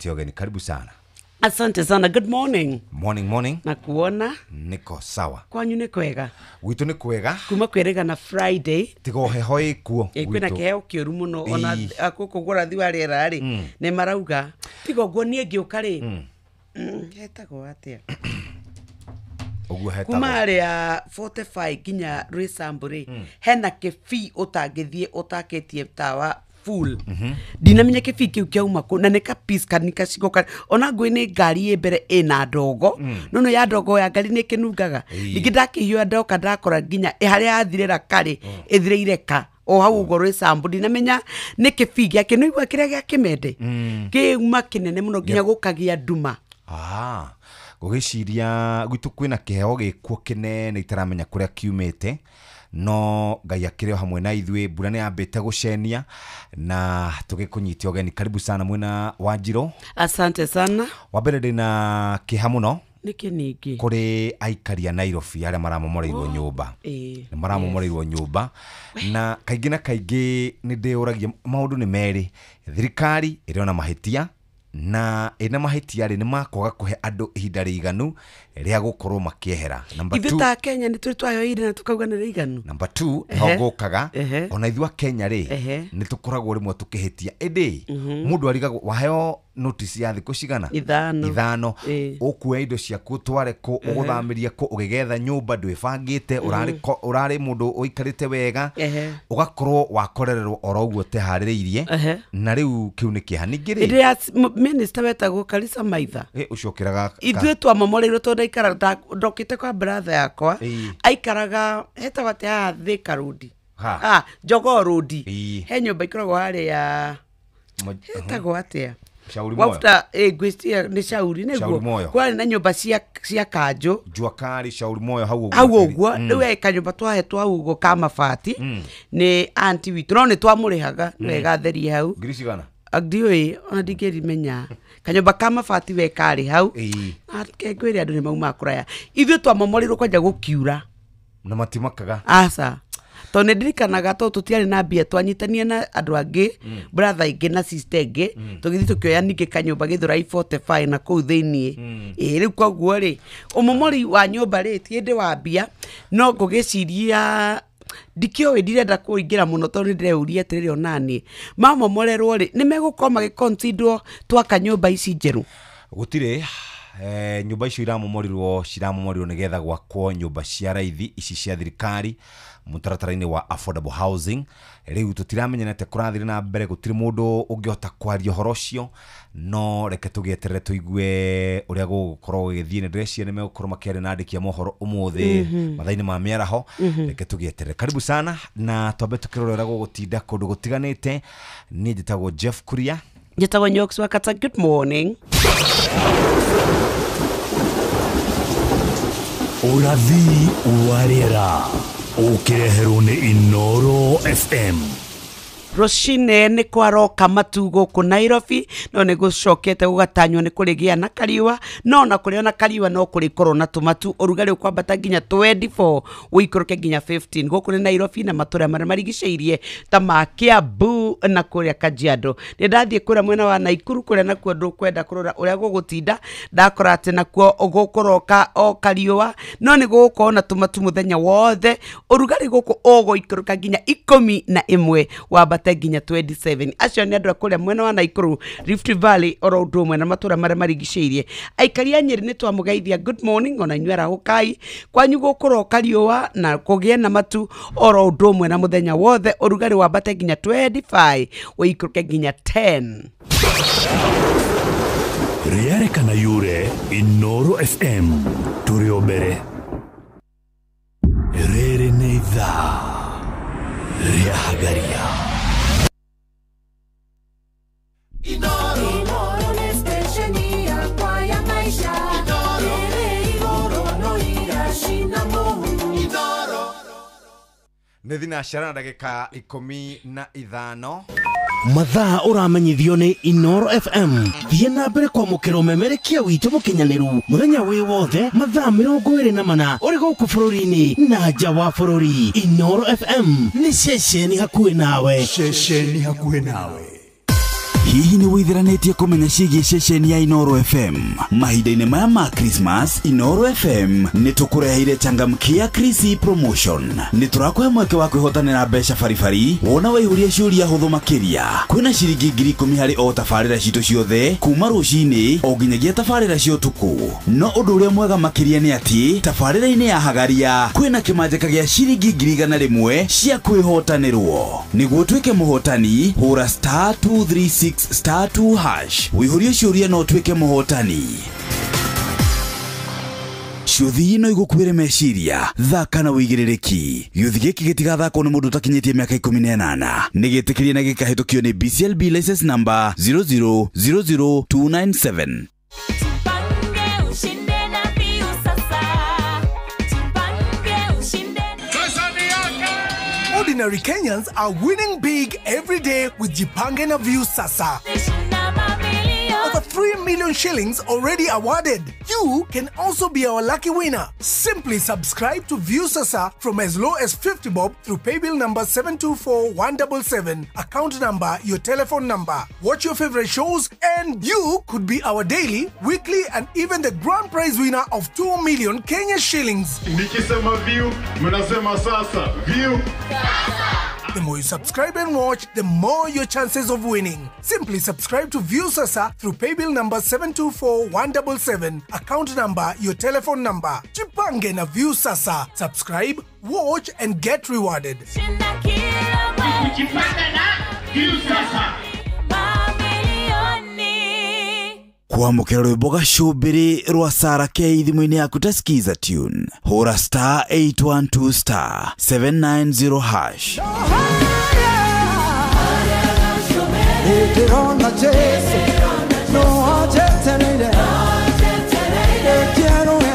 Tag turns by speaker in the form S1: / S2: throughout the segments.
S1: Tiogeni, karibu sana.
S2: Asante sana. Good morning.
S1: Morning, morning.
S2: Na kuona
S1: niko sawa.
S2: Kwanyu nĩ kwega?
S1: Gwitũ nĩ kwega.
S2: Kuma kwĩrĩga na Friday.
S1: Tiga heho ĩkuo.
S2: Kwĩna kĩheo kĩũru mũno ona gũkũ ũrathi wa rĩera rĩ nĩ marauga tiga ũguo niĩ ngĩũka rĩ hetagwo atĩa?
S1: Ũguo hetagwo.
S2: Kuma harĩa 45 nginya Roysambu rĩ hena kĩbii ũtangĩthiĩ ũtakĩtie tawa full. Ndinamenya kĩbii kĩu kĩauma kũ na nĩ ka piece ka kacigo ka ona ngũĩ nĩ ngari ĩ mbere ĩna ndogo no no ya ndogo ya ngari nĩ ĩkĩnungaga ningĩ ndakĩhiũha ndoka ndakora nginya harĩa yathirĩra karĩ ĩthirĩire ka o hau ũguo Roysambu. Ndinamenya nĩ kĩbii gĩake nĩ igua kĩrĩa gĩa kĩmende kĩuma kĩnene mũno nginya gũkagĩa nduma.
S1: Ngũgĩciria gwitũ kwĩna kĩheo gĩkuo kĩnene itaramenya kũrĩa kiumĩte, no Ngai akĩrĩ o hamwe na ithuĩ. Mbura nĩ yambĩte gũcenia na tũgĩkũnyitia ũgeni. Karibu sana mwena wa Njirũ.
S2: Asante sana.
S1: Wa mbere ndĩna kĩeha mũno.
S2: Nĩkĩ ningĩ?
S1: Kũrĩ aikari a Nairobi arĩa maramomoreirwo nyũmba. Nĩ maramomoreirwo nyũmba na kaingĩ na kaingĩ nĩ ndĩyũragia maũndũ nĩ merĩ, thirikari ĩrĩ ona mahĩtia na ĩna mahĩtia rĩ nĩ makwaga kũhe andũ ihinda rĩiganu rĩa gũkorwo makĩehera.
S2: Ithuĩ ta Kenya nĩ tũrĩ twayoire na tũkauga nĩ rĩiganu.
S1: Number 2 nĩho ngũkaga ona ithuĩ a Kenya rĩ nĩ tũkoragwo rĩmwe tũkĩhĩtia, ĩndĩ mũndũ arigagwo waheo notice ya thikũ cigana ithano ũkue indo ciaku ũtware kũ ũgũthamĩrie kũ ũgĩgetha nyũmba ndwĩbangĩte ũrarĩ mũndũ ũikarĩte wega ũgakorwo wakorererwo oro ũguo ũteharĩrĩirie na rĩu kĩu nĩ kĩeha. Ningĩ rĩ
S2: ĩndĩ ya minister wetagwo Karisa Maitha
S1: ũcio ũkĩraga
S2: ithuĩ twamomoreirwo tondũ ndaikara ndokĩte kwa brother yakwa aikaraga hetagwo atĩa haha Thika Road, Jogoo Road, he nyũmba ikoragwo harĩa hetagwo atĩa
S1: Shauri Moyo.
S2: Wafuta ngwĩciria nĩ Shauri nĩguo kwarĩ na nyũmba cia kanjũ
S1: Jua Kali Shauri Moyo hau ũguo
S2: hau ũguo. Rĩu he kanyũmba twahetwo hau ũguo ka mabati nĩ aunty witũ no nĩ twamũrĩhaga nĩwe gatherie hau.
S1: Ngiri cigana?
S2: Ndiũĩ ona ndingĩrimenya. Kanyũmba ka mabati we karĩ hau ngwĩre andũ nĩ maumaga kũraya. Ithuĩ twamomoreirwo kwanja gũkiura
S1: na matimakaga.
S2: Aca tondũ nĩ ndirikanaga tondũ tũtiarĩ na mbia twanyitania na andũ angĩ brother ingĩ na sister ingĩ tũgĩthiĩ tũkĩoya ningĩ kanyũmba Gĩthũrai 45 na kũu thĩiniĩ. Rĩu koguo rĩ ũmomori wa nyũmba rĩ ti hĩndĩ wa mbia no ngũgĩciria ndikĩũĩ ndirenda kũingĩra mũno tondũ nĩ ndĩreuria atĩrĩrĩ onaniĩ mamomorerwo rĩ nĩ megũkorwo magĩconsiderwo twaka nyũmba ici njerũ.
S1: Gũtirĩ nyũmba icio iramomorirwo ciramomorirwo nĩgetha gwakwo nyũmba cia raithi ici cia thirikari mũtaratara-inĩ wa affordable housing. Rĩu tũtiramenya atĩa kũrathire na mbere, gũtirĩ mũndũ ũngĩhota kwaria ũhoro ũcio, no reke tũgĩeterere tũigue ũrĩa gũgũkorwo gũgĩthiĩ. Nĩ ndĩreciria nĩ megũkorwo makĩaria na andĩki a mohoro ũmũthĩ mathaa-inĩ ma mĩaraho. Reke tũgĩeterere. Karibu sana na twambe tũkĩrora ũrĩa gũgũtinda kũndũ gũtiganĩte. Niĩ njĩtagwo Jeff Kuria.
S2: Njĩtagwo Nyox Wakata. Good morning.
S3: Ũrathi wa rĩera ũkĩreherwo nĩ Inoro FM.
S2: Rũcinĩ nĩ kwaroka matu gũkũ Nairobi no nĩ gũcokete gũgatanywo nĩ kũrĩgĩa na kariũa no na kũrĩ ona kariũa no kũrĩkorwo na tũmatu. Ũrugarĩ ũkwambata nginya 24 ũikũrũke nginya 15 gũkũ nĩ Nairobi na matũra marĩa marigicĩirie ta ma Kiambu na kũrĩa Kajiado. Nĩ ndathiĩ kũrĩa mwena wa Naikuru kũrĩa nakuo ndũkwenda kũrora ũrĩa gũgũtinda ndakora atĩ nakuo gũkũroka o kariũa no nĩ gũgũkorwo na tũmatu mũthenya wothe. Ũrugarĩ gũkũ ũgũikũrũka nginya 11 wambate nginya 27. Acio nĩ andũ a kũrĩa mwena wa Naikuru, Rift Valley oro ũndũ ũmwe na matũra marĩa marigicĩirie. Aikari a Nyĩrĩ nĩ twamũgeithia good morning ona inyuĩ arahũkai kwanyu gũkũroka riũa na kũgĩe na matu oro ũndũ ũmwe na mũthenya wothe. Ũrugarĩ wambate nginya 25 ũikũrũke nginya 10.
S3: Rĩarekana yure Inoro FM tũrĩ o mbere. Rĩrĩ nĩ ithaa rĩa Hagaria.
S4: Inoro nĩ stesheni yakwa ya maisha. Ĩrĩ igũrũ no iracina mũhu.
S1: Inoro nĩ thinacara na ndagĩka 15.
S5: Mathaa ũramenyithio nĩ Inoro FM. Thiĩ na mbere kwamũkĩra ũmemerekia witũ mũkinyanĩru mũthenya wĩ wothe mathaa 24 ũrĩ gũkũ bũrũri-inĩ na nja wa bũrũri. Inoro FM nĩ ceceni hakuhĩ nawe.
S3: Ceceni hakuhĩ nawe.
S6: Hihi nĩ wĩithĩranĩtie kũmenya ciĩgiĩ ceceni ya Inooro FM? Mahinda-inĩ maya ma Christmas, Inooro FM nĩ tũkũreheire Changamkia Krisi Promotion. Nĩ tũrakũhe mweke wa kwĩhotanĩra mbeca baribari wona waihũria ciũria hũthũ makĩria. Kwĩna ciringi 10,000 harĩ o tabarĩra citũ ciothe kuma rũcinĩ o nginyagia tabarĩra cia ũtukũ. No ũndũ ũrĩa mwega makĩria nĩ atĩ tabarĩra-inĩ ya Hagaria kwĩna kĩmanjĩka gĩa ciringi 100,000 cia kwĩhotanĩrwo. Nĩguo ũtuĩke mũhotani, hũra star 236 star 2 hash. Wĩihũrie ciũria no ũtuĩke mũhotani. Ciũthi no igũkuĩre meciria, thaka na wĩigĩrĩrĩki. Gĩũthi gĩkĩ gĩtigathakwo nĩ mũndũ ũtakinyĩtie mĩaka 18. Nĩ gĩtĩkĩrie na gĩkahĩtũkio nĩ BCLB license number 0000297.
S4: Tupange ushinde na Viusasa. Tupange ushinde.
S7: Ordinary Kenyans are winning big every day with Jipange na Viusasa.
S4: Shinda mamilioni.
S7: Over 3 million shillings already awarded. You can also be our lucky winner. Simply subscribe to Viusasa from as low as 50 bob through paybill number 724177, account number, your telephone number. Watch your favorite shows and you could be our daily, weekly and even the grand prize winner of 2 million Kenya shillings.
S8: Nikisema view, mnasema sasa. View.
S7: The more you subscribe and watch, the more your chances of winning. Simply subscribe to Viusasa through paybill number 724177, account number, your telephone number. Jipange na Viusasa. Subscribe, watch and get rewarded.
S4: Shinda kila mwezi.
S8: Kujipanga na Viusasa.
S4: Mamilioni.
S6: Kwamũkĩra rwĩmbo gacũmbĩrĩ rwa Sarah K thimũ-inĩ yaku ta Skiza tune. Hũra star 812 star 790 hash.
S9: Ndĩrona Jesu no anjetereire ekĩerũe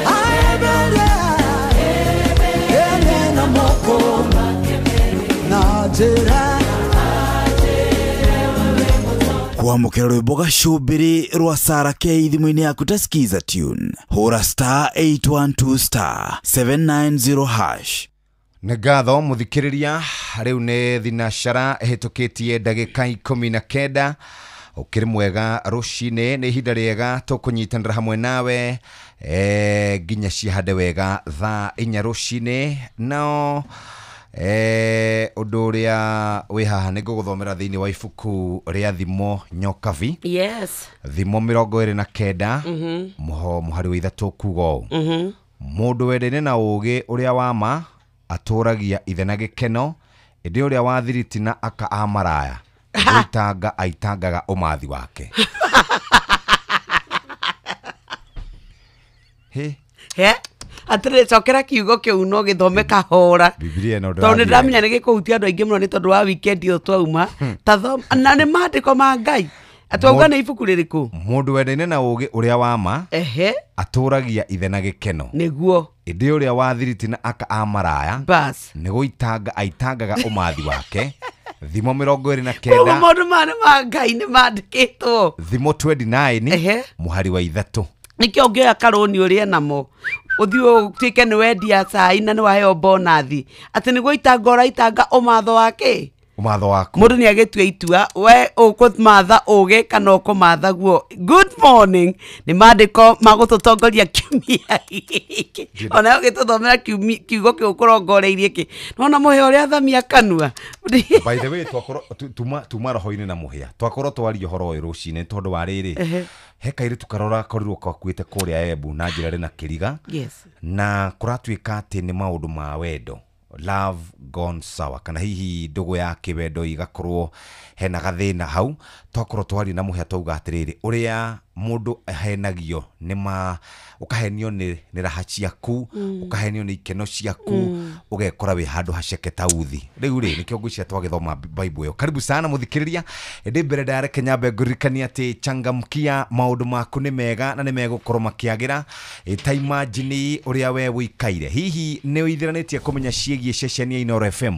S9: aembere ene na moko na njĩra.
S6: Kwamũkĩra rwĩmbo gacũmbĩrĩ rwa Sarah K thimũ-inĩ yaku ta Skiza tune. Hũra star 812 star 790 hash.
S1: Nĩ ngatho mũthikĩrĩria, rĩu nĩ thinacara ĩhĩtũkĩtie ndagĩka 19. Ũkĩrĩ mwega rũcinĩ, nĩ ihinda rĩega tũkũnyitanĩra hamwe nawe nginya cihande wega thaa 4 rũcinĩ. No ũndũ ũrĩa wĩ haha nĩ ngũgũthomera thĩinĩ wa ibuku rĩa Thimo Nyokabi.
S2: Yes.
S1: Thimo 29 mũhari wa 3 kuga ũũ. Mũndũ wendaine na ũũgĩ ũrĩa wa ma atũragia ithe na gĩkeno, ĩndĩ ũrĩa wa thiriti na aka a maraya gũitanga aitangaga ũmathi wake. Hĩ.
S2: He? Atĩrĩrĩ, cokera kiugo kĩu no gĩthome kahora.
S1: Bibilia ĩno
S2: Tondũ nĩ
S1: ndĩrathiĩ.
S2: ndĩramenya nĩ gĩkũhutia andũ aingĩ mũno nĩ tondũ wa weekend ĩyo twauma. Na nĩ maandĩko ma Ngai. Atwauga nĩ ibuku rĩrĩkũ?
S1: Mũndũ wendaine na ũũgĩ ũrĩa wa ma
S2: Ehe.
S1: atũragia ithe na gĩkeno,
S2: Nĩguo.
S1: ĩndĩ ũrĩa wa thiriti na aka a maraya
S2: Bas.
S1: nĩ gũitanga aitangaga ũmathi wake. Thimo 29.
S2: Koguo maũndũ maya nĩ ma Ngai nĩ mandĩkĩtwo.
S1: Thimo 29
S2: Ehe.
S1: mũhari wa 3.
S2: Nĩkĩo ũngĩoya karũni ũrĩe namo ũthiĩ ũtuĩke nĩ wendia cai na nĩ waheo bonathi atĩ nĩguo itanga ũraitanga ũmatho wake.
S1: Ũmatho waku.
S2: Mũndũ nĩ agĩtua itua we ũkũmatha ũgĩ kana ũkũmatha guo. Good morning. Nĩ maandĩko ma gũtũtongoria kiumia gĩkĩ. Ona ũgĩtũthomera kiugo kĩu ũkũrongoreirie kĩ. Nĩwona mũhĩa ũrĩa athamia kanua.
S1: By the way, twakorwo tuma roho-inĩ na mũhĩa. Twakorwo twaria ũhoro ũyũ rũcinĩ tondũ wa rĩrĩ. He kairĩtu karora korirwo gakuĩte kũrĩa Embu na njĩra ĩrĩ na kĩriga.
S2: Yes.
S1: Na kũratuĩka atĩ nĩ maũndũ ma wendo. Love gone sour, kana hihi ndũgũ ya kĩwendo igakorwo hena gathĩna hau. Twakorwo twaria na mũhĩa twauga atĩrĩrĩ, ũrĩa mũndũ ahenagio nĩ ma ũkahenio nĩ raha ciaku, ũkahenio nĩ ikeno ciaku, ũgekora wĩ handũ haceke ta uthi. Rĩu rĩ nĩkĩo ngwĩciria twagĩthoma Bible ĩyo. Karibu sana mũthikĩrĩria. Ĩndĩ mbere ndareke nyambe ngũririkanie atĩ changamkia maũndũ maku nĩ mega na nĩ megũkorwo makĩagĩra. Ta imagine ũrĩa we wĩikaire, hihi nĩ ũithĩranĩtie kũmenya ciĩgiĩ ceceni ya Inooro FM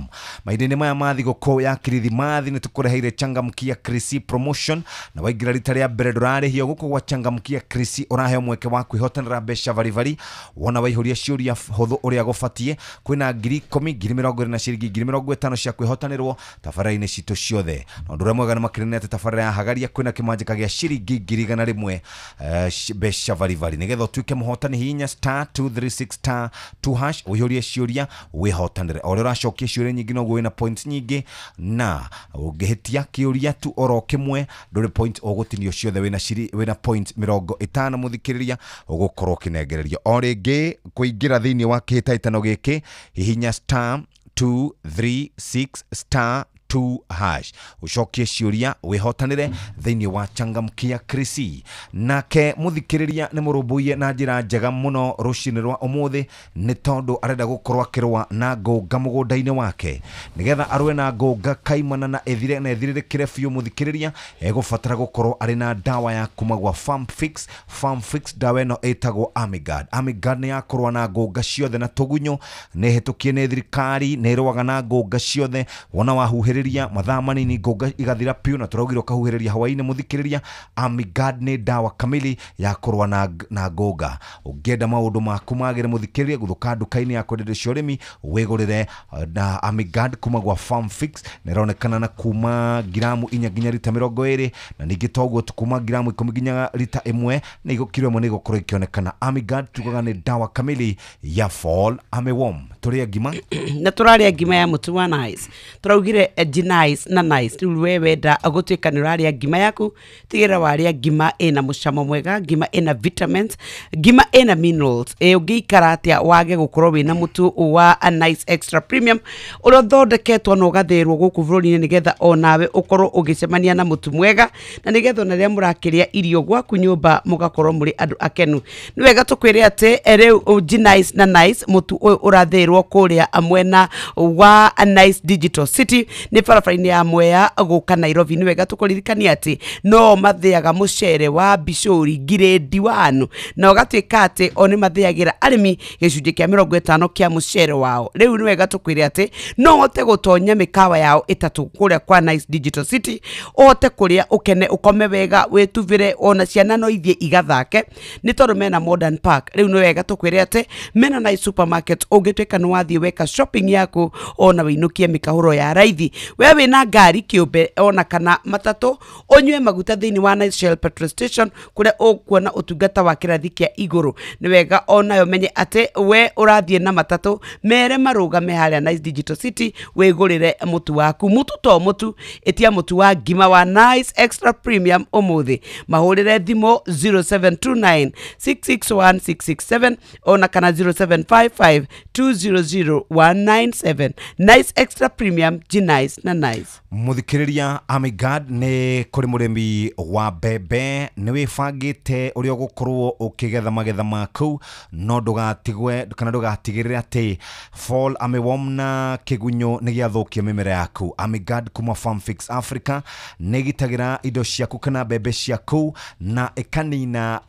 S1: mahinda-inĩ maya ma thigũkũ ya Kirithimathi? Nĩ tũkũreheire Changamkia Krisi Promotion, na waingĩra rita rĩa mbere ndũrarĩhio gũkũ Gwa Changamkia Krisi ũraheo mweke wa kwĩhotanĩra mbeca varibari wona waihũria ciũria hũthũ ũrĩa gũbatiĩ. Kwĩna 10,000, 20,000 na ciringi 50,000 cia kwĩhotanĩrwo tabarĩra-inĩ citũ ciothe. Na ũndũ ũrĩa mwega nĩ makĩria nĩ atĩ tabarĩra ya Hagaria kwĩna kĩmanjĩka gĩa ciringi 100,000 mbeca varibari. Nĩgetha ũtuĩke mũhotani hihinya star 236 star 2 hash ũihũrie ciũria wĩhotanĩre. O ũrĩa ũracokia ciũria nyingĩ noguo wĩna points nyingĩ, na ũngĩhĩtia kĩũria tu oro kĩmwe ndũrĩ point ũgũtinio ciothe, wĩna point 50 mũthikĩrĩria ũgũkorwo ũkĩnengererio. O rĩngĩ kũingĩra thĩinĩ wa kĩhĩtahĩtano gĩkĩ hihinya star 236 star 2 hash ucokie ciũria wĩhotanĩre thĩinĩ wa Changamkia Krisi. Nake mũthikĩrĩria nĩ mũrũmbũiye na njĩra njega mũno rũcinĩ rwa ũmũthĩ nĩ tondũ arenda gũkorwo akĩrũa na ngũnga mũgũnda-inĩ wake. Nĩgetha arũe na ngũnga kaimana na ĩthire na ĩthirĩrĩkĩre biũ mũthikĩrĩria egũbatara gũkorwo arĩ na ndawa ya kuma gwa Farm Fix. Farm Fix ndawa ĩno ĩtagwo Amigard. Amigard nĩ ya kũrũa na ngũnga ciothe na tũgunyũ, nĩ ĩhĩtũkie nĩ thirikari, nĩ ĩrũaga na ngũnga ciothe. Wona wahuhĩrĩria mathaa manini ngũnga igathira piũ, na tũraugire ũkahuhĩrĩria hwaĩ-inĩ mũthikĩrĩria. Amigard nĩ ndawa kamili ya kũrũa na ngũnga. Ũngĩenda maũndũ maku magĩre mũthikĩrĩria, gũthũka nduka-inĩ ya kwendia indo cia ũrĩmi wĩgũrĩre na Amigard kuma gwa Farm Fix. Na ĩronekana na kuma ngiramu 4 nginya rita 20, na ningĩ toguo tu kuma ngiramu 10 nginya rita 1 na kiro 1 nĩ ĩgũkorwo ĩkĩonekana. Amigard tugaga nĩ ndawa kamili ya fall armyworm. Tũrĩe ngima
S2: na tũrarĩa ngima ya mũtu wa Nice. Tũraugire Nice na Nice. Rĩu we wenda gũtuĩka nĩ ũrarĩa ngima yaku, tigĩrĩra warĩa ngima ĩna mũcamo mwega, ngima ĩna vitamins, ngima ĩna minerals. Ũngĩikara atĩa wage gũkorwo wĩna mũtu wa Nice Extra Premium ũrĩa ũthondeketwo na ũgathĩrwo gũkũ bũrũri-inĩ nĩgetha onawe ũkorwo ũgĩcemania na mũtu mwega, na nĩgetha ona rĩrĩa mũrakĩrĩa irio gwaku nyũmba mũgakorwo mũrĩ andũ akenu. Nĩ wega tũkwĩre atĩ rĩu Nice na Nice mũtu ũyũ ũrathĩrwo kũrĩa mwena wa Nice Digital City nĩ barabara-inĩ ya Mwea gũka Nairobi. Nĩ wega tũkũririkania atĩ no mathĩaga mũcere wa Bishori grade 1, na ũgatuĩka atĩ o nĩ mathĩagĩra arĩmi gĩcunjĩ kĩa 50 kĩa mũcere wao. Rĩu nĩ wega tũkwĩre atĩ no ũhote gũtonya mĩkawa yao 3 kũrĩa kwa Nice Digital City, ũhote kũrĩa ũkene ũkome wega wĩtuvĩre, ona ciana no ithiĩ igathake nĩ tondũ mena Modern Park. Rĩu nĩ wega tũkwĩre atĩ mena Nice Supermarket, ũngĩtuĩka nĩ wathiĩ weka shopping yaku ona wĩinũkie mĩkahũro ya raithi. We wĩna ngari kĩũmbe ona kana matatũ, ũnyue maguta thĩinĩ wa Nice Shell petrol station kũrĩa ũkuona ũtungata wa kĩrathi kĩa igũrũ. Nĩ wega onayo menye atĩ we ũrathiĩ na matatũ mere marũgame harĩa Nice Digital City wĩgũrĩre mũtu waku. Mũtu to mũtu, ĩtia mũtu wa ngima wa Nice Extra Premium ũmũthĩ. Mahũrĩre thimũ 0729 661 667 ona kana 0755 200 197. Nice Extra Premium, Nice na Nice.
S1: Mũthikĩrĩria, Amigard nĩ kũrĩ mũrĩmi wa mbembe nĩ wĩbangĩte ũrĩa ũgũkorwo ũkĩgetha magetha maku, no ndũgatigwe kana ndũgatigĩrĩre atĩ fall armyworm na kĩgunyũ nĩ gĩathũkia mĩmera yaku. Amigard kuma Farm Fix Africa nĩ ĩgitagĩra indo ciaku kana mbembe ciaku na ĩkanina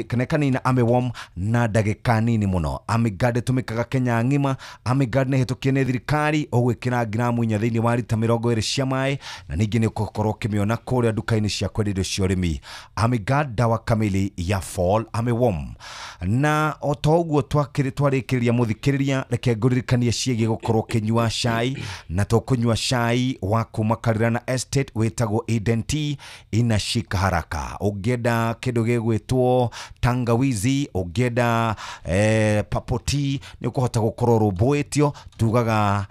S1: kana ĩkanina armyworm na ndagĩka nini mũno. Amigard ĩtũmĩkaga Kenya ng'ima. Amigard nĩ ĩhĩtũkie nĩ thirikari, ũgwĩkĩra ngiramu 4 thĩinĩ wa rita 20 cia maĩ, na ningĩ nĩ ũgũkorwo ũkĩmĩona kũrĩa nduka-inĩ cia kwendia indo cia ũrĩmi. Amigard ndawa kamili ya fall armyworm. Na o ta ũguo twarĩkĩrĩria mũthikĩrĩria, reke ngũririkanie ciĩgiĩ gũkorwo ũkĩnyua cai, na tũkũnyua cai wa kuma Karirana Estate wĩtagwo Eden Tea inashika haraka. Ũngĩenda kĩndũ gĩgwĩtwo tangawizi, ũngĩenda purple tea, nĩ ũkũhota gũkorwo ũrũmbũĩtio. Tugaga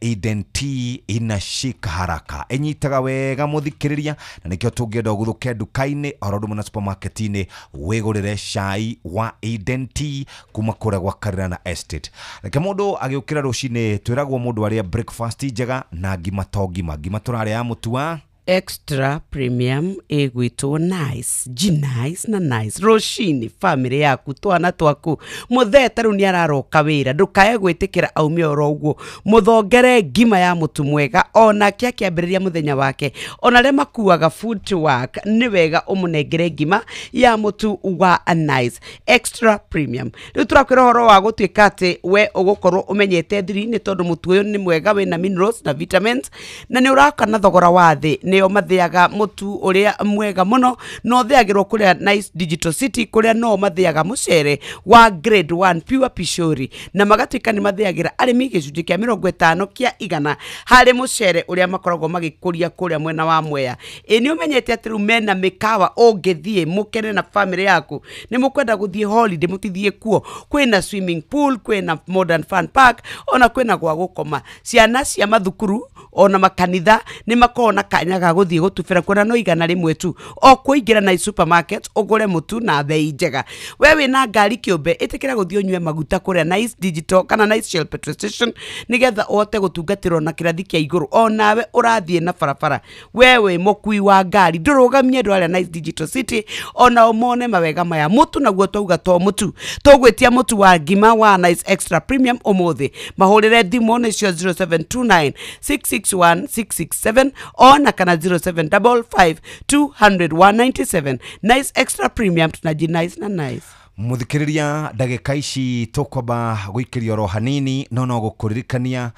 S1: Eden Tea inashika haraka, ĩnyitaga wega mũthikĩrĩria, na nĩkĩo tũngĩenda ũguthũke nduka-inĩ oro ũndũ ũmwe na supermarket-inĩ wĩgũrĩre cai wa Eden Tea kuma kũrĩa gwa Karirana Estate. Reke mũndũ agĩũkĩra rũcinĩ, twĩragwo mũndũ arĩe breakfast njega na ngima to ngima. Ngima tũrarĩa ya mũtu wa
S2: Extra Premium ĩgwĩtwo Nice, G Nice na Nice. Rũcinĩ famĩlĩ yaku twana twaku mũthee ta rĩu nĩ araroka wĩra, ndũkae gwĩtĩkĩra aume oro ũguo, mũthongere ngima ya mũtu mwega onake akĩambĩrĩria mũthenya wake. Ona arĩa makuaga food to work nĩ wega ũmũnengere ngima ya mũtu wa Nice Extra Premium. Rĩu tũrakwĩra ũhoro wa gũtuĩka atĩ we ũgũkorwo ũmenyete thiri nĩ tondũ mũtu ũyũ nĩ mwega, wĩna minerals na vitamins, na nĩ ũraka na thogora wa thĩ. Nĩo mathĩaga mũtu ũrĩa mwega mũno, no thĩagĩrwo kũrĩa Nice Digital City, kũrĩa no mathĩaga mũcere wa grade 1 pure pishori, na magatuĩka nĩ mathĩagĩra arĩmi gĩcunjĩ kĩa 50% harĩ mũcere ũrĩa makoragwo magĩkũria kũrĩa mwena wa Mwea. Ĩ nĩ ũmenyete atĩ rĩu mena mĩkawa ũngĩthiĩ mũkene na family yaku, nĩ mũkwenda gũthiĩ holiday mũtithiĩ kuo, kwĩna swimming pool, kwĩna modern fun park, ona kwĩna gwa gũkoma. Ciana cia mathukuru ona makanitha nĩ makoragwo na kanya ga gũthiĩ gũtubĩra kuona no 100 tu o kũingĩra na supermarket ũgũre mũtu na bei njega. We wĩna ngari kĩũmbe, ĩtĩkĩra gũthiĩ ũnyue maguta kũrĩa Nice Digital kana Nice Shell petrol station nĩgetha ũhote gũtungatĩrwo na kĩrathi kĩa igũrũ. Onawe ũrathiĩ na barabara, we wĩ mũkui wa ngari, ndũrũgamie andũ arĩa Nice Digital City ona mone mawega maya. Mũtu naguo twauga to mũtu, tũgwĩtia mũtu wa ngima wa Nice Extra Premium ũmũthĩ. Mahũrĩre thimũ nĩcio 0729 661 667 ona kana 0755 200 197. Nice Extra Premium, tunaji nice na nice.
S1: Muthikiriria ndagĩka ici tũkwamba gũikĩria oro hanini, no no gũkũririkania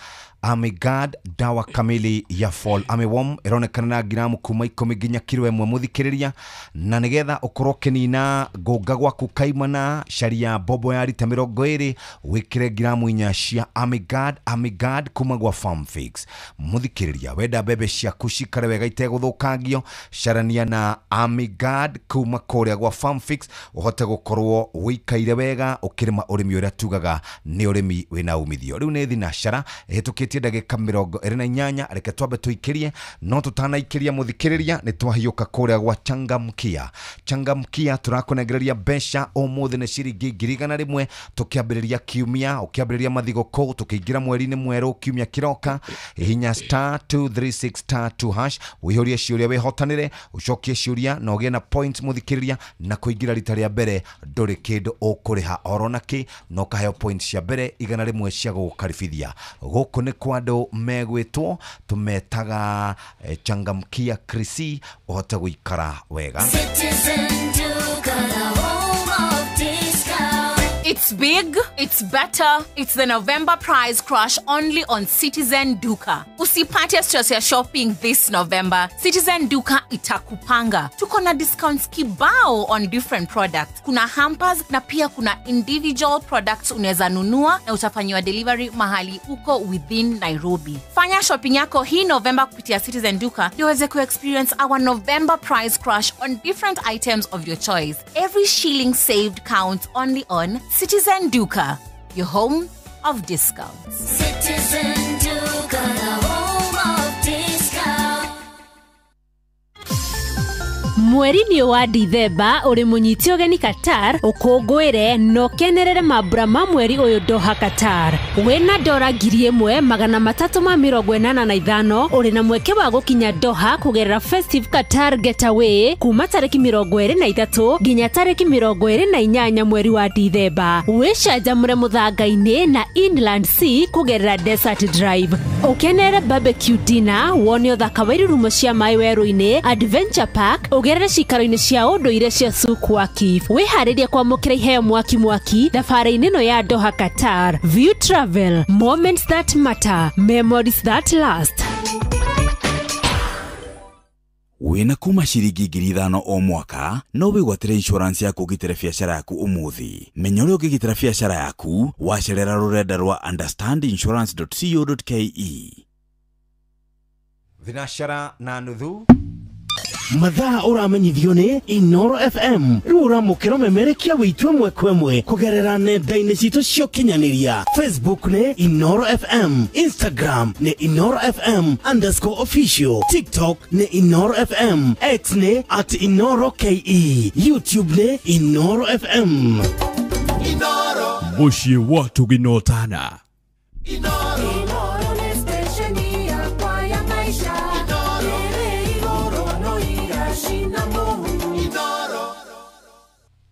S1: Amigad dawa kamili ya fall armyworm ĩronekana na giramu kuma 10 nginya kiro 1 muthikiriria, na nigetha ũkorwo ũkĩnina ngũnga gwaku kaimana, caria bobo ya rita 20 wĩkĩre giramu 4 cia Amigad. Amigad kuma gwa Farm Fix. Muthikiriria, wenda mbembe ciaku cikare wega itegũthũkangio, carania na Amigad kuma kũrĩa gwa Farm Fix ũhote gũkorwo wĩikaire wega ũkĩrĩma ũrĩmi ũrĩa tugaga nĩ ũrĩmi wĩna umithio. Rĩu nĩ thinacara ĩhĩtũkĩtie ndagĩka 28, reke twambe tũikĩrie, no tũtanaikĩria mũthikĩrĩria nĩ twahiũka kũrĩa gwa Changamkia. Changamkia tũrakũnengereria mbeca ũmũthĩ nĩ ciringi 100,000 tũkĩambĩrĩria kiumia, ũkĩambĩrĩria mathigũkũ, tũkĩingĩra mweri-inĩ mwerũ kiumia kĩroka. Hihinya *236*2# wĩihũrie ciũria wĩhotanĩre, ũcokie ciũria na ũgĩe na points mũthikĩrĩria, na kũingĩra rita rĩa mbere ndũrĩ kĩndũ ũkũrĩha orona kĩ, na ũkaheo points cia mbere 100 cia gũgũkaribithia. Gũkũ nĩ kwa andũ megwĩtwo tũmetaga Changamkia Krisi, ũhote gũikara wega.
S10: It's big, it's better, it's the November price crash only on Citizen Duka. Usipate stress ya shopping this November. Citizen Duka itakupanga. Tuko na discounts kibao on different products. Kuna hampers na pia kuna individual products unaweza nunua na utafanyiwa delivery mahali uko within Nairobi. Fanya shopping yako hii November kupitia Citizen Duka ndio uweze ku-experience our November price crash on different items of your choice. Every shilling saved counts only on Citizen Duka, your home of discounts.
S4: Citizen Duka, the home of discounts.
S11: Mweri-inĩ wa Dithemba ũrĩ mũnyiti ũgeni Qatar, ũkũngũĩre na ũkenerere mambura ma mweri ũyũ Doha Qatar. Wĩna dora 1385 ũrĩ na mweke wa gũkinya Doha kũgerera Festive Qatar Getaway kuma tarĩki 23 nginya tarĩki 28 mweri wa Dithemba. Wĩcanjamũre mũthanga-inĩ na Inland Sea kũgerera Desert Drive. Ũkenere barbecue dinner, wone ũthaka wa irurumo cia maĩ werũ-inĩ, Adventure Park, ũgerere cikaro-inĩ cia ũndũire cia Souk Waqif. Wĩharĩrie kwamũkĩra iheo mwaki mwaki thabarĩ-inĩ ĩno ya Doha Qatar. View Travel, moments that matter, memories that last.
S6: Wĩna kuma ciringi 5,000 o mwaka no wĩgwatĩre insurance ya kũgitĩra biacara yaku ũmũthĩ. Menya ũrĩa ũngĩgitĩra biacara yaku wacerera rũrenda rwa understandinsurance.co.ke.
S1: Thinashara na nuthu.
S5: Mathaa ũramenyithio nĩ Inoro FM. Rĩu ũramũkĩra ũmemerekia wĩitũ ĩmwe kwa ĩmwe kũgerera nenda-inĩ citũ cia ũkinyanĩria. Facebook nĩ Inoro FM, Instagram nĩ Inoro FM _official, TikTok nĩ Inoro FM, X nĩ @InoroKE, YouTube nĩ Inoro FM.
S9: Inoro
S3: Mũciĩ wa tũginotana.
S4: Inoro nĩ station yakwa ya maisha.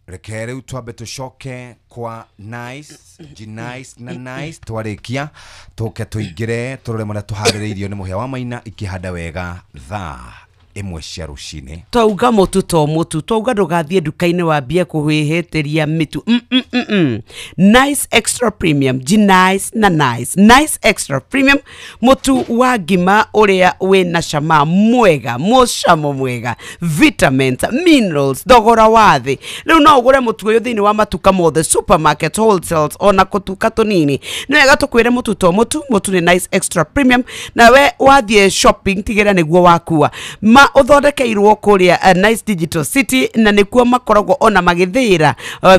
S1: Reke rĩu twambe tũcoke kwa Nice, G Nice na Nice twarĩkia tũke tũingĩre tũrore marĩa tũharĩrĩirio nĩ mũhĩa wa maina ikĩhanda wega thaa 1 cia rũcinĩ.
S2: Twauga mũtu to mũtu, twauga ndũgathiĩ nduka-inĩ wambie kũhĩhĩtĩria mĩtu. Nice Extra Premium, G-Nice na Nice. Nice Extra Premium, mũtu wa ngima ũrĩa wĩna cama mwega, mũcamo mwega, vitamins, minerals, thogora wa thĩ. Rĩu no ũgũre mũtu ũyũ thĩinĩ wa matuka mothe, supermarket, wholesales, ona kũtuka tũnini. Nĩ wega tũkwĩre mũtu to mũtu, mũtu nĩ Nice Extra Premium, nawe wathiĩ shopping tigĩrĩra nĩguo wakua. Ma ũthondekeirwo kũrĩa Nice Digital City, na nĩkuo makoragwo ona magĩthĩĩra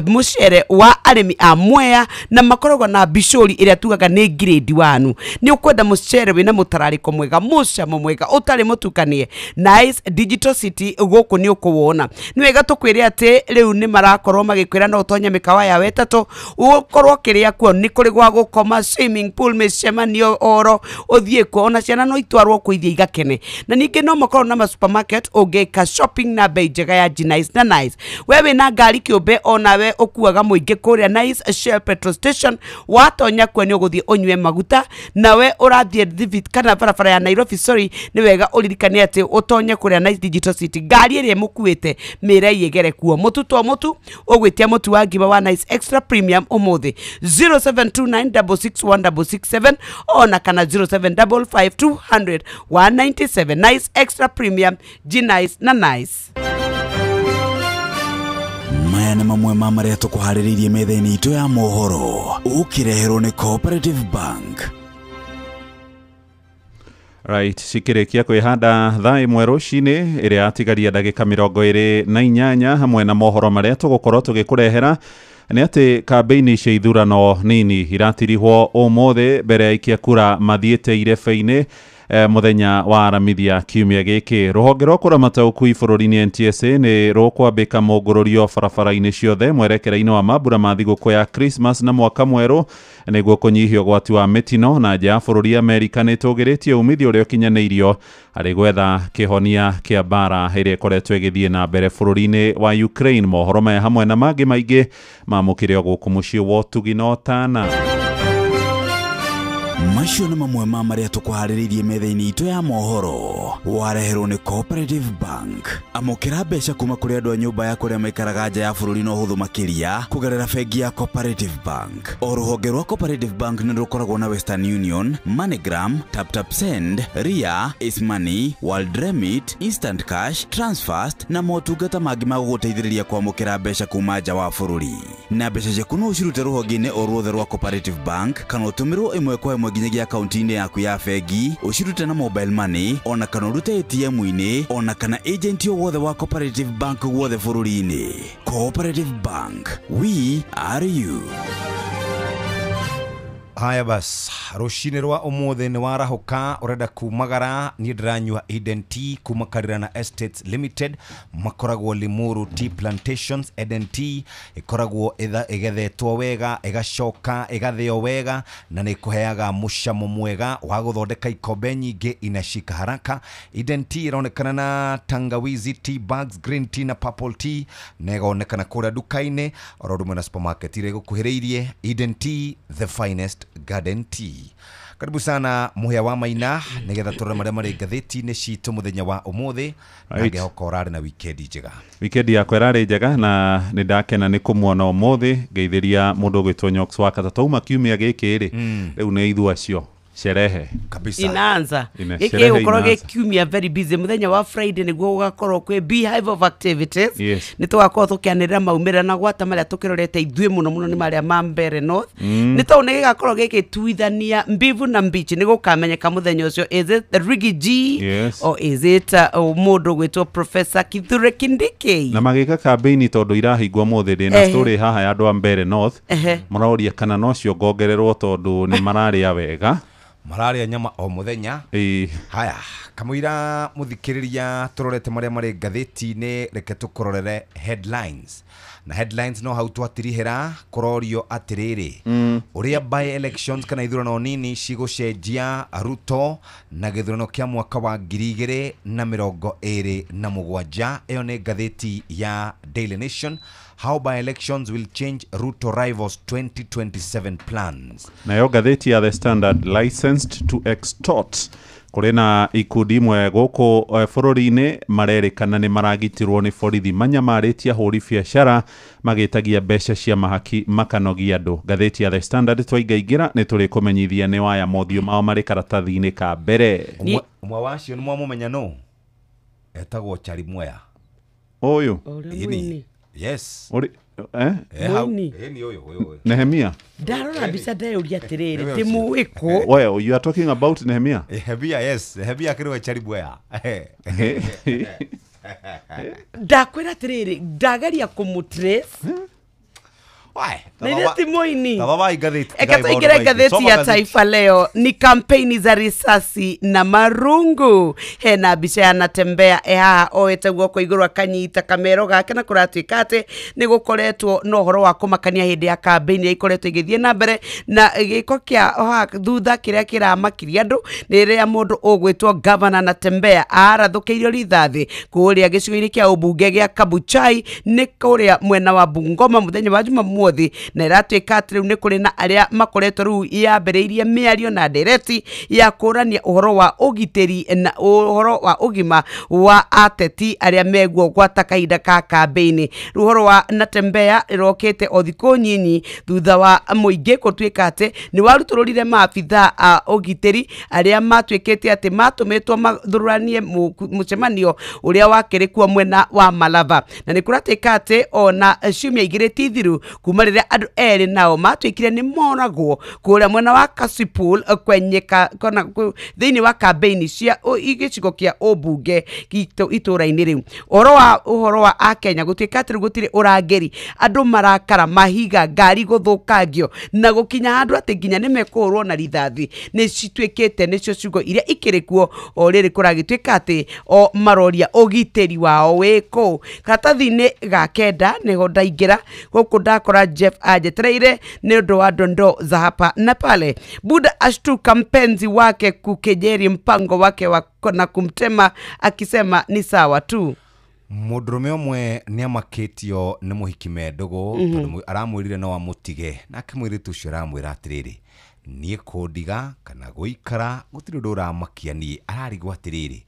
S2: mũcere wa arĩmi a Mwea, na makoragwo na bicũri ĩrĩa tugaga nĩ grade 1. Nĩ ũkwenda mũcere wĩna mũtararĩko mwega, mũcamo mwega, ũtarĩ mũtukanie. Nice Digital City gũkũ nĩ ũkũwona. Nĩ wega tũkwĩre atĩ rĩu nĩ marakorwo magĩkwĩra no ũtonye mĩkawa yao ĩtatũ, ũkorwo kĩrĩa kuo nĩ kũrĩ gwa gũkoma, swimming pool, mĩcemanio oro ũthiĩ kuo, ona ciana no itwarwo kuo ithiĩ igakene. Na ningĩ no makorwo na supermarket ũngĩka shopping na bei njega ya G-Nice na Nice. We wĩna ngari kĩũmbe onawe ũkuaga mũingĩ kũrĩa Nice Shell petrol station, watonya kuo nĩ ũgũthiĩ ũnyue maguta. Nawe ũrathiĩ Thibit kana barabara ya Nairobi, sorry, nĩ wega ũririkane atĩ ũtonye kũrĩa Nice Digital City, ngari ĩrĩa ĩmũkuĩte mĩre ĩgere kuo. Mũtu to mũtu, ũgwĩtia mũtu wa ngima wa Nice Extra Premium ũmũthĩ 0729661667 ona kana 0755200197. Nice Extra Premium, G-Nice na Nice.
S6: Maya nĩ mamwe ma marĩa tũkũharĩrĩirie metha-inĩ itũ ya mohoro, ũkĩreherwo nĩ Cooperative Bank.
S12: Right, cikĩrĩkia kwĩhanda thaa 1 rũcinĩ ĩrĩa yatigaria ndagĩka 28 hamwe na mohoro marĩa tũgũkorwo tũgĩkũrehera nĩ atĩ kambĩini cia ithurano nini iratirihwo ũmũthĩ mbere ya aikia kura mathiĩte irebe-inĩ mũthenya wa aramithia kiumia gĩkĩ. Rũhonge rwa kũramata ũkui bũrũri-inĩ NTSA nĩ rũkwambĩka mũngũrũrio barabara-inĩ ciothe mwerekera-inĩ wa mambura ma thigũkũ ya Christmas na mwaka mwerũ nĩguo kũnyihia ũgwati wa mĩtino. Na nja ya bũrũri Amerika nĩ ĩtũgĩrĩtie umithio ũrĩa ũkinyanĩirio harĩ gwetha kĩhonia kĩa mbara ĩrĩa ĩkoretwo ĩgĩthiĩ na mbere bũrũri-inĩ wa Ukraine. Mohoro maya hamwe na mangĩ maingĩ mamũkĩre o gũkũ mũciĩ wa ũtugi na ũtana.
S6: Macio nĩ mamwe ma marĩa tũkũharĩrĩirie metha-inĩ itũ ya mohoro, wareherwo nĩ Cooperative Bank. Amũkĩra mbeca kuma kũrĩ andũ a nyũmba ya kũrĩa maikaraga nja ya bũrũri na ũhũthũ makĩria kũgerera bengi ya Cooperative Bank. O rũhonge rwa Cooperative Bank nĩ rũkoragwo na Western Union, MoneyGram, TapTap Send, Ria, Ace World Remit, Instant Cash, Transfast na motungata mangĩ ma gũgũteithĩrĩria kwamũkĩra mbeca kuma nja wa bũrũri. Na mbeca ciaku no ũcirute rũhonge-inĩ o ruothe rwa Cooperative Bank kana ũtũmĩrwo ĩmwe kwa ĩmwe nginyagia akaunti-inĩ yaku ya bengi, ũcirute na mobile money ona kana ũrute ATM-inĩ ona kana agent o wothe wa Cooperative Bank guothe bũrũri-inĩ. Cooperative Bank, we are you.
S1: Haya bas, rũcinĩ rwa ũmũthĩ nĩ warahũka ũrenda kumagara, niĩ ndĩranyua Eden Tea kuma Karirana Estates Limited, makoragwo Limuru Tea Plantations. Eden Tea ĩkoragwo ĩgethetwo wega, ĩgacoka ĩgathĩo wega, na nĩ ĩkũheaga mũcamo mwega wa gũthondeka ikombe nyingĩ inashika haraka. Eden Tea ĩronekana na tangawizi tea bags, green tea na purple tea, na ĩgonekana kũrĩa nduka-inĩ oro ũndũ ũmwe na supermarket iria ĩgũkuhĩrĩirie. Eden Tea, the finest garden tea. Karibu sana Muhia wa Maina nigetha turore maria mari ngathĩti-inĩ citũ mũthenya wa ũmũthĩ, na ngĩhoka ũrarĩ na wikendi njega.
S12: Wikendi yakwa ĩrarĩ njega na nĩ ndakena nĩ kũmuona ũmũthĩ, ngeithĩria mũndũ ũgwĩtwo Nyox wa Kata. Tauma kiumia gĩkĩ rĩ, rĩu nĩ ithuĩ acio sherehe
S1: kabisa
S2: inaanza. Gĩkĩ gũkorwo gĩ kiumia very busy. Mũthenya wa Friday nĩguo gũgakorwo kwĩ beehive of activities.
S12: Yes.
S2: Nĩ tũgakorwo tũkĩanĩrĩra maumĩrĩra na gwata marĩa tũkĩrorete ithuĩ mũno mũno nĩ marĩa ma Mbere North. Nĩ tondũ nĩ gĩgakorwo gĩgĩtuithania mbivu na mbichi, nĩ gũkamenyeka mũthenya ũcio, is it the Riggy G?
S12: Yes.
S2: Or is it mũndũ ũgwĩtwo Professor Kithure Kindiki?
S12: Na magĩka kambĩini tondũ irahingwo mũthĩ, ndĩ na story haha ya andũ a Mbere North maroria kana no ciongongererwo tondũ nĩ mararĩa wega,
S1: mararĩa nyama o mũthenya. Haya, kamũira mũthikĩrĩria tũrorete marĩa marĩ ngathĩti-inĩ, reke tũkũrorere headlines. Na headlines no hau twatirihĩra kũrorio atĩrĩrĩ, ũrĩa by elections kana ithurano nini cigũcenjia Ruto na gĩthurano kĩa mwaka wa 2027. Ĩyo nĩ ngathĩti ya Daily Nation. How by elections will change Ruto rivals 2027 plans.
S12: Nayo ngathĩti ya The Standard, licensed to extort. Kũrĩ na ikundi imwe gũkũ bũrũri-inĩ marerĩkana nĩ maragitirwo nĩ borithi manyamarĩtie ahũri biacara magĩtagia mbeca cia mahaki makanogia andũ. Ngathĩti ya The Standard twaingaingĩra nĩ tũrĩkũmenyithia nĩ waya mothiũ mao marĩ karatathi-inĩ ka mbere.
S1: Ũmwe wacio nĩ mwamũmenya nũ? Etagwo Chari Mwea.
S12: Ũyũ?
S1: Ĩni. Yes.
S12: Ũrĩ eh?
S2: Mũini.
S1: Ĩni ũyũ ũyũ.
S12: Nehemia.
S2: Ndarora mbica ndeyũria atĩrĩrĩ, ndĩmũĩ kũ?
S12: Well, you are talking about Nehemia?
S1: Nehemia, yes. Nehemia akĩrĩ we Chari Mwea.
S2: Ndakwĩra atĩrĩrĩ, ndageria kũmũtrace. Na ithe ti mũini. Eka tuingire ngathĩti ya Taifa Leo. Ni kampeni za risasi na marungu. Hena mbica ya Natembeya e haha oete guoko igũrũ akanyita kamero gake, na kũratuĩka atĩ nĩ gũkoretwo na ũhoro wa kũmakania hĩndĩ ya kambĩini ĩrĩa ikoretwo ĩgĩthiĩ na mbere, na gĩko kĩa haha thutha kĩrĩa kĩramakirie andũ nĩ rĩrĩa mũndũ ũgwĩtwo Gavana Natembeya arathũkĩirio rithathi kũrĩa gĩcigo-inĩ kĩa ũmbunge gĩa Kabuchai, nĩ kũrĩa mwena wa Bungoma mũthenya wa Jumamothi, na ĩratuĩka atĩ rĩu nĩ kũrĩ na arĩa makoretwo rĩu yambĩrĩirie mĩario na ndereti ya kũrania ũhoro wa ũgitĩri na ũhoro wa ũgima wa ateti arĩa meguo gwata kahinda ka kambĩini. Rĩu ũhoro wa Natembeya ĩrokĩte o thikũ nyinyi thutha wa mũingĩ gũtuĩka atĩ nĩ warutũrũrire maabithaa a ũgitĩri arĩa matuĩkĩte atĩ matũmĩtwo mathuranie mũcemanio ũrĩa wakĩrĩ kuo mwena wa Malava, na nĩ kũratuĩka atĩ ona ciumia igĩrĩ ti thiru kuma rĩrĩa andũ erĩ nao matuĩkire nĩ moragwo kũrĩa mwena wa Kasipul kwenyeka kona thĩinĩ wa kambĩini cia gĩcigo kĩa ũmbunge itũũra-inĩ rĩu. Ũhoro wa Akenya gũtuĩka atĩ rĩu gũtirĩ ũrangĩri, andũ marakara, mahiga, ngari gũthũkangio na gũkinya handũ atĩ nginya nĩ mekũhũrwo na rithathi nĩ cituĩkĩte nĩcio ciugo iria ikĩrĩ kuo o rĩrĩ kũragĩtuĩka atĩ o maroria ũgitĩri wao wĩ kũ. Karatathi-inĩ ga kenda nĩho ndaingĩra gũkũ ndakora Jeff ajetereire nĩ ũndũ wa dondoo za hapa na pale. Buda ashtuka mpenzi wake kukejeri mpango wake wa na kumtema akisema ni sawa tu.
S1: Mũndũrũme ũmwe nĩ amakĩtio nĩ mũhiki me ndũgũ, tondũ aramwĩrire no amũtige, nake mũirĩtu ũcio aramwĩra atĩrĩrĩ, niĩ kũndiga kana gũikara gũtirĩ ũndũ ũramakia niĩ. Ararigwo atĩrĩrĩ,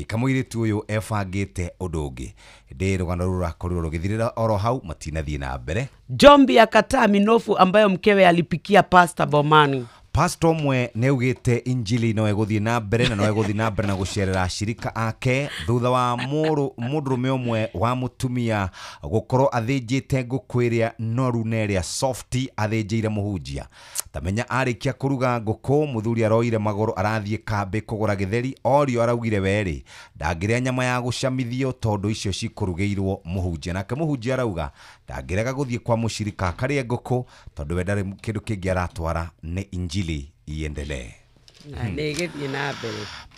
S1: kamũirĩtu ũyũ ebangĩte ũndũ ũngĩ. Ndĩ rũgano rũrũ rũrakorirwo rũgĩthirĩra oro hau, matinathiĩ na mbere.
S2: Jombi akataa minofu ambayo mkewe alipikia Pastor Bomani.
S1: Pastor ũmwe nĩ augĩte injili no ĩgũthiĩ na mbere na no ĩgũthiĩ na mbere na gũcerera ashirika ake thutha wa mũndũrũme ũmwe wa mũtumia gũkorwo athĩnjĩte ngũkũ ĩrĩa noru na ĩrĩa soft athĩnjĩire mũhunjia. Tamenya arĩkia kũruga ngũkũ, mũthuri aroire magũrũ arathiĩ kambĩ kũgũra gĩtheri, orio araugire werĩ ndangĩrĩa nyama ya gũcamithio tondũ icio cikũrugĩirwo mũhunjia. Nake mũhunjia arauga ndangĩrega gũthiĩ kwa mũcirika akarĩe ngũkũ tondũ we ndarĩ kĩndũ kĩngĩ aratwara, nĩ injili iendelee.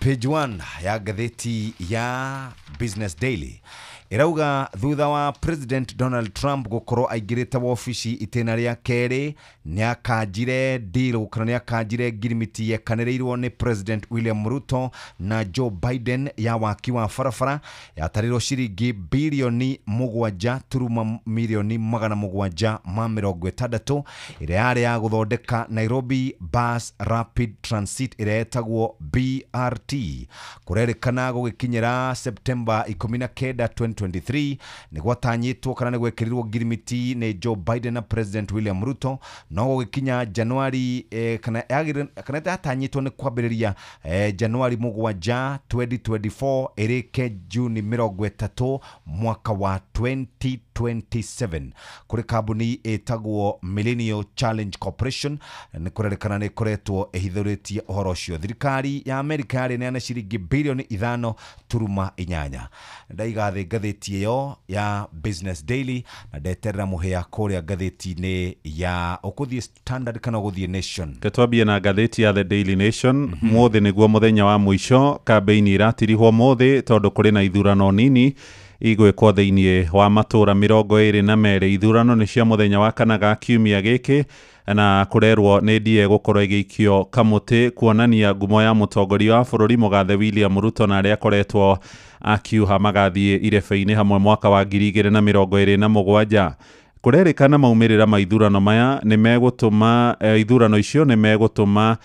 S1: Page 1 ya ngathĩti ya Business Daily ĩrauga thutha wa President Donald Trump gũkorwo aingĩrĩte wobici itĩna rĩa kerĩ, nĩakanjire deal kana nĩakanjire ngirimiti yekanĩrĩirwo nĩ President William Ruto na Joe Biden ya waki wa barabara yatarĩrwo ciringi bilioni 7.760 ĩrĩa yarĩ ya gũthondeka Nairobi Bus Rapid Transit ĩrĩa ĩtagwo BRT. Kũrerĩkana gũgĩkinyĩra September 19 2023 nĩ gwatanyĩtwo kana nĩ gwekĩrirwo ngirimiti nĩ Joe Biden na President William Ruto, no gũgĩkinya Januari kana yatanyĩtwo nĩ kwambĩrĩria Januari 7 2024 ĩrĩke Juni 30 mwaka wa 2027. Kũrĩ kambuni ĩtagwo Millennial Challenge Corporation nĩ kũrerĩkana nĩ ĩkoretwo ĩhithũrĩtie ũhoro ũcio. Thirikari ya Amerika yarĩ neana ciringi bilioni 5.8. Ndaiga thĩ ngathĩti ĩyo ya Business Daily na ndeterera mũhĩa kũrĩa ngathĩti-inĩ ya ũkũthiĩ Standard kana ũgũthiĩ Nation.
S12: Twambie na ngathĩti ya The Daily Nation. Mũthĩ nĩguo mũthenya wa mũico, kambĩini iratirihwo mũthĩ tondũ kũrĩ na ithurano nini igwĩkwo thĩinĩ wa matũra 22. Ithurano nĩ cia mũthenya wa kana ga kiumia gĩkĩ na kũrerwo nĩ ndie gũkorwo ĩgĩikio kamũtĩ kuonania ngumo ya mũtongoria wa bũrũri mũgathe William Ruto na arĩa akoretwo akiuha magathiĩ irebe-inĩ hamwe mwaka wa 2027. Kũrerĩkana maumĩrĩra ma ithurano maya nĩ megũtũma ithurano icio nĩ megũtũma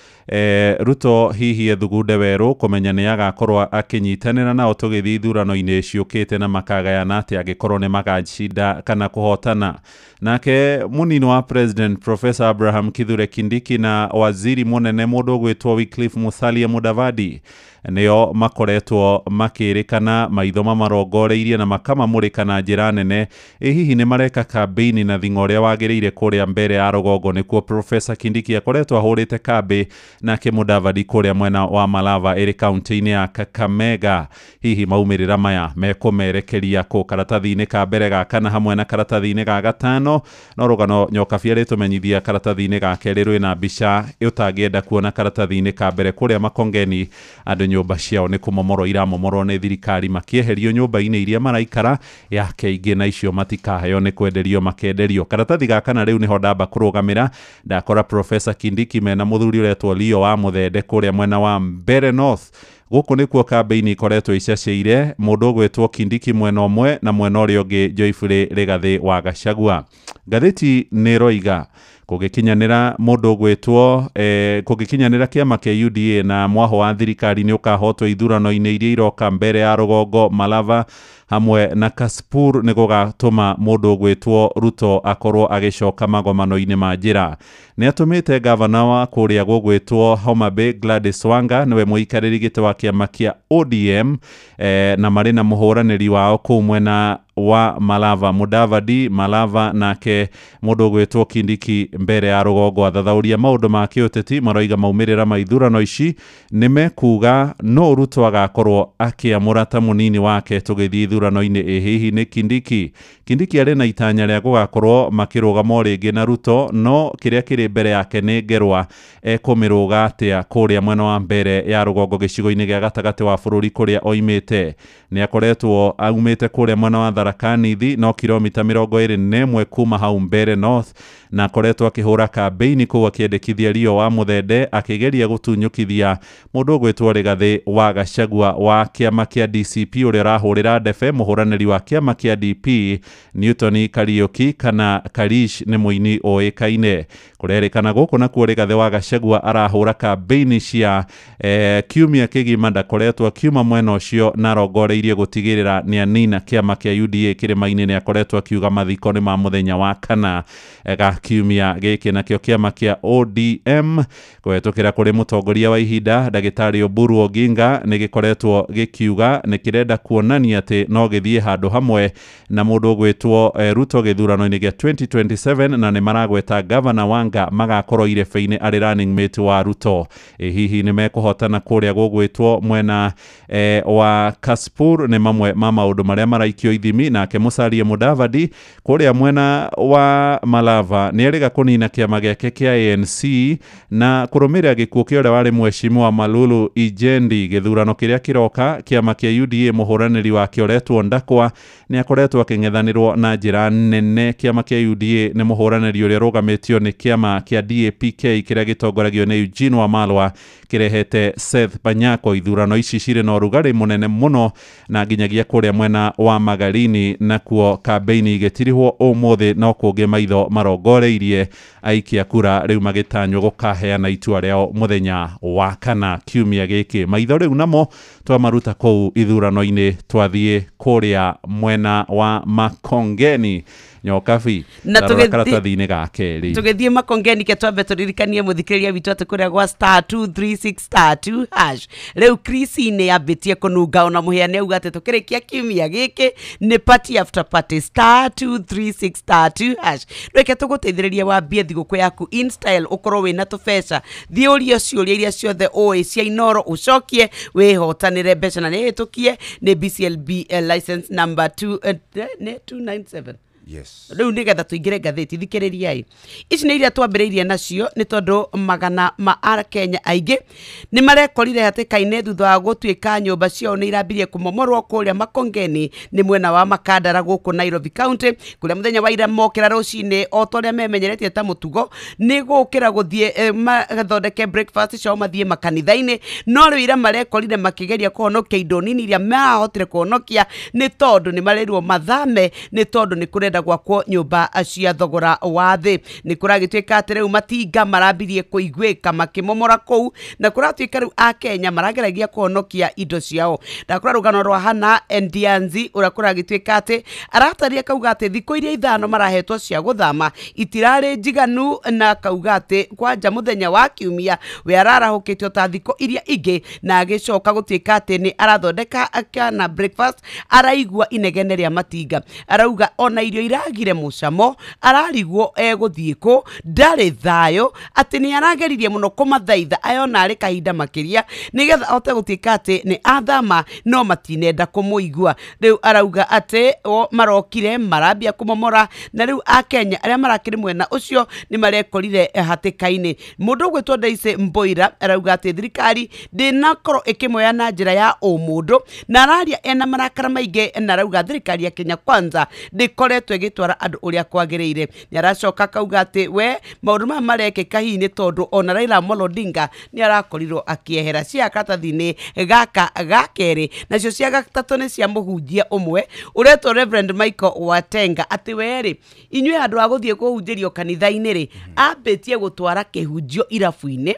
S12: Ruto hihi ethugunde werũ kũmenya nĩ agakorwo akĩnyitanĩra nao tũgĩthiĩ ithurano-inĩ ciũkĩte na makagayana atĩ angĩkorwo nĩ magacinda kana kũhotana. Nake mũnini wa President Professor Abraham Kithure Kindiki na waziri mũnene mũndũ ũgwĩtwo Wycliffe Musalia Mudavadi nĩo makoretwo makĩrĩkana maitho mamarongoreirie na makamamũrĩka na njĩra nene. Ĩ hihi nĩ mareka kambĩini na thing'a ũrĩa wagĩrĩire kũrĩa mbere ya rũgongo nĩkuo Professor Kindiki akoretwo ahũrĩte kambĩ, nake Mudavadi kũrĩa mwena wa Malava ĩrĩ kaunti-inĩ ya Kakamega. Hihi maumĩrĩra maya mekũmerekeria kũ? Karatathi-inĩ ka mbere ga kana hamwe na karatathi-inĩ ga gatano, no rũgano Nyokabi arĩtũmenyithia karatathi-inĩ ga kerĩ rwĩna mbica ũtangĩenda kuona karatathi-inĩ ka mbere. Kũrĩa Makongeni andũ nyũmba ciao nĩ kũmomorwo iramomorwo nĩ thirikari makĩeherio nyũmba-inĩ iria maraikara yake ingĩ na icio matikaheo nĩ kwenderio makenderio. Karatathi ga kana rĩu nĩho ndamba kũrũgamĩra, ndakora Professor Kindiki mena mũthuri ũretwo Leo wa Mũthende kũrĩa mwena wa Mbeere North. Gũkũ nĩkuo kambĩini ikoretwo icacĩire, mũndũ ũgwĩtwo Kindiki mwena ũmwe na mwena ũrĩa ũngĩ Joyfrey Rigathĩ wa Gachagua. Ngathĩti nĩ ĩroiga kũngĩkinyanĩra mũndũ ũgwĩtwo kũngĩkinyanĩra kĩama kĩa UDA na mwaho wa thirikari nĩ ũkahotwo ithurano-inĩ iria iroka mbere ya rũgongo Malava hamwe na Kasipul nĩ gũgatũma mũndũ ũgwĩtwo Ruto akorwo agĩcoka magomano-inĩ ma njĩra. Nĩ atũmĩte gavana wa kũrĩa gũgwĩtwo Homa Bay Gladys Wanga nĩwe mũikarĩri gĩtĩ wa kĩama kĩa ODM na marĩ na mũhũranĩri wao kũu mwena wa Malava Mudavadi Malava, nake mũndũ ũgwĩtwo Kindiki mbere ya rũgongo. Athathaũria maũndũ ma kĩũteti maroiga maumĩrĩra ma ithurano ici nĩ mekuga no Ruto agakorwo akĩamũra ta mũnini wake tũgĩthiĩ ithurano-inĩ. Ĩ hihi nĩ Kindiki? Kindiki arĩ na itanya rĩa gũgakorwo makĩrũgama o rĩngĩ na Ruto, no kĩrĩa kĩrĩ mbere yake nĩ ngerwa ekũmĩrũga atĩa kũrĩa mwena wa mbere ya rũgongo gĩcigo-inĩ gĩa gatagatĩ wa bũrũri kũrĩa oimĩte. Nĩ akoretwo aumĩte kũrĩa mwena wa Tharaka Nithi no kilomita 21 kuma hau Mbeere North, na akoretwo akĩhũra kambĩini kũu akĩendekithia Rio wa Mũthende akĩgeria gũtunyũkithia mũndũ ũgwĩtwo Rigathĩ wa Gachagua wa kĩama kĩa DCP ũrĩa ũrahũrĩra ndebe mũhũranĩri wa kĩama kĩa DP Newton Kariuki kana Karish nĩ mũini ũĩkaine. Kũrerĩkana gũkũ nakuo Rigathĩ wa Gachagua arahũra kambĩini cia kiumia kĩgima ndakoretwo akiuma mwena ũcio na arongoreirie gũtigĩrĩra nĩ anina kĩama kĩa UDA kĩrĩma-inĩ. Nĩ akoretwo akiuga mathiko nĩ ma mũthenya wa kana ga kiumia gĩkĩ. Nakĩo kĩama kĩa ODM kũhetũkĩra kũrĩ mũtongoria wa ihinda ndagĩtarĩ Oburu Oginga nĩ gĩkoretwo gĩkiuga nĩ kĩrenda kuonania atĩ no gĩthiĩ handũ hamwe na mũndũ ũgwĩtwo Ruto gĩthurano-inĩ gĩa 2027, na nĩ maragweta Gavana Wanga magakorwo irebe-inĩ arĩ running mate wa Ruto. Hihi nĩ mekũhotana kũrĩa gũgwĩtwo mwena wa Kasipul? Nĩ mamwe ma maũndũ marĩa maraikio ithimi. Nake Musalia Mudavadi kũrĩa mwena wa Malava nĩ erĩga kũnina kĩama gĩake kĩa ANC na kũrũmĩrĩra gĩkuũ kĩa ũrĩa warĩ mheshimiwa Malulu Ijendi. Gĩthurano kĩrĩa kĩroka kĩama kĩa UDA mũhũranĩri wake ũretwo Ndakwa nĩ akoretwo akĩng'ethanĩrwo na njĩra nene. Kĩama kĩa UDA nĩ mũhũranĩri ũrĩa ũrũgamĩtio nĩ kĩama kĩa DAPK kĩrĩa gĩtongoragio nĩ Eugene Wamalwa kĩrehete Seth Panyako. Ithurano ici cirĩ na ũrugarĩ mũnene mũno na nginyagia kũrĩa mwena wa Magarini nakuo kambĩini igĩtirihwo ũmũthĩ, no kũngĩ maitho marongoreirie aikia kura rĩu magĩtanywo gũkaheana itua rĩao mũthenya wa kana kiumia gĩkĩ. Maitho rĩu namo twamaruta kũu ithurano-inĩ twathiĩ kũrĩa mwena wa Makongeni. Nyokabi
S2: na
S12: karatathi-inĩ ga kerĩ
S2: tũgĩthiĩ Makongeni ke twambe tũririkanie mũthikĩrĩria witũ atĩ kũrĩa gwa star 236 star 2 hash rĩu krisi nĩ yambĩtie kũnunga ona mũhĩa nĩ auga atĩ tũkĩrĩkia kiumia gĩkĩ nĩ party after party star 236 star 2 hash. Reke tũgũteithĩrĩria wambie thigũkũ yaku in style, ũkorwo wĩna tũbeca, thiĩ ũrie ciũria iria ciothe ũĩ cia Inooro ũcokie wĩhotanĩre mbeca na nĩ hĩtũkie nĩ BCLB license number 297.
S1: Yes.
S2: Rĩu nĩgetha tũingĩre ngathĩti thikĩrĩriai ici nĩ iria twambĩrĩirie nacio nĩ tondũ magana ma Akenya aingĩ nĩ marekorire hatĩka-inĩ thutha wa gũtuĩka nyũmba ciao nĩ irambirie kũmomorwo kũrĩa Makongeni nĩ mwena wa Makandara gũkũ Nairobi County, kũrĩa mũthenya wa ira mokĩra rũcinĩ o ta ũrĩa memenyeretie ta mũtugo nĩ gũkĩra gũthiĩ magathondeke breakfast ciao mathiĩ makanitha-inĩ, no rĩu ira marekorire makĩgeria kũhonokia indo nini iria marahotire kũhonokia nĩ tondũ nĩ marerirwo mathame nĩ tondũ nĩ kũrendwo kũrenda gwakwo nyũmba cia thogora wa thĩ. Nĩ kũragĩtuĩka atĩ rĩu matinga marambirie kũiguĩka makĩmomora kũu, na kũratuĩka rĩu Akenya marageragia kũhonokia indo ciao. Ndakora rũgano rwa Hana Ndianzi ũrĩa kũragĩtuĩka atĩ arataria kauga atĩ thikũ iria 5 marahetwo cia gũthama itirarĩ njiganu, na kauga atĩ kwanja mũthenya wa kiumia we ararahũkĩtio ta thikũ iria ingĩ, na agĩcoka gũtuĩka atĩ nĩ arathondeka kana breakfast araigua inegene rĩa matinga. Arauga ona irio iragire mũcamo, ararigwo egũthiĩ kũ, ndarĩ thayũ, atĩ nĩ arageririe mũno kũmathaitha ayona arĩ kahinda makĩria nĩgetha ahote gũtuĩka atĩ nĩ athama, no matinenda kũmũigua. Rĩu arauga atĩ o marokire marambia kũmomora, na rĩu Akenya arĩa marakĩrĩ mwena ũcio nĩ marekorire hatĩka-inĩ. Mũndũ ũgwĩtwo Daisy Mboira arauga atĩ thirikari ndĩnakorwo ĩkĩmoya na njĩra ya ũmũndũ, na araria ena marakara maingĩ, na arauga thirikari ya Kenya Kwanza ndĩkoretwo ĩgĩtwara andũ ũrĩa kwagĩrĩire. Nĩ aracoka akauga atĩ we maũndũ maya marekĩka hihi nĩ tondũ ona Raila Amolo Odinga nĩ arakorirwo akĩehera. Cia karatathi-inĩ gaka ga kerĩ, nacio cia gatatũ nĩ cia mũhunjia ũmwe ũretwo Reverend Michael Watenga, atĩ we rĩ, inyuĩ andũ a gũthiĩ kũhunjĩrio kanitha-inĩ rĩ, ambĩtie gũtwara kĩhunjio irabu-inĩ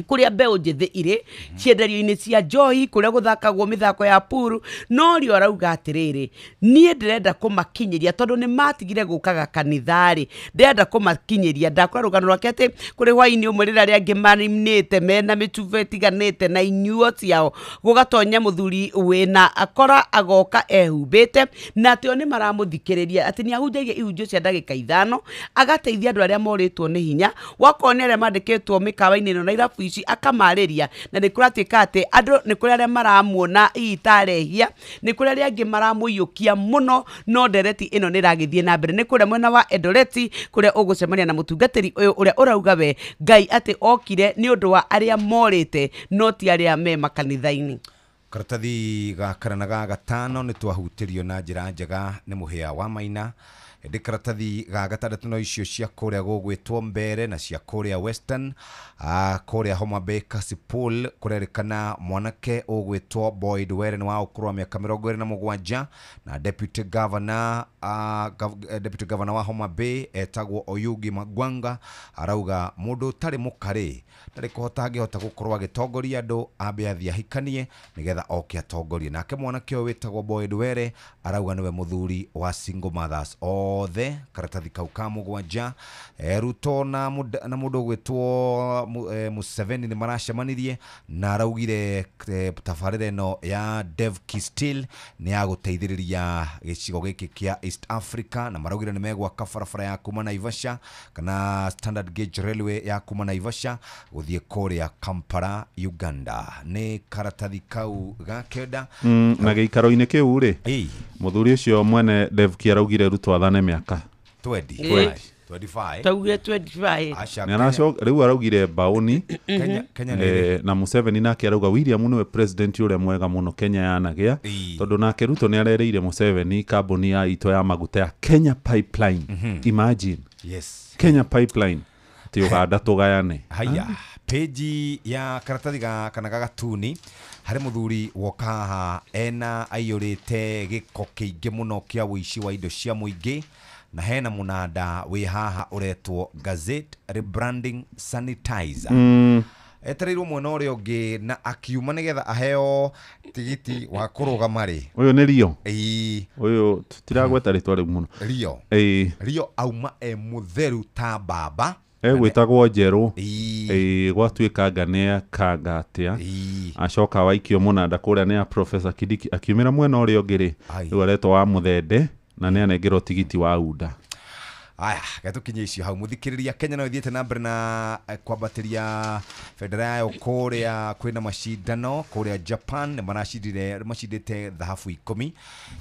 S2: kũrĩa mbeũ njĩthĩ irĩ, cienderio-inĩ cia njohi, kũrĩa gũthakagwo mĩthako ya puru. No rĩo arauga atĩrĩrĩ, niĩ ndĩrenda kũmakinyĩria tondũ nĩ matigire gũkaga kanitha-rĩ, ndĩrenda kũmakinyĩria. Ndakora rũgano rwake atĩ kũrĩ hwaĩ-inĩ ũmwe rĩrĩa arĩa angĩ marinĩte mena mĩcuba ĩtiganĩte na inyuo ciao, gũgatonya mũthuri wĩna akora agoka ehumbĩte, na atĩ o nĩ maramũthikĩrĩria, atĩ nĩ ahunjagia ihunjio cia ndagĩka 5, agateithia andũ arĩa morĩtwo nĩ hinya, wakorwo nĩ arĩa mandĩkĩtwo mĩkawa-inĩ ĩno na irabu ici akamarĩria. Na nĩ kũratuĩka atĩ andũ nĩ kũrĩ arĩa maramuona hihi tarehia, nĩ kũrĩ arĩa angĩ maramũiyũkia mũno, no ndereti ĩno nĩ ĩragĩthiĩ na mbere. Nĩ kũrĩa mwena wa Eldoret kũrĩa ũgũcemania na mũtungatĩri ũyũ ũrĩa ũrauga we Ngai atĩ okire nĩ ũndũ wa arĩa morĩte, no ti arĩa me makanitha-inĩ.
S1: Karatathi ga kana na ga gatano nĩ twahutĩrio na njĩra njega nĩ mũhĩa wa Maina. Ĩndĩ karatathi ga gatandatũ no icio cia kũrĩa gũgwĩtwo Mbere na cia kũrĩa Western, kũrĩa Homa Bay Kasipul, kũrerĩkana mwanake ũgwĩtwo Boyd Were nĩ wa ũkũrũ wa mĩaka 27, na deputy governor deputy governor wa Homa Bay etagwo Oyugi Magwanga arauga mũndũ ũtarĩ mũkarĩ ndarĩ kũhota angĩhota gũkorwo agĩtongoria andũ, ambe athiĩ ahikanie nĩgetha oke atongorie. Nake mwanake ũyũ wĩtagwo Boyd Were arauga nĩwe mũthuri wa single mothers othe. Karatathi kau ka mũgwanja, Ruto na mũndũ ũgwĩtwo Museveni nĩ maracemanirie, na araugire tabarĩra ĩno ya Devki Steel nĩ ya gũteithĩrĩria gĩcigo gĩkĩ kĩa East Africa, na maraugire nĩ megwaka barabara ya kuma Naivasha kana Standard Gauge Railway ya kuma Naivasha gũthiĩ kũrĩa Kampala, Uganda. Nĩ karatathi kau ga kenda.
S12: Na gĩikaro-inĩ kĩu rĩ, mũthuri ũcio mwene Devki araugire Ruto athane mĩaka
S1: 20. 25.
S2: Taugire 25.
S12: Nĩ rĩu araugire baoni
S1: Kenya
S12: na Museveni nake arauga William nĩwe president ũrĩa mwega mũno Kenya yanagĩa, tondũ nake Ruto nĩ arereire Museveni kambuni ya itũ ya maguta ya Kenya Pipeline. Imagine.
S1: Yes.
S12: Kenya Pipeline ti Uganda tũgayane.
S1: Haya, peji ya karatathi ga kana ga gatuni harĩ mũthuri woka haha ena aiyũrĩte gĩko kĩingĩ mũno kĩa ũici wa indo cia mũingĩ, na hena mũnanda wĩ haha ũretwo Gazette Rebranding Sanitizer. Etereirwo mwena ũrĩa ũngĩ na akiuma nĩgetha aheo tigiti wa kũrũgama rĩ.
S12: Ũyũ nĩ Rio.
S1: Ĩĩ.
S12: Ũyũ tũtiragweta rĩtwa rĩu mũno.
S1: Rio.
S12: Ĩĩ.
S1: Rio auma e mũtheru ta mbamba.
S12: Egwĩtagwo Njerũ. Ĩĩ, gwatuĩka nga nĩ akanga atĩa. Acoka waikio mũnanda kũrĩa nĩ ya Professor Kindiki, akiumĩra mwena ũrĩa ũngĩ rĩ, rĩu aretwo wa Mũthende na nĩ anengerwo tigiti wa UDA.
S1: Aya, gatukinye icio hau muthikiriria. Kenya no ithiĩte na mbere na kwambatĩria bendera yayo kũrĩa kwĩna macindano kũrĩa Japan nĩ maracindire macindĩte thahabu 10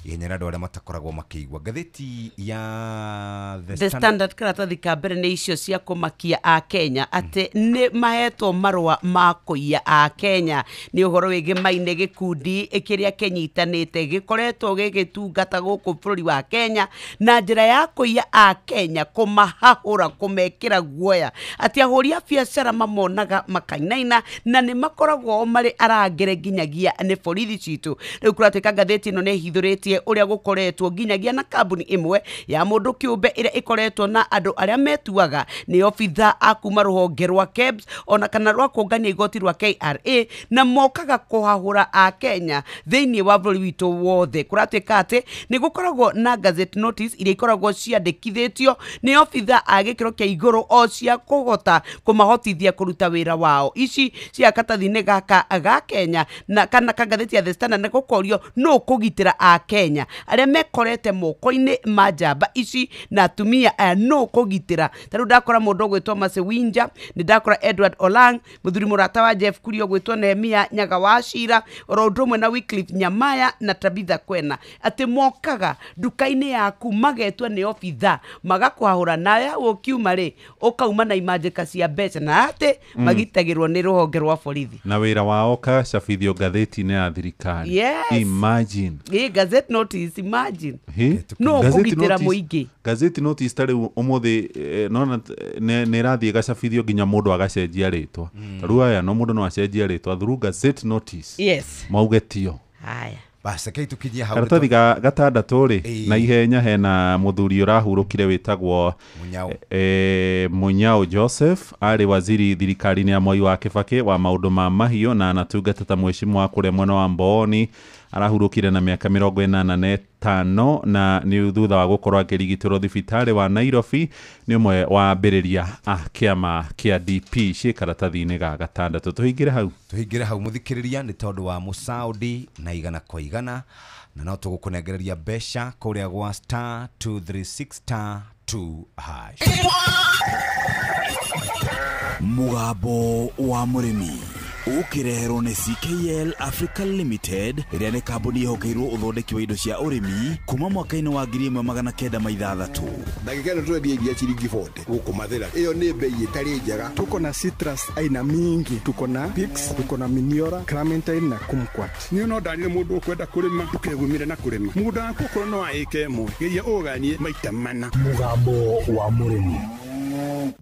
S1: ihenya rĩa andũ arĩa matakoragwo makĩigua. Ngathĩti ya
S2: The Standard karatathi ka mbere nĩ icio cia kũmakia a Kenya atĩ nĩ mahetwo marũa ma kũiya a Kenya. Nĩ ũhoro wĩgĩmaine gĩkundi kĩrĩa kĩnyitanĩte gĩkoretwo gĩgĩtungata gũkũ bũrũri wa Kenya na njĩra ya kũiya a Kenya Kenya kũmahahũra kũmekĩra guoya atĩ ahũri a biacara mamonaga makainaina na nĩ makoragwo marĩ arangĩre nginyagia nĩ borithi citũ. Rĩu kũratuĩka ngathĩti ĩno nĩ ĩhithũrĩtie ũrĩa gũkoretwo nginyagia na kambuni ĩmwe ya mũndũ kĩũmbe ĩrĩa ĩkoretwo na andũ arĩa metuaga nĩ obitha a kuma rũhonge rwa KEBS ona kana rwa kũngania igoti rwa KRA na mokaga kũhahũra a Kenya thĩinĩ wa bũrũri witũ wothe. Kũratuĩka atĩ nĩ gũkoragwo na gazette notice iria ikoragwo ciandĩkithĩtio nĩ obitha a gĩkĩro kĩa igũrũ o cia kũhota kũmahotithia kũruta wĩra wao. Ici cia katathi-inĩ gaka ga Kenya na kana ka ngathĩti ya The Standard nĩ gũkorio nũ kũgitĩra a Kenya arĩa mekorete moko-inĩ ma njamba ici na atumia aya nũ kũgitĩra. Ta rĩu ndakora mũndũ ũgwĩtwo Mercy Winja, nĩ ndakora Edward Olang, mũthuri mũrata wa Jeff Kuria ũgwĩtwo Nehemia Nyaga wa Cira, oro ũndũ ũmwe na Wycliffe Nyamaya na Tabitha Kwena, atĩ mokaga nduka-inĩ yaku magetwo nĩ obitha magakũhahũra nawe ũkiuma rĩ ũkauma na imanjĩka cia mbeca na atĩ magitagĩrwo nĩ rũhonge rwa borithi
S12: na wĩra wao kacabithio ngathĩti-inĩ ya thirikari.
S2: Yes.
S12: Imagine.
S2: Ĩ gazette notice, imagine. No kũgitĩra mũingĩ.
S12: Gazette notice ta rĩu ũmũthĩ nona nĩ ĩrathiĩ gacabithio nginya mũndũ agacenjia rĩtwa. Ta rĩu aya no mũndũ no acenjia rĩtwa through gazette notice.
S2: Yes.
S12: Mauge tio.
S2: Haya.
S1: Basi kei tukinyia hau
S12: karatathi ga gatandatũ rĩ na ihenya hena mũthuri ũrahurũkire wĩtagwo Munyao Joseph, arĩ waziri thirikari-inĩ ya Mwai wa Kibaki wa maũndũ ma mahiũ na anatungata ta mheshimiwa kũrĩa mwena wa Mbooni. Arahurũkire na mĩaka 85 na nĩ thutha wa gũkorwo akĩrigitĩrwo thibitarĩ wa Nairobi. Nĩ ũmwe wa ambĩrĩria a kĩama kĩa DP ciĩ karatathi-inĩ ga gatandatũ. Tũhingĩre hau,
S1: tũhingĩre hau mũthikĩrĩria nĩ tondũ wa Mũsaudi na igana kwa igana na no tũgũkũnengereria mbeca kũrĩa gwa star 236 star 2 hash.
S6: Mũgambo wa mũrĩmi ũkĩreherwo nĩ CKL Africa Limited ĩrĩa nĩ kambuni ĩhokeirwo ũthondeki wa indo cia ũrĩmi kuma mwaka-inĩ wa 1906.
S13: Ndagĩka ĩno tũrendia iria ciringi 40 gũkũ Mathĩra. Ĩyo nĩ bei ĩtarĩ njega.
S14: Tuko na citrus aina mingi, tuko na Pix, tuko na Miniora, Clementine na Kumquat.
S15: Niĩ no ndanire mũndũ ũkwenda kũrĩma ndũkegumire na kũrĩma. Mũgũnda waku okorwo no wa ĩka ĩmwe geria ũganie maita mana.
S3: Mũgambo wa mũrĩmi.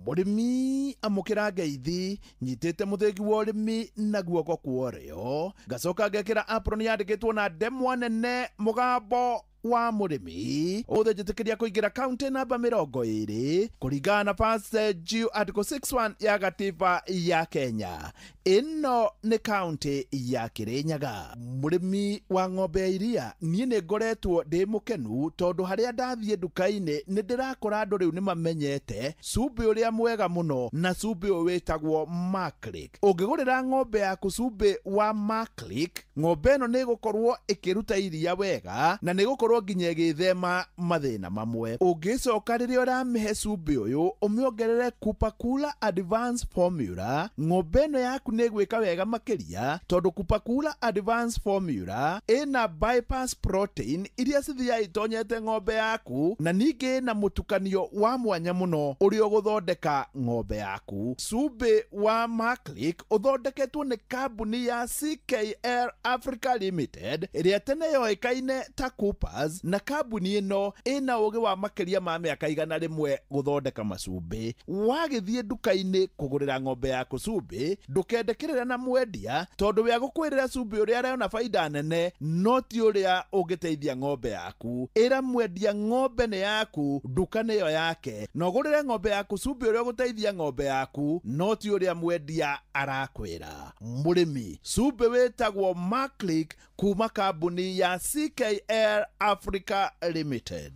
S16: Mũrĩmi amũkĩra ngeithi nyitĩte mũthĩgi wa ũrĩmi na guoko kwa ũrĩo ngacoka ngekĩra apron yandĩkĩtwo na ndemwa nene mũgambo wa mũrĩmi. Ũmũthĩ njĩtĩkĩria kũingĩra kaunti namba 20 kũringana na Passage Article 61 ya gatiba ya Kenya. Ĩno nĩ kaunti ya Kirinyaga. Mũrĩmi wa ng'ombe ya iria, niĩ nĩ ngoretwo ndĩ mũkenu tondũ harĩa ndathiĩ nduka-inĩ nĩ ndĩrakora andũ rĩu nĩ mamenyete cumbĩ ũrĩa mwega mũno na cumbĩ ũyũ wĩtagwo Maclick. Ũngĩgũrĩra ng'ombe yaku cumbĩ wa Maclick, ng'ombe ĩno nĩ ĩgũkorwo ĩkĩruta iria wega na nĩ ĩgũkorwo nginya ĩgĩthema mathĩna mamwe. Ũngĩcoka rĩrĩa ũramĩhe cumbĩ ũyũ ũmĩongerere Kupakula Advanced Formula, ng'ombe ĩno yaku nĩ ĩgwĩka wega makĩria tondũ Kupakula Advanced Formula ĩna bypass protein iria cithiaga itonyete ng'ombe yaku na ningĩ ĩna mũtukanio wa mwanya mũno ũrĩa ũgũthondeka ng'ombe yaku. Cumbĩ wa Maclick ũthondeketwo nĩ kambuni ya CKL Africa Limited ĩrĩa tene yoĩkaine ta Coopers, na kambuni ĩno ĩna ũgĩ wa makĩria ma mĩaka 100 gũthondeka macumbĩ. Wagĩthiĩ nduka-inĩ kũgũrĩra ng'ombe yaku cumbĩ, ndũkende kĩrĩra na mwendia tondũ we agũkwĩrĩra cumbĩ ũrĩa arona baida nene no ti ũrĩa ũngĩteithia ng'ombe yaku. Ĩra mwendia ng'ombe nĩ yaku, nduka nĩyo yake, na ũgũrĩre ng'ombe yaku cumbĩ ũrĩa ũgũteithia ng'ombe yaku no ti ũrĩa mwendia arakwĩra. Mũrĩmi, cumbĩ wĩtagwo Maclick kuma kambuni ya CKL Africa Limited.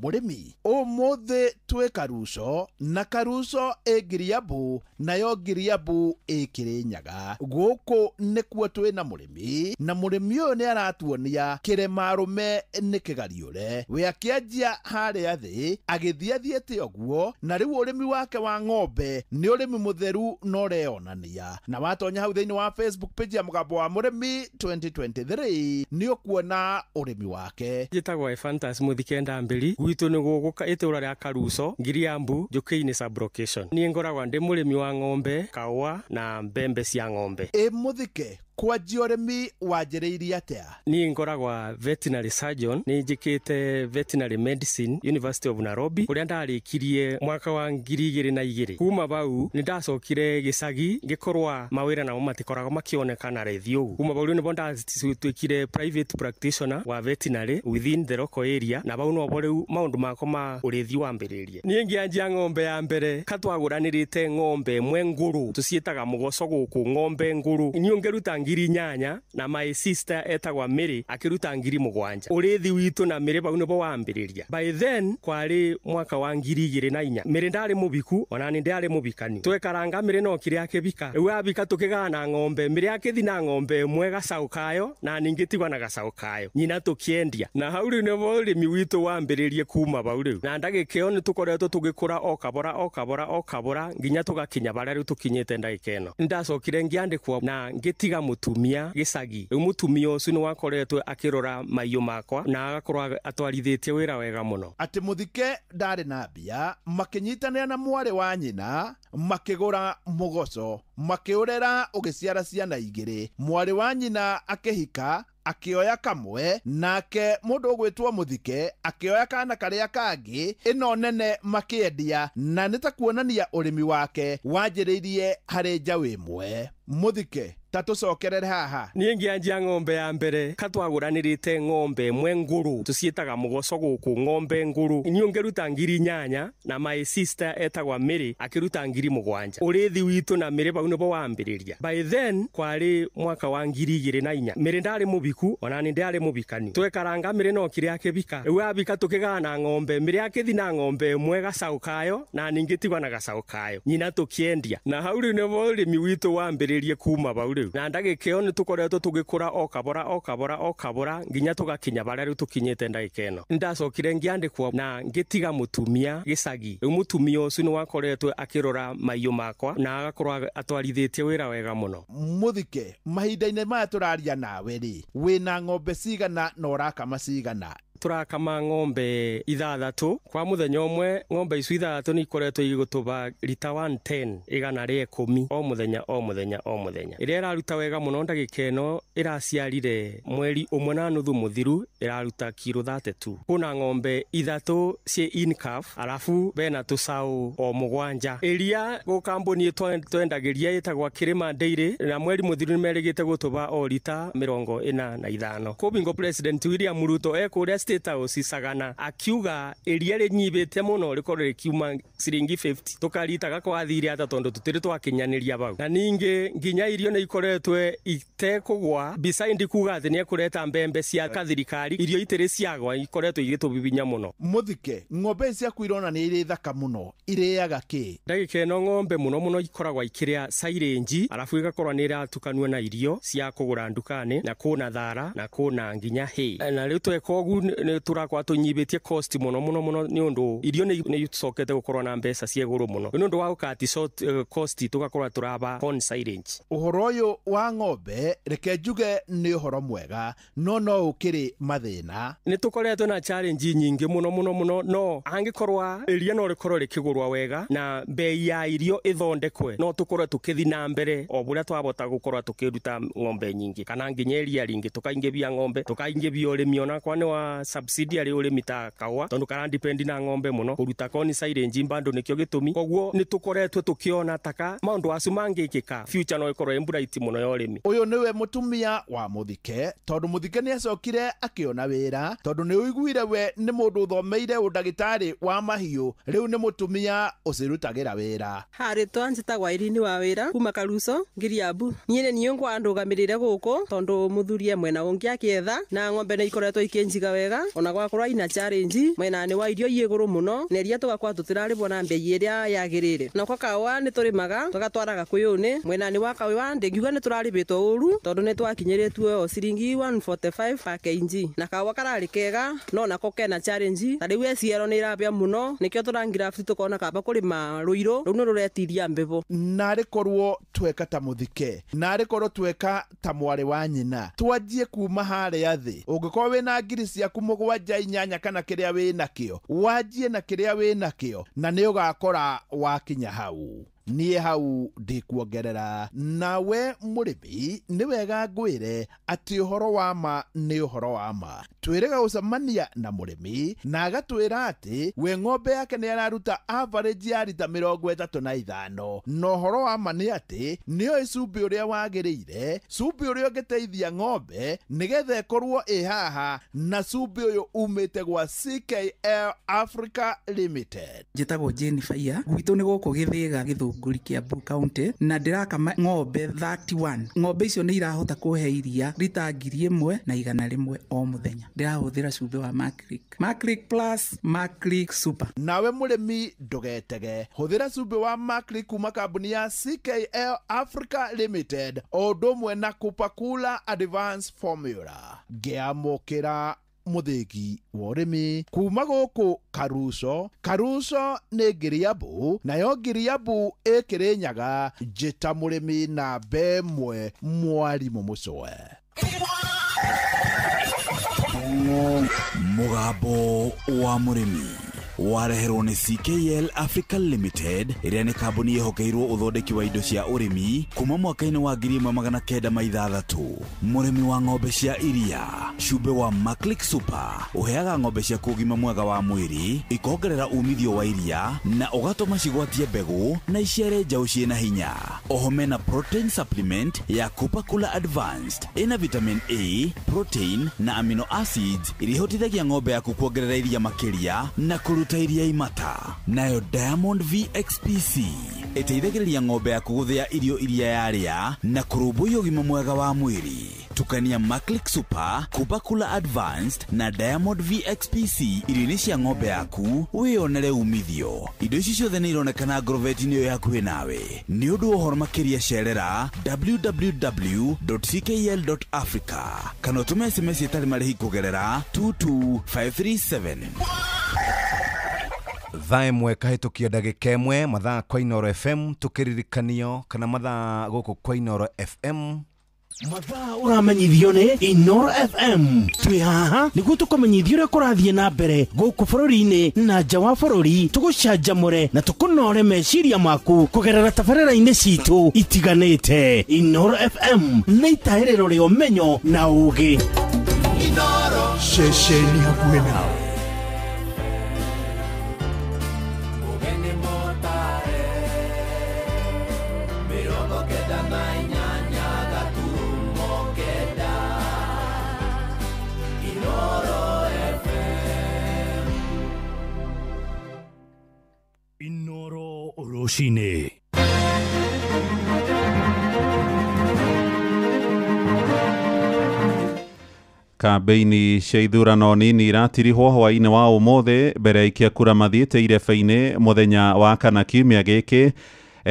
S16: Mũrĩmi, ũmũthĩ twĩ Karuco na Karuco ĩ Ngiriambu nayo Ngiriambu ĩ Kĩrĩnyaga. Gũkũ nĩkuo twĩ na mũrĩmi na mũrĩmi ũyũ nĩ aratuonia kĩrĩma arũme nĩ kĩgariũre. We akĩanjia harĩa thĩ agĩthiĩ athiĩte ũguo na rĩu ũrĩmi wake wa ng'ombe nĩ ũrĩmi mũtheru na ũreyonania. Na watonya hau thĩinĩ wa Facebook page ya Mũgambo wa Mũrĩmi 2023 nĩ ũkuona ũrĩmi wake.
S17: Njĩtagwo Ephantus Mũthike Ndambĩri, gwitũ nĩ gũgũka itũra rĩa Karuco, Ngiriambu, Njũkĩ-inĩ sub-location. Niĩ ngoragwo ndĩ mũrĩmi wa ng'ombe, kahũa na mbembe cia ng'ombe.
S16: Ĩ Mũthike, Kwanjia ũrĩmi wanjĩrĩirie atĩa?
S17: Niĩ ngoragwa veterinary surgeon, nĩ njĩkĩte veterinary medicine University of Nairobi, kũrĩa ndarĩkirie mwaka wa 2002. Kuma bau nĩ ndacokire gĩcagi ngĩkorwa mawĩra namo matikoragwo makĩonekana raithi ũguo. Kuma bau rĩu nĩbo ndatuĩkire private practitioner wa veterinary within the local area, na bau nobo rĩu maũndũ makwa ma ũrĩithi wambĩrĩrie. Niĩ ngĩanjia ng'ombe ya mbere katwagũranĩrĩte ng'ombe ĩmwe ngũrũ, tũciĩtaga mũgoco gũkũ, ng'ombe ngũrũ. Niĩ ngĩruta 8,000 na my sister etagwa Mary akiruta 7,000. Ũrĩithi witũ na Mary bau nĩbo wambĩrĩria. By then kwarĩ mwaka wa 2004. Mary ndarĩ mũbiku ona nĩ ndarĩ mũbikani. Twekaranga Mary no kĩrĩa akĩbika. Rĩu abika tũkĩgana ng'ombe, Mary akĩthi na ng'ombe ĩmwe gacaũ kayo na ningĩ tigwa na gacaũ kayo. Nyina tũkĩendia. Na hau rĩu nĩbo ũrĩmi witũ wambĩrĩrie kuma bau rĩu. Na ndagĩka ĩyo nĩ tũkoretwo tũgĩkũra o kabora o kabora o kabora nginya tũgakinya barĩa rĩu tũkinyĩte ndagĩka ĩno. Nĩndacokire ngĩandĩkwo na ngĩtiga mũtumia gĩcagi. Rĩu mũtumia ũcio nĩ wakoretwo akĩrora maiũ makwa na agakorwo atwarithĩtie wĩra wega mũno.
S16: Atĩ Mũthike ndarĩ na mbia, makĩnyitanĩra na mwarĩ wa nyina, makĩgũra mũgoco, makĩũrera ũgĩciara ciana igĩrĩ. Mwarĩ wa nyina akĩhika, akĩoya kamwe, nake mũndũ ũgwĩtwo Mũthike akĩoya kana karĩa kangĩ, ĩno nene makĩendia, na nĩ ta kuonania ũrĩmi wake wanjĩrĩirie harĩ njaũ ĩmwe. Mũthike, ta tũcokerere haha.
S17: Niĩ ngĩanjia ng'ombe ya mbere katwagũranĩrĩte ng'ombe ĩmwe ngũrũ, tũciĩtaga mũgoco gũkũ, ng'ombe ngũrũ. Niĩ ngĩruta 8,000 na my sister etagwa Mary akĩruta 7,000. Ũrĩithi witũ na Mary bau nĩbo wambĩrĩria. By then kwarĩ mwaka wa 2004. Mary ndarĩ mũbiku ona nĩ ndarĩ mũbikani. Twekaranga Mary no kĩrĩa akĩbika. Rĩu abika tũkĩgana ng'ombe, Mary akĩthi na ng'ombe ĩmwe gacaũ kayo na ningĩ tigwa na gacaũ kayo. Nyina tũkĩendia. Na hau rĩu nĩbo ũrĩmi witũ wambĩrĩrie kuma bau rĩu. Na ndagĩka ĩyo nĩ tũkoretwo tũgĩkũra o kabora o kabora o kabora nginya tũgakinya barĩa rĩu tũkinyĩte ndagĩka ĩno. Nĩndacokire ngĩandĩkwo na ngĩtiga mũtumia gĩcagi. Rĩu mũtumia ũcio nĩ wakoretwo akĩrora maiũ makwa na agakorwo atwarithĩtie wĩra wega mũno.
S16: Mũthike, mahinda-inĩ maya tũraria nawe rĩ, wĩna ng'ombe cigana na ũrakama cigana?
S17: Tũrakama ng'ombe 6 kwa mũthenya ũmwe. Ng'ombe icio 6 nĩ ikoretwo igĩgũtũba rita 110, 110 o mũthenya o mũthenya o mũthenya. Ĩrĩa ĩraruta wega mũno ndagĩka ĩno ĩraciarire mweri 1.5 mũthiru, ĩraruta kiro 32. Kwĩna ng'ombe 3 ciĩ in calf, arabu bena tũcaũ o 7. Ĩria gũ kambuni twendagĩria ĩtagwa Kĩrĩma Dairy, na mweri mũthiru nĩmerĩgĩte gũtũba o rita 45. Kũbingo President William Ruto ekũrĩa State House Sagana akiuga iria rĩnyibĩte mũno rĩkorwo rĩkiuma ciringi 50 tũkaritaga kwathire ata tondũ tũtirĩ twakinyanĩria bau. Na ningĩ nginya irio nĩ ikoretwe itekũgwa beside kuga atĩ nĩekũreta mbembe cia kathirikari, irio itirĩ ciagwa ikoretwo igĩtũbibinya mũno.
S16: Mũthike, ng'ombe ciaku irona nĩ irĩ thaka mũno, irĩaga kĩ?
S17: Ndagĩka ĩno ng'ombe mũno mũno ikoragwo ikĩrĩa silage, arabu igakorwo nĩ iratukanio na irio cia kũgũra nduka-inĩ, na kũna thara na kũna nginya hay. Na rĩu tweka ũguo nĩ tũrakorwo tũnyibĩtie cost mũno mũno mũno nĩ ũndũ irio nĩ icokete gũkorwo na mbeca cia igũrũ mũno. Nĩ ũndũ wa gũkati short cost tũgakorwo tũraba corn silage.
S16: Ũhoro ũyũ wa ng'ombe reke njuge nĩ ũhoro mwega, no no ũkĩrĩ mathĩna.
S17: Nĩ tũkoretwo na challenge nyingĩ mũno mũno mũno, no angĩkorwo iria no rĩkorwo rĩkĩgũrwa wega na bei ya irio ĩthondekwe, no tũkorwo tũkĩthi na mbere o ũrĩa twabota gũkorwo tũkĩruta ng'ombe nyingĩ kana nginya iria rĩingĩ, tũkaingĩbia ng'ombe, tũkaingĩbia ũrĩmi onakwa nĩ wa subsidiary ũrĩmi ta kahũa tondũ kara depend na ng'ombe mũno kũruta corn silage bado nĩkĩo gĩtũmi. Koguo nĩ tũkoretwo tũkĩona taka maũndũ acio mangĩkĩka future no ĩkorwo ĩ bright mũno ya ũrĩmi.
S16: Ũyũ nĩwe mũtumia wa Mũthike, tondũ Mũthike nĩ acokire akĩona wĩra, tondũ nĩ ũiguire we nĩ mũndũ ũthomeire ũndagĩtarĩ wa mahiũ, rĩu nĩ mũtumia ũcirutagĩra wĩra.
S18: Harĩ twanjĩtagwa Irini wa wĩra kuma Karuco Ngiriambu. Niĩ nĩ niĩ ngwandũgamĩrĩire gũkũ tondũ mũthuri e mwena ũngĩ akĩetha, na ng'ombe nĩ ikoretwo ikĩnjiga wega ona gwakorwo ina challenge mwena-inĩ wa irio i igũrũ mũno, na iria tũgakorwo tũtirarĩbwo na mbei ĩrĩa yagĩrĩire. Na kwa kahũa nĩ tũrĩmaga tũgatwaraga kwĩyũnĩ mwena-inĩ wa kahũa ndĩngiuga nĩ tũrarĩbĩtwo ũru tondũ nĩ twakinyĩrĩtue o ciringi 145 per kg, na kahũa kararĩ kega no nako kena challenge. Ta rĩu SCL nĩ ĩrabĩa mũno, nĩkĩo tũrangraft tũkona kaba kũrĩma rũirũ rũu nĩ rũretiria mbebo.
S16: Narĩ korwo tweka ta Mũthike, narĩ korwo tweka ta mwarĩ wa nyina, twanjie kuma harĩa thĩ. Ũngĩkorwo wĩna ngiri ciaku 7 8 kana kĩrĩa wĩnakĩo, wanjie na kĩrĩa wĩnakĩo na nĩ ũgakora wakinya hau. Niĩ hau ndikuongerera. Nawe mũrĩmi nĩ wega ngwĩre atĩ ũhoro wa ma nĩ ũhoro wa ma. Twĩrĩga gũcemania na mũrĩmi na agatwĩra atĩ we ng'ombe yake nĩ araruta average ya rita 35, na ũhoro wa ma nĩ atĩ nĩoĩ cumbĩ ũrĩa wagĩrĩire, cumbĩ ũrĩa ũngĩteithia ng'ombe nĩgetha ĩkorwo ĩ haha, na cumbĩ ũyũ umĩte gwa CKL Africa Limited.
S19: Njĩtagwo Jane Faiya, gwitũ nĩ gũkũ Gĩthĩga Gĩthũngũri Kiambu County, na ndĩrakama ng'ombe 31. Ng'ombe icio nĩ irahota kũhe iria rita 1100 o mũthenya. Ndĩrahũthĩra cumbĩ wa Maclick, Maclick Plus, Maclick Super.
S16: Nawe mũrĩmi ndũgetege, hũthĩra cumbĩ wa Maclick kuma kambuni ya CKL Africa Limited o ũndũ ũmwe na Kupakula Advanced Formula. Ngĩamũkĩra mũthĩgi wa ũrĩmi kuma gũkũ Karuco. Karuco nĩ Ngiriambu, nayo Ngiriambu ĩ Kĩrĩnyaga. Njĩta mũrĩmi namba 1 mwarimũ Mũcwe.
S6: Mũgambo wa mũrĩmi wareherwo nĩ CKL Africa Limited, ĩrĩa nĩ kambuni ĩhokeirwo ũthondeki wa indo cia ũrĩmi kuma mwaka-inĩ wa 1906. Mũrĩmi wa ng'ombe cia iria, cumbĩ wa Maclick Super ũheaga ng'ombe ciaku ũgima mwega wa mwĩrĩ, ikongerera umithio wa iria na ũgatũma cigwatie mbegũ na iciare njaũ ciĩna hinya. Oho mena protein supplement ya Kupakula Advanced ĩna vitamin A, protein na amino acids iria ihotithagia ng'ombe yaku kuongerera iria makĩria na kũruta iria imata. Nayo Diamond VXPC ĩteithagĩrĩria ng'ombe yaku gũthĩa irio iria yarĩa na kũrũmbũiya ũgima mwega wa mwĩrĩ. Tukania Maclick Super, Kupakula Advanced na Diamond VXPC irio-inĩ cia ng'ombe yaku wĩyonere umithio. Indo ici ciothe nĩ ironekana ngorobeti-inĩ ĩyo hakuhĩ nawe. Nĩ ũndũ wa ũhoro makĩria cerera www.ckl.africa kana ũtũme SMS ĩtarĩ marĩhi kũgerera 22537.
S1: Thaa 1 kahĩtũkia ndagĩka 1 mathaa kwa Inooro FM tũkĩririkanio kana mathaa gũkũ kwa Inooro FM.
S5: Mathaa ũramenyithio nĩ Inooro FM. Twĩ haha nĩguo tũkũmenyithia ũrĩa kũrathiĩ na mbere gũkũ bũrũri-inĩ na nja wa bũrũri, tũgũcanjamũre na tũkũnore meciria maku kũgerera tabarĩra-inĩ citũ itiganĩte. Inooro FM nĩ itahĩrĩro rĩa ũmenyo na ũũgĩ.
S9: Inooro
S3: ceceni hakuhĩ nawe. Inoro Rũcinĩ.
S12: Kambeini cia ithurano nini iratirihwo hwaĩ-inĩ wa ũmũthĩ mbere ya aikia kura mathiĩte irebe-inĩ mũthenya wa kana kiumia gĩkĩ.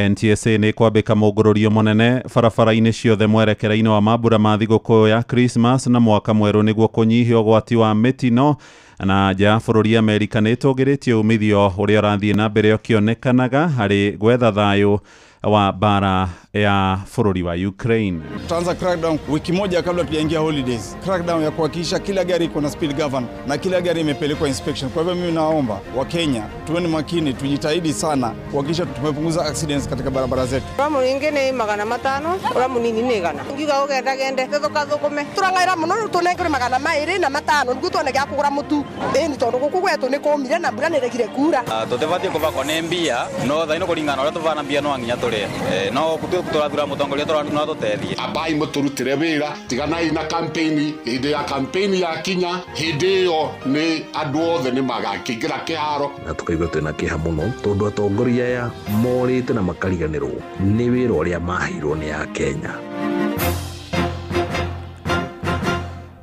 S12: NTSA nĩ kwambĩka mũngũrũrio mũnene barabara-inĩ ciothe mwerekera-inĩ wa mambura ma thigũkũ ya Christmas na mwaka mwerũ nĩguo kũnyihia ũgwati wa mĩtino. Na nja ya bũrũri Amerika nĩ ĩtũgĩrĩtie umithio ũrĩa ũrathiĩ na mbere ũkĩonekanaga harĩ gwetha thayũ wa bara ya bũrũri wa Ukraine.
S20: Tutaanza crackdown wiki moja kabla tujaingia holidays. Crackdown ya kuhakikisha kila gari iko na speed governor na kila gari imepelekwa inspection. Kwa hivyo mimi naomba Wakenya tuwe makini, tujitahidi sana kuhakikisha tumepunguza accidents katika barabara zetu.
S18: Ramu ingine 500, ramu nini 100. Ngiuga ugenda gende tuthukathũkũme.
S21: Turangaira muno tunengere 205 niguo tuone gĩa kũgũra mũtu. Ĩni tondũ gũkũ gwetũ nĩ kũmire na mbura nĩregire kura.
S22: Tũtibatiĩ kũbakwo nĩ mbia no thaa ino kũringana ũrĩa tũbana mbia no nginya tũrĩe. No tũrathura mũtongoria no atũteithie.
S8: Ambai mũtũrutĩre wĩra, tiganai na campaign. Hĩndĩ ya campaign yakinya, hĩndĩ ĩyo nĩ andũ othe nĩ magakĩingĩra kĩharo.
S23: Na tũkaigua twĩna kĩeha mũno tondũ atongoria aya morĩte na makariganĩrwo nĩ wĩra ũrĩa maheirwo nĩ Akenya.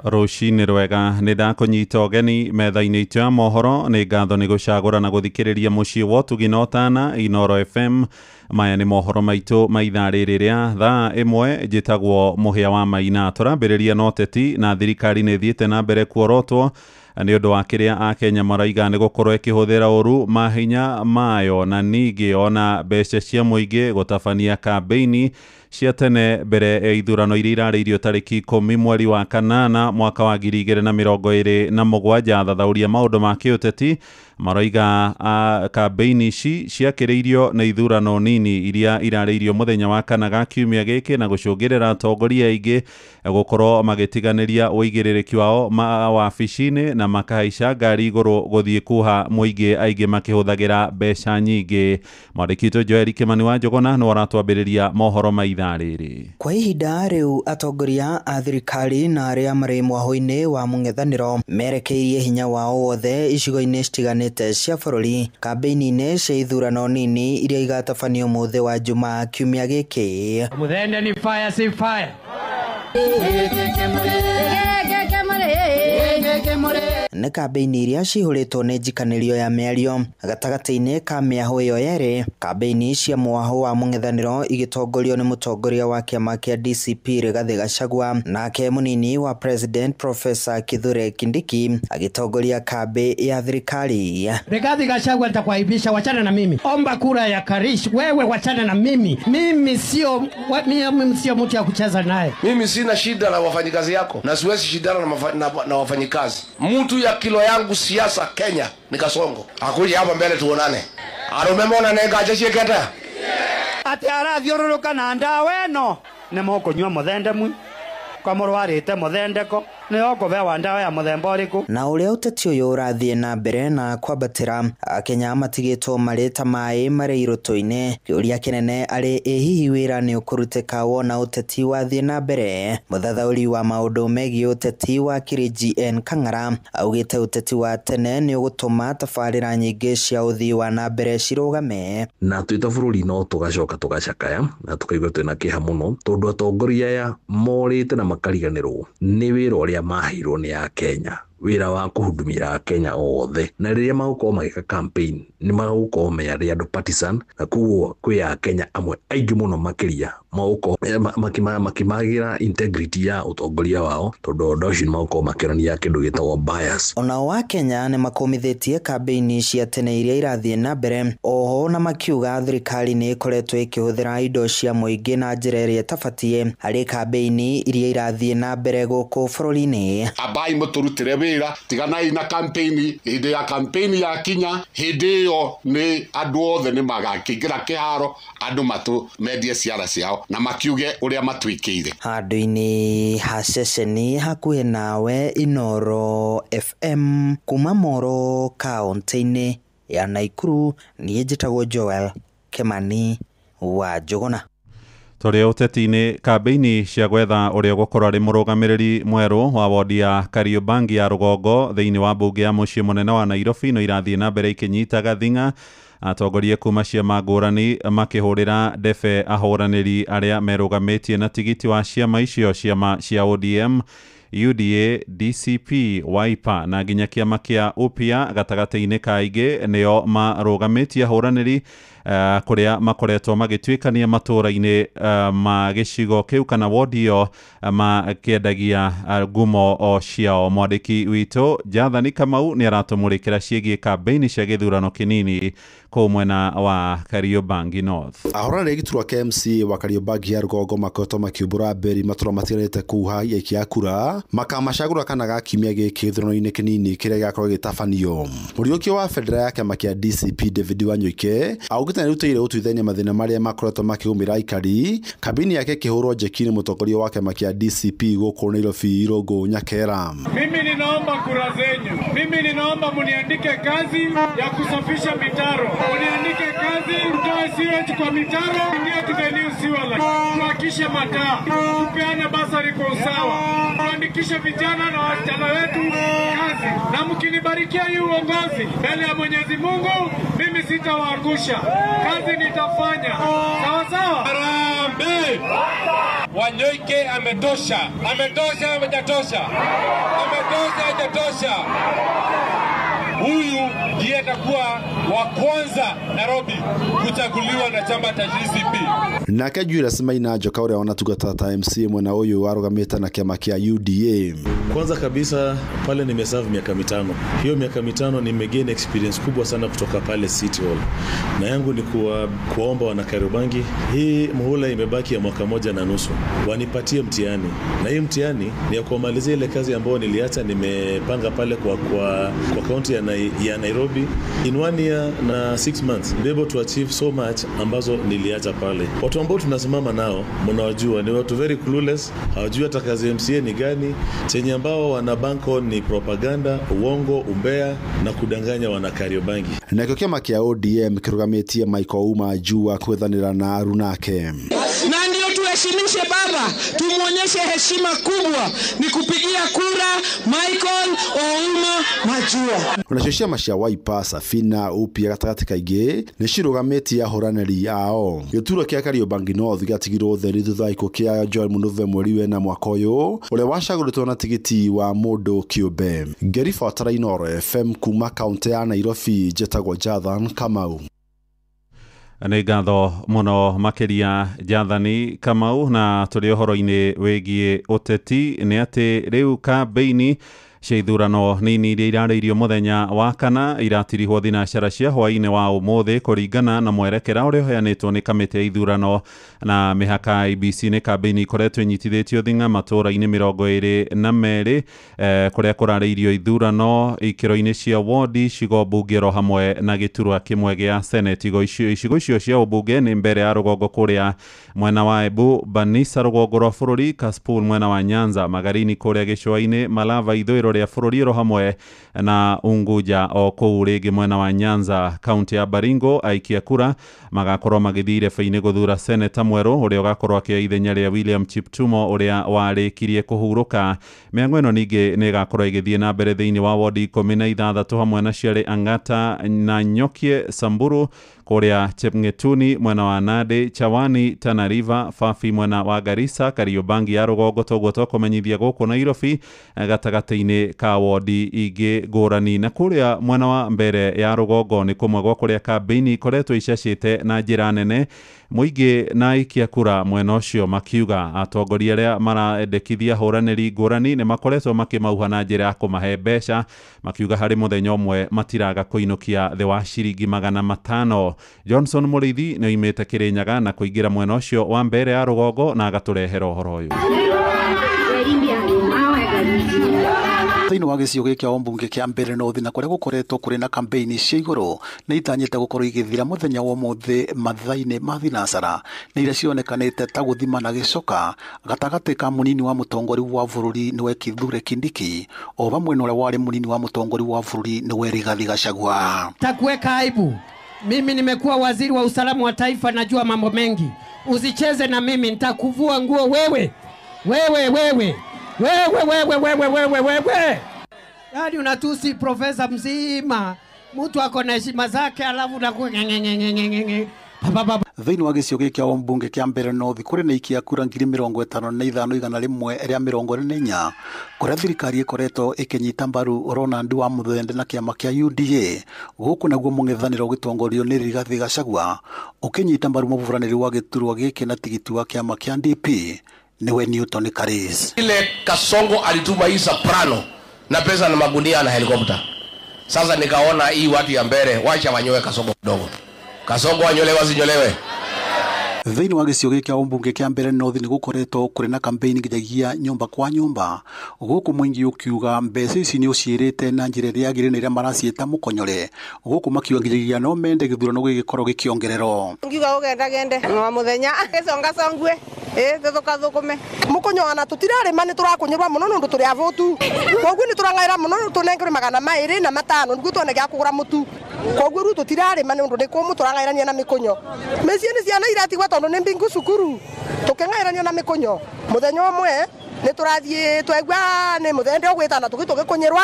S12: Rũcinĩ rwega nĩ ndakũnyita ũgeni metha-inĩ itũ ya mohoro. Nĩ ngatho nĩ gũcagũra na gũthikĩrĩria mũciĩ wa ũtugi na ũtana Inooro FM. Maya nĩ mohoro maitũ ma ithaa rĩrĩ rĩa thaa 1. Njĩtagwo Mũhĩa wa Maina. Tũrambĩrĩria na ũteti na thirikari nĩ ĩthiĩte na mbere kuorotwo nĩ ũndũ wa kĩrĩa Akenya maraiga nĩ gũkorwo ĩkĩhũthĩra ũru mahinya mayo na ningĩ ona mbeca cia mũingĩ gũtabania kambeini cia tene mbere ya ithurano iria irarĩirio tarĩki 10 mweri wa kanana mwaka wa 2027. Athathauria maũndũ ma kĩũteti maroiga kambeini ici ciakĩrĩirio nĩ ithurano nini iria irarĩirio mũthenya wa kana ga kiumia gĩkĩ na gũcũngĩrĩra atongoria aingĩ gũkorwo magĩtiganĩria ũigĩrĩrĩki wao mawabici-inĩ na makahaica ngari igũrũ gũthiĩ kuha mũingĩ, aingĩ makĩhũthagĩra mbeca nyingĩ. Mwandĩki witũ Joel Kimani wa Njũgũna nĩwe ũratwambĩrĩria mohoro ma ithaa rĩrĩ.
S7: Kwa ihinda rĩu atongoria a thirikari na arĩa marĩ mwahũ-inĩ wa mũng'ethanĩro merekeirie hinya wao wothe icigo-inĩ citiganĩte cia bũrũri kambĩini-inĩ cia ithurano nini iria igatabanio mũthĩ wa Jumaa kiumia gĩkĩ.
S10: Mũthende ni fire si fire.
S7: Nĩ kambĩini iria cihũrĩtwo nĩ njikanĩrio ya mĩario gatagatĩ-inĩ ka mĩahũ ĩyo yerĩ. Kambĩini cia mwahũ wa mũng'ethanĩro igĩtongorio nĩ mũtongoria wa kĩama kĩa DCP Rigathĩ Gachagua, nake mũnini wa President Professor Kithure Kindiki agĩtongoria kambĩ ya thirikari.
S10: Rigathĩ Gachagua, nitakuaibisha, wachana na mimi. Omba kura ya Karish, wewe wachana na mimi. Mimi sio mtu ya kucheza naye.
S11: Mimi sina shida na wafanyikazi yako na siwezi shidana na wafanyikazi. Mtu ya kilo yangu siasa Kenya ni Kasongo. Akuja hapa mbele tuonane. Arumemona nenga ajeshi keta.
S10: Ati arathiũrũrũka na ndawa ĩno nĩ mũkũnyua mũthende mwe kwa mũrwarĩte mũthendeko nĩ ũkũbewa ndawa ya mũthemba ũrĩkũ.
S7: Na ũrĩa ũteti ũyũ ũrathiĩ na mbere na kwambatĩra, Akenya matigĩtwo marĩ ta maĩ marĩ irũtũ-inĩ. Kĩũria kĩnene arĩ ĩ hihi wĩra nĩ ũkũrutĩka wona ũteti wathiĩ na mbere. Mũthathaũri wa maũndũ megiĩ ũteti wa GN Kang'ara augĩte ũteti wa tene nĩ ũgũtũma tabarĩra nyingĩ cia ũthii wa na mbere cirũgame.
S23: Na twĩ ta bũrũri no tũgacoka tũgacakaya na tũkaigua twĩna kĩeha mũno tondũ atongoria aya morĩte na makariganĩrwo nĩ wĩra ũrĩa maheirwo nĩ Akenya, wĩra wa kũhudumia Akenya othe, na rĩrĩa magũkorwo magĩka campaign nĩ magũkorwo me arĩ andũ partisan, na koguo kwĩ Akenya amwe aingĩ mũno makĩria magũkorwo makĩmagĩra integrity ya ũtongoria wao tondũ ũndũ ũcio nĩ magũkorwo makĩonania kĩndũ gĩtagwo bias.
S7: Onao Akenya nĩ makũmithĩtie kambĩini cia tene iria irathiĩ na mbere oho, na makiuga thirikari nĩ ĩkoretwo ĩkĩhũthĩra indo cia mũingĩ na njĩra ĩrĩa ĩtabatiĩ harĩ kambĩini iria irathiĩ na mbere gũkũ bũrũri-inĩ.
S8: Abai mũtũrutĩre wĩra, tiganai na campaign. Hĩndĩ ya campaign ya kinya, hĩndĩ ĩyo nĩ andũ othe nĩ magakĩingĩra kĩharo, andũ matũ mendie ciara ciao na makiuge ũrĩa matuĩkĩire.
S7: Handũ-inĩ ha ceceni hakuhĩ nawe Inooro FM kuma Moro kaũntĩ-inĩ ya Naikuru, niĩ njĩtagwo Joel Kimani wa Njũgũna.
S12: Tũrĩ ũteti-inĩ, kambĩini cia gwetha ũrĩa ũgũkorwo arĩ mũrũgamĩrĩri mwerũ wa wodi ya Kariobangi ya rũgongo thĩinĩ wa mbunge ya mũciĩ mũnene wa Nairobi no irathiĩ na mbere ikĩnyitaga thing'a. Atongoria kuma ciama ngũrani makĩhũrĩra ndebe ahũranĩri arĩa merũgamĩtie na tigiti wa ciama icio, ciama cia ODM, UDA, DCP, Wiper na nginya kĩama kĩa Upya gatagatĩ-inĩ ka aingĩ nĩo marũgamĩtie ahũranĩri kũrĩa makoretwo magĩtuĩkania matũũra-inĩ ma gĩcigo kĩu kana wodi ĩyo makĩendagia ngumo o ciao. Mwandĩki witũ Jathani Kamau nĩ aratũmũrĩkĩra ciĩgiĩ kambĩini cia gĩthurano kĩnini kũu mwena wa Kariobangi North.
S24: Ahũranĩri gĩturwa kĩa MCA wa Kariobangi ya rũgongo makoretwo makiumbũra mberi matũra matiganĩte kũu ha aikia a kura makamacagũra kana ga kiumia gĩkĩ gĩthurano-inĩ kĩnini kĩrĩa gĩgakorwo gĩgĩtabanio. Mũriũkio wa bendera ya kĩama kĩa DCP David Wanyoike augĩte nĩarutĩire gũtuithania mathĩna marĩa makoretwo makĩgũmĩra aikari, kambĩini yake ĩkĩhũrwo njeki nĩ mũtongoria wa kĩama kĩa DCP gũkũ Nairobi Irũngũ Nyakera.
S25: Mimi ninaomba kura zenyu, mimi ninaomba muniandike kazi ya kusafisha mitaro, muniandike kazi mtoe sewage kwa mitaro, ingie to the new sewer line, tuhakishe mataa, tupeane basari kwa usawa, tuandikishe vijana na wasichana wetu kazi, na mkinibarikia hii uongozi mbele ya Mwenyezi Mungu, mimi sitawaangusha, kazi nitafanya. Sawa sawa. Harambee! Wanyoike ametosha, ametosha, amejatosha, ametosha, hajatosha. Huyu ndiye atakuwa wa kwanza Nairobi kuchaguliwa na chama cha DCP.
S24: Nake Julius Maina Njoka ũrĩa wanatungata ta MCA mwena ũyũ warũgamĩte na kĩama kĩa UDA.
S2: Kwanza kabisa pale nimeserve miaka 5. Hiyo miaka 5 nimegain experience kubwa sana kutoka pale City Hall. Na yangu ni kuwaomba wana Kariobangi, hii muhula imebaki ya mwaka 1.5. Wanipatie mtihani. Na hii mtihani ni ya kumalizia ile kazi ambayo niliacha nimepanga pale kwa county ya Nairobi in 1 year na 6 months. Be able to achieve so much ambazo niliacha pale. Watu ambao tunasimama nao mnawajua ni watu very clueless, hawajui hata kazi MCA ni gani. Chenye ambao wana bank on ni propaganda, uongo, umbea na kudanganya wana Kariobangi.
S24: Nakio kiama kia ODM kirugamĩtie Michael Ouma Jua kwethanĩra na arunake.
S4: Na ndio tuheshimishe baba, tumuonyeshe heshima kubwa ni kupigia kura Michael Ouma Majua.
S24: Onacio ciama cia Wiper, Safina, upya gatagatĩ kaingĩ nĩ cirũgamĩtie ahũranĩri ao. Gĩturwa kĩa Kariobangi North gĩatigirwo ũtheri thutha wa gĩkuũ kĩa Joel Munuve mweri wena mwaka ũyũ ũrĩa wacagũrĩtwo na tigiti wa mũndũ kĩũmbe. Ngĩribotera Inooro FM kuma kaũntĩ ya Nairobi, njĩtagwo Jathan Kamau.
S12: Nĩ ngatho mũno makĩria Jathani Kamau. Na tũrĩ ũhoro-inĩ wĩgiĩ ũteti nĩ atĩ rĩu kambĩini cia ithurano nini iria irarĩirio mũthenya wa kana iratirihwo thinacara cia hwaĩ-inĩ wa ũmũthĩ kũringana na mwerekera ũrĩa ũheanĩtwo nĩ kamĩtĩ ya ithurano na mĩhaka. IEBC nĩ kambĩini ikoretwo inyitithĩtio thing'a matũũra-inĩ 22 kũrĩa kũrarĩirio ithurano ikĩro-inĩ cia wodi, icigo mbunge oro hamwe na gĩturwa kĩmwe gĩa senate. Icigo icio cia ũmbunge nĩ mbere ya rũgongo kũrĩa mwena wa Embu, Banisa rũgongo rwa bũrũri, Kasipul mwena wa Nyanza, Magarini kũrĩa gĩcũa-inĩ, Malava ithũĩro rĩa bũrũri oro hamwe na Unguja o kũu rĩngĩ mwena wa Nyanza. Kaunti ya Baringo aikia kura magakorwo magĩthiĩ irebe-inĩ gũthura seneta mwerũ ũrĩa ũgakorwo akĩoya ithenya rĩa William Chiptumo ũrĩa warĩkirie kũhurũka. Mĩhang'o ĩno ningĩ nĩ ĩgakorwo ĩgĩthiĩ na mbere thĩinĩ wa wodi 16 hamwe na Ciarĩ Ang'ata na Nyokie, Samburu kũrĩa Chepngetuni mwena wa Nandi, Chawani Tana River, Fafi mwena wa Garissa, Kariobangi ya rũgongo toguo tũkũmenyithia gũkũ Nairobi gatagatĩ-inĩ ka wodi ingĩ ngũrani. Na kũrĩa mwena wa mbere ya rũgongo nĩ kũmwe gwa kũrĩa kambĩini ikoretwo icacĩte na njĩra nene mũingĩ na aikia kura mwena ũcio makiuga atongoria arĩa maraendekithia hũranĩri ngũrani nĩ makoretwo makĩmauha na njĩra ya kũmahe mbeca, makiuga harĩ mũthenya ũmwe matiraga kũinũkia thĩ wa ciringi 500. Johnson Mũrĩithi nĩ oimĩte Kĩrĩnyaga na kũingĩra mwena ũcio wa mbere ya rũgongo na agatũrehera ũhoro ũyũ.
S13: Thĩinĩ wa gĩcigo gĩkĩ kĩa ũmbunge kĩa Mbere North na kũrĩa gũkoretwo kũrĩ na kambeini cia igũrũ nĩ itanyĩte gũkorwo igĩthira mũthenya wa ũmũthĩ mathaa-inĩ ma thinacara nĩ iria cionekanĩte ta gũthima na gĩcoka gatagatĩ ka mũnini wa mũtongoria wa bũrũri nĩwe Kithure Kindiki o vamwe na ũrĩa warĩ mũnini wa mũtongoria wa bũrũri nĩwe Rigathi Gachagua.
S14: Takuweka aibu. Mimi nimekuwa waziri wa usalama wa taifa, najua mambo mengi. Usicheze na mimi, nitakuvua nguo wewe. Wewe wewe. Wewe wewe wewe wewe wewe. Yaani unatusi profesa mzima. Mtu ako na heshima zake alafu unakuwa ngengengengenge.
S13: Thĩinĩ wa gĩcigo gĩkĩ kĩa ũmbunge kĩa Mbere North kũrĩ na ikia kura 55,144 kũrĩa thirikari ĩkoretwo ĩkĩnyita mbaru Ronald wa Muthende na kĩama kĩa UDA gũkũ naguo mũng'ethanĩro ũgĩtongorio nĩ Rigathi Gachagua ũkĩnyita mbaru mũburanĩri wa gĩturwa gĩkĩ na tigiti wa kĩama kĩa DP niwe Newton Karis.
S11: Ile Kasongo alituma hii soprano na pesa na magunia na helikopta. Sasa nikaona hii watu ya mbele wacha wanyoe Kasongo kidogo. Kasongo wanyolewe wasinyolewe.
S13: Thĩinĩ wa gĩcigo gĩkĩ kĩa ũmbunge kĩa Mbere North nĩ gũkoretwo kũrĩ na kambeini nginyagia nyũmba kwa nyũmba gũkũ mũingĩ ũkiuga mbeca ici nĩ ũciĩrĩte na njĩra ĩrĩa yagĩrĩire na ĩrĩa maraciĩta mũkonyore gũkũ makiuga nginyagia no mende gĩthurano gĩgĩkorwo gĩkĩongererwo.
S21: Ngiuga ũgendagende o mũthenya gĩcongacongue tũthũkathũkũme mũkũnyoana tũtirarĩma nĩ tũrakũnyũrwa mũno nĩ ũndũ tũrĩ abũtu koguo nĩ tũrang'aĩra mũno tũnengerwe 205 nĩguo tuone gĩa kũgũra mũtu koguo rĩu tũtirarĩma nĩ ũndũ nĩ kũmũ tũrang'aĩrania na mĩkũnyo mĩciĩ nĩ ciana iratigwo tondũ nĩ mbingu cukuru tũkĩng'aĩranio na mĩkũnyo mũthenya ũmwe nĩ tũrathiĩ twaigua nĩ mũthende ũgwĩtana tũgĩ tũgĩkũnyĩrwa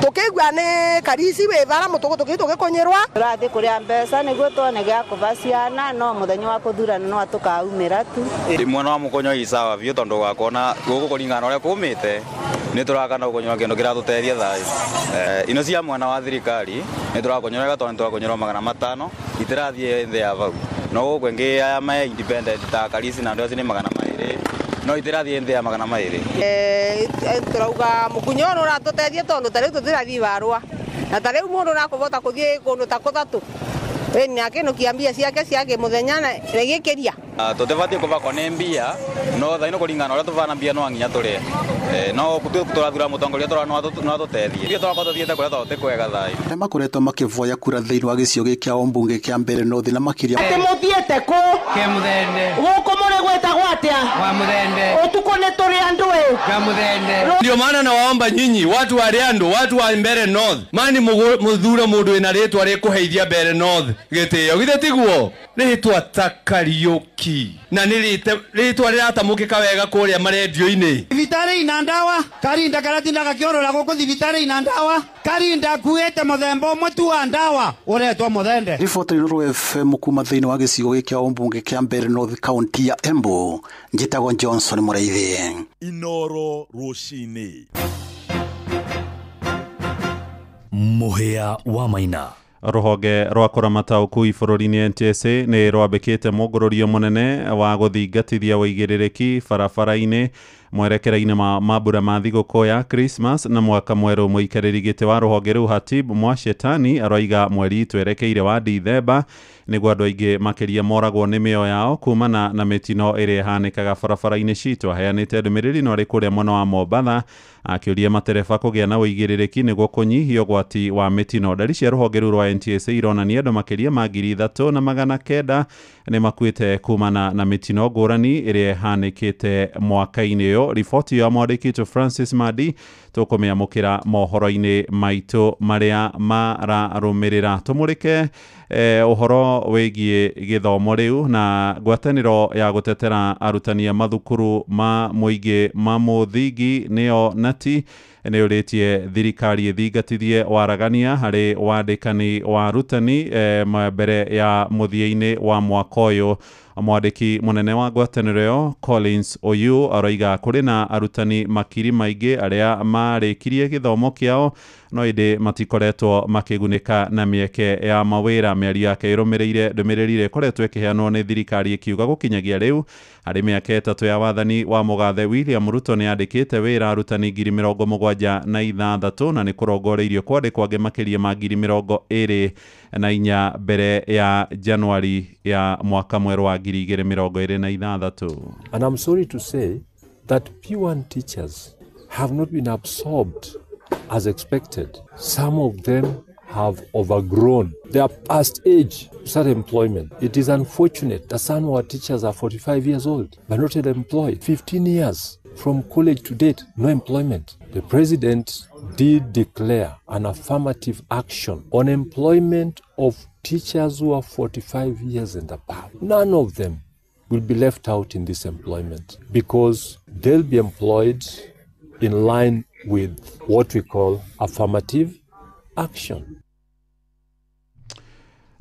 S21: tũkĩigua nĩ Karisi wĩ bara mũtũgũ tũgĩ tũgĩkũnyĩrwa
S15: tũrathiĩ kũrĩa mbeca nĩguo tuone gĩa kũba ciana no mũthenya wa kũthurana no tũkaumĩra tu.
S22: Ndĩ mwena wa mũkonyo i sawa biũ tondũ wakona gũkũ kũringana ũrĩa kũmĩte nĩ tũrakana gũkonyora kĩndũ kĩratũteithia thayũ. Ino cia mwena wa thirikari nĩ tũrakonyora tondũ nĩ tũrakonyora 500 itirathiĩ thĩ ya vau no gũkũ ĩngĩ aya me independent ta Karisi na andũ acio nĩ 200 No itirathie nthi ya 200.
S21: Turauga mukunyo no ratutethia tondu ta riu tutirathii barua na ta riu mundu nakuvota kuthii kundu ta kuthatu ni akinukia mbia ciake ciake muthenya na gikiria.
S22: Tutibatie kuvakwa ni mbia no thaa ino kuringana uria tuvana mbia no nginya turie no turathura mutongoria tura no atutethie mbia turakorwo tuthiete kuria tondu ti kwega thaa
S13: arĩa makoretwo makĩvoya kura thĩinĩ wa gĩcigo gĩkĩ kĩa ũmbunge kĩa Mbeere North na makĩria
S4: atĩ mũthiĩte kũ
S14: Kĩmũthende
S4: gũkũ mũrĩ gwĩtagwo atĩa
S14: kwa Mũthende
S4: ũtukũ nĩ tũrĩ andũ ĩ
S14: Kĩmũthende.
S1: Ndio maana nawaomba nyinyi watu wa Riandu, watu wa Mbeere North, mani muthure mundu wina ritwa rikuheithia Mbeere North gitio githe tiguo ritwa ta Kariuki na ni ritwa riratamukika wega kuria marendio-ini.
S10: Thibitari ina ndawa karinda karatinda gakiorora guku thibitari ina ndawa karinda kuite muthemba umwe tu wa ndawa uretwo Muthende.
S13: Riboti Inooro FM kuma thĩinĩ wa gĩcigo gĩkĩ kĩa ũmbunge kĩa Mbeere North kaunti ya Embu, njĩtagwo Johnson Mũraithi.
S3: Inooro rũcinĩ. Mũhĩa wa Maina.
S12: Rũhonge rwa kũramata ũkui bũrũri-inĩ NTSA nĩ rwambĩkĩte mũngũrũrio mũnene wa gũthingatithia ũigĩrĩrĩki barabara-inĩ mwerekera-inĩ ma mambura ma thigũkũ ya Christmas na mwaka mwerũ. Mũikarĩri gĩtĩ wa rũhonge rũu Hatib Mwashetani aroiga mweri twerekeire wa Dithemba nĩguo andũ aingĩ makĩria moragwo nĩ mĩoyo yao kumana na mĩtino ĩrĩa ĩhanĩkaga barabara-inĩ citũ. Aheanĩte ndũmĩrĩri no arĩ kũrĩa mwena wa Mombatha akĩũria matereba kũgĩa na ũigĩrĩrĩki nĩguo kũnyihia ũgwati wa mĩtino. Ndari cia rũhonge rũu rwa NTSA ironania andũ makĩria ma 3,900 nĩ makuĩte kumana na mĩtino ngũrani ĩrĩa ĩhanĩkĩte mwaka-inĩ ũyũ. Riboti ya mwandĩki Francis Madi tũkũmĩamũkĩra mohoro-inĩ maitũ marĩa mararũmĩrĩra. Tũmũrĩke ũhoro wĩgiĩ gĩthomo rĩu na ngwatanĩro ya gũtetera arutani a mathukuru ma mũingĩ ma mũthingi nĩyo NATI nĩ ũrĩtie thirikari ĩthingatithie waragania harĩ wandĩkani wa arutani mbere ya mũthia-inĩ wa mwaka ũyũ. Mwandĩki mũnene wa ngwatanĩro ĩyo Collins Oyu aroiga kũrĩ na arutani makiri maingĩ arĩa marĩkirie gĩthomo kĩao no ĩndĩ matikoretwo makĩgunĩka na mĩeke ya mawĩra. Mĩario yake ĩrũmĩrĩire ndũmĩrĩri ĩrĩa ĩkoretwo ĩkĩheanwo nĩ thirikari ĩkiuga gũkinyagia rĩu harĩ mĩaka 3 ya wathani wa mũgathe William Ruto nĩ andĩkĩte wĩra arutani 76,000 na nĩ kũrongoreirio kwandĩkwo angĩ makĩria ma 24,000 mbere ya Januari ya mwaka mwerũ wa 2026.
S6: And I'm sorry to say that P1 teachers have not been absorbed as expected. Some of them have overgrown their past age to start employment. It is unfortunate that some of our teachers are 45 years old but not yet employed. 15 years from college to date, no employment. The president did declare an affirmative action on employment of teachers who are 45 years and above. None of them will be left out in this employment because they'll be employed in line with what we call affirmative action.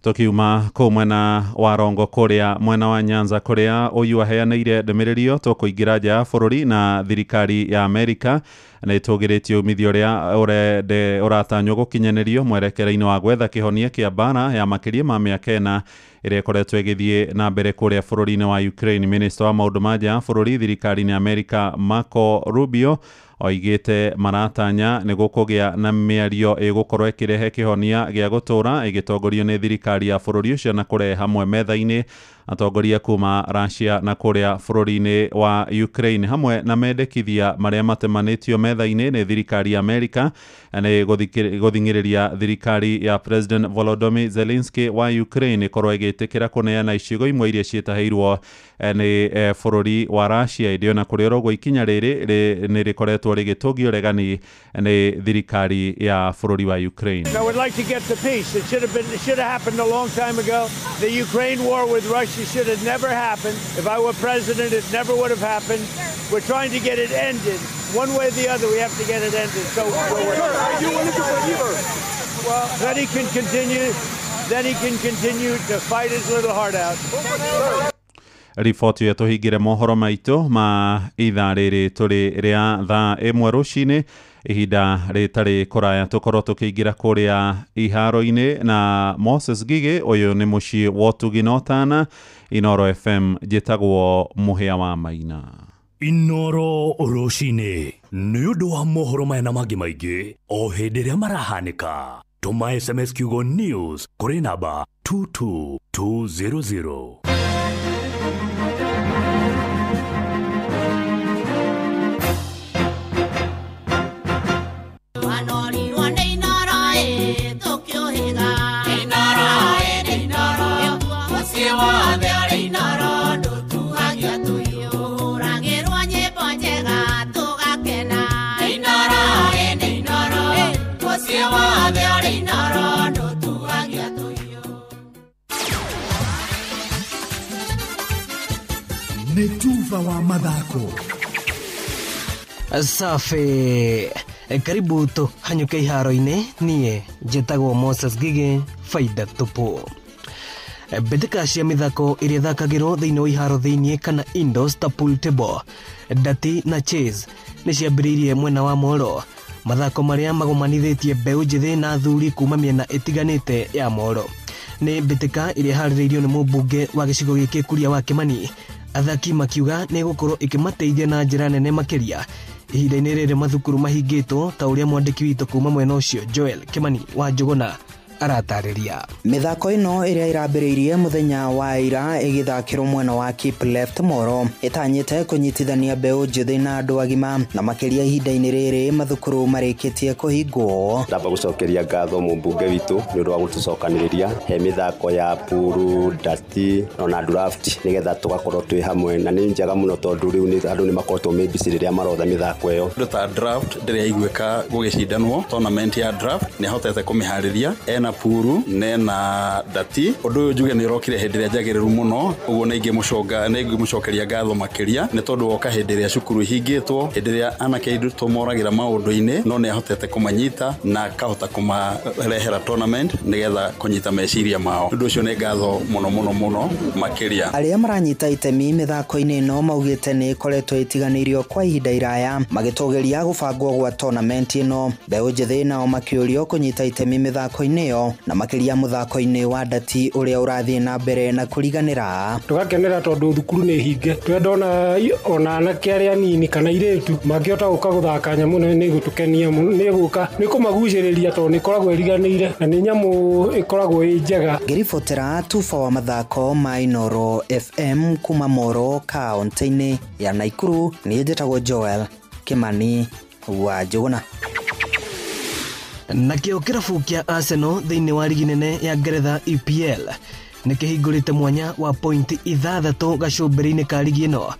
S12: Tukiuma kuu mwena wa Rongo kuria mwena wa Nyanza kuria uyu aheanĩire ndũmĩrĩri ĩyo tũkũingĩra nja ya bũrũri na thirikari ya Amerika na ĩtũgĩrĩtie umithio ũrĩa ũratanywo gũkinyanĩrio mwerekera-inĩ wa gwetha kĩhonia kĩa mbara ya makĩria ma mĩaka 4 ĩrĩa ĩkoretwo ĩgĩthiĩ na mbere kũrĩa bũrũri-inĩ wa Ukraine. Minista wa maũndũ ma nja ya bũrũri thirikari-inĩ ya Amerika Marco Rubio oigĩte maratanya nĩ gũkũgĩa na mĩario ĩgũkorwo ĩkĩrehe kĩhonia gĩa gũtũũra ĩgĩtongorio nĩ thirikari ya bũrũri ũcio na kũrehe hamwe metha-inĩ atongoria kuma Russia na kũrĩa bũrũri-inĩ wa Ukraine hamwe na mendekithia marĩa matemanĩtio metha-inĩ nĩ thirikari ya Amerika nĩ gũthing'ĩrĩria thirikari ya President Volodymyr Zelensky wa Ukraine ĩkorwo ĩgĩtĩkĩra kũneana icigo imwe iria ciĩtahĩirwo nĩ bũrũri wa Russia. Ĩndĩ ona kũrĩ oro ũguo ikinya rĩrĩ nĩ rĩkoretwo rĩgĩtũngio regani nĩ thirikari ya bũrũri wa Ukraine.
S25: I would like to get to peace. It should have happened a long time ago. The Ukraine war with Russia should have never happened. If I were president, it never would have happened. We're trying to get it ended. One way or the other, we have to get it ended. So are you willing to forgive her? Well, then he can continue. Then he can continue to fight his little heart out.
S12: Riboti ĩyo tũhingĩre mohoro maitũ ma ithaa rĩrĩ tũrĩ rĩa thaa 1 rũcinĩ ihinda rĩtarĩ kũraya tũkorwo tũkĩingĩra kũrĩa iharo-inĩ na Moses Gige. Ũyũ nĩ mũciĩ wa ũtugi na ũtana. Inooro FM, njĩtagwo Mũhĩa wa Maina.
S3: Inoro rũcinĩ nĩ ũndũ wa mohoro maya na mangĩ maingĩ o hĩndĩ ĩrĩa marahanĩka. Tũma SMS kiugo news kũrĩ namba 22200.
S5: Nĩ tuva wa mathako.
S9: Safi, karibu tũhanyũke iharo-inĩ. Niĩ njĩtagwo Moses Gige, faida tupu. Mbĩtĩka cia mĩthako ĩrĩa ĩthakagĩrwo thĩinĩ wa iharo thĩinĩ kana indoors ta pool table, ndati na chess nĩ ciambĩrĩirie mwena wa Moro. Mathako marĩa magomanithĩtie mbeũ njĩthĩ na athuri kuma mĩena ĩtiganĩte ya Moro. Nĩ mbĩtĩka ĩrĩa ĩharĩrĩirio nĩ mũmbunge wa gĩcigo gĩkĩ Kuria wa Kĩmani. Athaki makiuga nĩ gũkorwo ĩkĩmateithia na njĩra nene makĩria ihinda-inĩ rĩrĩ mathukuru mahingĩtwo, ta ũrĩa mwandĩki witũ kuma mwena ũcio Joel Kimani wa Njũgũna aratarĩria.
S7: Mĩthako ĩno ĩrĩa ĩrambĩrĩirie mũthenya wa ira ĩgĩthakĩrwo mwena wa Keep Left Moro ĩtanyĩte kũnyitithania mbeũ njĩthĩ na andũ agima, na makĩria ihinda-inĩ rĩrĩ mathukuru marĩkĩtie kũhingwo.
S16: Ndamba gũcokeria ngatho mũmbunge witũ nĩ ũndũ wa gũtũcokanĩrĩria he mĩthako ya puru, ndati ona draft, nĩgetha tũgakorwo twĩ hamwe, na nĩ njega mũno tondũ rĩu andũ nĩ makoretwo me busy rĩrĩa marotha mĩthako ĩyo.
S17: Ũndũ ta draft ndĩrĩa iguĩka gũgĩcindanwo tournament ya draft nĩ ahotete kũmĩharĩria ena puru nena ndati. Ũndũ ũyũ njuge nĩ ũrokire hĩndĩ ĩrĩa njagĩrĩru mũno, ũguo nĩ ingĩmũcokeria ngatho makĩria nĩ tondũ woka hĩndĩ ĩrĩa cukuru ihingĩtwo, hĩndĩ ĩrĩa anake aitũ moragĩra maũndũ-inĩ, no nĩ ahotete kũmanyita na akahota kũmarehera tournament nĩgetha kũnyita meciria mao. Ũndũ ũcio nĩ ngatho mũno mũno mũno makĩria.
S7: Arĩa maranyita itemi mĩthako-inĩ ĩno maugĩte nĩ ĩkoretwo ĩtiganĩirio kwa ihinda iraya, magĩtũgĩria gũbangwo gwa tournament ĩno. Mbeũ njĩthĩ nao makĩũrio kũnyita itemi mĩthako-inĩ ĩyo, na makĩria mũthako-inĩ wa ndati ũrĩa ũrathiĩ na mbere na kũriganĩra.
S19: Tũgakenera tondũ thukuru nĩ hinge, twenda ona anake arĩa anini kana airĩtu mangĩhota gũka gũthaka nyamũ ĩno nĩ ĩgũtũkenia mũno, nĩ ĩgũka nĩ kũmagucĩrĩria tondũ nĩ ĩkoragwo ĩriganĩire na nĩ nyamũ ĩkoragwo ĩ njega.
S7: Ngĩribotera tuba wa mathako ma Inoro FM kuma Moro kaunti-inĩ ya Naikuru, niĩ njĩtagwo Joel Kimani wa Njũgũna.
S9: Nakĩo kĩrabu kĩa Arsenal thĩinĩ wa rigi nene ya Ngeretha EPL nĩ kĩhingũrĩte mwanya wa pointi 6 gacũmbĩrĩ-inĩ ka rigi ĩno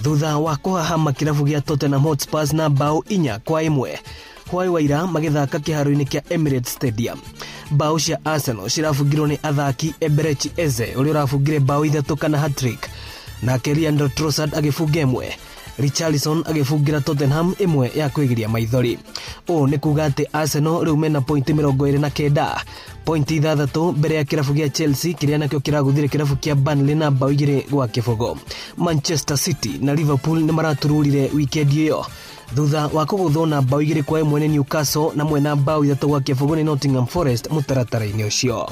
S9: thutha wa kũhahama kĩrabu gĩa Tottenham Hotspurs na bao 4-1 hwaĩ wa ira magĩthaka kĩharo-inĩ kĩa Emirates Stadium. Bao cia Arsenal cirabungirwo nĩ athaki Eberechi Eze ũrĩa ũrabungire bao 3 kana hat-trick, nake Leandro Trossard agĩbunga 1, Richarlison agĩbungira Tottenham 1 ya kwĩgiria maithori. Ũũ nĩ kuga atĩ Arsenal rĩu mena pointi 29, pointi 6 mbere ya kĩrabu gĩa Chelsea kĩrĩa nakĩo kĩragũthire kĩrabu kĩa Burnley na bao 2-0. Manchester City na Liverpool nĩ maratururire wikendi ĩyo thutha wa kũgũthwo na bao 2-1 nĩ Newcastle na mwena bao 3-0 nĩ Nottingham Forest mũtaratara-inĩ ũcio.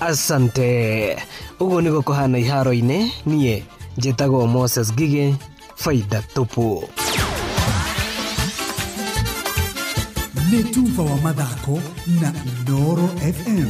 S9: Asante. Ũguo nĩguo kũhana iharo-inĩ. Niĩ njĩtagwo Moses Gige, faida tupu.
S5: Nĩ tuva wa mathako na Inoro FM.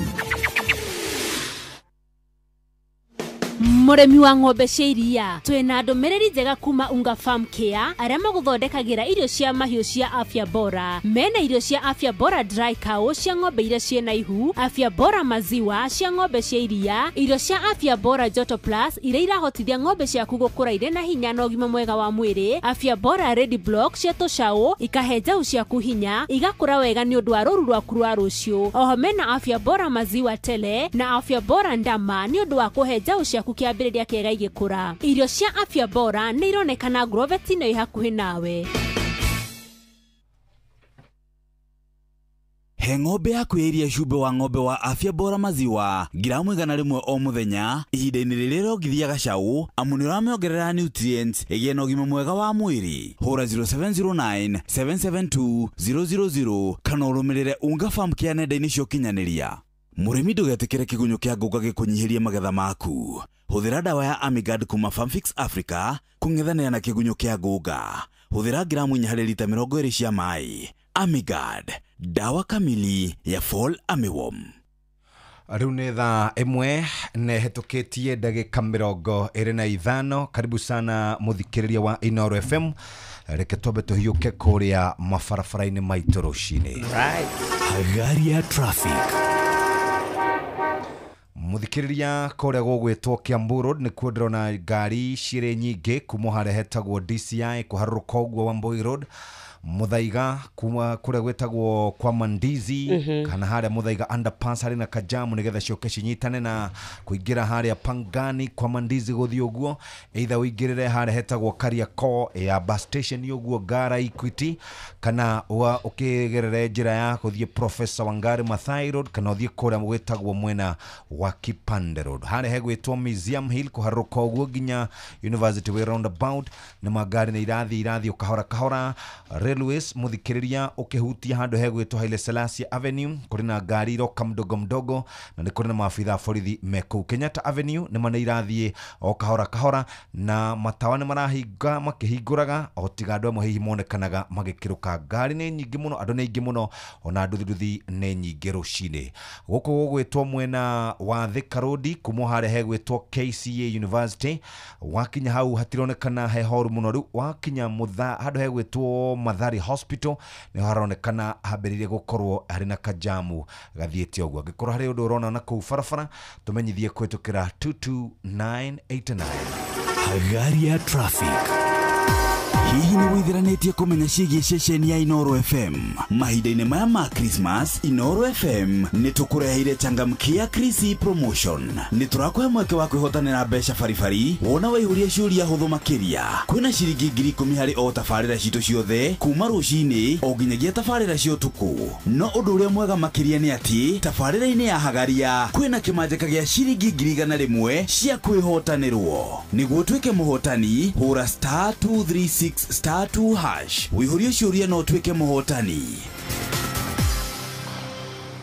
S26: Mũrĩmi wa ng'ombe cia iria, twĩna ndũmĩrĩri njega kuma Unga Farm Care arĩa magũthondekagĩra irio cia mahiũ cia afya bora. Mena irio cia afya bora dry cow cia ng'ombe iria ciĩna ihu, afya bora maziwa cia ng'ombe cia iria, irio cia afya bora joto plus iria irahotithia ng'ombe ciaku gũkũra irĩ na hinya na ũgima mwega wa mwĩrĩ, afya bora ready block cia tũcaũ ikahe njaũ ciaku hinya igakũra wega nĩ ũndũ wa rũru rwaku rwa rũciũ. Oho mena afya bora maziwa tele na afya bora ndama nĩ ũndũ wa kũhe njaũ ciaku kĩambĩrĩria kĩambĩrĩria kĩega igĩkũra. Irio cia afya bora nĩ ironekana Agrovet ĩno ĩ hakuhĩ nawe.
S2: He ng'ombe yaku ya iria cumbĩ wa ng'ombe wa afya bora maziwa giramu 100 o mũthenya ihinda-inĩ rĩrĩa ĩrongithia gacau amu nĩ ũramĩongerera nutrients ĩgĩe na ũgima mwega wa mwĩrĩ. Hũra 0709 772 000 kana ũrũmĩrĩre Unga Farm Care nenda-inĩ cia ũkinyanĩria. Mũrĩmi ndũgetĩkĩre kĩgunyũ kĩa ngũnga gĩkũnyihĩrie magetha maku. Hũthĩra ndawa ya Amigard kuma Farmfix Africa kũng'ethanĩra na kĩgunyũ kĩa ngũnga. Hũthĩra giramu 4 harĩ lita 20 cia maĩ. Amigard, dawa kamili ya fall armyworm.
S8: Rĩu nĩ thaa 1 na ĩhetũkĩtie ndagĩka 25. Karibu sana mũthikĩrĩria wa Inooro FM. Reke twambe tũhiũke kũrĩa mabarabara-inĩ maitũ rũcinĩ.
S3: Hagari ya traffic.
S8: Mũthikĩrĩria kũrĩa gũgwĩtwo Kiambu Road nĩkuo ndĩrona ngari cirĩ nyingĩ kuma harĩa hetagwo DCI kũharũrũka ũguo Wambui Road, Muthaiga kuma kũrĩa gwĩtagwo kwa Mandizi, kana harĩa Muthaiga underpass harĩ na kajamu nĩgetha ciũke cinyitane na kũingĩra harĩa Pangani kwa Mandizi gũthiĩ ũguo, either ũingĩrĩre harĩa hetagwo Kariakoo ya bus station ũguo Ngara Equity, kana ũkĩgerere njĩra ya gũthiĩ Professor Wangari Maathai Road, kana ũthiĩ kũrĩa gwĩtagwo mwena wa Kipande Road harĩa hegwĩtwo Museum Hill kũharũrũka ũguo nginya University Way roundabout. Nĩ magari nĩ irathiĩ kahora kahora. Railways muthikiriria ukihutia handu hegwitwo Haile Selassie Avenue kuri na ngari iroka mdogo mdogo na ni kuri na maabitha borithi mekuu. Kenyatta Avenue ni mana irathie o kahora kahora na matawa ni marahinga makihinguraga o tiga andu amwe hihi monekanaga magikiruka. Ngari ni nyingi muno, andu ni aingi muno, ona nduthinduthi ni nyingi rucini. Guku gugwitwo mwena wa Thika Road kuma haria hegwitwo KCA University wakinya hau hatironekana he horu muno. Riu wakinya mutha handu hegwitwo Mathari Hospital ni haronekana hambĩrĩirie gũkorwo harĩ na kajamu gathiĩte ũguo. Angĩkorwo harĩ ũndũ ũrona na kũu barabara tũmenyithie kũhĩtũkĩra 22989.
S3: Hagari ya traffic.
S2: Hihi nĩ wĩthiranĩtie kũmenya ciĩgiĩ ceceni ya Inooro FM? Mahinda-inĩ maya ma Christmas, Inooro FM nĩ tũkũreheire changamkia Chrissy promotion. Nĩ tũrakũhe mweke wa kwĩhotanĩra mbeca baribari wona waihũria ciũria hũthũ makĩria. Kwĩna ciringi 10,000 harĩ o tabarĩra citũ ciothe kuma rũcinĩ o nginyagia tabarĩra cia ũtukũ. No ũndũ ũrĩa mwega makĩria nĩ atĩ tabarĩra-inĩ ya Hagaria kwĩna kĩmanjĩka gĩa ciringi 100,000 cia kwĩhotanĩrwo. Nĩguo ũtuĩke mũhotani, hũra *236 *2# wĩihũrie ciũria no ũtuĩke mũhotani.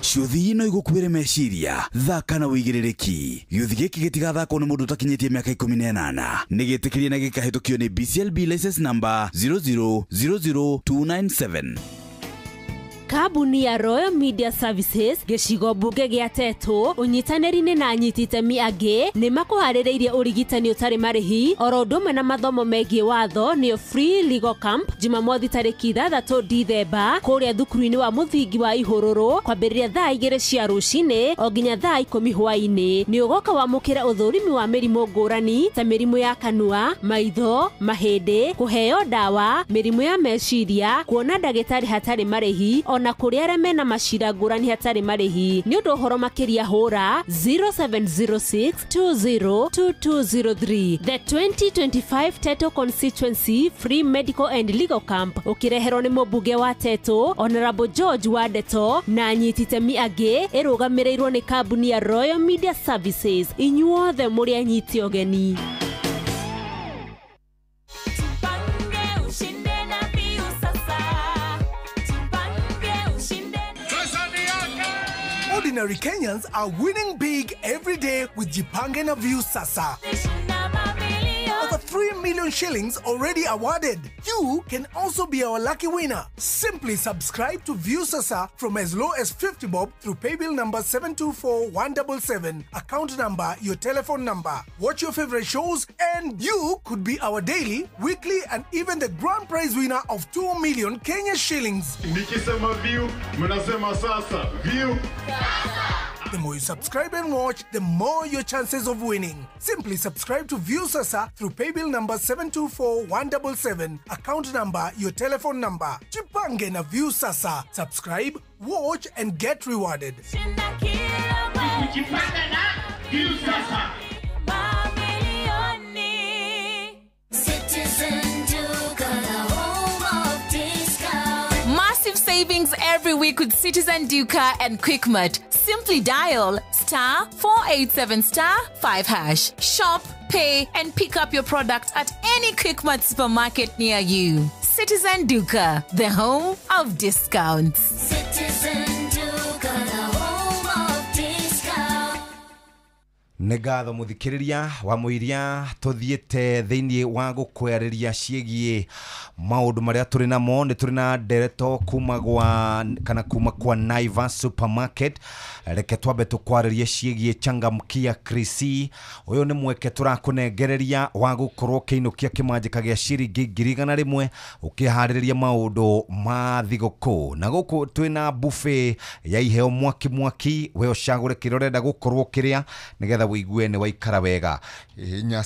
S2: Ciũthi ino igũkuĩre meciria, thaka na wĩigĩrĩrĩki. Gĩũthi gĩkĩ gĩtigathakwo nĩ mũndũ ũtakinyĩtie mĩaka 18. Nĩ gĩtĩkĩrie na gĩkahĩtũkio nĩ BCLB license number 0000297.
S26: Kambuni ya Royal Media Services gĩcigo mbunge gĩa Tetu ũnyitanĩri-inĩ na anyiti itemi angĩ nĩ makũharĩrĩirie ũrigitani ũtarĩ marĩhi oro ũndũ ũmwe na mathomo megiĩ watho nĩyo Free Legal Camp Jumamothi tarĩki 6 Dithemba kũrĩa thukuru-inĩ wa mũthingi wa Ihũrũrũ kwambĩrĩria thaa 2 cia rũcinĩ o nginya thaa 10 hwaĩ-inĩ. Nĩ ũgoka wamũkĩra ũthũrimi wa mĩrimũ ngũrani ta mĩrimũ ya kanua, maitho, mahĩndĩ, kũheo ndawa, mĩrimũ ya meciria, kuona ndagĩtarĩ hatarĩ marĩhi ona kũrĩ arĩa mena macira ngũrani hatarĩ marĩhi. Nĩ ũndũ ũhoro makĩria hũra 0706202203. The 2025 Tetu Constituency Free Medical and Legal Camp ũkĩreherwo nĩ mũmbunge wa Tetu Honorable George Wandeto na anyiti itemi angĩ, ĩrũgamĩrĩirwo nĩ kambuni ya Royal Media Services. Inyuothe mũrĩ anyiti ũgeni.
S5: Ordinary Kenyans are winning big every day with Jipange na Viusasa. Over 3 million shillings already awarded. You can also be our lucky winner. Simply subscribe to Viusasa from as low as 50 bob through paybill number 724177, account number, your telephone number. Watch your favorite shows and you could be our daily, weekly and even the grand prize winner of 2 million Kenya shillings.
S25: Nikisema view, mnasema sasa. View.
S5: The more you subscribe and watch, the more your chances of winning. Simply subscribe to Viusasa through paybill number 724177, account number, your telephone number. Jipange na Viusasa. Subscribe, watch and get rewarded.
S25: Jipange na Viusasa.
S11: every week with Citizen Duka and Quickmart. Simply dial *487 *5#. Shop, pay, and pick up your product at any Quickmart supermarket near you. Citizen Duka, the home of discounts.
S15: Citizen Duka, the home of discounts.
S8: Nĩ ngatho mũthikĩrĩria wa mũiria tũthiĩte thĩinĩ wa gũkwarĩria ciĩgiĩ maũndũ marĩa tũrĩ namo. Nĩ tũrĩ na ndereto kuma gwa kana kuma kwa Naivas Supermarket. Reke twambe tũkwarĩrie ciĩgiĩ changamkia Krisi. Ũyũ nĩ mweke tũrakũnengereria wa gũkorwo kĩinũkia kĩmanjĩka gĩa ciringi 100,000 ũkĩharĩrĩria maũndũ ma thigũkũ. Na gũkũ twĩna buffet ya iheo mwaki mwaki, we ũcagũre kĩrĩa ũrenda gũkorwo kĩrĩa nĩgetha wĩigue nĩ waikara wega. Hihinya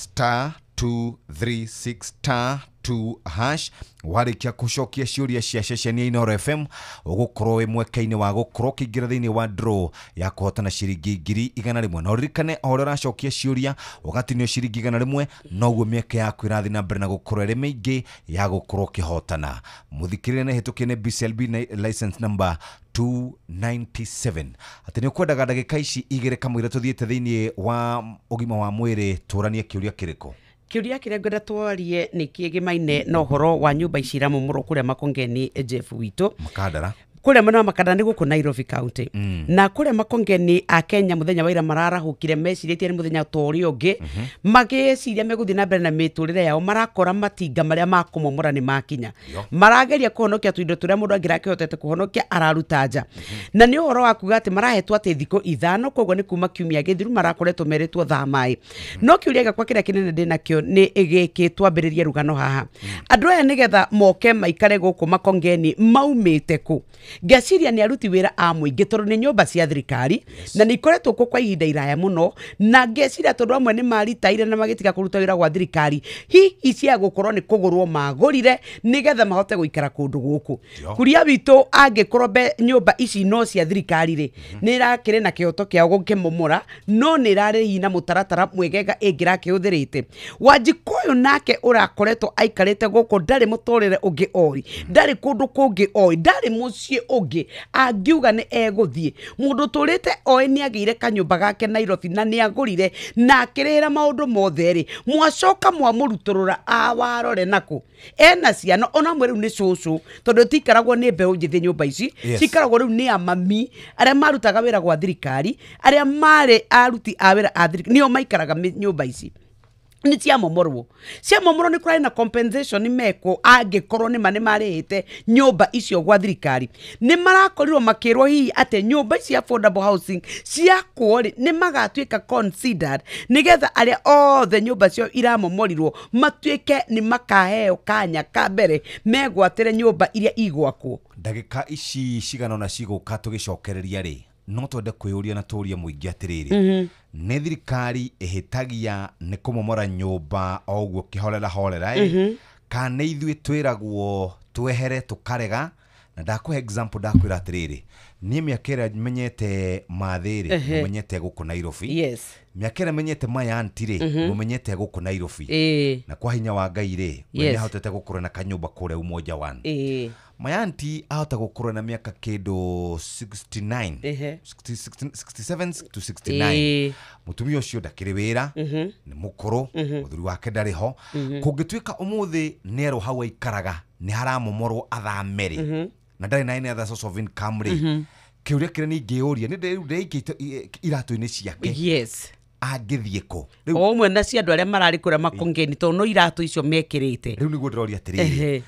S8: *236 *2# warĩkia gũcokia ciũria cia ceceni ya Inooro FM ũgũkorwo wĩ mweke-inĩ wa gũkorwo ũkĩingĩra thĩinĩ wa draw ya kũhotana ciringi 100,000. Na ũririkane o ũrĩa ũracokia ciũria ũgatinio ciringi 100 noguo mĩeke yaku ĩrathiĩ na mbere na gũkorwo ĩrĩ mĩingĩ ya gũkorwo ũkĩhotana. Mũthikĩrĩria nĩ hĩtũkie nĩ BCLB license number 297. Atĩ nĩ ũkwendaga ndagĩka ici igĩrĩ kamũira tũthiĩte thĩinĩ wa ũgima wa mwĩrĩ tũranie kĩũria kĩrĩkũ?
S18: Kĩũria kĩrĩa ngwenda twarie nĩ kĩgĩmaine na ũhoro wa nyũmba ici iramomorwo kũrĩa Makongeni Jeff witũ
S8: Makandara
S18: kũrĩa mwena wa Makandara nĩ gũkũ Nairobi County. Na kũrĩa Makongeni a Kenya mũthenya wa ira mararahũkire mecirĩtie nĩ mũthenya ta ũrĩa ũngĩ, magĩciria megũthiĩ na mbere na mĩtũrĩre yao, marakora matinga marĩa ma kũmomora nĩ makinya. Marageria kũhonokia tũindo tũrĩa mũndũ angĩrakĩhotete kũhonokia araruta nja. Na nĩ ũhoro wa kuga atĩ marahetwo atĩ thikũ 5, koguo nĩ kuma kiumia gĩthiru marakoretwo merĩtwo thamai. No kĩũria gĩakwa kĩrĩa kĩnene ndĩnakĩo nĩ gĩkĩ, twambĩrĩrie rũgano haha. Andũ aya nĩgetha moke maikare gũkũ Makongeni maumĩte kũ? Ngeciria nĩ aruti wĩra a mũingĩ tondũ nĩ nyũmba cia thirikari na nĩ ikoretwo kuo kwa ihinda iraya mũno, na ngeciria tondũ amwe nĩ maritaire na magĩtiga kũruta wĩra gwa thirikari, hihi cia gũkorwo nĩ kũgũrwo magũrire nĩgetha mahote gũikara kũndũ gũkũ. Kuria witũ angĩkorwo nyũmba ici no cia thirikari rĩ, nĩ irakĩrĩ na kĩhoto kĩao gũkĩmomora, no nĩ ĩrarĩ hihi na mũtaratara mwegega ĩngĩrakĩhũthĩrĩte. Wanjikũ ũyũ nake ũrakoretwo aikarĩte gũkũ ndarĩ mũtũrĩre ũngĩ oĩ, ndarĩ kũndũ kũngĩ oĩ, ndarĩ mũciĩ ũngĩ angiuga nĩ egũthiĩ. Mũndũ ũtũrĩte oĩ nĩ agĩire kanyũmba gake Nairobi na nĩ agũrire na akĩrĩhĩra maũndũ mothe rĩ, mwacoka mwamũrutũrũra awarore nakũ. Ena ciana ona amwe rĩu nĩ cũcũ tondũ tiikaragwo nĩ mbeũ njĩthĩ nyũmba ici, cikaragwo rĩu nĩ amami arĩa marutaga wĩra gwa thirikari, arĩa marĩ aruti a wĩra a thirikari nĩo maikaraga nyũmba ici. Nĩ ciamomorwo ciamomorwo nĩ kũrarĩ na compensation mekwo angĩkorwo nĩ ma nĩ marĩhĩte nyũmba icio gwa thirikari. Nĩ marakorirwo makĩrwo hihi atĩ nyũmba ici affordable housing ciakwo rĩ nĩ magatuĩka considered nĩgetha arĩa othe nyũmba cio iramomorirwo matuĩke nĩ makaheo kanya ka mbere megwatĩre nyũmba iria igwakwo.
S8: Ndagĩka ici cigana ũna cigũka tũgĩcokereria rĩ, no twende kwĩyũria na tũrie mũingĩ atĩrĩrĩ, nĩ thirikari ĩhĩtagia nĩ kũmomora nyũmba o ũguo kĩhorera horera ĩ, kana ithuĩ twĩragwo twehere tũkarega? Na ndakũhe example, ndakwĩra atĩrĩrĩ, niĩ mĩaka ĩrĩa menyete mathĩ rĩ, mũmenyete gũkũ Nairobi. Mĩaka ĩrĩa menyete mayanti rĩ, mũmenyete gũkũ Nairobi. Na kwa hinya wa Ngai rĩ, we nĩahotete gũkorwo na kanyũmba kũrĩa Umoja One. Mayanti ahota gũkorwo na mĩaka kĩndũ 69 67 to 69. Mũtumia ũcio ndakĩrĩ wĩra, nĩ mũkũrũ, mũthuri wake ndarĩ ho. Kũngĩtuĩka ũmũthĩ nĩerwo hau aikaraga nĩ haramomorwo athame rĩ, na ndarĩ na any other source of income rĩ, kĩũria kĩrĩa ningĩũria nĩ ndĩikĩte iratũ-inĩ ciake. Angĩthiĩ kũ?
S18: O ũmwe na cia andũ arĩa mararĩ kũrĩa Makongeni tondũ no iratũ icio mekĩrĩte.
S8: Rĩu nĩguo ndĩroria atĩrĩrĩ,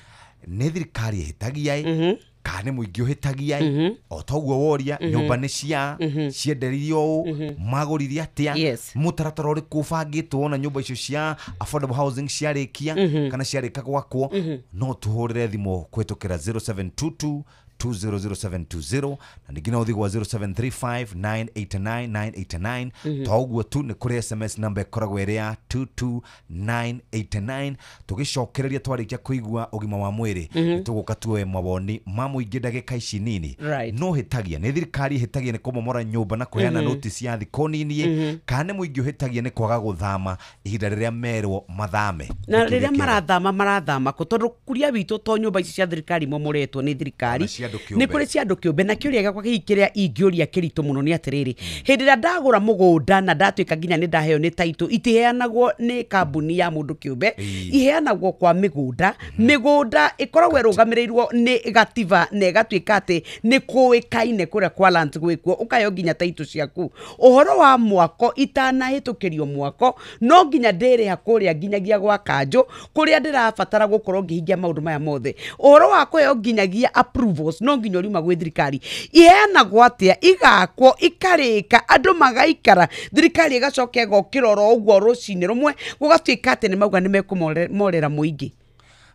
S8: nĩ thirikari ĩhĩtagia ĩ, kana nĩ mũingĩ ũhĩtagia ĩ? O toguo woria, nyũmba nĩ cia cienderirio ũũ, magũrire atĩa, mũtaratara ũrĩkũ ũbangĩtwo na nyũmba icio cia affordable housing ciarĩkia kana ciarĩka gwakwo? No tũhũrĩre thimũ kũhĩtũkĩra 0722 200720 na ningĩ no ũthiĩ gwa 0735 989 989. To ũguo tu, nĩ kũrĩ SMS namba ĩkoragwo ĩrĩ ya 22989. Tũgĩcokereria twarĩkia kũigua ũgima wa mwĩrĩ, nĩ tũgũka tuoe mawoni ma mũingĩ ndagĩka ici nini. No hĩtagia nĩ thirikari ĩhĩtagia nĩ kũmomora nyũmba na kũheana notice ya thikũ nini, kana nĩ mũingĩ ũhĩtagia nĩ kwaga gũthama ihinda rĩrĩa merwo mathame?
S18: Na rĩrĩa marathama marathama kũ? Tondũ kuria witũ to nyũmba ici cia thirikari momoretwo nĩ thirikari Nĩ kũrĩ cia andũ kĩũmbe. Na kĩũria gĩakwa hihi kĩrĩa ingĩũria kĩritũ mũno nĩ atĩrĩrĩ, hĩndĩ ĩrĩa ndagũra mũgũnda na ndatuĩka nginya nĩ ndaheo nĩ taitũ, itiheanagwo nĩ kambuni ya mũndũ kĩũmbe, iheanagwo kwa mĩgũnda. Mĩgũnda ĩkoragwo ĩrũgamĩrĩirwo nĩ gatiba na ĩgatuĩka atĩ nĩ kũĩkaine kũrĩa kwa lands gwĩkuo, ũkaheo nginya taitũ ciaku. Ũhoro wa mwako, itanahĩtũkĩrio mwako no nginya ndĩrĩha kũrĩa nginyagia gwa kanjũ kũrĩa ndĩrabatara gũkorwo ngĩhingia maũndũ maya mothe. Ũhoro wa kũheo nginyagia approvals no nginya ũriuma gwĩ thirikari. Iheanagwo atĩa? Igakwo, ikarĩka, andũ magaikara, thirikari ĩgacoka ĩgokĩra oro ũguo rũcinĩ rũmwe gũgatuĩka atĩ nĩ mauga nĩ mekũmorera mũingĩ.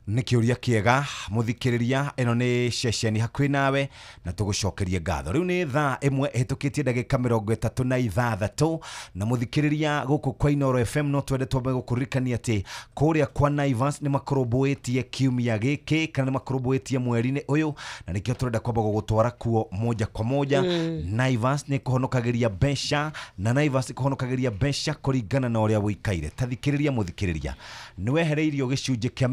S8: Nĩ kĩũria kĩega mũthikĩrĩria, ĩno nĩ ceceni hakuhĩ nawe na tũgũcokerie ngatho. Rĩu nĩ thaa 1 ĩhĩtũkĩtie ndagĩka 36 na mũthikĩrĩria gũkũ kwa Inooro FM no twende twambe gũkũririkania atĩ kũrĩa kwa Naivas nĩ makũrũmbũĩtie kiumia gĩkĩ kana nĩ makũrũmbũĩtie mweri-inĩ ũyũ, na nĩkĩo tũrenda kwamba gũgũtwara kuo moja kwa moja. Naivas nĩ kũhonokagĩria mbeca na Naivas ĩkũhonokagĩria mbeca kũringana na ũrĩa wĩikaire. Ta thikĩrĩria mũthikĩrĩria, nĩ wehereirio gĩcunjĩ kĩa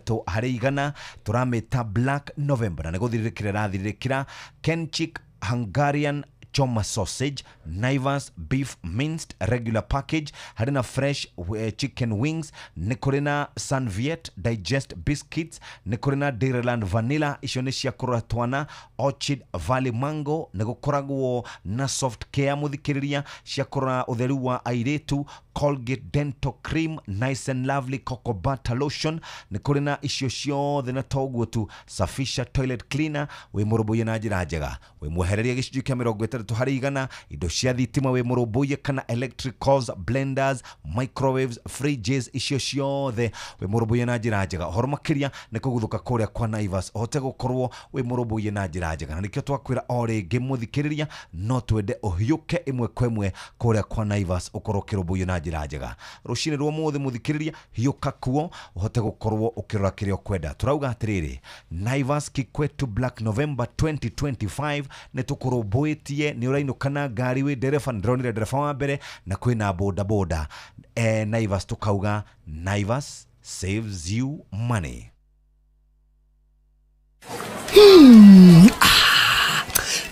S8: 60 harĩ igana, tũramĩta Black November na nĩ gũthirĩrĩkĩra ĩrathirĩrĩkĩra Kenchic Hungarian Choma sausage, Naivas beef minced regular package, harĩ na fresh chicken wings, nĩ kũrĩ na Sanviet digest biscuits, nĩ kũrĩ na Dairyland vanilla, icio nĩ cia kũrora twana, Orchid Valley mango, nĩ gũkoragwo na soft care mũthikĩrĩria cia kũrora ũtheru wa airĩtu, Colgate dental cream, nice and lovely cocoa butter lotion, nĩ kũrĩ na icio ciothe na toguo tu safisha toilet cleaner, wĩ mũrũmbũiye na njĩra njega, wĩ mwehereria gĩcunjĩ kĩa 60 harĩ igana, indo cia thitima wĩ mũrũmbũiye kana electricals, blenders, microwaves, fridges, icio ciothe wĩ mũrũmbũiye na njĩra njega. Ũhoro makĩria nĩ kũguthũka kũrĩa kwa Naivas ũhote gũkorwo wĩ mũrũmbũiye na njĩra njega, na nĩkĩo twakwĩra o rĩngĩ mũthikĩrĩria no twende ũhiũke ĩmwe kwa ĩmwe kũrĩa kwa Naivas ũkorwo ũkĩrũmbũiyo na njĩra njega. Rũcinĩ rwa ũmũthĩ mũthikĩrĩria hiũka kuo ũhote gũkorwo ũkĩrora kĩrĩa ũkwenda. Tũrauga atĩrĩrĩ, Naivas Kikwetu Black November 2025 nĩ tũkũrũmbũĩtie, nĩ ũrainũka na ngari wĩ ndereba, ndĩronire ndereba wa mbere na kwĩna bodaboda. Naivas tukauga Naivas saves you money.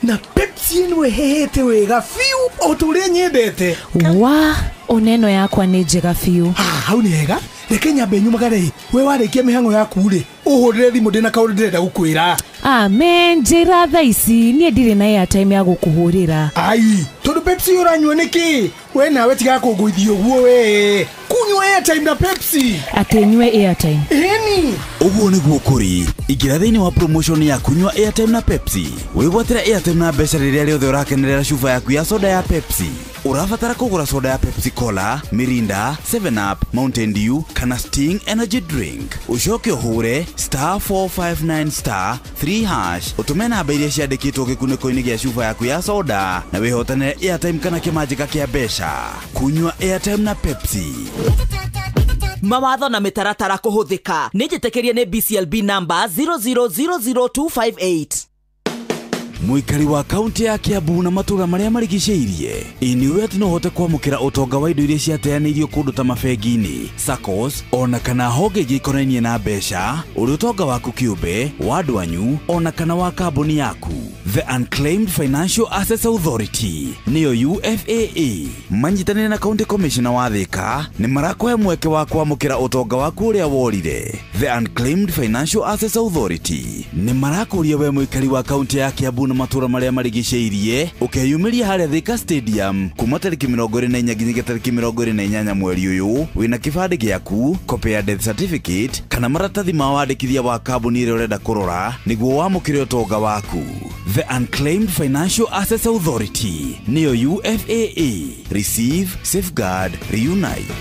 S5: Na Pepsi ĩno ĩhehete wega biũ o ta ũrĩa nyendete.
S11: Wa oneno yakwa nĩ njega biũ.
S5: Hau nĩ hega. Reke nyambe nyumagare. We warĩkia mĩhang'o yaku rĩ, ũhũrĩre thimũ ndĩna kaũndũ ndĩrenda gũkwĩra.
S11: Amen, njĩra thaa ici niĩ ndirĩ na airtime ya gũkũhũrĩra.
S5: Ai, tondũ Pepsi ũranyua nĩkĩ? We nawe tiga kũngũithia ũguo we. Kunyua airtime na Pepsi.
S11: Atĩ nyue airtime.
S5: Ĩni.
S2: Ũguo nĩguo kũrĩ. Ingĩra thĩinĩ wa promotion ya kunyua airtime na Pepsi. Wĩgwatĩre airtime na mbeca rĩrĩa rĩothe ũrakenerera cuba yaku ya soda ya Pepsi. Ũrabatara kũgũra soda ya Pepsi Cola, Mirinda, 7 Up, Mountain Dew kana Sting Energy Drink. Ũcoke ũhũre *459 *3# ũtũme namba iria ciandĩkĩtwo gĩkunĩko-inĩ gĩa cuba yaku ya soda na wĩhotanĩre airtime kana kĩmanjĩka kĩa mbeca. Kunyua airtime na Pepsi.
S4: Mawatho na mĩtaratara kũhũthĩka. Nĩ njĩtĩkĩrie nĩ BCLB number 0000258.
S2: Mũikari wa kaunti ya Kiambu na matũũra marĩa marigicĩirie, ĩ nĩ ũĩ atĩ no ũhote kwamũkĩra ũtonga wa indo iria ciateanĩirio kũndũ ta mabengi-inĩ, SACCOs, ona kana honge ingĩ ikonainie na mbeca, ũrĩ ũtonga waku kĩũmbe, wa andũ anyu, ona kana wa kambuni yaku. The Unclaimed Financial Assets Authority nĩyo UFAA manyitanĩire na County Commissioner wa Thika nĩ marakũhe mweke wa kwamũkĩra ũtonga waku ũrĩa worire. The Unclaimed Financial Assets Authority nĩ marakũria we mũikari wa kaunti ya Kiambu na matũũra marĩa marigicĩirie ũkeyumĩria harĩa Thika Stadium kuma tarĩki 24 nginyagia tarĩki 28 mweri ũyũ wĩna kĩbandĩ gĩaku, copy ya death certificate kana maratathi ma wandĩkithia wa kambuni ĩrĩa ũrenda kũrora nĩguo wamũkĩre ũtonga waku. The Unclaimed Financial Assets Authority nĩyo UFAA. Receive, safeguard, reunite.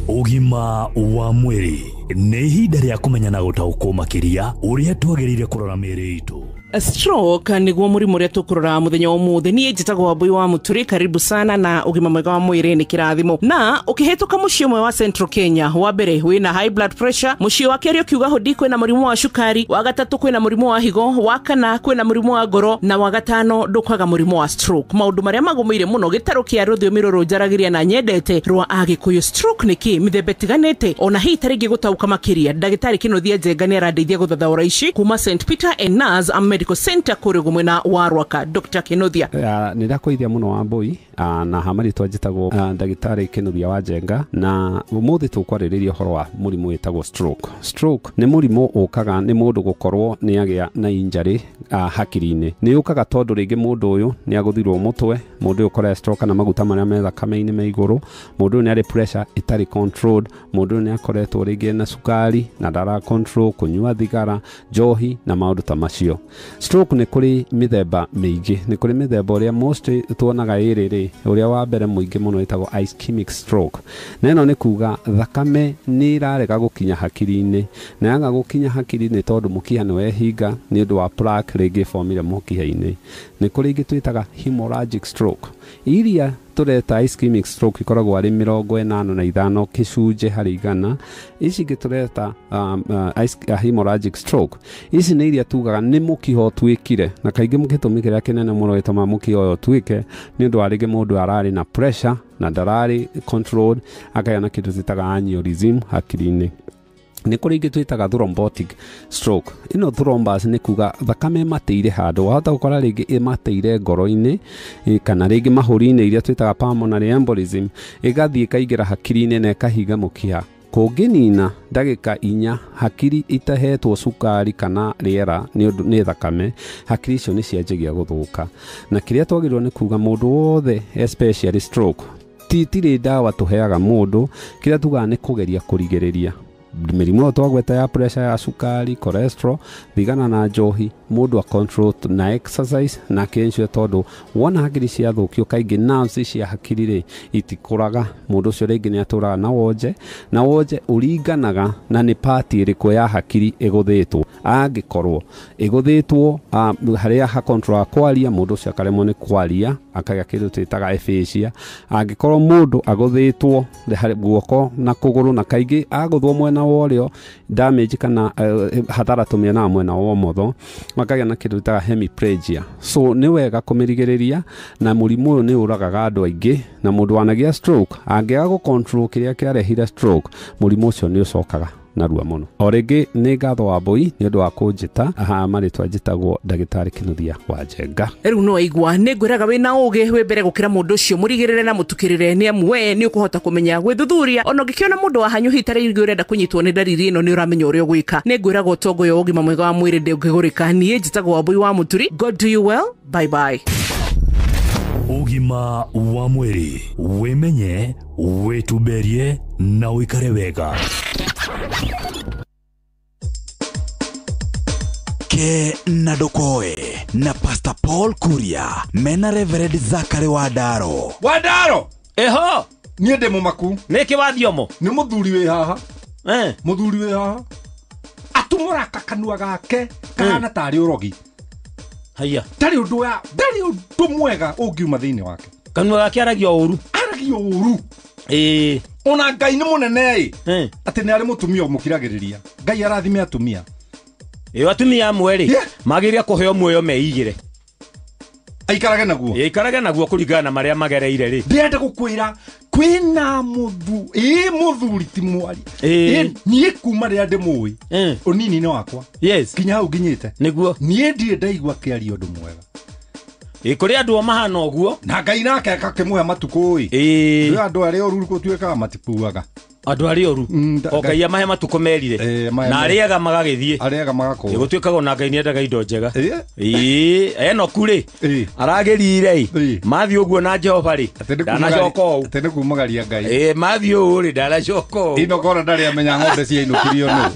S3: Ũgima wa mwĩrĩ nĩ ihinda rĩa kũmenya na gũtaũkwo makĩria ũrĩa twagĩrĩire kũrora mĩĩrĩ itũ.
S14: Stroke niguo mũrimũ ũrĩa tũkũrora mũthenya wa ũmũthĩ. Niĩ njĩtagwo Wambui wa Mũturi, karibu sana na ũgima mwega wa mwĩrĩ nĩ kĩrathimo. Na ũkĩhĩtũka mũciĩ ũmwe wa Central Kenya, wa mbere wĩna high blood pressure, mũciĩ wa kerĩ ũkiuga hũdi kwĩna mũrimũ wa cukari, wa gatatũ kwĩna mũrimũ wa higo, wa kana kwĩna mũrimũ wa ngoro, na wa gatano ndũkwaga mũrimũ wa stroke. Maũndũ marĩa magũmĩire mũno gĩtarũ kĩa rũthiomi rũrũ njaragĩria na nyendete rwa Agĩkũyũ. Stroke nĩ kĩ? Mĩthemba ĩtiganĩte, ona hihi tarĩngĩ gũtaũka makĩria. Ndagĩtarĩ Kĩnuthia Njenga nĩ arandeithia gũthathaũra ici kuma St Peter and Nurse Medical Center kũrĩa mwena wa Rwaka. Dr. Kĩnuthia.
S20: Nĩ ndakũithia mũno Wambui, na ha marĩtwa njĩtagwo ndagĩtarĩ Kĩnuthia wa Njenga, na ũmũthĩ tũkwarĩrĩria ũhoro wa mũrimũ wĩtagwo stroke. Stroke nĩ mũrimũ ũkaga nĩ mũndũ gũkorwo nĩ agĩa na injury hakiri-inĩ. Nĩ ũkaga tondũ rĩngĩ mũndũ ũyũ nĩ agũthirwo mũtwe, mũndũ ũyũ cholesterol kana maguta marĩa me thakame-inĩ me igũrũ, mũndũ ũyũ nĩ arĩ pressure ĩtarĩ controlled, mũndũ ũyũ nĩ akoretwo rĩngĩ na cukari na ndara control, kũnyua thigara, njohi na maũndũ ta macio. Stroke nĩ kũrĩ mĩthemba mĩingĩ, nĩ kũrĩ mĩthemba ũrĩa most tuonaga ĩrĩ rĩ, ũrĩa wa mbere mũingĩ mũno wĩtagwo ischemic stroke. Na ĩno nĩ kuga thakame nĩ ĩrarega gũkinya hakiri-inĩ, na yaga gũkinya hakiri-inĩ tondũ mũkiha nĩ wehinga nĩ ũndũ wa plaque rĩngĩ ĩbomire mũkiha-inĩ. Nĩ kũrĩ ingĩ twĩtaga hemorrhagic stroke. Iria tũreta ischemic stroke ikoragwo arĩ 85 gĩcunjĩ harĩ igana. Ici ingĩ tũreta hemorrhagic stroke, ici nĩ iria tugaga nĩ mũkiha ũtuĩkire, na kaingĩ gĩtũmi kĩrĩa kĩnene mũno gĩtũmaga mũkiha ũyũ ũtuĩke nĩ ũndũ wa rĩngĩ mũndũ ararĩ na pressure na ndararĩ controlled, akagĩa na kĩndũ twĩtaga aneurysm hakiri-inĩ. Nĩ kũrĩ ingĩ twĩtaga thrombotic stroke. Ĩno thrombus nĩ kuga thakame ĩmatĩire handũ, wahota gũkora rĩngĩ ĩmatĩire ngoro-inĩ kana rĩngĩ mahũri-inĩ, iria twĩtaga pulmonary embolism, ĩgathiĩ ĩkaingĩra hakiri-inĩ na ĩkahinga mũkiha. Kũngĩnina ndagĩka 4 hakiri itahetwo cukari kana rĩera nĩ ũndũ nĩ thakame, hakiri icio nĩ cianjagia gũthũka. Na kĩrĩa twagĩrĩirwo nĩ kuga mũndũ wothe especially stroke, titirĩ ndawa tũheaga mũndũ, kĩrĩa tugaga nĩ kũgeria kũrigĩrĩria mĩrimũ ĩyo twagweta ya pressure, ya cukari, cholesterol, thigana na njohi, mũndũ a control na exercise na kensure, tondũ wona hakiri ciathũkio kaingĩ nerves cia hakiri rĩ itikũraga, mũndũ ũcio rĩngĩ nĩ atũraga na wonje, na wonje ũringanaga na nĩ part ĩrĩkũ ya hakiri ĩgũthĩtwo. Angĩkorwo ĩgũthĩtwo harĩa ha control kwaria, mũndũ ũcio akaremwo nĩ kwaria, akagĩa kĩndũ twĩtaga aphasia. Angĩkorwo mũndũ agũthĩtwo guoko na kũgũrũ, na kaingĩ agũthwo mwena wa ũrĩo damage kana hathara tũmĩonaga mwena wa ũmotho, makagĩa na kĩndũ twĩtaga hemiplegia. So nĩ wega kũmĩrigĩrĩria, na mũrimũ ũyũ nĩ ũragaga andũ aingĩ, na mũndũ wanagĩa stroke angĩaga gũ control kĩrĩa kĩarehire stroke, mũrimũ ũcio nĩ ũcokaga narua mũno. O rĩngĩ nĩ ngatho Wambui nĩ ũndũ wa kũnjĩta. Haha marĩtwa njĩtagwo ndagĩtarĩ Kĩnuthia wa Njenga.
S14: Rĩu no waigua nĩ ngwĩraga wĩna ũgĩ wĩ mbere gũkĩra mũndũ ũcio, mũrigĩrĩre na mũtukĩrĩre, nĩ amu we nĩ ũkũhota kũmenya gwĩthuthuria. Ona ũngĩkĩona mũndũ wa hanyu hihi ta rĩngĩ ũrenda kũnyitwo nĩ ndariri ĩno, nĩ ũramenya ũrĩa ũgwĩka. Nĩ ngwĩraga ũtongo ũyũ wa ũgima mwega wa mwĩrĩ ndũngĩgũrĩka. Niĩ njĩtagwo Wambui wa Mũturi. God do you well, bye bye.
S3: Ũgima wa mwĩrĩ, wĩmenye, wĩtumberie na ũikare wega.
S2: Ke na Ndokoe na Pastor Paul Kuria mena Reverend Zachary Wandaro.
S1: Wandaro
S21: eho
S1: niĩ ndĩ mũmaku.
S21: Nĩkĩ wathiomo?
S1: Nĩ mũthuri wĩ haha. Mũthuri wĩ haha atumũraka kanua gake kahana tarĩ ũrogi.
S21: Haiya,
S1: ndarĩ ũndũ ya ndarĩ ũndũ mwega ũngiuma thĩinĩ wake.
S21: Kanua gake aragia ũru,
S1: aragia ũru.
S21: Ĩĩ,
S1: ona Ngai nĩ mũnene ĩ, atĩ nĩ arĩ mũtumia ũmũkiragĩrĩria. Ngai arathime atumia.
S21: Ĩyo atumia amwe rĩ magĩrĩire kũheo muoyo meigĩre,
S1: aikarage naguo,
S21: aikarage naguo kũringana na marĩa magereire rĩ.
S1: Ndĩrenda gũkwĩra kwĩna mũthuri ti mwari. Niĩ kuma rĩrĩa ndĩmũĩ ũnini-inĩ wakwa,
S21: yes,
S1: kinya hau nginyĩte,
S21: nĩguo
S1: niĩ ndirĩ ndaigua akĩaria ũndũ mwega.
S21: Kũrĩ andũ o mahana ũguo,
S1: na Ngai nake akakĩmũhe matukũ ĩ.
S21: Ĩĩ,
S1: andũ arĩa ũru gũtuĩkaga matikuaga.
S21: Andũ arĩa ũru o Ngai amahe matukũ merire, na arĩaga magagĩthiĩ,
S1: arĩaga magakũra.
S21: Gũtuĩkaga ona Ngai nĩendaga indo njega. Ĩĩ, Enoku rĩ aragĩrire ĩ, mathiĩ ũguo na Jehova rĩ ndanacoka ũũ,
S1: atĩ nĩ kumagaria Ngai.
S21: Ĩĩ, mathiĩ ũũ rĩ ndanacoka ũũ.
S1: Enoku ona ndarĩ amenya ng'ombe ciainũkirio nũ.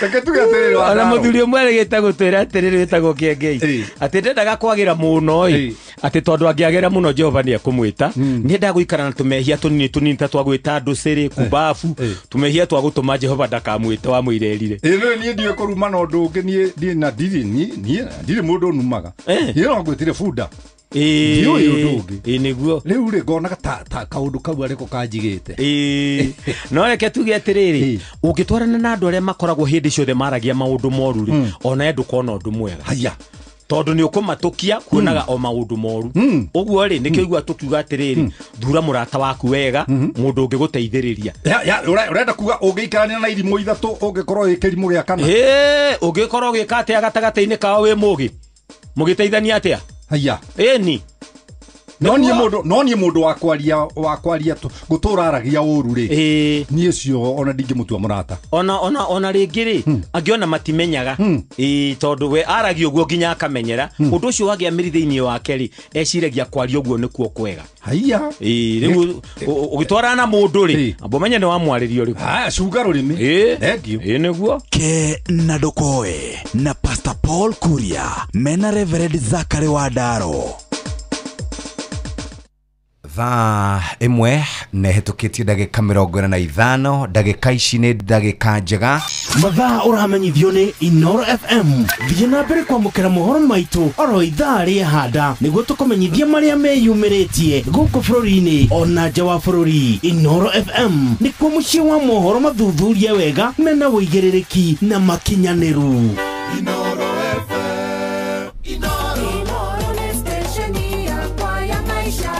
S1: Reke tuge atĩrĩrĩ,
S21: Ona
S1: Wandaro.
S21: mũthuri ũmwe arĩgĩte gũtwĩra atĩrĩrĩ, wĩtagwo Kĩengei, atĩ ndendaga kwagĩra mũno ĩ, Atĩ tondũ angĩagera mũno Jehova nĩ ekũmwĩta. Nĩendaga gũikara na tũmehia tũnini tũnini ta twa gwĩta andũ cĩrĩ kumbabu, tũmehia twa gũtũma Jehova ndakamwĩte wamwĩra erire.
S6: Ĩ nĩ niĩ ndiũĩ kũruma na ũndũ ũngĩ, niĩ na ndirĩ niĩ ndirĩ mũndũ ũnumaga. Niĩ no ngwĩtire bunda. Ndiũĩ ũndũ ũngĩ.
S21: Ĩ nĩguo.
S6: Rĩu rĩ ngonaga ta kaũndũ kau arĩko kanjigĩte.
S21: Ĩ no reke tuge atĩrĩrĩ, ũngĩtwarana na andũ arĩa makoragwo hĩndĩ ciothe maragia maũndũ moru rĩ, ona ndũkona ũndũ mwega.
S6: Haya.
S21: Tondũ nĩ ũkũmatũkia kuonaga o maũndũ moru. Ũguo rĩ nĩkĩo igua tũkiuga atĩrĩrĩ, thura mũrata waku wega, mũndũ ũngĩgũteithĩrĩria.
S6: Ya ũrenda kuga ũngĩikarania na irimũ ithatũ ũngĩkorwo wĩ kĩrimũ gĩa kana.
S21: Ĩ ũngĩkorwo ũgĩka atĩa gatagatĩ-inĩ kao wĩ mũgĩ? Mũgĩteithania atĩa?
S6: Haya.
S21: Ĩni.
S6: No niĩ mũndũ wa kwaria gũtũra aragia ũru rĩ. Niĩ cio ona ndingĩmũtua mũrata.
S21: Ona rĩngĩ rĩ, angĩona matimenyaga. Ĩ tondũ we aragia ũguo nginya akamenyera, ũndũ ũcio wagĩa mĩri thĩinĩ wake rĩ, eciragia kwaria ũguo nĩkuo kwega.
S6: Haya.
S21: Ĩ rĩu ũgĩtwarana na mũndũ rĩ, amba ũmenye nĩ wamwarĩria ũrĩkũ.
S6: Haya, cunga rũrĩmĩ.
S21: Thengiũ. Ĩ nĩguo.
S2: Ke na ndũkoe na Pastor Paul Kuria mena Reverend Zachary Wandaro.
S8: Thaa ĩmwe na ĩhĩtũkĩtie ndagĩka 45, ndagĩka ici nĩ ndagĩka njega.
S10: Mathaa ũramenyithio nĩ Inoro FM. Thiĩ na mbere kwamũkĩra mohoro maitũ oro ithaa rĩa handa nĩguo tũkũmenyithie marĩa meyumĩrĩtie gũkũ bũrũri-inĩ ona nja wa bũrũri. Inoro FM nĩkuo mũciĩ wa mohoro mathuthurie wega mena ũigĩrĩrĩki na makinyanĩru.
S15: Inoro FM. Inoro nĩ station yakwa ya maisha.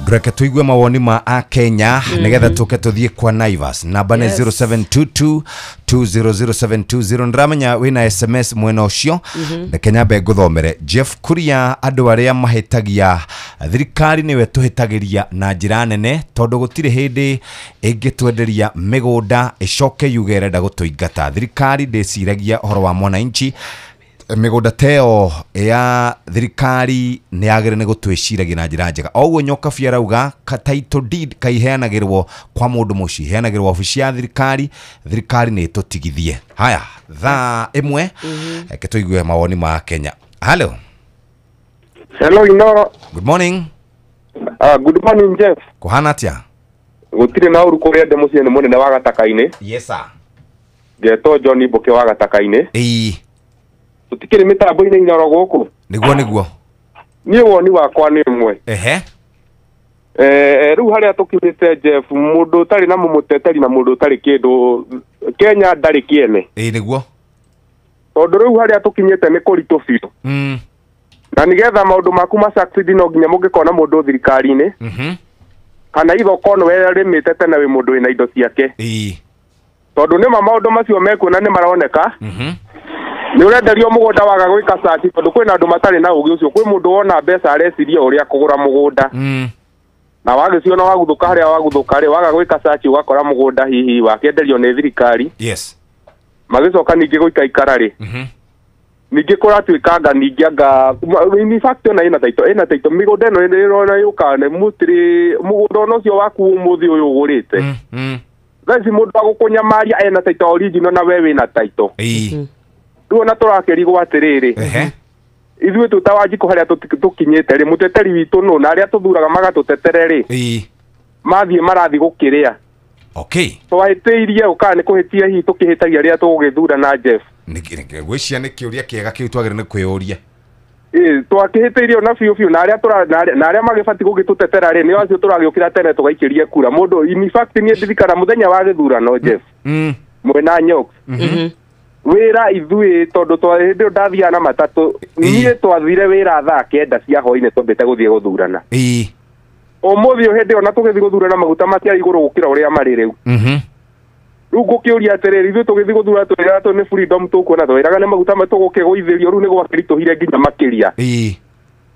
S8: Reke tuigue mawoni ma akenya nigetha tuke tuthie kwa Naivas. Namba nĩ 0722 200720. Ndĩramenya wĩna SMS mwena ũcio. Reke nyambe ngũthomere. Jeff Kuria, andũ arĩa mahĩtagia thirikari nĩwe tũhĩtagĩria na njĩra nene tondũ gũtirĩ hĩndĩ ĩngĩtwenderia mĩgũnda ĩcoke yuge ĩrenda gũtũingata. Thirikari ndĩciragia ũhoro wa mwananchi. Mĩgũnda teo ya thirikari nĩ yagĩrĩire nĩ gũtwĩciragia na njĩra njega. Oguo Nyokabi arauga ka title deed kaiheanagĩrwo kwa mũndũ mũciĩ, heanagĩrwo obici ya thirikari, thirikari nĩ ĩtũtigithie. Haya, thaa ĩmwe reke tũigue mawoni ma Kenya. Hello.
S13: Hello Inoro.
S8: Good morning.
S13: Good morning Jeff.
S8: Kũhana atĩa?
S13: Gũtirĩ na ũru kũrĩa ndĩ mũciĩ nĩ mũnene wa Gataka-inĩ.
S8: Yes sir.
S13: Ngetwo John Mboke wa Gataka-inĩ.
S8: Ĩĩ.
S13: Tũtikĩrĩ mĩtambo-inĩ Inoro gũkũ.
S8: Nĩguo nĩguo.
S13: Niĩ woni wakwa nĩ ũmwe.
S8: Ehe.
S13: Rĩu harĩa tũkinyĩte Jeff, mũndũ ũtarĩ na mũmũteteri na mũndũ ũtarĩ kĩndũ Kenya ndarĩ kĩene.
S8: Ĩĩ nĩguo.
S13: Tondũ rĩu harĩa tũkinyĩte nĩ kũritũ biũ. Na nĩgetha maũndũ maku ma succeed no nginya mũngĩkona mũndũ thirikari-inĩ. Kana ithoko nĩwe rĩmĩte tene wĩ mũndũ wĩna indo ciake.
S8: Ĩĩ.
S13: Tondũ nĩma maũndũ macio mekuona nĩ maroneka. Nĩ ũrenderio mũgũnda waga gwĩka search tondũ kwĩna andũ matarĩ na ũgĩ ũcio. Kwĩ mũndũ wona mbeca areciria ũrĩa kũgũra mũgũnda. Na wagĩciona waguthũka harĩa waguthũka rĩ, waga gwĩka search ũgakora mũgũnda hihi wakĩenderio nĩ thirikari.
S8: Yes.
S13: Magĩcoka ningĩ gũikaikara rĩ, ningĩ kũratuĩkanga ningĩ anga in fact ona ĩna title mĩgũnda ĩno ĩrona yũkaga nĩ mũtirĩ mũgũnda ona ũcio waku ũmũthĩ ũyũ ũgũrĩte. Thaa ici mũndũ agũkũnyamaria ena title original na we wĩna title. Rĩu ona tũrakĩrigwo atĩrĩrĩ, ithuĩ twĩ ta Wanjikũ harĩa tũkinyĩte rĩ, mũteteri witũ nũ na arĩa tũthuraga magatũtetere rĩ, mathiĩ marathiĩ gũkĩrĩa.
S8: Okay.
S13: Twahĩtĩirie ũkaga nĩ kũhĩtia hihi tũkĩhĩtagia rĩrĩa tũgũgĩthurana Jeff.
S8: Ngwĩciria nĩ kĩũria kĩega kĩu twagĩrĩire nĩ kwĩyũria.
S13: Ĩ twakĩhĩtĩirie ona biũ biũ na arĩa magĩbatiĩ gũgĩtũtetera rĩ, nĩo acio tũragĩũkĩra tene tũgaikĩrie kura. Mũndũ in fact niĩ ndirikana mũthenya wa gĩthurano Jeff, mwena Nyox. Wĩra ithuĩ tondũ hĩndĩ ĩyo ndathiaga na matatũ, niĩ twathire wĩra thaa 9 cia hwaĩ-inĩ twambĩte gũthiĩ gũthurana. Ũmũthĩ ũyũ hĩndĩ ĩyo na tũgĩthiĩ gũthurana maguta matiarĩ igũrũ gũkĩra ũrĩa marĩ rĩu. Rĩu ngũkĩũria atĩrĩrĩ, ithuĩ tũgĩthiĩ gũthurana twĩraga tũ nĩ freedom tũkuona, twĩraga nĩ maguta tũgũkĩgũithĩrio, rĩu nĩ gwakĩritũhire nginya makĩria.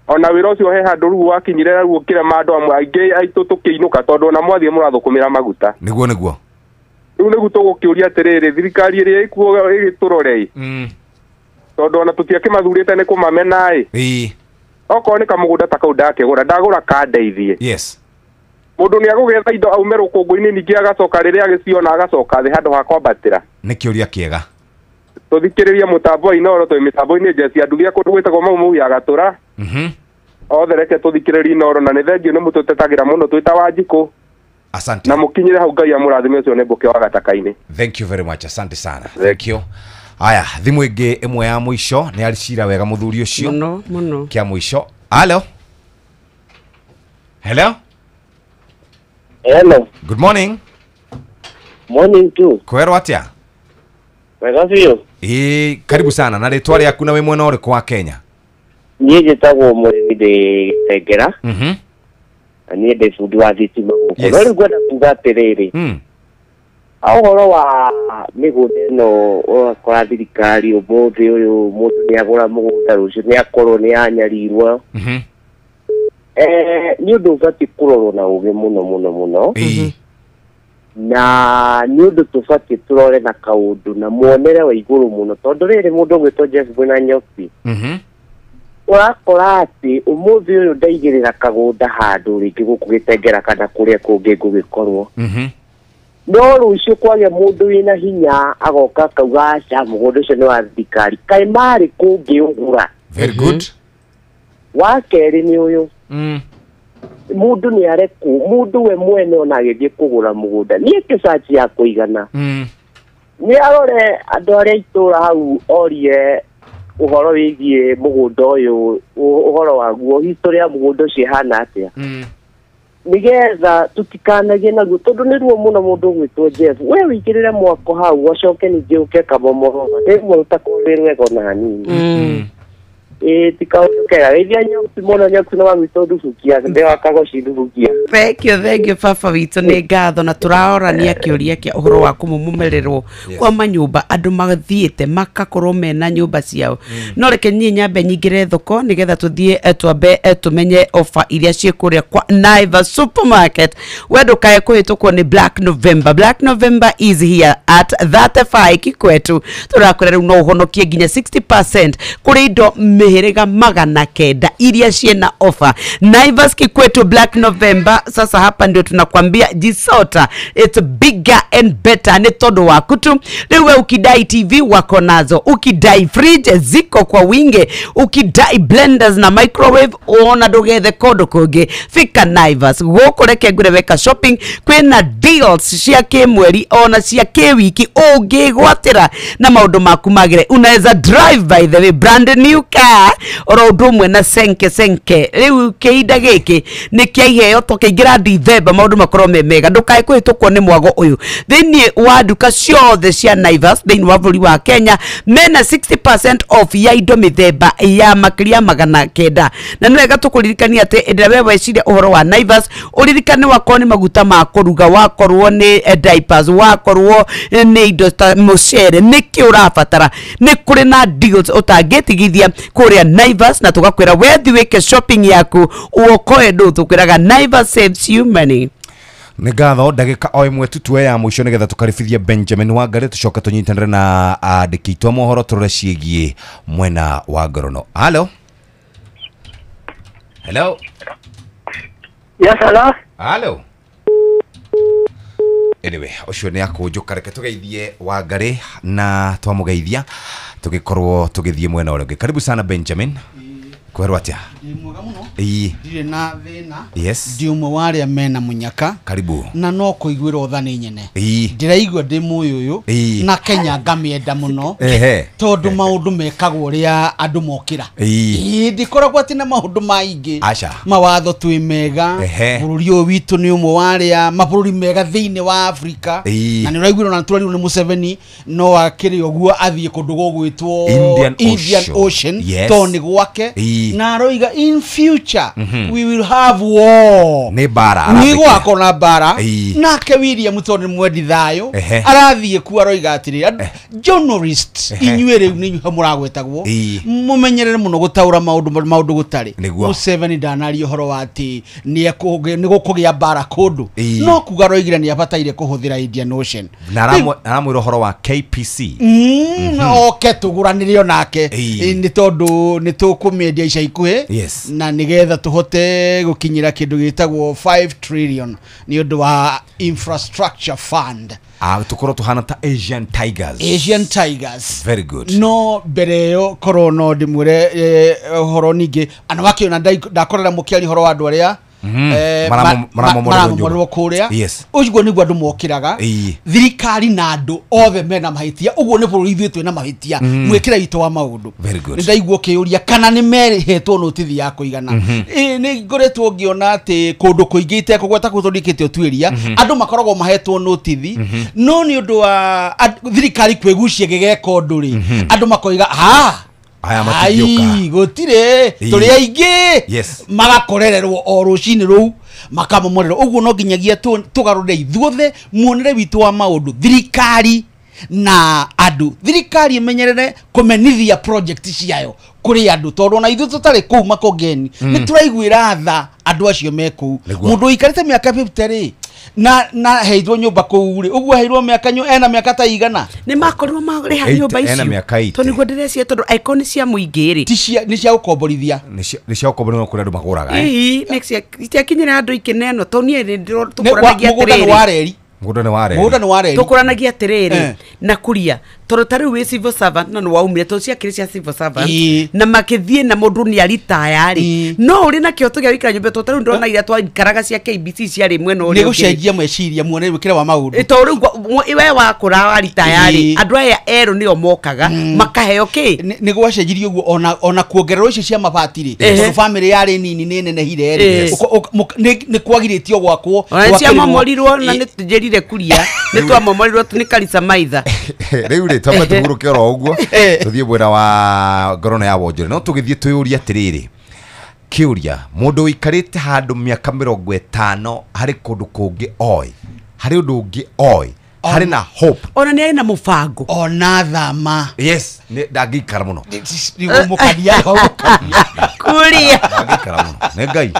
S13: Ona wĩra ũcio he handũ rĩu wakinyire rĩu ũkĩrema andũ amwe aingĩ aitũ tũkĩinũka tondũ ona mwathiĩ mũrathũkũmĩra maguta.
S8: Nĩguo nĩguo.
S13: Rĩu nĩguo tũgũkĩũria atĩrĩrĩ, thirikari ĩrĩa ĩkuo ĩgĩtũrore ĩ, tondũ ona tũtiakĩmathurĩte nĩ kũmamena ĩ. Okorwo nĩ kamũgũnda ta kau ndakĩgũra, ndagũra kandeithie.
S8: Yes.
S13: Mũndũ nĩ agũgetha indo aume rũkũngũ-inĩ ningĩ agacoka rĩrĩa agĩciona agacoka thĩ handũ ha kwambatĩra.
S8: Nĩ kĩũria kĩega.
S13: Tũthikĩrĩrie mũtambo Inooro twĩ mĩtambo-inĩ Jesse Andugia kũndũ gwĩtagwo Mau Mau ya Gatũra. Othe reke tũthikĩrĩrie Inooro na nĩ thengiũ nĩ mũtũtetagĩra mũno twĩ ta Wanjikũ.
S8: Asante.
S13: Na mũkinyĩre hau Ngai amũrathime ũcio nĩ Mbũke wa Gataka-inĩ.
S8: Thank you very much, asante sana. Thank you. Aya, thimũ ĩngĩ ĩmwe ya mũico nĩ aricira wega mũthuri ũcio.
S18: Mũno mũno.
S8: Kĩa mũico. Hello. Hello.
S12: Hello.
S8: Good morning.
S12: Morning too.
S8: Kwerwo atĩa?
S12: Wega biũ.
S8: Ĩĩ, karibu sana na rĩtwa rĩaku na wĩ mwena ũrĩkũ wa Kenya?
S12: Niĩ njĩtagwo Mũrĩmi ndĩ Gĩtengera. Na niĩ ndĩ bundi wa thitima gũkũ. No rĩu ngwenda kuga atĩrĩrĩ. Ũhoro wa mĩgũnda ĩno ũrakora thirikari ũmũthĩ ũyũ mũndũ nĩ agũra mũgũnda rũciũ nĩ akorwo nĩ anyarirwo. Nĩ ũndũ ũbatiĩ kũrorwo na ũgĩ mũno mũno mũno. Na nĩ ũndũ tũbatiĩ tũrore na kaũndũ na muonere wa igũrũ mũno tondũ rĩrĩ mũndũ ũgwĩtwo Jeff Bwena Nyoki ũrakora atĩ ũmũthĩ ũyũ ndaigĩrĩra kagũnda handũ rĩngĩ gũkũ Gĩtengera kana kũrĩa kũngĩ ngũgĩkorwo. No rũciũ kwagĩa mũndũ wĩna hinya agoka akauga aca mũgũnda ũcio nĩ wa thirikari kaĩ marĩ kũngĩũgũra.
S8: Very good.
S12: Wa kerĩ nĩ ũyũ. Mũndũ nĩ arekwo mũndũ we mwene ona agĩthiĩ kũgũra mũgũnda nĩ eke search ya kũigana. Nĩ arore andũ arĩa itũra hau orie ũhoro wĩgiĩ mũgũnda ũyũ ũhoro waguo history ya mũgũnda ũcio ĩhana atĩa. Nĩgetha tũtikanagie naguo tondũ nĩ ruo mũno mũndũ ũgwĩtwo Jeff we wĩigĩrĩre mwako hau ũcoke ningĩ ũke kamomoro nĩ ruo rũtakorwo rwĩ rwega ona hanini. Ĩĩ ti kaũndũ kega geithia Nyoki mũno Nyoki nĩ wa gwitũ Ndubukia ndĩ wa Kagoci Ndubukia.
S18: Thank you baba witũ nĩ ngatho na tũraorania kĩũria kĩa ũhoro wa kũmumumererwo kwa manyũmba andũ mathiĩte makakorwo mena nyũmba ciao. No reke niĩ nyambe nyingĩre thoko nĩgetha tũthiĩ twambe tũmenye offer iria ciĩ kũrĩa kwa Naivas Supermarket. We ndũkae kũhĩtũkwo nĩ Black November. Black November is here at 35 Kikwetu. Tũrakwĩra rĩu no ũhonokie nginya 60% kũrĩ indo mĩhĩrĩga 900 iria ciĩna offer. Naivas Kikwetu Black November sasa hapa ndio tunakwambia jisota, it's bigger and better nĩ tondũ waku tu. Rĩu we ukidai TV wako nazo, ukidai fridge ziko kwa wingi, ukidai blenders na microwave ona ndũgethe kũndũ kũngĩ. Fika Naivas gũkũ reke ngwĩre weka shopping kwĩna deals cia kĩmweri ona cia kĩwiki ũngĩgwatĩra na maũndũ maku magĩre. Unaweza drive by the way brand new car oro ũndũ ũmwe na senke senke. Rĩu kĩhinda gĩkĩ nĩ kĩa iheo tũkĩingĩra Dithemba maũndũ makorwo me mega. Ndũkae kũhĩtũkwo nĩ mwago ũyũ thĩinĩ wa nduka ciothe cia Naivas thĩinĩ wa bũrũri wa Kenya mena 60% off ya indo mĩthemba ya makĩria 900. Na nĩ wega tũkũririkania atĩ hĩndĩ ĩrĩa we weciria ũhoro wa Naivas ũririkane wakorwo nĩ maguta ma kũruga, wakorwo nĩ diapers, wakorwo nĩ indo ta mũcere, nĩkĩ ũrabatara nĩ kũrĩ na deals ũtangĩtigithia kũrĩa Naivas na tũgakwĩra wethi wĩke shopping yaku uokoe ndũ tũkwĩraga Naivas saves you money.
S8: Nĩ ngatho ndagĩka o ĩmwe tu tuoe ya mũico nĩgetha tũkaribithie Benjamin Wangari tũcoke tũnyitanĩre na andĩki aitũ a mohoro tũrore ciĩgiĩ mwena wa ngorono. Hello. Hello.
S12: Yes, hello.
S8: Hello. Anyway, ũcio nĩ akũnjũka reke tũgeithie Wangari na twamũgeithia tũgĩkorwo tũgĩthiĩ mwena ũrĩa ũngĩ. Karibu sana Benjamin. Kwerwo atĩa?
S16: Ndĩ mwega mũno.
S8: Ĩĩ.
S16: Ndirĩ na thĩna.
S8: Yes.
S16: Ndĩ ũmwe wa arĩa mena mũnyaka.
S8: Karibu.
S16: Na no kũiguĩrwo tha nĩ nyene.
S8: Ĩĩ.
S16: Ndĩraigua ndĩ mũyũyũ.
S8: Ĩĩ.
S16: Na Kenya ngamĩenda mũno.
S8: Ehe.
S16: Tondũ maũndũ mekagwo ũrĩa andũ mokĩra.
S8: Ĩĩ.
S16: Ĩĩ ndikoragwo atĩ na maũndũ maingĩ.
S8: Aca.
S16: Mawatho twĩ mega.
S8: Ehe.
S16: Bũrũri ũyũ witũ nĩ ũmwe wa arĩa mabũrũri mega thĩinĩ wa Afrika.
S8: Ĩĩ.
S16: Na nĩ ũraiguĩrwo na tũrarirwo nĩ Museveni no akĩrĩ ũguo athiĩ kũndũ gũgwĩtwo
S8: Indian
S16: Ocean.
S8: Yes.
S16: Tondũ nĩ gwake.
S8: Ĩĩ.
S16: Na aroiga in future we will have war.
S8: Nĩ mbara.
S16: Nĩ gwakorwo na mbara.
S8: Ĩĩ.
S16: Nake William tondũ nĩ mwendi thayũ
S8: Ehe.
S16: arathiĩ kuo aroiga atĩrĩrĩ journalist
S8: Ehe.
S16: inyuĩ rĩu nĩ inyuĩ mũragwetagwo
S8: Ĩĩ.
S16: mũmenyerere mũno gũtaũra maũndũ gũtarĩ.
S8: Nĩguo.
S16: Museveni ndanaria ũhoro wa atĩ nĩ gũkũgĩa mbara kũndũ
S8: Ĩĩ.
S16: no kuga aroigire nĩ abataire kũhũthĩra Indian Ocean.
S8: Na aramwĩra ũhoro wa KPC.
S16: Oke tũgũranĩre onake
S8: Ĩĩ.
S16: nĩ tondũ nĩ tũkũmĩendia ica ikuhĩ.
S8: Yes.
S16: Na nĩgetha tũhote gũkinyĩra kĩndũ gĩtagwo 5 trillion nĩ ũndũ wa infrastructure fund.
S8: Tukorwo tuhana ta Asian Tigers.
S16: Asian Tigers.
S8: Very good.
S16: No mbere yo korwo no ndimwire horo ningi ana wakiona ndakorera mukiari horo wa andu aria maramomorerwo kuria uguo niguo andu mokiraga thirikari na andu othe mena mahitia uguo ni bururi ithuĩ twina mahitia mwikira witũ wa maundu. Ni ndaigua kiuria kana ni mehetwo notithi ya kuigana. Ni ngoretwo ngiona ati kundu kuingi itekugweta kuu tondu ikite utuiria andu makoragwo mahetwo notithi no ni undu wa thirikari kwigucia gigeka undu ri andu makoiga ha
S8: aya matingĩũka
S16: gutire turi aingĩ magakorererwo o rucini ruu makamomorerwo uguo no nginyagia tugarure ithuothe muonere witu wa maundu thirikari na andu thirikari imenyerere kumenithia project ciayo kuri andu tondu ona ithuĩ tutari kuu Makongeni ni turaiguira tha andu acio me kuu mundu uikarite miaka 50 ri na heithwo nyumba kuu ri uguo heirwo miaka ena miaka ta igana
S18: ni makorirwo mariha nyumba icio tondu niguo ndirecia tondu icon cia muingi ri
S16: ti cia ni cia gukomborithia
S8: ni cia gukomborithia kuri andu maguraga
S18: ii ni cia itiakinyira andu ikineno tondu nie tukuranagia atiriri
S8: mugunda ni wareri
S16: mugunda ni wareri
S18: tukuranagia atiriri na kuria tondu ta riu wi civil servant na waumire tondu ciakiri cia civil servant na makithie na mundu ni aritaya ri no uri na kioto gia wikara nyumba tondu ta riu ndona iria twaikaraga cia KBC ciari mwena uria
S16: ni gucenjia meciria muone wikire wa maundu
S18: tondu riu we wakura waritaya ri andu aya eru nio mokaga makaheo ki
S16: ni gwacenjirie uguo ona kuongererwo icio cia mabati ri tondu family yari nini ni nenehire ri ni kwagirĩtio gwakwo
S18: ciamomorirwo na ni njirire kuria ni twamomorirwo ni Karisa Maitha
S8: riu ri twambe tuguruke oro uguo tuthie mwena wa ngorono ya wonjore no tugithie twiyurie atiriri kiuria mundu wikarite handu miaka 50 hari kundu kungi oi hari undu ungi oi hari na hope
S18: ona ni ari na mubango
S16: ona thama
S8: yes ndangikara muno
S16: niguo mukania
S18: kuria
S8: ndangikara muno ni Ngai.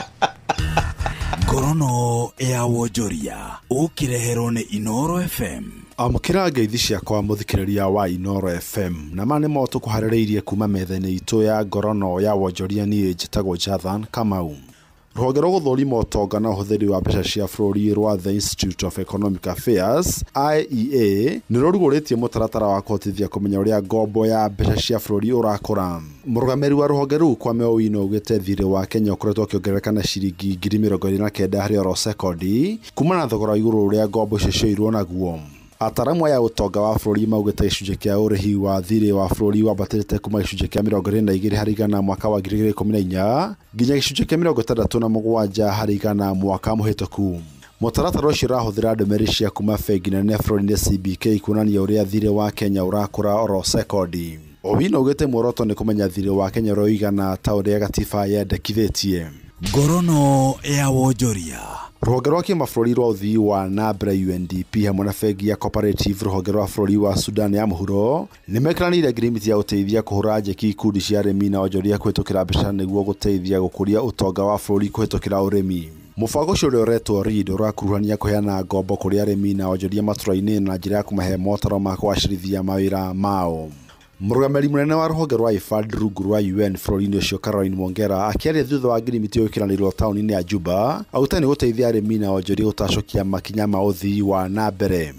S2: Ngorono ya wonjoria ukireherwo ni Inoro FM.
S7: Amũkĩra ngeithi ciakwa mũthikĩrĩria wa Inoro FM na ma nĩ mo tũkũharĩrĩirie kuma metha-inĩ itũ ya ngorono ya wonjoria. Niĩ njĩtagwo Jathan Kamau. Rũhonge rwa gũthũrima ũtonga na ũhũthĩri wa mbeca cia bũrũri rwa The Institute of Economic Affairs IEA nĩ rũrugũrĩtie mũtaratara wa kũhotithia kũmenya ũrĩa ngombo ya mbeca cia bũrũri ũrakũra. Mũrũgamĩrĩri wa rũhonge rũu Kwame Owino augĩte thirĩ wa Kenya ũkoretwo ũkĩongerereka na ciringi 29,000 harĩ oro sekondi kuma na thogora wa igũrũ ũrĩa ngombo icio cioirwo naguo. Ataramu aya ũtonga wa bũrũri maugĩte gĩcunjĩ kĩa ũrĩhi wa thirĩ wa bũrũri wambatĩrĩte kuma gĩcunjĩ kĩa 22 harĩ igana mwaka wa 2014 nginya gĩcunjĩ kĩa 67 harĩ igana mwaka mũhĩtũku. Mũtaratara ũcio ũrahũthĩra ndũmĩrĩri cia kuma bengi nene bũrũri-inĩ CBK kuonania ũrĩa thirĩ wa Kenya ũrakũra oro sekondi. Owino augĩte muoroto nĩ kũmenya thirĩ wa Kenya ũrĩa ũigana ta ũrĩa gatiba yendekithĩtie.
S2: Ngorono ya wonjoria.
S7: Rũhonge rwa kĩmabũrũri rwa ũthii wa na mbere UNDP hamwe na bengi ya Cooperative rũhonge rwa bũrũri wa Sudan ya mũhuro nĩmekĩranĩire ngirimiti ya gũteithia kũhũra njeki ikundi cia arĩmi na onjoria kũhĩtũkĩra mbeca nĩguo gũteithia gũkũria ũtonga wa bũrũri kũhĩtũkĩra ũrĩmi. Mũbango ũcio ũrĩa ũretwo READ ũrakuruhania kũheana ngombo kũrĩ arĩmi na onjoria matũra-inĩ na njĩra ya kũmahe motaro ma kũgacĩrithia mawĩra mao. Mũrũgamĩrĩri mũnene wa rũhonge rwa IFAD rungu rwa UN bũrũri-inĩ ũcio Caroline Mwongera akĩaria thutha wa ngirimiti ĩyo ĩkĩranĩirwo taũni-inĩ ya Juba augĩte nĩ gũteithia arĩmi na onjoria gũtacũkia makinya ma ũthii wa na mbere.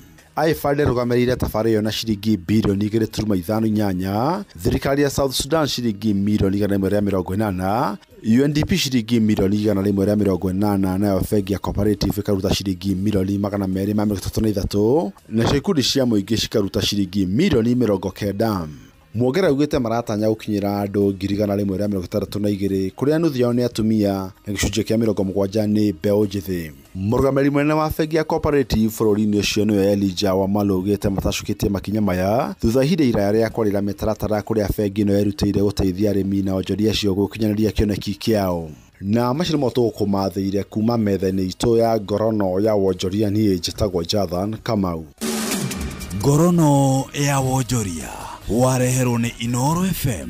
S7: IFAD ĩrũgamĩrĩire tabarĩra ĩyo na ciringi birioni 2.58, thirikari ya South Sudan ciringi mirioni 180, UNDP ciringi mirioni 180, nayo bengi ya Cooperative ĩkaruta ciringi mirioni 233, nacio ikundi cia mũingĩ cikaruta ciringi mirioni 90. Mwongera augĩte maratanya gũkinyĩra andũ 162 kũrĩa nuthu yao nĩ atumia na gĩcunjĩ kĩa 70 nĩ mbeũ njĩthĩ. Mũrũgamĩrĩri mũnene wa bengi ya Cooperative bũrũri-inĩ ũcio nĩwe Elijah Wamalo augĩte matacũkĩtie makinya maya thutha ihinda iraya rĩa kwarĩra mĩtaratara kũrĩa bengi ĩno yerutĩire gũteithia arĩmi na onjoria acio gũkinyanĩria kĩoneki kĩao. Na macio nĩmo tũgũkũmathĩire kuma metha-inĩ itũ ya ngorono ya wonjoria. Niĩ njĩtagwo Jathan Kamau.
S2: Ngorono ya wonjoria wareherwo nĩ Inoro FM.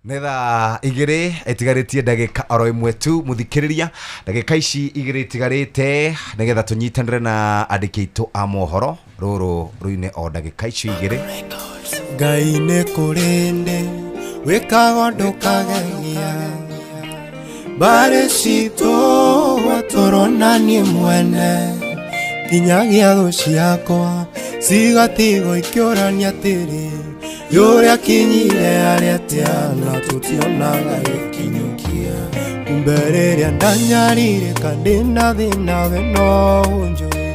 S8: Nĩ thaa igĩrĩ ĩtigarĩtie ndagĩka oro ĩmwe tu mũthikĩrĩria, ndagĩka ici igĩrĩ itigarĩte nĩgetha tũnyitanĩre na andĩki aitũ a mohoro rũrũ rũine o ndagĩka icio igĩrĩ.
S15: Ngai nĩ kũrĩ ndĩ wĩkaga ndũkagegia mbarĩ citũ Kũgwatũrwo na niĩ mwene nginyagia thũ ciakwa cigatigwo ikĩũrania atĩrĩ yũrĩa kinyire arĩa atĩa na tũtionaga gĩkinyũkia kumbe rĩrĩa ndanyarirĩka ndĩna thĩna we no ũnjũĩ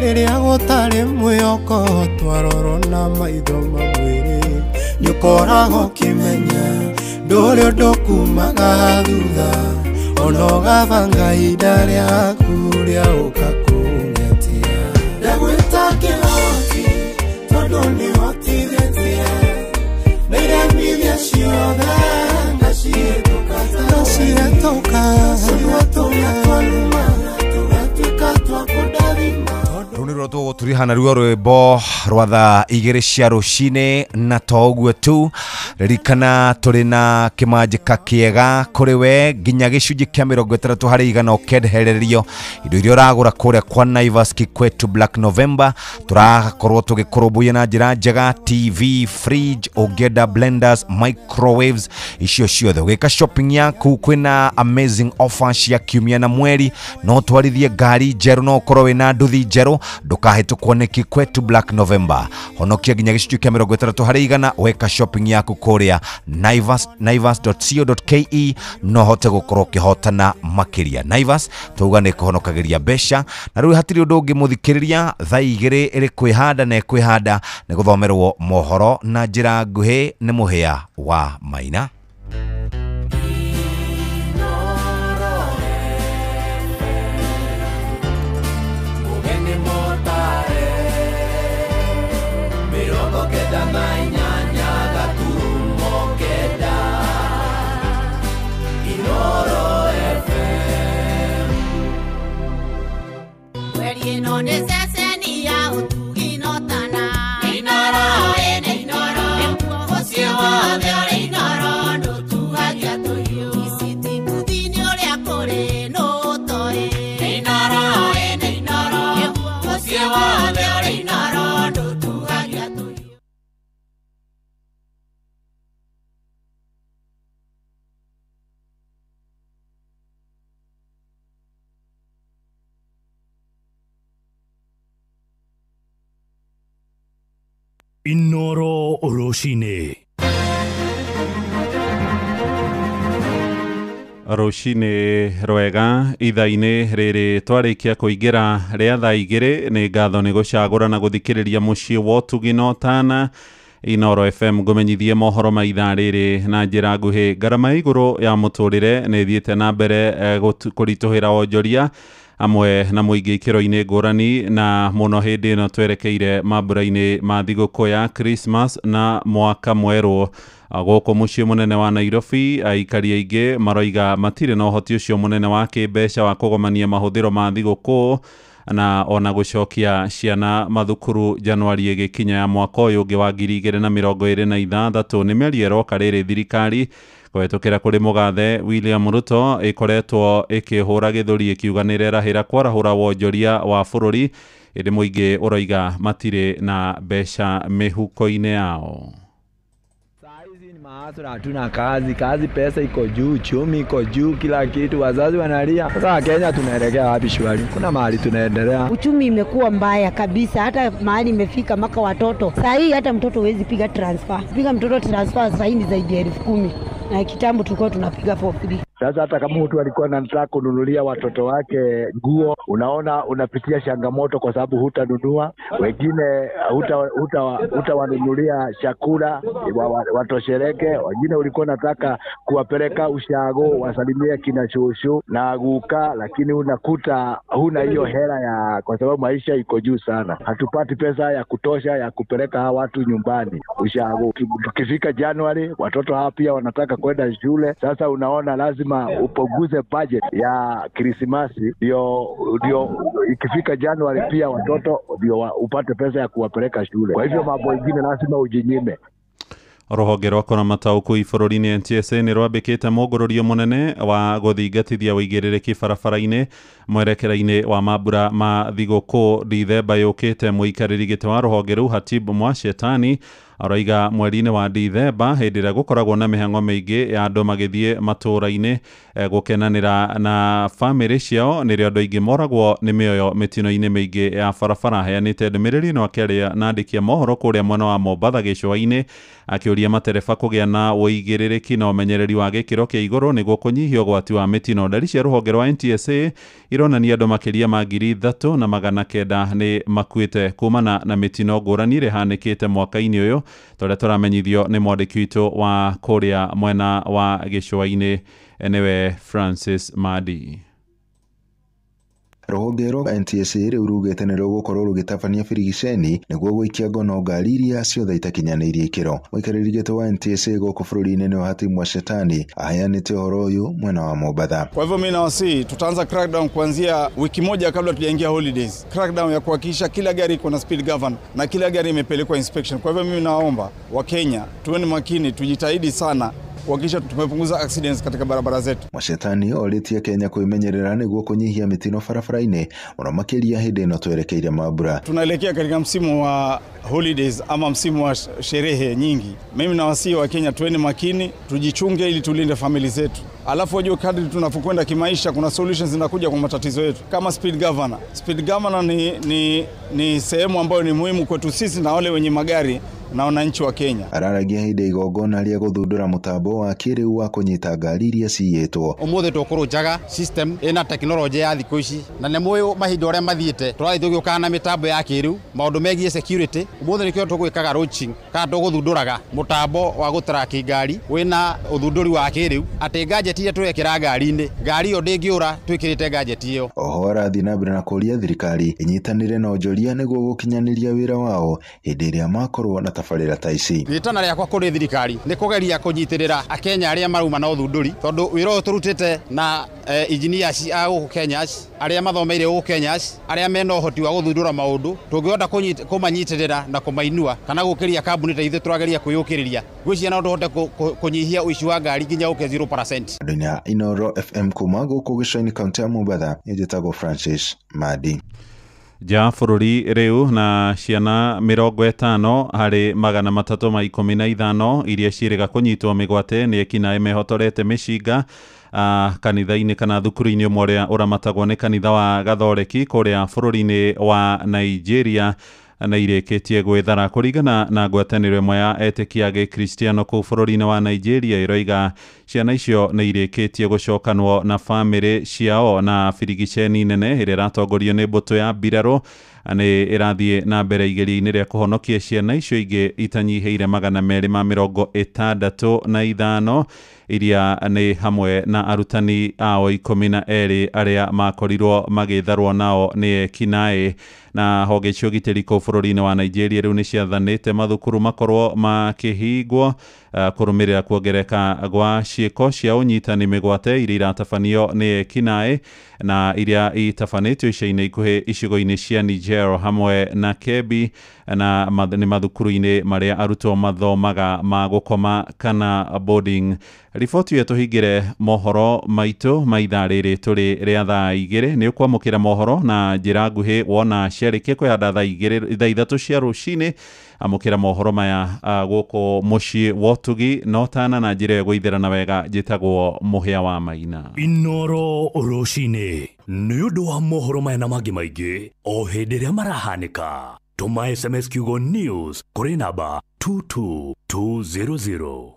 S15: rĩrĩa gũtarĩ mwĩhoko twarorwo na maitho ma mwĩrĩ nĩũkoragwo ũkĩmenya ndũrĩ ũndũ kumaga thutha ona ũgabanga ihinda rĩaku rĩa ũka kũng'etia ndagwĩta kĩhoti tondũ nĩhotithĩtie na iremithia ciothe ngacihĩtũka ngacihĩtũka tũrĩa twanumaga tũgatuĩka twa kũndathima.
S8: Rũu nĩruo tũgũturiha naruo rwĩmbo rwa thaa 2 cia rũcinĩ na to ũguo tu ririkana tũrĩ na kĩmanjĩka kĩega kũrĩ we nginya gĩcunjĩ kĩa 60 harĩ igana ũkendehererio indo iria ũragũra kũrĩa kwa Naivas Kikwetu Black November tũrakorwo tũgĩkũrũmbũiya na njĩra njega TV, fridge, ũngĩenda blenders, microwaves icio ciothe ũgĩka shopping yaku kwĩna amazing offer cia kiumia na mweri no twarithie ngari njerũ no ũkorwo wĩna nduthi njerũ ndũkahĩtũkwo nĩ Kikwetu Black November honokia nginya gĩcunjĩ kĩa 60 harĩ igana weka shopping yaku kũrĩa Naivas, naivas.co.ke no hote gũkorwo ũkĩhotana makĩria. Naivas twauga nĩ kũhonokagĩria mbeca na rĩu hatirĩ ũndũ ũngĩ mũthikĩrĩria thaa 2 ĩrĩ kwĩhanda na ĩkwĩhanda nĩ gũthomerwo mohoro na njĩra nguhĩ nĩ Mũhĩa wa Maina.
S3: Inoro Rũcinĩ.
S9: Rũcinĩ rwega ithaa-inĩ rĩrĩ twarĩkia kũingĩra rĩa thaa 2 nĩ ngatho nĩ gũcagũra na gũthikĩrĩria mũciĩ wa ũtugi na ũtana Inoro FM ngũmenyithie mohoro ma ithaa rĩrĩ na njĩra nguhĩ. Ngarama ya igũrũ ya mũtũrĩre nĩ ĩthiĩte na mbere kũritũhĩra wonjoria amwe na mũingĩ ikĩro-inĩ ngũrani na mũno hĩndĩ ĩno twerekeire mambura-inĩ ma thigũkũ ya Christmas na mwaka mwerũ. Gũkũ mũciĩ mũnene wa Nairobi aikari aingĩ maroiga matirĩ na ũhoti ũcio mũnene wa kĩmbeca wa kũgomania mahũthĩro ma thigũkũ na ona gũcokia ciana mathukuru Januari ĩgĩkinya ya mwaka ũyũ ũngĩ wa 2026. Nĩ mĩario ĩroka rĩrĩ thirikari kũhetũkĩra kũrĩ mũgathe William Ruto ĩkoretwo ĩkĩhũra gĩthũri ĩkiuga nĩ ĩrerahĩra kwarahũra wonjoria wa bũrũri ĩndĩ mũingĩ ũroiga matirĩ na mbeca mĩhuko-inĩ yao.
S17: Hatuna kazi, kazi pesa iko juu, uchumi iko juu, kila kitu, wazazi wanalia. Sasa Kenya tunaelekea wapi shwari? Kuna mahali tunaendelea.
S19: Uchumi imekuwa mbaya kabisa, hata mahali imefika maka watoto. Saa hii hata mtoto huwezi piga transfer. Piga mtoto transfer saa hii ni zaidi ya 10,000. Na kitambo tulikuwa tunapiga 4,300.
S17: Sasa hata kama mtu alikuwa anataka kununulia watoto wake nguo, unaona unapitia changamoto kwa sababu hutanunua, wengine hutawanunulia chakula watoshereke, wengine ulikuwa unataka kuwapeleka ushago wasalimie kina shosho na guka, lakini unakuta huna hiyo hela ya, kwa sababu maisha iko juu sana. Hatupati pesa ya kutosha ya kupeleka hawa watu nyumbani ushago. Tukifika Januari watoto hawa pia wanataka kwenda shule. Sasa unaona lazima upunguze budget ya Krismasi ndio ikifika Januari pia watoto ndio upate pesa ya kuwapeleka shule. Kwa hivyo mambo mengine lazima ujinyime.
S9: Rũhonge rwa kũramata ũkui bũrũri-inĩ NTSA nĩ rwambĩkĩte mũngũrũrio mũnene wa gũthingatithia ũigĩrĩrĩki barabara-inĩ mwerekera-inĩ wa mambura ma thigũkũ Dithemba yũkĩte. Mũikarĩri gĩtĩ wa rũhonge rũu Hatib Mwashetani Aroiga mweri-inĩ wa Dithemba hĩndĩ ĩrĩa gũkoragwo na mĩhang'o mĩingĩ ya andũ magĩthiĩ matũũra-inĩ gũkenanĩra na bamĩrĩ ciao nĩrĩo andũ aingĩ moragwo nĩ mĩoyo mĩtino-inĩ mĩingĩ ya barabara. Aheanĩte ndũmĩrĩri ĩno akĩaria na andĩki a mohoro kũrĩa mwena wa Mombatha gĩcũa-inĩ, akĩũria matereba kũgĩa na ũigĩrĩrĩki na ũmenyereri wa gĩkĩro kĩa igũrũ nĩguo kũnyihia ũgwati wa mĩtino. Ndari cia rũhonge rwa NTSA ironania andũ makĩria ma 3,900 nĩ makuĩte kumana na mĩtino ngũrani ĩrĩa ĩhanĩkĩte mwaka-inĩ ũyũ, tũrĩa tũramenyithio nĩ mwandĩki witũ wa kũrĩa mwena wa gĩcũa-inĩ nĩwe Francis Madi.
S11: Rũhonge rwa NTSA rĩu rugĩte nĩ rũgũkorwo rũgĩtabania birigiceni nĩguo gũikia ngono ngari iria ciothe itakinyanĩirie ikĩro. Mũikarĩri gĩtĩ wa NTSA gũkũ bũrũri-inĩ nĩwe Hatimu wa Shetani aheanĩte ũhoro ũyũ mwena wa Mombatha.
S22: Kwa hivyo mimi nawasihi tutaanza crackdown kuanzia wiki moja kabla tujaingia holidays. Crackdown ya kuhakikisha kila gari iko na speed governor na kila gari imepelekwa inspection. Kwa hivyo mimi naomba Wakenya tuwe makini, tujitahidi sana kuhakikisha tumepunguza accidents katika barabara zetu.
S11: Mwashetani orĩtie Kenya kwĩmenyerera nĩguo kũnyihia mĩtino barabara-inĩ mũno makĩria hĩndĩ ĩno twerekeire mambura.
S22: Tunaelekea katika msimu wa holidays ama msimu wa sherehe nyingi. Mimi nawasihi wa Kenya tuweni makini, tujichunge ili tulinde family zetu. Alafu wajue kadri tunapokwenda kimaisha kuna solutions zinakuja kwa matatizo yetu kama speed governor. Speed governor ni sehemu ambayo ni muhimu kwetu sisi na wale wenye magari na wananchi wa Kenya.
S11: Araragia hĩndĩ igongona rĩa gũthundũra mũtambo wa kĩrĩu wa kũnyita ngari iria ciyĩtwo.
S23: Ũmũthĩ tũkũrũnjaga system ĩna tekinoronjĩ ya thikũ ici na nĩ mũĩ mahinda ũrĩa mathiĩte tũrathiĩ tũgĩũkaga na mĩtambo ya kĩrĩu maũndũ megiĩ security. Ũmũthĩ nĩkĩo tũgwĩkaga launching kana tũgũthundũraga mũtambo wa gũtraki ngari wĩna ũthundũri wa kĩrĩu atĩ gadget iria tũrekĩra ngari-inĩ ngari ĩyo ndĩngĩũra twĩkĩrĩte gadget ĩyo.
S11: Oho arathiĩ na mbere na kũũria thirikari ĩnyitanĩre na onjoria nĩguo gũkinyanĩria wĩra wao hĩndĩ ĩrĩa makorwo na tabarĩra ta ici.
S23: Rĩtana rĩakwa kũrĩ thirikari nĩ kũgeria kũnyitĩrĩra akenya arĩa marauma na ũthundũri tondũ wĩra ũyũ tũrutĩte na engineers a gũkũ Kenya arĩa mathomeire gũkũ Kenya arĩa mena ũhoti wa gũthundũra maũndũ tũngĩhota kũmanyitĩrĩra na kũmainua kana gũkĩria kambuni ta ithuĩ tũrageria kwĩyũkĩrĩria ngwĩciria no tũhote kũnyihia ũici wa ngari nginya ũke 0%.
S11: Andũ-inĩ a Inooro FM kuma gũkũ gĩcũa-inĩ kaũntĩ ya Mombatha, njĩtagwo Francis Madi.
S9: Nja bũrũri rĩu na ciana 50 harĩ 315 iria ciĩrĩga kũnyitwo mĩgwate nĩ ekinaĩ mehotorete mĩcinga kanitha-inĩ kana thukuru-inĩ ũmwe ũrĩa ũramatagwo nĩ kanitha wa Gathoreki kũrĩa bũrũri-inĩ wa Nigeria na irĩkĩtie gwĩthara. Kũringana na ngwatanĩro ĩmwe ya etĩkia gĩkristiano kũu bũrũri-inĩ wa Nigeria ĩroiga ciana icio nĩ irĩkĩtie gũcokanwo na bamĩrĩ ciao na birigiceni nene ĩrĩa ĩratongorio nĩ mbũtũ ya mbirarũ nĩ ĩrathiĩ na mbere igeria-inĩ rĩa kũhonokia ciana icio ingĩ itanyihĩire 265 iria nĩ hamwe na arutani ao 12 arĩa makorirwo magĩtharwo nao nĩ ekinaĩ. Na honge cia ũgitĩri kũu bũrũri-inĩ wa Nigeria rĩu nĩ ciathanĩte mathukuru makorwo makĩhingwo kũrũmĩrĩra kuongereka gwa ciĩko cia ũnyitani mĩgwate iria iratabanio nĩ ekinaĩ na iria itabanĩtio ica-inĩ ikuhĩ icigo-inĩ cia Niger hamwe na Kebbi na nĩ mathukuru-inĩ marĩa arutwo mathomaga ma gũkoma kana boarding. Riboti ĩyo tũhingĩre mohoro maitũ ma ithaa rĩrĩ tũrĩ rĩa thaa 2 nĩ ũkwamũkĩra mohoro na njĩra nguhĩ wona ciarĩkia kwĩhanda thaa 3 cia rũcinĩ. Amũkĩra mohoro maya gũkũ mũciĩ wa ũtugi no tana na njĩra ĩgũithĩrana wega. Njĩtagwo Mũhĩa wa Maina.
S3: Inooro rũcinĩ nĩ ũndũ wa mohoro maya na mangĩ maingĩ o hĩndĩ ĩrĩa marahanĩka. Tũma SMS kiugo news kũrĩ namba 22200.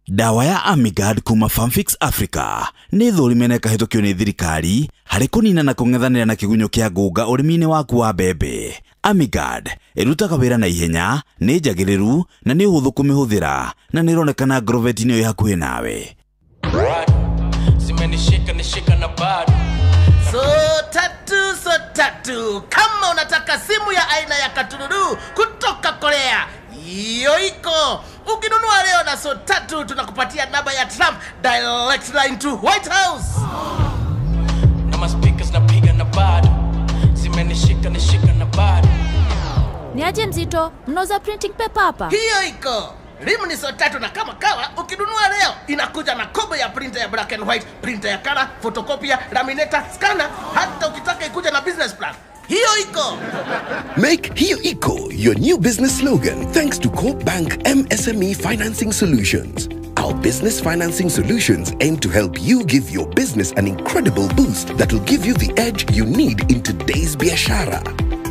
S2: Dawa ya Amigard kuma Farmfix Africa nĩ thũrime na ĩkahĩtũkio nĩ thirikari harĩ kũnina na kũng'ethanĩra na kĩgunyũ kĩa ngũnga ũrĩmi-inĩ waku wa mbembe. Amigard ĩrutaga wĩra na ihenya, nĩ njagĩrĩru na nĩ ũhũthũ kũmĩhũthĩra na nĩ ĩronekana Agrovet-inĩ ĩyo hakuhĩ nawe.
S24: So tatu, kama unataka simu ya aina ya katururu kutoka Korea, hiyo iko. Ukinunua leo na so tatu tunakupatia namba ya Trump direct line to White House.
S25: Na ma speakers napiga na bado zimenishika nishika na bado.
S26: Ni aje mzito, mnauza printing paper hapa?
S24: Hiyo iko. Rimu ni so tatu na kama kawa, ukinunua leo inakuja na kobo ya printer ya black and white, printer ya color, photocopier, laminator, scanner, hata ukitaka ikuja na business plan. Hiyo iko.
S1: Make Hiyo Iko your new business slogan thanks to Co-op Bank MSME Financing Solutions. Our business financing solutions aim to help you give your business an incredible boost that will give you the edge you need in today's biashara.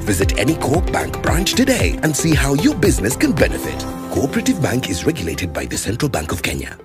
S1: Visit any Co-op Bank branch today and see how your business can benefit. Cooperative Bank is regulated by the Central Bank of Kenya.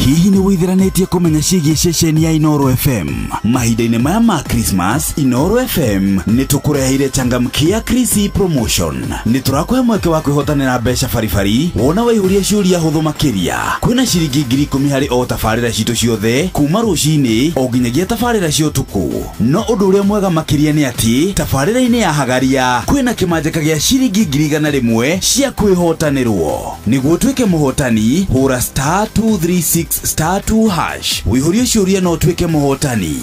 S2: Hihi nĩ wĩtheranĩtie kũmenya ciĩgiĩ ceceni ya Inooro FM? Mahinda-inĩ maya ma Christmas, Inooro FM nĩ tũkũreheire changamkia Chrissy promotion. Nĩ tũrakũhe mweke wa kwĩhotanĩra mbeca baribari wona waihũria ciũria hũthũ makĩria. Kwĩna ciringi 10,000 harĩ o tabarĩra citũ ciothe kuma rũcinĩ o nginyagia tabarĩra cia ũtukũ. No ũndũ ũrĩa mwega makĩria nĩ atĩ tabarĩra-inĩ ya Hagaria kwĩna kĩmanjĩka gĩa ciringi 100,000 cia kwĩhotanĩrwo. Nĩguo ũtuĩke mũhotani, hũra star 236 star 2 hash. Wĩihũrie ciũria no ũtuĩke mũhotani.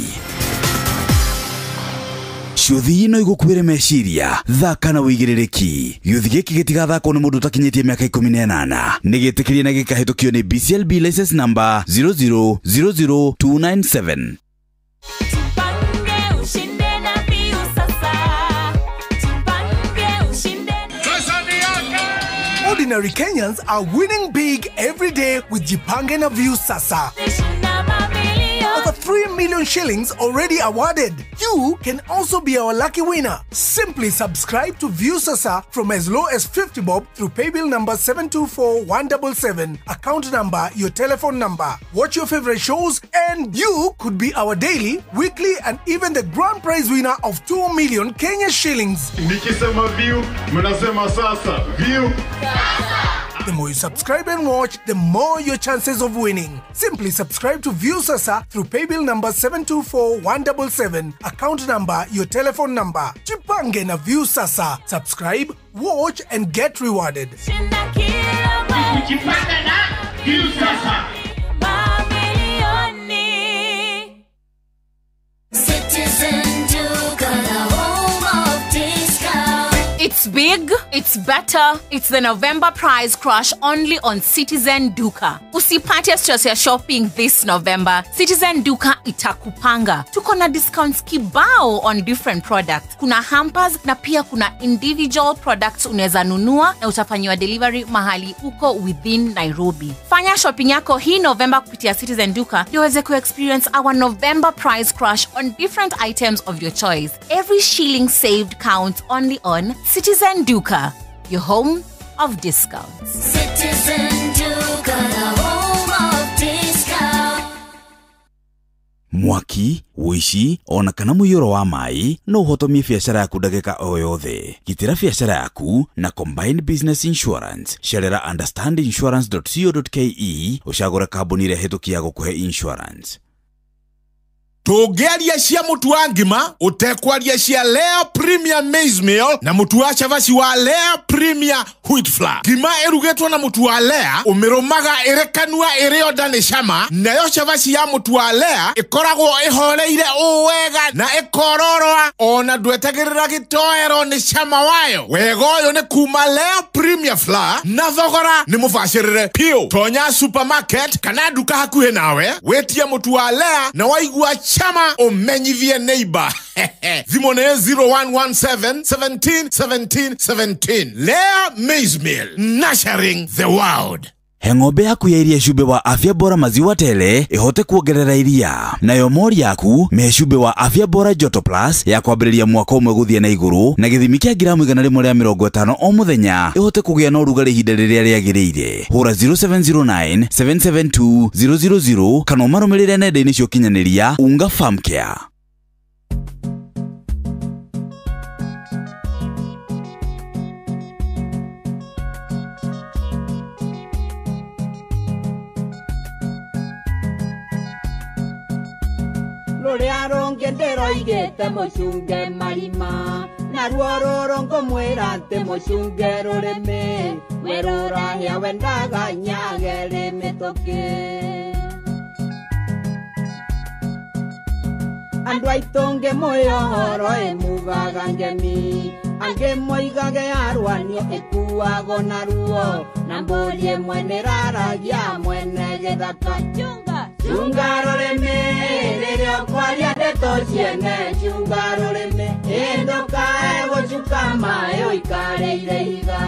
S2: Ciũthi ino igũkuĩre meciria, thaka na wĩigĩrĩrĩki. Gĩũthi gĩkĩ gĩtigathakwo nĩ mũndũ ũtakinyĩtie mĩaka 18. Nĩ gĩtĩkĩrie na gĩkahĩtũkio nĩ BCLB license number 0000297.
S4: Ordinary Kenyans are winning big every day with Jipange na Viusasa. Over 3 million shillings already awarded. You can also be our lucky winner. Simply subscribe to Viusasa from as low as 50 bob through paybill number 724177, account number, your telephone number. Watch your favorite shows and you could be our daily, weekly and even the grand prize winner of 2 million Kenya shillings.
S5: Nikisema view, mnasema sasa. View.
S4: The more you subscribe and watch, the more your chances of winning. Simply subscribe to Viusasa through paybill number 724177, account number, your telephone number. Jipange na Viusasa. Subscribe, watch and get rewarded.
S5: Jipange na Viusasa.
S14: Citizen Duka, the home of discount.
S20: It's big, it's better, it's the November price crash only on Citizen Duka. Usipate stress ya shopping this November. Citizen Duka itakupanga. Tuko na discounts kibao on different products. Kuna hampers na pia kuna individual products unaweza nunua na utafanyiwa delivery mahali uko within Nairobi. Fanya shopping yako hii November kupitia Citizen Duka ndio uweze ku-experience our November price crash on different items of your choice. Every shilling saved counts only on Citizen Duka, your home of discounts.
S14: Citizen Duka, the home of discount.
S2: Mwaki, ũici, ona kana mũiyũro wa maĩ no ũhotomie biacara yaku ndagĩka o yothe. Gitĩra biacara yaku na Combined Business Insurance. Cerera understandinsurance.co.ke ũcagũre kambuni ĩrĩa hĩtũki ya gũkũhe insurance.
S26: Tũngĩaria cia mũtu wa ngima ũtekwaria cia Lea Premier Maize Meal na mũtu wa cabaci wa Lea Premier Wheat Flour. Ngima ĩrugĩtwo na mũtu wa Lea ũmĩrũmaga ĩrĩ kanua ĩrĩ onda nĩ cama, nayo cabaci ya mũtu wa Lea ĩkoragwo ĩhoreire ũũ wega na ĩkororoa ona ndwetagĩrĩra gĩtoero nĩ cama wayo. Wega ũyũ nĩ kuma Lea Premier Flour na thogora nĩ mũbacĩrĩre piũ. Tonya supermarket kana nduka hakuhĩ nawe wĩtie mũtu wa Lea na waigua chama umenyithie neighbor. Thimũ nĩ 0117 17 17 17. Lea Maize Meal, nurturing the world.
S2: He ng'ombe yaku ya iria cumbĩ wa afya bora maziwa tele ihote kuongerera iria. Nayo mori yaku mĩhe cumbĩ wa afya bora Joto Plus ya kwambĩrĩria mwaka ũmwe gũthiĩ na igũrũ na gĩthimi kĩa ngiramu 150 o mũthenya ihote kũgĩa na ũrugarĩ ihinda rĩrĩa rĩagĩrĩire. Hũra 0709 772 000 kana ũmarũmĩrĩre nenda-inĩ cia ũkinyanĩria Unga Farm Care.
S27: Rũrĩa rũngĩ ndĩroigĩte mũcunge marima naruo rũrũ ngũmwĩra atĩ mũcunge rũrĩmĩ we rũrahĩa wendaga nyage rĩ mĩtũkĩ. Andũ aitũ ngĩmũhe ũhoro ĩmugaga ngemi Angĩ moigage arwanio ĩkuago na ruo na mbũri ĩmwe nĩraragia mwene gĩthaka. Chunga chunga rũrĩmĩ rĩrĩa ũkwaria ndeto ciene, chunga rũrĩmĩ ĩ ndũkae gũcuka maĩ ũikarĩire ihiga.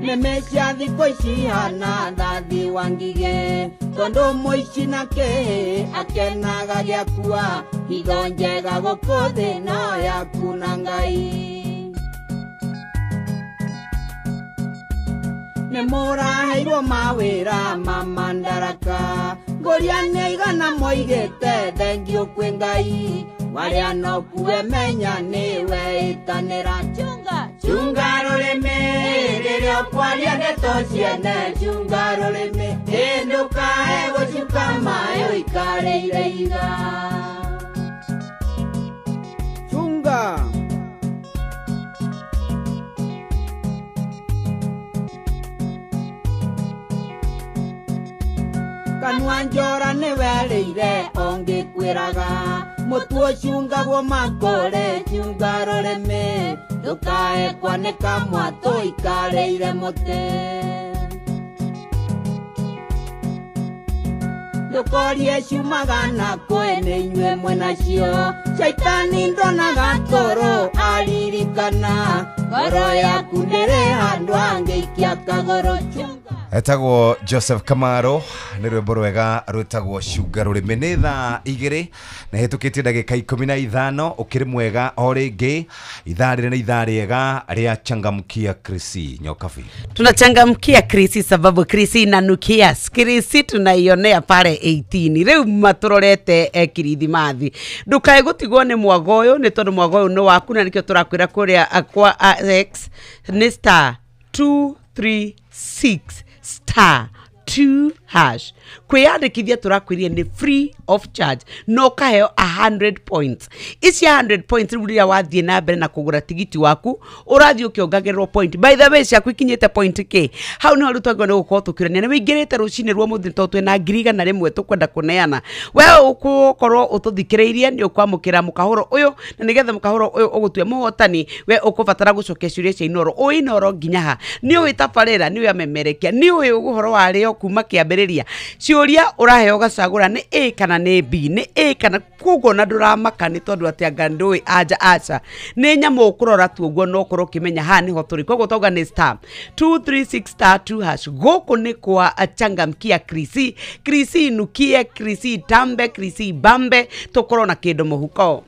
S27: Nĩmĩ cia thikũ ici ihana thathi wa ngigĩ, tondũ mũici na kĩĩ akenaga gĩakua, higo njega gũkũ thĩ no yaku na Ngai. Nĩ mũraheirwo mawĩra ma mandaraka, ngũria nĩ igana moigĩte thengiũ kwĩ Ngai, warĩa no kue menya nĩwe ĩtanĩra. Chunga chunga rũrĩmĩ rĩrĩa ũkwaria ndeto ciene, chunga rũrĩmĩ ĩ ndũkae gũcuka maĩ ũikarĩire ihiga. Chunga kanua njora nĩwerĩire ũngĩkwĩraga, mũtu ũcungagwo makore, chunga rũrĩmĩ ndũkae kwanĩka mwatũ ikarĩire mũtĩ. Ndũkorie ciumaga na kwĩ nĩ inyuĩ mwĩnacio, caitani ndonaga toro aririkana, ngoro yaku ndĩrĩ handũ angĩikia kagũrũ. Chunga.
S8: Etagwo Joseph Kamaro nĩ rwĩmbo rwega rwĩtagwo Cunga Rũrĩmĩ. Nĩ thaa 2 na hĩtũkĩtie ndagĩka 15. Ũkĩrĩ mwega o rĩngĩ, ithaa rĩrĩ nĩ ithaa rĩega rĩa changamkia Krisi Nyokabi.
S6: Tunachangamkia Krisi sababu Krisi inanukia. Krisi tunaionea pale 18. Rĩu maturorete kirithimathi. Ndukae gũtigwo nĩ mwago ũyũ nĩ tondũ mwago ũyũ nĩ waku na nĩkĩo tũrakwĩra kũrĩa kwa X nĩ star 236 star 2 hash. Kwĩyandĩkithia tũrakwĩria nĩ free of charge no kaheo 100 points. Ici 100 points rĩu rĩrĩa wathiĩ na mbere na kũgũra tigiti waku ũrathiĩ ũkĩongagĩrĩrwo point. By the way ciaku ikinyĩte point k hau nĩho rĩu twagĩrĩirwo nĩ gũkorwo tũkĩũrania. Nĩ wĩingĩrĩte rũcinĩ rwa mũthĩ tondũ twĩna 100,000 tũkwenda kũneana. We ũgũkorwo ũtũthikĩrĩirie nĩ ũkwamũkĩra mũkahũro ũyũ, na nĩgetha mũkahũro ũyũ ũgũtue mũhotani we ũkũbatara gũcokia ciũria cia Inoro. Ũĩ Inoro nginya ha? Nĩ ũĩ tabarĩra, nĩ ũĩ amemerekia, nĩ ũĩ ũhoro wa rĩo kuma kĩambĩrĩria. Ciũria ũraheo ũgacagũra nĩ A kana nĩ B, nĩ A kana koguo na ndũramaka nĩ tondũ atĩ anga ndũĩ anja aca. Nĩ nyamũ ũkũrora tu ũguo no ũkorwo ũkĩmenya haha nĩho tũrĩ. Koguo twauga nĩ star 236 star 2 hash. Gũkũ nĩ kwa changamkia Krisi, Krisi inukie, Krisi tambe, Krisi bambe, tũkorwo na kĩndũ mũhuko.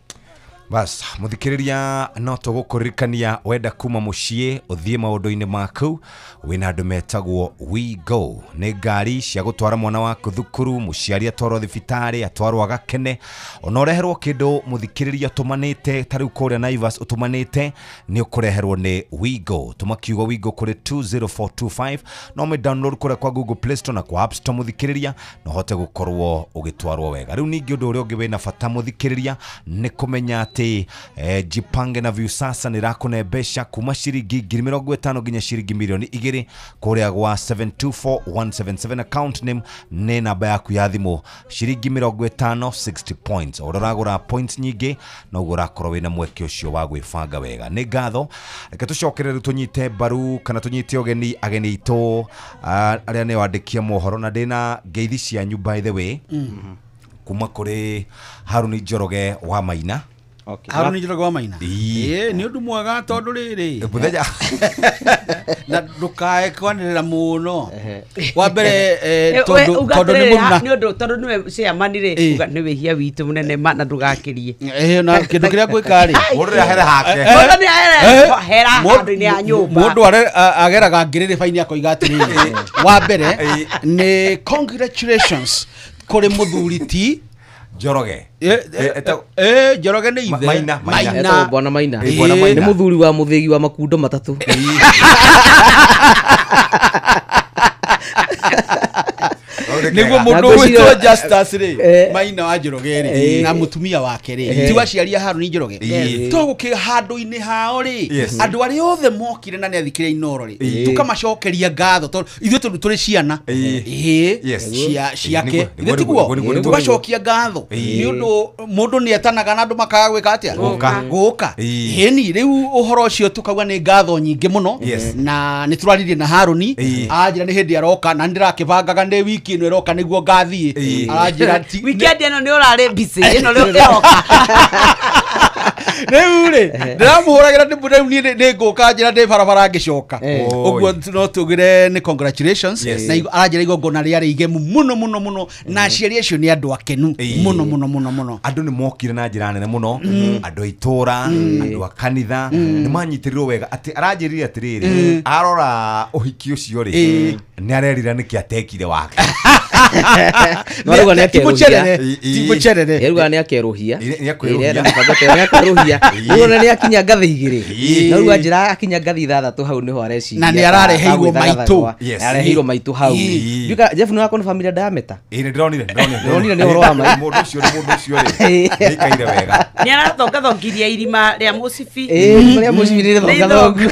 S8: Bas, muthikiriria no tũgũkũririkania wenda kuma mũciĩ ũthiĩ maũndũ-inĩ maku wĩna andũ metagwo We Go. Nĩ ngari cia gũtwara mwana waku thukuru, mũciari atwarwo thibitarĩ, atwarwo agakene, ona ũreherwo kĩndũ mũthikĩrĩria ũtũmanĩte ta rĩu kũrĩa Naivas ũtũmanĩte nĩ ũkũreherwo nĩ We Go. Tũma kiugo We Go kũrĩ 20425 no ũmĩ download kũrĩa kwa Google Play Store na kwa App Store mũthikĩrĩria na ũhote gũkorwo ũgĩtwarwo wega. Rĩu ningĩ ũndũ ũrĩa ũngĩ wĩna bata mũthikĩrĩria nĩ kũmenya atĩ Jipange na Viusasa nĩ rakũne mbeca kuma ciringi 50,000 nginya ciringi 2,000,000 kũrĩa gwa 724177 account name nĩ namba yaku ya thimũ ciringi 50 60 points. O ũragũra points nyingĩ noguo ũrakorwo wĩna mweke ũcio wa gwĩbanga wega. Nĩ ngatho, reke tũcokere rĩu tũnyite mbaru kana tũnyite ũgeni ageni aitũ arĩa nĩo andĩki a mohoro, na ndĩna ngeithi cianyu by the way kuma kũrĩ Haruni Njoroge wa Maina.
S10: Haruni Njoroge wa Maina. Ĩĩ nĩ ũndũ mwega tondũ rĩrĩ
S8: mũthenya
S10: na ndũkae kwanĩrĩra mũno. Wa mbere tondũ nĩ mũruna
S6: nĩ ũndũ tondũ nĩwe chairman rĩ uga nĩ wĩhia witũ mũnene ma na ndũgakĩrie.
S10: Na kĩndũ kĩrĩa ngwĩka rĩ
S8: mũndũ nĩ hake
S6: mũndũ nĩ hera handũ-inĩ ya nyũmba
S10: mũndũ ageraga ngĩrĩrĩ baini akoiga atĩrĩrĩ. Wa mbere nĩ congratulations kũrĩ mũthuri ti
S8: Njoroge.
S10: Njoroge nĩ ithe
S8: Maina.
S12: Etagwo Bwana Maina. Nĩ mũthuri wa mũthĩgi wa makundo matatũ.
S10: Nĩguo mũndũ ũgwĩtwo Justus rĩ Maina wa Njoroge rĩ na mũtumia wake rĩ ti waciari a Harũni Njoroge to gũkĩ handũ-inĩ hao rĩ andũ arĩa othe mokire na nĩ athikĩrĩria Inooro rĩ tukamacokeria ngatho tondũ ithuĩ tondũ tũrĩ ciana ciake ithuĩ tiguo tugacokia ngatho nĩ ũndũ mũndũ nĩ etanaga na andũ makaga gwĩka atĩa gũka ĩni rĩu ũhoro ũcio tukauga nĩ ngatho nyingĩ mũno na nĩ tũraririe na Harũni anjĩra nĩ hĩndĩ aroka na ndĩrakĩbangaga nĩ wiki ĩno ĩroka nĩguo ngathiĩ aranjĩra
S6: weekend ĩno nĩ ũrarĩ busy ĩno rĩu ĩroka
S10: rĩu rĩ ndĩramũhũragĩra rĩu niĩ nĩ ngũka njĩra ndĩ barabara ngĩcoka ũguo no tugire nĩ congratulations na aranjĩra igongona rĩarĩ igemu mũno mũno mũno na aciari acio nĩ andũ akenu mũno mũno mũno mũno
S8: andũ nĩ mokire na njĩra nene mũno andũ a itũra andũ a kanitha nĩ manyitĩrĩirwo wega atĩ aranjĩrire atĩrĩrĩ arora ũhiki ũcio rĩ nĩ arerira nĩkĩ atekire wake
S12: no ruga nĩ akerũhia
S10: ti mũcerere
S12: ruga nĩ akerũhia nĩ akerũhia rĩu nĩ akinya ngathĩ igĩrĩ no ruga njĩra akinya ngathĩ ithathatũ hau nĩho areciria
S10: na nĩ arareheirwo maitũ
S12: areheirwo maitũ hau nduka Jeff nĩ wakona familia diameter
S8: ĩ ndĩronire
S12: nĩ ũhoro wa maitũ
S8: mũndũ ũcio rĩ nĩikaire wega
S6: nĩ arathongathongiria irima rĩa mũcibi
S12: rĩa mũcibi nĩ rĩthongathongu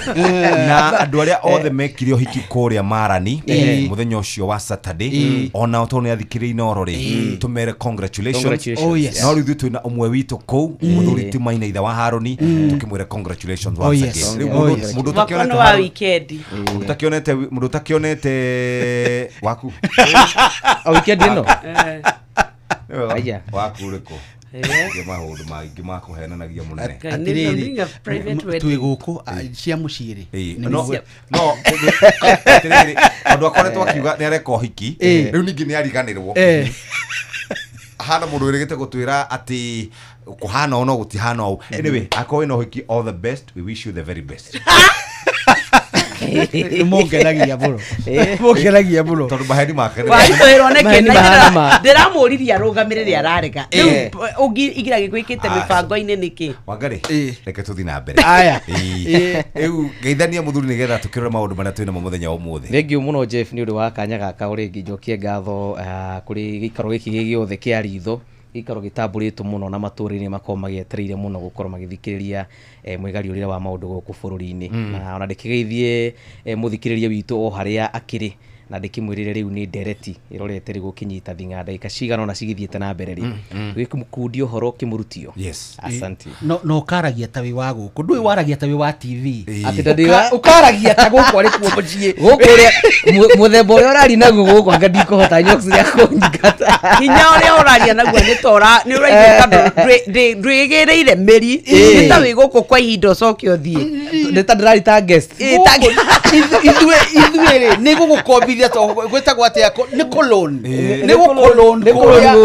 S8: na andũ arĩa othe mekire ũhiki kũrĩa Marani mũthenya ũcio wa Saturday ona tondũ nĩ athikĩrĩria Inooro rĩ tũmere congratulations no rĩu ithuĩ twĩna ũmwe witũ kũu mũthuri ti Maina ithe wa Harũni tũkĩmwĩra congratulations once again rĩu mũndũ ũtakĩonete
S6: wa weekend
S8: mũndũ ũtakĩonete waku
S12: o weekend ĩno
S8: waku ũrĩkũ nĩ maũndũ maingĩ ma kũhenanagia mũnene
S10: atĩrĩrĩ twĩ gũkũ cia mũciĩ rĩ
S8: no atĩrĩrĩ andũ akoretwo akiuga nĩ areka ũhiki rĩu ningĩ nĩ ariganĩrwo hana mũndũ wĩrĩgĩte gũtwĩra atĩ kũhana ũũ no gũtihana ũũ anyway akorwo wĩna ũhiki all the best we wish you the very best
S10: mũngenagia mũno mũngenagia mũno
S8: tondũ maheni make
S6: waritũhĩrwo nĩkĩ ndĩramũririe arũgamĩrĩre ararega rĩu ũngĩ igira gĩkwĩkĩte mĩbango-inĩ nĩkĩ
S8: Wangari reke tũthiĩ na mbere
S10: aya
S8: rĩu geithania mũthuri nĩgetha tũkĩrore maũndũ marĩa twĩnamo mũthenya wa ũmũthĩ
S12: thengiũ mũno Jeff nĩ ũndũ wa kanya gaka o rĩngĩ njokie ngatho kũrĩ gĩikaro gĩkĩ gĩothe kĩa ritho gĩikaro gĩtambũrĩtwo mũno na matũũra-inĩ makorwo magĩetereire mũno gũkorwo magĩthikĩrĩria mwĩgariũrĩre wa maũndũ gũkũ bũrũri-inĩ na ona ndĩkĩgeithie mũthikĩrĩria witũ o harĩa akĩrĩ na ndĩkĩmwĩrĩre rĩu nĩ ndereti ĩrorete rĩu gũkĩnyita thing'a ndagĩka cigana ona cigĩthiĩte na mbere rĩ gĩkũmũkundia ũhoro ũkĩmũrutio asante
S10: no no ũkaragia ta wĩ wa gũkũ ndũĩ waragia ta wĩ wa TV
S12: atĩ
S10: ũkaragia ta gũkũ arĩ kuo mũciĩ
S12: gũkũ ũrĩa mũthemba ũrĩa ũraria naguo gũkũ anga ndikũhota nyox rĩa kũnyingata
S6: hinya ũrĩa ũraria naguo nĩ tora nĩ ũraiguĩka ndwĩgĩrĩire mĩri nĩ ta wĩ gũkũ kwa ihinda ũcoke ũthiĩ
S12: nĩ ta ndĩrari ta guest
S10: ithuĩ rĩ nĩ gũgũkombithia gwĩtagwo atĩa nĩ kũlũn nĩ gũkũlũn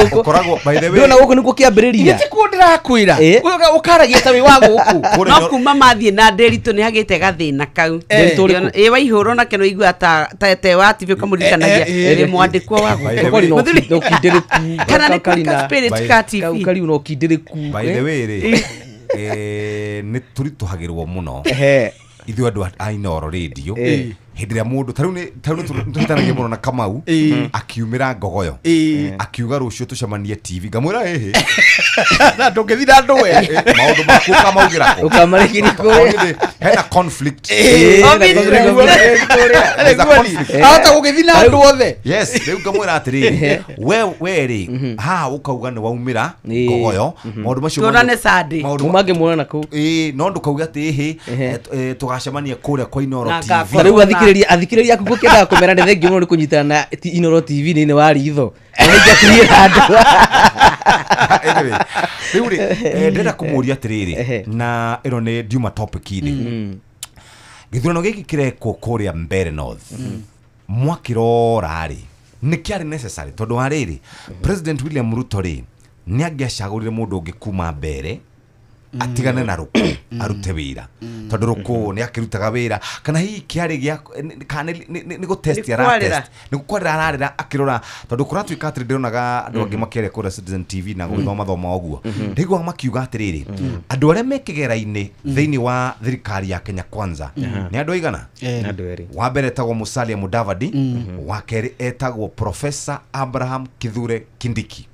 S8: ũkoragwo by the way
S12: ndona gũkũ nĩkuo kĩambĩrĩria
S10: ti kuo ndĩrakwĩra ũkaragia ta wĩ wa gũkũ
S6: no kuma mathiĩ na Ndĩritũ nĩ hagĩte gathĩna kau ĩ waihũrwo nake no igua ta te wa TV ũkamũririkanagia ĩ mwandĩkwo wa
S12: gũkũ
S6: kana nĩ ka spirit ka TV
S12: kau no kindĩrĩku
S8: by the way rĩ nĩ tũritũhagĩrwo mũno ithuĩ andũ a Inooro radio hĩndĩ ĩrĩa mũndũ ta rĩu nĩ tũhĩtanagia mũno na Kamau akiumĩra Ngogoyo akiuga rũciũ tũcemanie TV ngamwĩra ĩhĩ
S10: na ndũngĩthiĩ na andũ we
S8: maũndũ maku ũkamaugĩra kũ
S12: ũkamarĩkĩria
S8: kũ hena conflict
S10: ahota gũgĩthiĩ na andũ othe
S8: yes rĩu ngamwĩra atĩrĩrĩ we rĩ haha ũkauga nĩ waumĩra Ngogoyo maũndũ macio
S6: tuonane Sunday
S12: mangĩmuona na kũu
S8: no ndũkauge atĩ ĩhĩ tũgacemania kũrĩa kwa Inooro TV
S12: rĩu athikĩrĩria aku gũkĩendaga kũmera nĩ thengiũ mũno nĩ kũnyitana na Inooro TV nĩ wa ritho
S8: anyway rĩu rĩ ndĩrenda kũmũria atĩrĩrĩ na ĩno nĩ ndiuma topic-inĩ gĩthurano gĩkĩ kĩrekwo kũrĩa Mbeere North mwakĩrora rĩ nĩ kĩarĩ necessary tondũ wa rĩrĩ President William Ruto rĩ nĩ angĩacagũrire mũndũ ũngĩ kuma Mbeere Atigane na rũkũ arute wĩra tondũ rũkũ nĩ akĩrutaga wĩra kana hihi kĩarĩ gĩa kana nĩ gũ-test aratest nĩ gũkwarĩra ararĩra akĩrora tondũ kũratuĩka atĩrĩ ndĩronaga andũ angĩ makĩaria kũrĩa Citizen TV na gũgĩthoma thoma ũguo ndaiguaga makiuga atĩrĩrĩ andũ arĩa me kĩgera-inĩ thĩinĩ wa thirikari ya Kenya Kwanza nĩ andũ aigana wa mbere etagwo Musalia Mudavadi wa kerĩ etagwo Professor Abraham Kithure Kindiki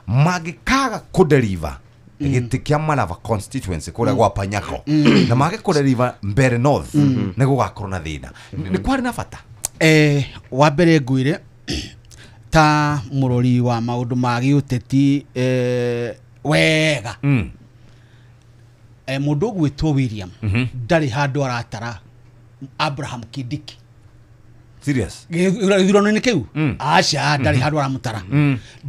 S8: mangĩkaga kũdeliver gĩtĩ kĩa Malava constituency kũrĩa gwa Panyako na mage kũdeliver Mbeere North nĩ gũgakorwo na thĩna nĩ kwarĩ na bata
S10: wa mbere ngwĩre ta mũrori wa maũndũ ma gĩũteti wega mũndũ ũgwĩtwo William ndarĩ handũ aratara Abraham Kindiki
S8: serious
S10: gĩthurano-inĩ kĩu aca ndarĩ handũ aramũtara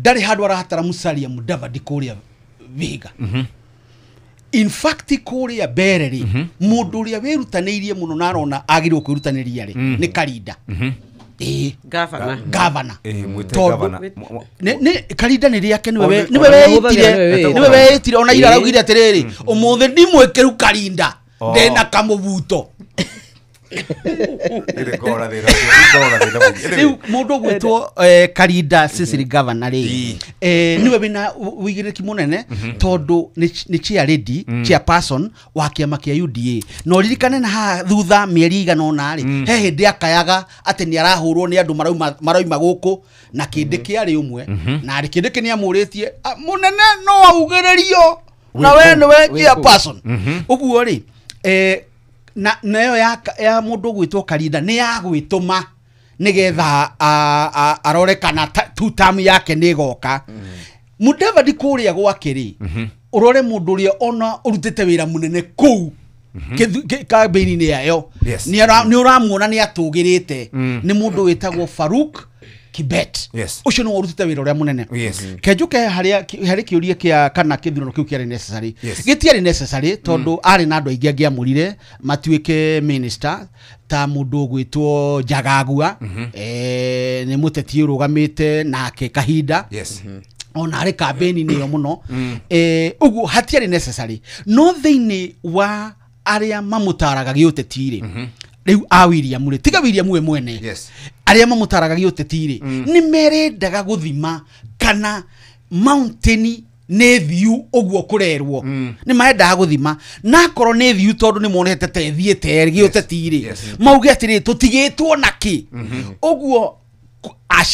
S10: ndarĩ handũ aratara Musalia Mudavadi kũrĩa Vihiga in fact kũrĩa Mbeere rĩ mũndũ ũrĩa wĩrutanĩirie mũno na arona agĩrĩirwo kwĩrutanĩria rĩ nĩ Karinda gavana nĩ Karinda nĩ rĩake nĩwe weĩtire ona ira araugire atĩrĩrĩ ũmũthĩ ndimwĩkĩru Karinda ndĩna kamũbuto rĩu mũndũ ũgwĩtwo Karinda Cecily Governor rĩ nĩwe wĩna ũigĩrĩrĩki mũnene tondũ nĩ chair lady chairperson wa kĩama kĩa UDA na ũririkane na haha thutha mĩeri igana ũna rĩ he hĩndĩ akayaga atĩ nĩ arahũrwo nĩ andũ marauma gũkũ na Kindiki arĩ ũmwe na Kindiki nĩ amũrĩtie mũnene no augĩrĩrio na we nĩwe chairperson ũguo rĩ na nayo ya mũndũ ũgwĩtwo Karinda nĩ ya gwĩtũma nĩgetha arore kana two term yake nĩ ĩgoka Mudavadi kũrĩa gwake rĩ ũrore mũndũ ũrĩa ona ũrutĩte wĩra mũnene kũu kambĩini-inĩ yayo nĩ ũramuona nĩ atũgĩrĩte nĩ mũndũ wĩtagwo Farouk Kibet ũcio nĩwe ũrutĩte wĩra ũrĩa mũnene kenjuke harĩ kĩũria kĩa kana kĩthurano kĩu kĩarĩ necessary gĩtiarĩ necessary tondũ arĩ na andũ aingĩ angĩamũrire matuĩke minister ta mũndũ ũgwĩtwo Njagagua nĩ mũteti ũrũgamĩte nake kahinda ona arĩ kambĩini-inĩ ĩyo mũno ũguo hatiarĩ necessary no thĩinĩ wa arĩa mamũtaraga gĩũteti rĩ rĩu a William rĩ tiga William we mwene arĩa mamũtaraga gĩũteti rĩ nĩ merendaga gũthima kana mountain nĩ thiu ũguo kũrerwo nĩ marendaga gũthima na akorwo nĩ thiu tondũ nĩ monete ta ĩthiĩte gĩũteti rĩ mauge atĩrĩ tũtigĩtwo nakĩ ũguo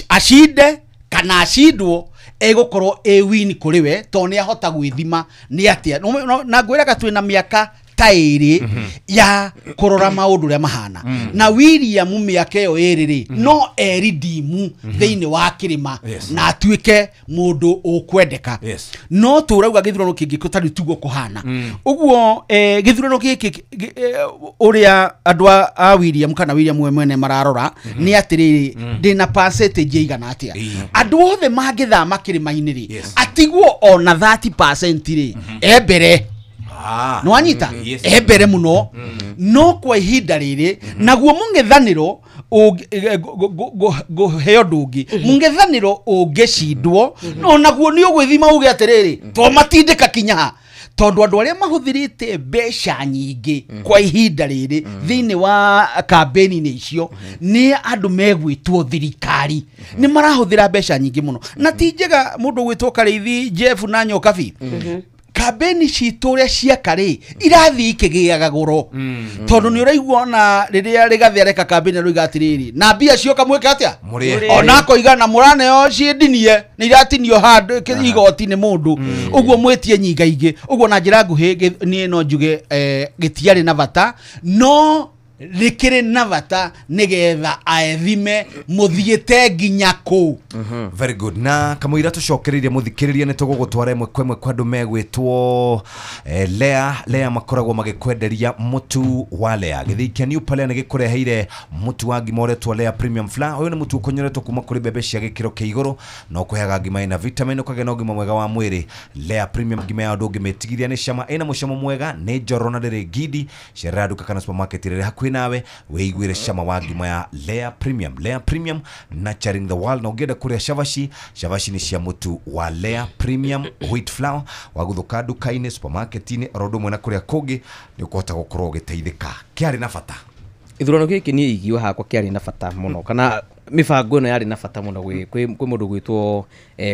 S10: acinde kana acindwo egũkorwo ĩ win kũrĩ we tondũ nĩ ahota gwĩthima nĩ atĩa na ngwĩraga twĩna mĩaka ta ĩrĩ ya kũrora maũndũ ũrĩa mahana na William mĩaka ĩyo ĩrĩ rĩ no eridimu thĩinĩ wa kĩrĩma na atuĩke mũndũ ũkwendeka no tũrauga gĩthurano kĩngĩ gũtarĩ tiguo kũhana ũguo gĩthurano gĩkĩ ũrĩa andũ a William kana William we mwene mararora nĩ atĩrĩrĩ ndĩna percentage ĩigana atĩa andũ othe mangĩthama kĩrĩma-inĩ rĩ atigwo ona 30% rĩ e mbere no anyita ebere muno no kwa ihinda rĩrĩ naguo mũng'ethanĩro ngũheo ndũngĩ mũng'ethanĩro ũngĩcindwo no naguo nĩ ũgwĩthima uge atĩrĩrĩ to matindĩka kinya ha tondũ andũ arĩa mahũthĩrĩte mbeca nyingĩ kwa ihinda rĩrĩ thĩinĩ wa kambĩni-inĩ icio nĩ andũ megwĩtwo thirikari nĩ marahũthĩra mbeca nyingĩ mũno na ti njega mũndũ ũgwĩtwo Karĩithi Jeff na Nyokabi kambĩni citũ ũrĩa ciaka rĩ irathiĩ ikĩgĩaga goro tondũ nĩ ũraigua ona rĩrĩa Rĩgathĩ areka kambĩni aroiga atĩrĩrĩ na mbia cioka mwĩke atĩa ona akoiga na mũraneo ciĩndinie nĩ iratinio handũ igoti nĩ mũndũ ũguo mwĩtie nyingaingĩ ũguo na njĩra nguhĩ niĩ no njuge gĩtiarĩ na bata no rĩkĩrĩ na bata nĩgetha aethime mũthiĩte nginya kũu.
S8: Very good. Na kamũira tũcokereirie mũthikĩrĩria nĩ tũgũgũtwara ĩmwe kwa ĩmwe kwa andũ megwĩtwo Lea. Lea makoragwo magĩkwenderia mũtu wa Lea. Gĩthĩi kĩa New Palea nĩ gĩkũreheire mũtu wa ngima ũretwo Lea Premium Flour. Ũyũ nĩ mũtu ũkonyoretwo kuma kũrĩ mbembe cia gĩkĩro kĩa igũrũ na ũkũheaga ngima ĩna vitamin ũkagĩa na ũgima mwega wa mwĩrĩ. Lea Premium ngima ya ũndũ ũngĩmĩtigithia nĩ cama, ĩna mũcamo mwega, nĩ njororo na ndĩrĩ ngindi. Cerera nduka kana supermarket ĩrĩa hakuhĩ hakuhĩ nawe wĩiguĩre cama wa ngima ya Lea Premium. Lea Premium, nurturing the world. Na ũngĩenda kũrĩa cabaci, cabaci nĩ cia mũtu wa Lea Premium wheat flour, wagũthũka nduka-inĩ, supermarket-inĩ, oro ũndũ ũmwe na kũrĩa kũngĩ nĩ ũkũhota gũkorwo ũgĩteithĩka. Kĩarĩ na bata
S12: ithurano gĩkĩ niĩ ingiuga hakwa kĩarĩ na bata mũno, kana mĩbango ĩno yarĩ na bata mũno kwĩ mũndũ gwĩtwo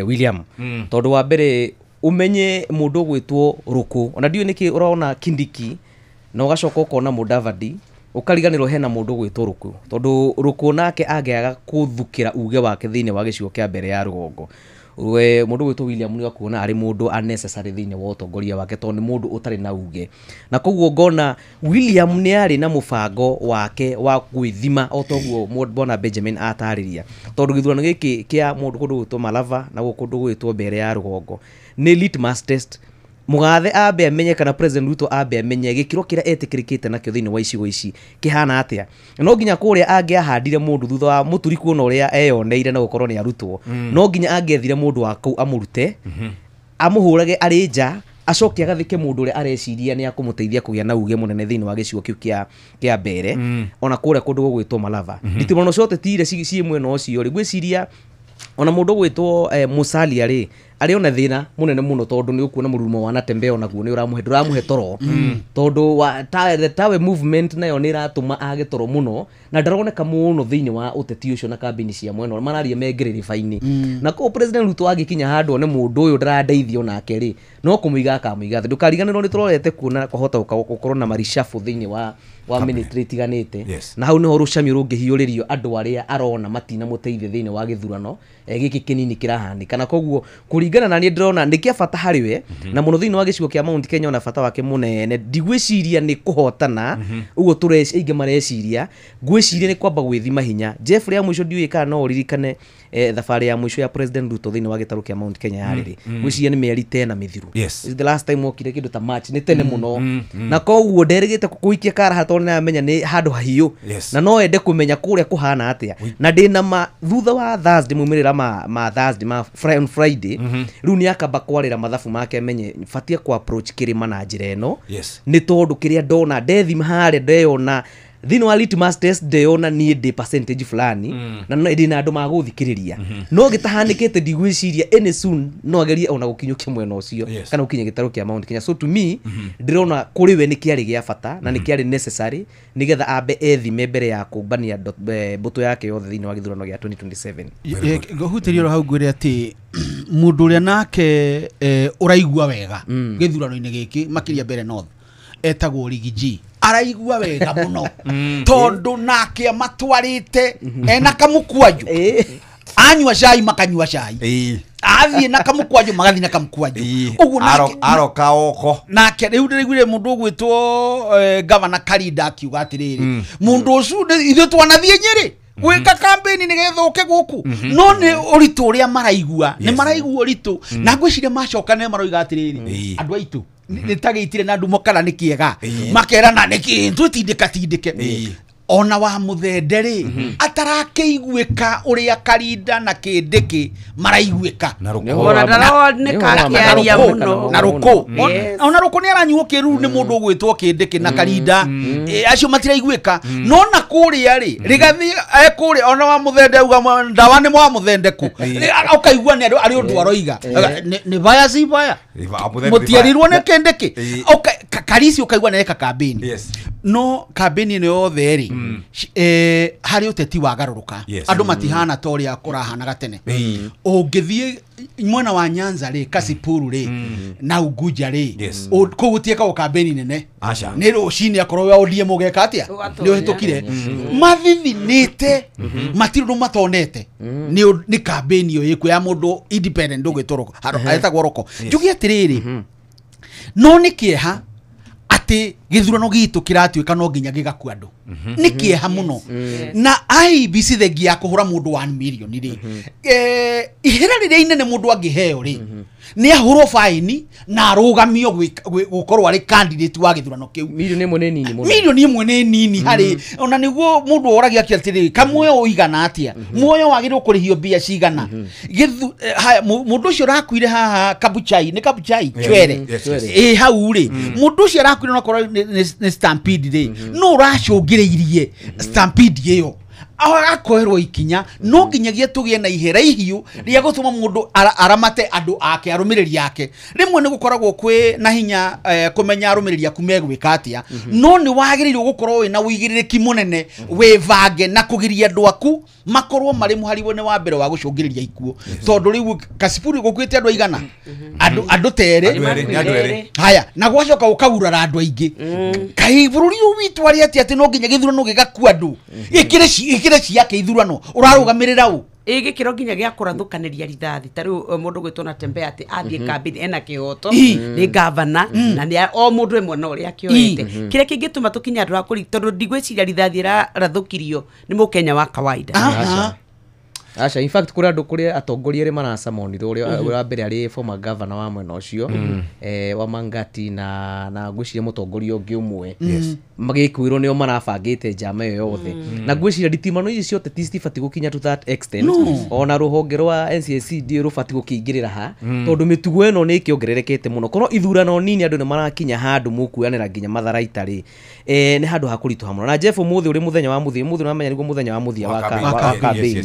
S12: William. Tondũ wa mbere umenye mũndũ gwĩtwo Rũkũ, ona ndiũĩ nĩkĩ ũrona Kindiki na ũgacoka ũkona Mudavadi ũkariganĩrwo hena mũndũ gwĩtwo Rũkũ, tondũ Rũkũ nake angĩaga kũthukĩra uge wake thĩinĩ wa gĩcigo kĩa mbere ya rũgongo, we mũndũ gwĩtwo William nĩ akuona arĩ mũndũ unnecessary thĩinĩ wa ũtongoria wake, tondũ nĩ mũndũ ũtarĩ na uge. Na koguo ngona William nĩ arĩ na mũbango wake wa gwĩthima o toguo bwana Benjamin atarĩria, tondũ gĩthurano gĩkĩ kĩa mũndũ kũndũ gwĩtwo Malava na kũndũ gwĩtwo mbere ya rũgongo nĩ litmus test. Mugathe ambe amenye kana President Ruto ambe amenye gĩkĩro kĩrĩa etĩkĩrĩkĩte nakĩo thĩinĩ wa icigo ici kĩhana atĩa. No nginya kũrĩa angĩahandire mũndũ thutha wa mũturi kuona ũrĩa eyoneire na gũkorwo nĩ arutwo, no nginya angĩethire mũndũ wa kũu amũrute, amũhũrage arĩ nja, acoke agathike mũndũ ũrĩa areciria nĩ akũmũteithia kũgĩa na uge mũnene thĩinĩ wa gĩcigo kĩu kĩa mbere, ona kũrĩa kũndũ gũgwĩtwo Malava. Nditimano ciothe tire ciĩ mwena ũcio rĩ, ngwĩciria ona mũndũ gwĩtwo Musalia rĩ arĩ ona thĩna mũnene mũno, tondũ nĩ ũkuona mũrurumo wa Natembeya onaguo nĩ ũramũhe, ndũramũhe toro, tondũ wa the Tawe movement nayo nĩ ĩratũma age toro mũno, na ndaroneka mũno thĩinĩ wa ũteti ũcio na kambĩini cia mwena mararia mengĩrĩrĩba-inĩ. Na koguo President Ruto angĩkinya handũ one mũndũ ũyũ ndarandeithio nake rĩ, no kũmũiga akamũiga thĩ. Ndũkariganĩrwo nĩ tũrorete kuona kwahota gũkorwo na marishafu thĩinĩ wa ministry itiganĩte, na hau nĩho rũcamio rũngĩhiũrĩrio andũ arĩa arona matinamũteithia thĩinĩ wa gĩthurano gĩkĩ kĩnini kĩrahanĩka. Na koguo kũringana na niĩ ndĩrona nĩ kĩa bata harĩ we, na mũno thĩinĩ wa gĩcigo kĩa Mount Kenya ona bata wake mũnene ndigwĩciria nĩ kũhotana ũguo aingĩ mareciria, ngwĩciria nĩ kwamba gwĩthima hinya. Jeffrey ya mũico ndiũĩ kana no ũririkane thabarĩ ya mũico ya President Ruto thĩinĩ wa gĩtarũ kĩa Mount Kenya yarĩ rĩ, ngwĩciria nĩ mĩeri tena mĩthiru. The last time okire kĩndũ ta March, nĩ tene mũno, na koguo nderĩgĩte kũikia karaha tondũ nĩaramenya nĩ handũ hahiũ, na no ende kũmenya kũrĩa kũhana atĩa. Na ndĩna ma thutha wa Thursday maumĩrĩra ma Thursday ma Friday, rĩu nĩ akamba kwarĩra mathabu make amenye batie ku approach kĩrĩma na njĩra ĩno, nĩ tondũ kĩrĩa ndona ndethima harĩa ndeyona thĩinĩ wa litmus test ndeyona niĩ ndĩ percentage fulani, na ndĩ na andũ magũthikĩrĩria, no gĩtahanĩkĩte ndigwĩciria any soon no agerie ona gũkinyũkia mwena ũcio kana gũkinya gĩtarũ kĩa Mount Kenya. So to me ndĩrona kũrĩ we nĩ kĩarĩ gĩa bata na nĩ kĩarĩ necessary nĩgetha ambe ethime mbere ya kũmbania mbũtũ yake yothe thĩinĩ wa gĩthurano gĩa 2027.
S10: Ngũhutĩria oro hau ngwĩre atĩ mũndũ ũrĩa nake ũraigua wega gĩthurano-inĩ gĩkĩ makĩria mbere North etagwo Rigiji, araigua wega mũno tondũ nake amatwarĩte ena kamũkwanjũ, anyua cai makanyua cai, athiĩ na kamũkwanjũ magathiĩ na kamũkwanjũ, ũguo nake
S8: aroka oko
S10: nake rĩu ndĩraiguire mũndũ ũgwĩtwo Gavana Karinda akiuga atĩrĩrĩ, mũndũ ũcio ithuĩ twanathiĩ Nyĩrĩ gwĩka campaign nĩgetha ũke gũkũ, no nĩ ũritũ ũrĩa maraigua, nĩ maraigua ũritũ, na ngwĩciria macoka nĩ maroiga atĩrĩrĩ, andũ aitũ nĩ tagĩitire na ndumo kana nĩ kĩega, makerana nĩ kĩ twĩtindĩka tindĩke. Ona wa Muthende rĩ atarakĩiguĩka ũrĩa Karinda na Kindiki maraiguĩka,
S6: ona ndaroneka akĩaria mũno
S10: na Rũkũ, ona Rũkũ nĩ aranyuo kĩruru nĩ mũndũ ũgwĩtwo Kindiki na Karinda, acio matiraiguĩka. No na kũrĩa rĩ Rigathi kũrĩa ona wa Muthende auga ndawa nĩ wa Muthende kũ, ũkaigua nĩ arĩ ũndũ aroiga nĩ baya si baya, mũtiarirwo nĩ Kindiki. Karisi ũkaigua nĩ eka kambĩini, no kambĩini ĩno yothe rĩ harĩ ũteti wagarũrũka, andũ matihana ta ũrĩa kũrahanaga tene. Ũngĩthiĩ mwena wa Nyanza rĩ, Kasipuru rĩ, na Unguja rĩ, kũu gũtiĩkagwo kambĩini nene, nĩ rũcinĩ akorwo wa ODM ũgeka atĩa nĩ ũhĩtũkire, mathithinĩte matirĩ ũndũ matonete nĩ kambĩini ĩyo ĩkuo ya mũndũ independent ũgwĩtwo Roko, etagwo Roko. Njuge atĩrĩrĩ, no nĩ kĩeha atĩ gĩthurano gitũ kĩratuĩka no nginya gĩgakua andũ, nĩ kĩeha mũno. Na IEBC thengia ya kũhũra mũndũ 1 million rĩ, ihera rĩrĩa inene mũndũ angĩheo rĩ Nĩ ahũrwo faini na arũgamio gũkorwo arĩ candidate wa gĩthurano kĩu.
S12: Milioni ĩmwe nĩ nini mũno.
S10: Milioni ĩmwe nĩ nini harĩ ona nĩguo mũndũ oragia atĩrĩrĩ kamuoyo ũigana atĩa, muoyo wagĩrĩirwo kũrĩhio mbia cigana. Haya, mũndũ ũcio ũrakuire haha Kabuchai, nĩ Kabuchai Chwere, ĩ hau rĩ, mũndũ ũcio arakuire onakorwo nĩ stampede rĩ, no ũracũngĩrĩirie stampede ĩyo agakoerwo ikinya. No nginyagia tũgĩe na ihera ihiũ rĩa gũtũma mũndũ aramate andũ ake, arũmĩrĩri ake. Rĩmwe nĩ gũkoragwo kwĩ na hinya kũmenya arũmĩrĩri aku megwĩka atĩa, no nĩ wagĩrĩirwo gũkorwo wĩna ũigĩrĩrĩki mũnene, wĩbange na kũgiria andũ aku makorwo marĩ mũhari-inĩ wa mbere wa gũcũngĩrĩria ikuũ. Tondũ rĩu Kasipuri gũkuĩte andũ aigana, andũ terĩ, haya, na gwacoka gũkagurara andũ aingĩ. Kaĩ bũrũri ũyũ witũ arĩ atĩa atĩ no nginya gĩthurano gĩgakua andũ? Gĩkĩrĩ ciake ithurano ũrarũgamĩrĩra ũ?
S6: Ĩ gĩkĩro nginya gĩa kũrathũkanĩria rithathi. Ta rĩu mũndũ gwĩtwo na Tembea atĩ athiĩ kambĩini ena kĩhoto, nĩ gavana, na nĩ o mũndũ ĩmwe na ũrĩa akĩoete. Kĩrĩa kĩngĩtũma tũkinye andũ a kũri, tondũ ndigwĩciria rithathi ĩrarathũkirio nĩ mũkenya wa kawaida.
S12: Aca, in fact kũrĩ andũ, kũrĩ atongoria arĩa maracamonirwo, ũrĩa wa mbere arĩ former governor wa mwena ũcio wa Mangati na ngwĩciria mũtongoria ũngĩ ũmwe magĩkuĩrwo nĩo marabangĩte njama ĩyo yothe. Na ngwĩciria nditimano ici ciothe citibatiĩ gũkinya to that extent. Ona rũhonge rwa NCSC ndiũĩ rũbatiĩ gũkĩingĩrĩra ha, tondũ mĩtugo ĩno nĩ ĩkĩongererekete mũno. Korwo ithurano nini andũ nĩ marakinya handũ mũkuanĩra nginya matharaita rĩ, nĩ handũ ha kũritũha mũno. Na Jeff, ũmũthĩ ũrĩ mũthenya wa mũthia, ũmũthĩ nĩwamenya nĩguo mũthenya wa mũthia wa campaign,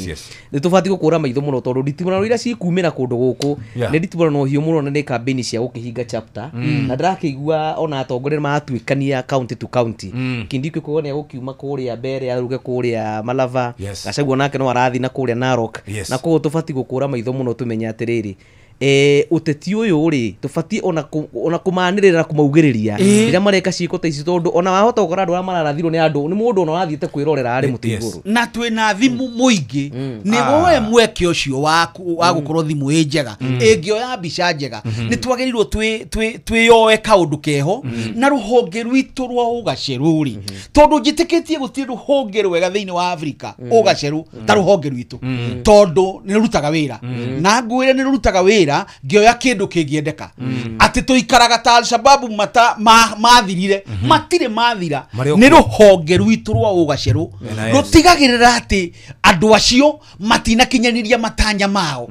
S12: nĩ tũbatiĩ gũkũra maitho mũno tondũ nditimũrano iria cikumĩra kũndũ gũkũ nĩ nditimũrano hiũ mũno, na nĩ campaign cia gũkĩhinga chapter. Na ndĩrakĩigua ona atongoria maratuĩkania county to county. Kindiki kuo nĩ egũkiuma kũrĩa mbere aruge kũrĩa Malava, Gachagua nake no arathiĩ na kũrĩa Narok. Na koguo tũbatiĩ gũkũra maitho mũno tũmenye atĩrĩrĩ, ũteti ũyũ rĩ, tũbatiĩ ona kũmanĩrĩra na kũmaugĩrĩria rĩrĩa mareka ciĩko ta ici, tondũ ona wahota gũkora andũ arĩa mararathirwo nĩ andũ nĩ mũndũ ona ũrathiĩte kwĩrorera arĩ mũtĩ igũrũ.
S10: Na twĩna thimũ mũingĩ, nĩ woe mweke ũcio wa gũkorwo thimũ ĩ njega, ĩngĩoya mbica njega, nĩ twagĩrĩirwo twĩyoe kaũndũ keho na rũhonge rwitũ rwa ũgacerũ rĩ, tondũ njĩtĩkĩtie gũtirĩ rũhonge rwega thĩinĩ wa Afrika ũgacerũ ta rũhonge rwitũ, tondũ nĩ rũrutaga wĩra. Na ngwĩre nĩ rũrutaga wĩra ngĩoya kĩndũ kĩngĩendeka atĩ tũikaraga ta Alshababu mathirire, matirĩ mathira. Nĩ rũhonge rwitũ rwa ũgacerũ rũtigagĩrĩra atĩ andũ acio matinakinyanĩria matanya mao.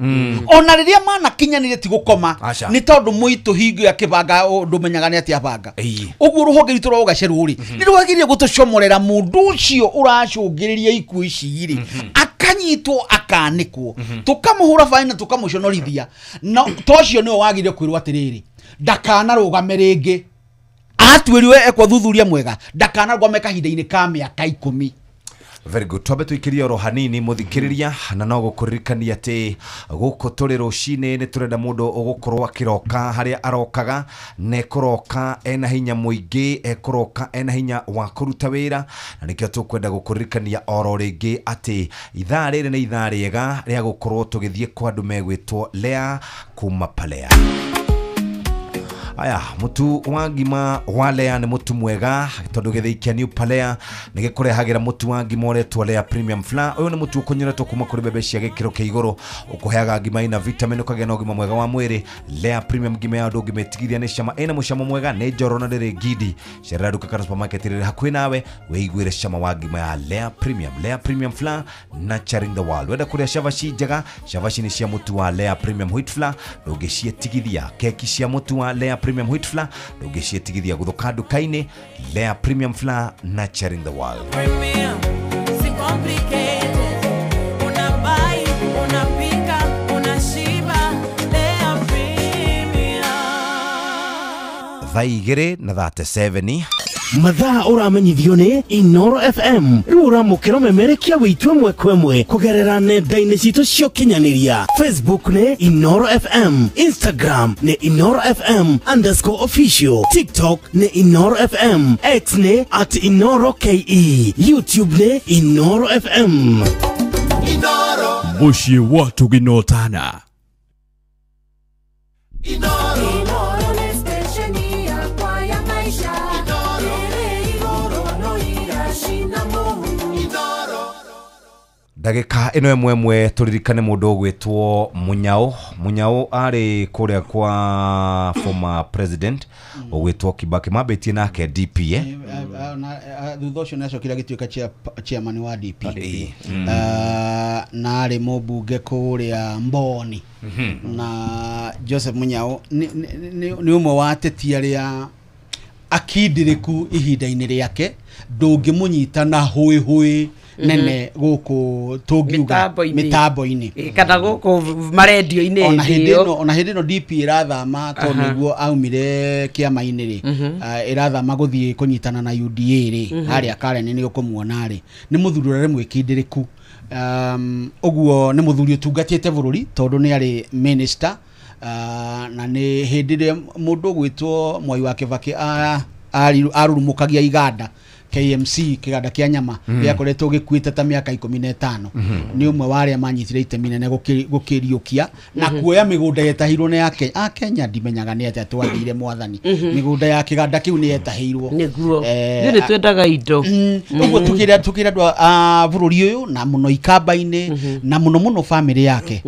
S10: Ona rĩrĩa manakinyanĩria ti gũkoma, nĩ tondũ mũitũ hingo ya kĩbanga ndũmenyaga nĩ atĩa banga. Ũguo rũhonge rwitũ rwa ũgacerũ rĩ nĩ rwagĩrĩire gũtũcomorera mũndũ ũcio ũracũngĩrĩria ikuũ ici rĩ, akanyitwo akanĩkwo, tũkamũhũra baini na tũkamũconorithia. Na tocio nĩwe wagĩrĩire kwĩrwo atĩrĩrĩ, ndakanarũgame rĩngĩ, atuĩriwe ekwo thuthuria mwega, ndakanarũgame kahinda-inĩ ka mĩaka 10.
S8: Very good. Twambe tuikirie oro hanini muthikiriria, na no gukuririkania ati guku turi rucini ni turenda mundu ugukorwo akiroka haria arokaga, na ekũroka ena hinya muingi, ekũroka ena hinya wa kuruta wira, na nikio tukwenda gukuririkania oro ringi ati ithaa riri ni ithaa riega ria gukorwo tugithie kwa andu megwitwo Lea kuma Palea. Aya, mutu wa ngima wa Lea ni mutu mwega tondu githeikia New Palea ni gikurehagira mutu wa ngima uretwo Lea Premium Flour. Uyu ni mutu ukunyoretwo kuma kuri mbembe cia gikiro kia iguru, ukuheaga ngima ina vitamin ukagia na ugima mwega wa mwiri. Lea Premium ngima ya ndũngĩmĩtigithia nĩ cama, ina mucamo mwega, nĩ njororo na ndĩrĩ ngindi. Cerera nduka kana supermarket ĩrĩ hakuhĩ nawe wĩiguĩre cama wa ngima ya Lea Premium. Lea Premium Flour, nurturing the world. Wenda kũrĩa cabaci njega, cabaci nĩ cia mutu wa Lea Premium Wheat Flour, ndũngĩciĩtigithia. Keki cia mutu wa Lea Premium Wheat Flour, ndũngĩciĩtigithia. Gũthũka nduka-inĩ, Lea Premium Flour, nurturing the world.
S7: Premium, si complicated. Unabuy, unapika, unashiba. Lea Premium.
S8: Thaa 2:37.
S13: Mathaa ũramenyithio nĩ Inoro FM. Rĩu ũramũkĩra ũmemerekia wĩitũ ĩmwe kwa ĩmwe kũgerera nenda-inĩ citũ cia ũkinyanĩria. Facebook nĩ Inoro FM, Instagram nĩ Inoro FM _official, TikTok nĩ Inoro FM, X nĩ @InoroKE, YouTube nĩ Inoro FM.
S7: Inoro
S3: Mũciĩ wa Tũginotana.
S7: Inoro.
S8: Ndagĩka ĩno ĩmwe ĩmwe tũririkane mũndũ ũgwĩtwo Munyao. Munyao arĩ kũrĩa kwa former president ũgwĩtwo Kibaki, mambĩtie nake DP
S10: Thutha ũcio nĩacokire agĩtuĩka chairman wa DP. Na arĩ mũmbunge kũrĩa Mboni. Na Joseph Munyao nĩ ũmwe wa ateti arĩa akindĩrĩku ihinda-inĩ rĩake, ndũngĩmũnyita na hũĩ hũĩ nene gũkũ tũngiuga mĩtambo-inĩ
S6: kana gũkũ marendio-inĩ.
S10: Ona hĩndĩ ĩno DP ĩrathama tondũ nĩguo aumire kĩama-inĩ rĩ, ĩrathama gũthiĩ kũnyitana na UDA rĩ, harĩa Karen nĩ ũkũmuona rĩ, nĩ mũthuri ũrĩa mwĩkindĩrĩku. Ũguo nĩ mũthuri ũtungatĩte bũrũri tondũ nĩ arĩ minister, na nĩ hĩndĩ ĩrĩa mũndũ ũgwĩtwo Mwai wa Kibaki arurumũkagia iganda KMC, kĩganda kĩa nyama gĩakoretwo gĩkuĩte ta mĩaka 15, nĩ ũmwe wa arĩa manyitire itemi nene gũkĩriũkia na kuoya mĩgũnda yetahirwo nĩ Akenya. Ndimenyaga nĩ atĩa twathire mwathani, mĩgũnda ya kĩganda kĩu nĩ yetahirwo.
S6: Nĩguo nĩ twendaga indo.
S10: Ũguo tukĩra andũ a bũrũri ũyũ na mũno ikamba-inĩ na mũno mũno famĩlĩ yake,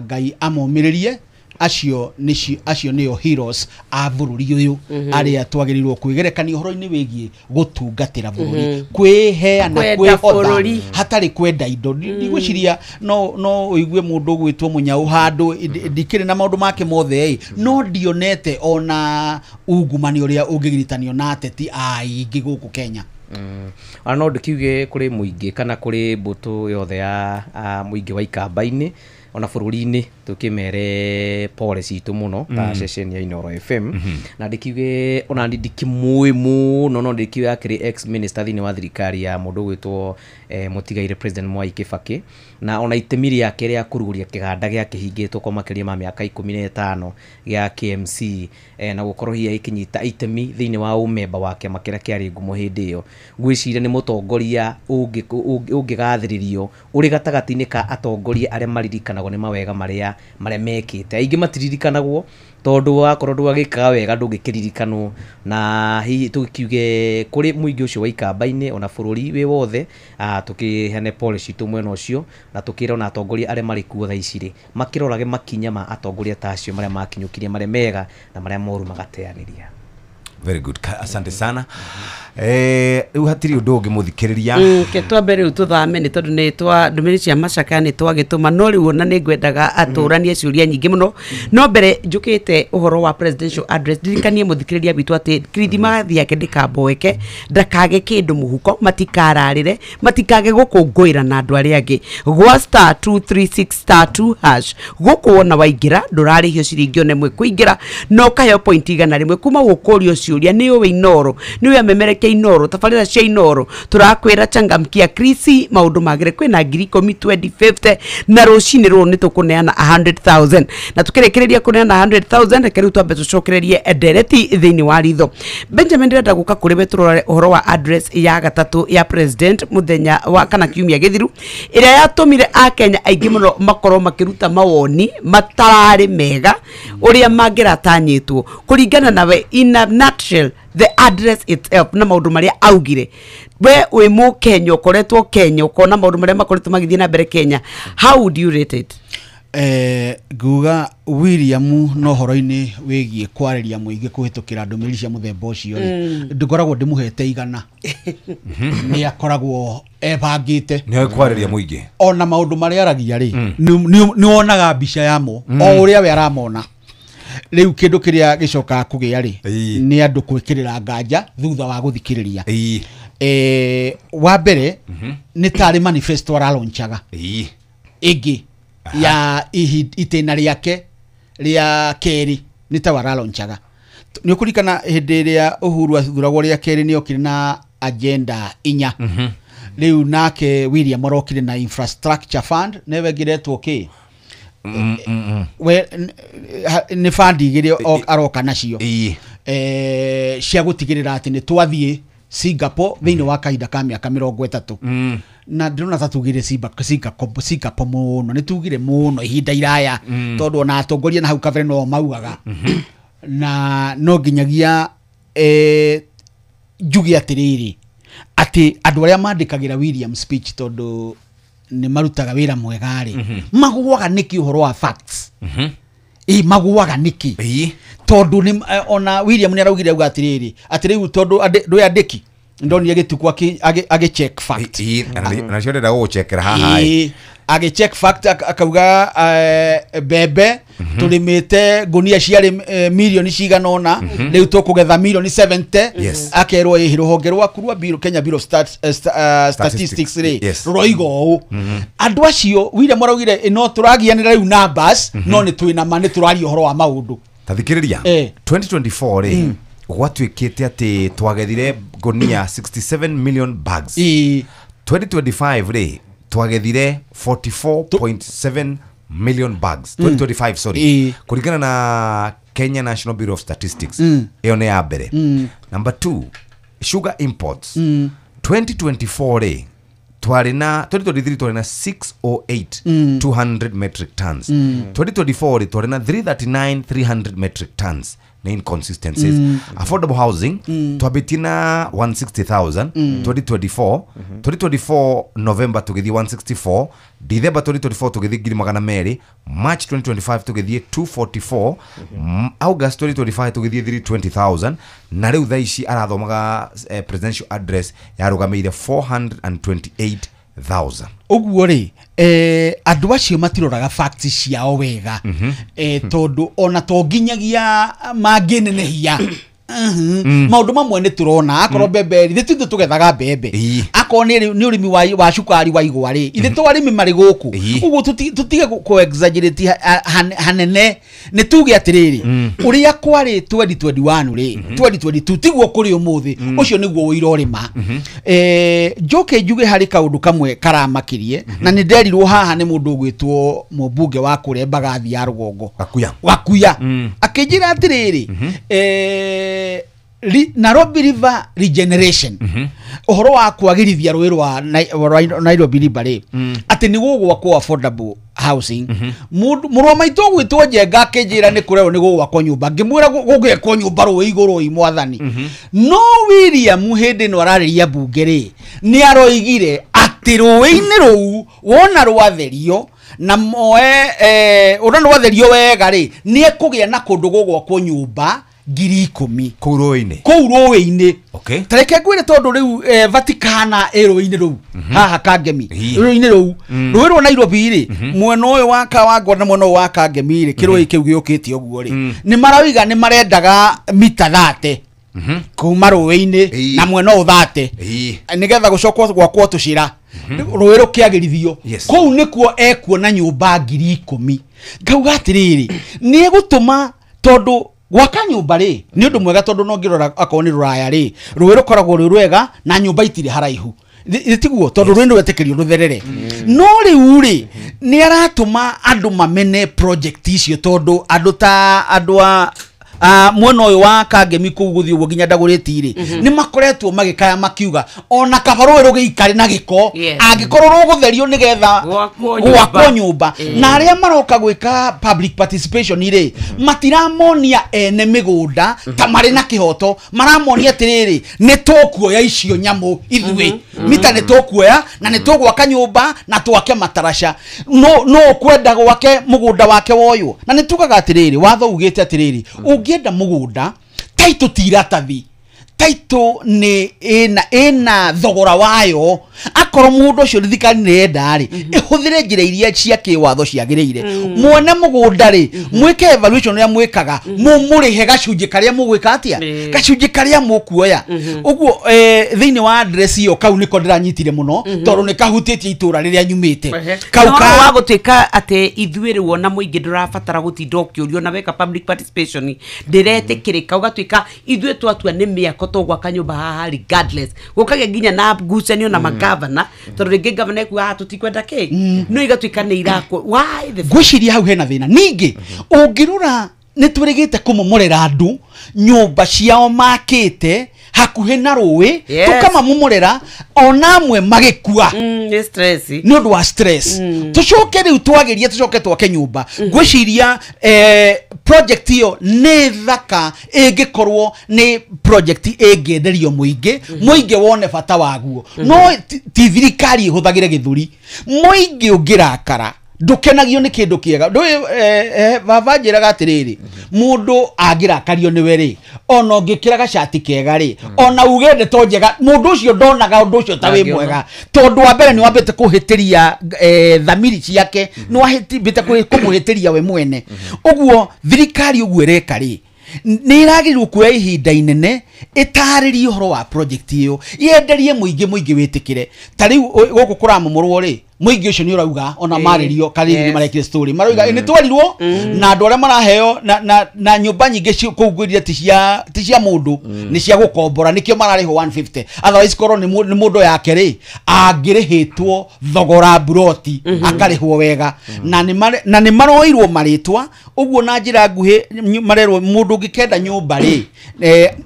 S10: Ngai amomĩrĩrie. Acio nĩo heroes a bũrũri ũyũ arĩa twagĩrĩirwo kwĩgerekania ũhoro-inĩ wĩgiĩ gũtungatĩra bũrũri, kwĩheana, kwĩhotha hatarĩ kwenda indo. Ndigwĩciria no ũigue mũndũ ũgwĩtwo Munyao handũ ndikĩrĩ na maũndũ make mothe, no ndionete ona ungumania ũrĩa ũngĩgiritanio na ateti aingĩ gũkũ Kenya.
S12: Ona no ndĩkiuge kũrĩ mũingĩ kana kũrĩ mbũtũ yothe ya mũingĩ wa ikamba-inĩ ona bũrũri-inĩ tũkĩmere pole citũ mũno ta ceceni ya Inooro FM. Na ndĩkiuge ona ndikĩmũĩ mũno, no ndĩkiuge akĩrĩ ex minister thĩinĩ wa thirikari ya mũndũ ũgwĩtwo mũtigaire President Mwai Kibaki, na ona itemi rĩake rĩa kũrugũria kĩganda gĩakĩhingĩtwo kwa makĩria ma mĩaka 15 gĩa KMC, na gũkorwo hihi agĩkĩnyita itemi thĩinĩ wa ũmemba wa kĩama kĩrĩa kĩarĩ ngumo hĩndĩ ĩyo. Ngwĩciria nĩ mũtongoria ũngĩgathĩrĩrio ũrĩ gatagatĩ-inĩ ka atongoria arĩa maririkanagwo nĩ mawega marĩa mekĩte. Aingĩ matiririkanagwo tondũ wakorwo ndwagĩkaga wega ndũngĩkĩririkanwo, na hihi tũkiuge kũrĩ mũingĩ ũcio wa ikamba-inĩ ona bũrũri wĩ wothe, tũkĩheane pole citũ mwena ũcio, na tũkĩre ona atongoria arĩa marĩ kuo thaa ici rĩ makĩrorage makinya ma atongoria ta acio marĩa makinyũkirie marĩa mega na marĩa moru magateanĩria.
S8: Very good. Asante sana. Rĩu hatirĩ ũndũ ũngĩ mũthikĩrĩria.
S6: Ke twambe rĩu tũthame nĩ tondũ nĩ twa ndũmĩrĩri cia macakaya nĩ twagĩtũma, no rĩu ona nĩ ngwendaga atũranie ciũria nyingĩ mũno. No mbere njũkĩte ũhoro wa presidential address, ndirikanie mũthikĩrĩria witũ atĩ kirithimathi yake ndĩkamboeke, ndakage kĩndũ mũhuko, matikararĩre, matikage gũkũngũĩra na andũ arĩa angĩ. Gwa *236*2# gũkũ wona waingĩra ndũrarĩhio ciringi ona ĩmwe kũingĩra, no ũkaheo point 100 kuma gũkũrio ciũria nĩ ũĩ Inooro, nĩ ũĩ amemerekia Inooro, tabarĩra cia Inooro tũrakwĩra changamkia krisi maũndũ magĩre, kwĩna 10,000 2050 na rũcinĩ rũrũ nĩ tũkũneana 100,000 na tũkĩrĩkĩrĩria kũneana 100,000. Reke rĩu twambe tũcokererie ndereti thĩinĩ wa ritho. Benjamin, ndĩrenda gũka kũrĩ we tũrore ũhoro wa address ya gatatũ ya president mũthenya wa kana kiumia gĩthiru, ĩrĩa yatũmire Akenya aingĩ mũno makorwo makĩruta mawoni matararĩ mega ũrĩa mangĩratanyĩtwo. Kũringana nawe, in a nutshell, the address itself na maũndũ marĩa augire, we wĩ mũkenya ũkoretwo Kenya ũkona maũndũ marĩa makoretwo magĩthiĩ na mbere Kenya, how would you rate it?
S10: Nguga William no horo-inĩ wĩgiĩ kwarĩria mũingĩ kũhĩtũkĩra ndũmĩrĩri cia mũthemba ũcio rĩ, ndĩkoragwo ndĩmũhete 100. Nĩ akoragwo ebangĩte
S8: nĩ kwarĩria mũingĩ,
S10: ona maũndũ marĩa aragia rĩ nĩ wonaga mbica yamo o ũrĩa we aramona. Rĩu kĩndũ kĩrĩa gĩcokaga kũgĩa rĩ nĩ andũ gwĩkĩrĩra nganja thutha wa gũthikĩrĩria. Wa mbere nĩ tarĩ manifesto aralonchaga ĩngĩ ya itĩna rĩake rĩa kerĩ, nĩ ta aralonchaga. Nĩ ũkũririkana hĩndĩ ĩrĩa Uhuru athuragwo rĩa kerĩ nĩ okire na agenda 4. Rĩu nake William arokire na infrastructure fund, nĩwe ĩngĩretwo kĩ we nĩ fund igĩrĩ aroka nacio cia gũtigĩrĩra atĩ nĩ twathiĩ Singapore thĩinĩ wa kahinda ka mĩaka 30. Na ndĩrona ta tugire Singapore mũno, nĩ tugire mũno ihinda iraya tondũ ona atongoria na hau kabere no maugaga. Na no nginyagia njuge atĩrĩrĩ atĩ andũ arĩa mandĩkagĩra William speech, tondũ nĩ marutaga wĩra mwega rĩ, maguaga nĩkĩ ũhoro wa facts? Ĩ maguaga nĩkĩ? Tondũ nĩ ona William nĩ araugire auga atĩrĩrĩ, atĩ rĩu tondũ ndwĩ andĩki ndonire gĩtukũ agĩ check fact.
S8: Nacio ndĩrenda gũgũchekera haha.
S10: Agĩ check fact akauga mbembe tũrĩmĩte ngunia ciarĩ milioni cigana ũna, rĩu tũkũgetha milioni 70. Akerwo ĩhĩ rũhonge rwaku rwa Kenya Bureau of Statistics rĩ rũroiga ũũ. Andũ acio William araugire no tũragianĩra rĩu numbers, no nĩ twĩna ma nĩ tũraria ũhoro wa maũndũ.
S8: Ta thikĩrĩria, 2024 rĩ gwatuĩkĩte atĩ twagethire ngunia 67 million bags. 2025 rĩ twagethire 44.7 million bags. 2025 sorry, kũringana na Kenya National Bureau of Statistics. Ĩyo nĩ ya mbere. Number 2, sugar imports. 2024 rĩ twarĩ na 2023 twarĩ na 608 200 metric tons. 2024 rĩ twarĩ na 339 300 metric tons. Nĩ inconsistencies. Affordable housing twambĩtie na 160,000 2024. 2024 November tũgĩthiĩ 164, December 2024 tũgĩthiĩ 200,000, March 2025 tũgĩthiĩ 244, August 2025 tũgĩthiĩ 320,000, na rĩu thaa ici arathomaga presidential address yarũgamĩire 428,000.
S10: Ũguo rĩ andũ acio matiroraga facts ciao wega, tondũ ona to nginyagia mangĩnenehia maũndũ mamwe nĩ tũrona. Akorwo mbembe rĩ, ithuĩ tũgethaga mbembe, akorwo nĩ ũrĩmi wa cukari wa igwa rĩ, ithuĩ to arĩmi marĩ gũkũ. Ũguo tũtige kũ exaggerate hanene. Nĩ tuge atĩrĩrĩ, ũrĩa kwarĩ 2021 rĩ, 2022 tiguo kũrĩ ũmũthĩ, ũcio nĩguo ũira ũrĩma. Njoke njuge harĩ kaũndũ kamwe karamakirie, na nĩ nderirwo haha nĩ mũndũ ũgwĩtwo mũmbunge wa kũrĩa Mbagathi ya rũgongo Gakuya, akĩnjĩra atĩrĩrĩ, Nairobi River regeneration, ũhoro wa kwagĩrithia rũĩ rwa Nairobi River rĩ, atĩ nĩ gũgwakwo affordable housing. Mũrũ wa maitũ ũgwĩtwo Njenga akĩnjĩra nĩ kũrerwo nĩ gũgwakwo nyũmba, ngĩmwĩra gũgĩakwo nyũmba rũĩ igũrũ ĩ mwathani. No William hĩndĩ ĩno ararĩria mbunge rĩ, nĩ aroigire atĩ rũĩ-inĩ rũu wona rwatherio na moe ũrĩa rwatherio wega rĩ, nĩ ekũgĩa na kũndũ gũgwakwo nyũmba 10,000
S8: kũu rũĩ-inĩ.
S10: Kũu rũĩ-inĩ. Ta reke ngwĩre, tondũ rĩu Vaticana ĩ rũĩ-inĩ rũu haha Kangemi, rũĩ-inĩ rũu, rũĩ rwa Nairobi rĩ, mwena ũyũ wa Kawangware na mwena ũyũ wa Kangemi rĩ, kĩrũĩ kĩu gĩũkĩte ũguo rĩ, nĩ maroiga nĩ marendaga mita 30 kuma rũĩ-inĩ na mwena ũyũ 30, nĩgetha gũcokwo gwakwo tũcĩra rũĩ rũkĩagĩrithio. Kũu nĩkuo ekuona nyũmba 10,000. Ngauga atĩrĩrĩ, nĩ egũtũma, tondũ gwaka nyũmba rĩ nĩ ũndũ mwega, tondũ no ngĩrora akorwo nĩ rũraya rĩ, rũĩ rũkoragwo rwĩ rwega na nyũmba itirĩ haraihu, tiguo, tondũ rũĩ nĩ rwetĩkĩrio rũtherere. No rĩu rĩ nĩ aratũma andũ mamene project icio, tondũ andũ ta andũ a mwena ũyũ wa Kangemi kũu gũthiĩ ũguo nginya Ndagũrĩti rĩ, nĩ makoretwo magĩkaya makiuga ona kaba rũĩ rũgĩikare na gĩko, angĩkorwo rũgũtherio nĩgetha gwakwo nyũmba. Na arĩa maroka gwĩka public participation rĩ, matiramonia ene mĩgũnda ta marĩ na kĩhoto, maramonia atĩrĩrĩ, nĩ tũkuoya icio nyamũ ithuĩ mita, nĩ tũkuoya na nĩ tũgwaka nyũmba na twake mataraca. No ũkwenda gwake mũgũnda wake woywo. Na nĩ tugaga atĩrĩrĩ, watho ugĩte atĩrĩrĩ, ũngĩenda mũgũnda, taitũ ti iratathi, taitũ nĩ ĩna thogora wayo. Akorwo mũgũnda ũcio thirikari nĩ yenda rĩ, ĩhũthĩre njĩra iria cia kĩwatho ciagĩrĩire. Mwene mũgũnda rĩ, mwĩke evaluation ũrĩa mwĩkaga, mũmũrĩhe gacunjĩ karĩa mũgwĩka atĩa, gacunjĩ karĩa mũkuoya. Ũguo thĩinĩ wa address ĩyo, kau nĩko ndĩranyitire mũno, tondũ nĩ kahutĩtie itũra rĩrĩa nyumĩte.
S6: Kau ka wa gũtuĩka atĩ ithuĩ rĩu ona mũingĩ ndũrabatara gũtinda ũkĩũrio na weka public participation ndĩretĩkĩrĩka, ũgatuĩka ithuĩ twatua nĩ mĩako tũgwaka nyũmba haha regardless, gũkagĩa nginya na ngucanio na magavana, tondũ rĩngĩ gavana ekuga haha tũtikwenda kĩ, no igatuĩka nĩ irakwo. Why the
S10: Ngwĩciria hau hena thĩna. Ningĩ ũngĩrora nĩ twĩrĩgĩte kũmomorera andũ nyũmba ciao makĩte Hakuhĩ na rũĩ
S6: Yes.
S10: tũkamamomorera ona amwe magĩkua
S6: Nĩ stress.
S10: Nĩ ũndũ wa stress. Tũcoke rĩu twagerie tũcoke twake nyũmba. Ngwĩciria project ĩyo nĩ thaka ĩngĩkorwo nĩ project ĩngĩenderio mũingĩ, mũingĩ wone bata waguo, no ti thirikari ĩhũthagĩre gĩthũri. Mũingĩ ũngĩrakara ndũkenagio nĩ kĩndũ kĩega. Ndũĩ baba njĩraga atĩrĩrĩ, mũndũ angĩrakario nĩwe rĩ, ona ũngĩkĩra gacati kega rĩ, ona uge ndeto njega, mũndũ ũcio ndonaga ũndũ ũcio ta wĩ
S12: Ndangĩona.
S10: mwega, tondũ wa mbere nĩ wambĩte kũhĩtĩria thamiri ciake, nĩ wahĩtĩte kũmũhĩtĩria we mwene. Ũguo thirikari ũguo ĩreka rĩ, nĩ ĩragĩrĩirwo kuoya ihinda inene ĩtarĩrie ũhoro wa project ĩyo, yenderie mũingĩ, mũingĩ wĩtĩkĩre. Ta rĩu gũkũ kũramomorwo rĩ, mũingĩ ũcio nĩ ũrauga ona marĩrio karĩri nĩ marekire story marauga nĩ twerirwo na andũ arĩa maraheo na nyũmba nyingĩ kũu ngwĩrire ti cia mũndũ, nĩ cia gũkombora, nĩkĩo mararĩhwo 150. Otherwise korwo nĩ mũndũ yake rĩ, angĩrĩhĩtwo thogora buroti akarĩhwo wega. Na nĩ maroirwo marĩtwa ũguo na njĩra nguhĩ marerwo mũndũ ũngĩkenda nyũmba rĩ,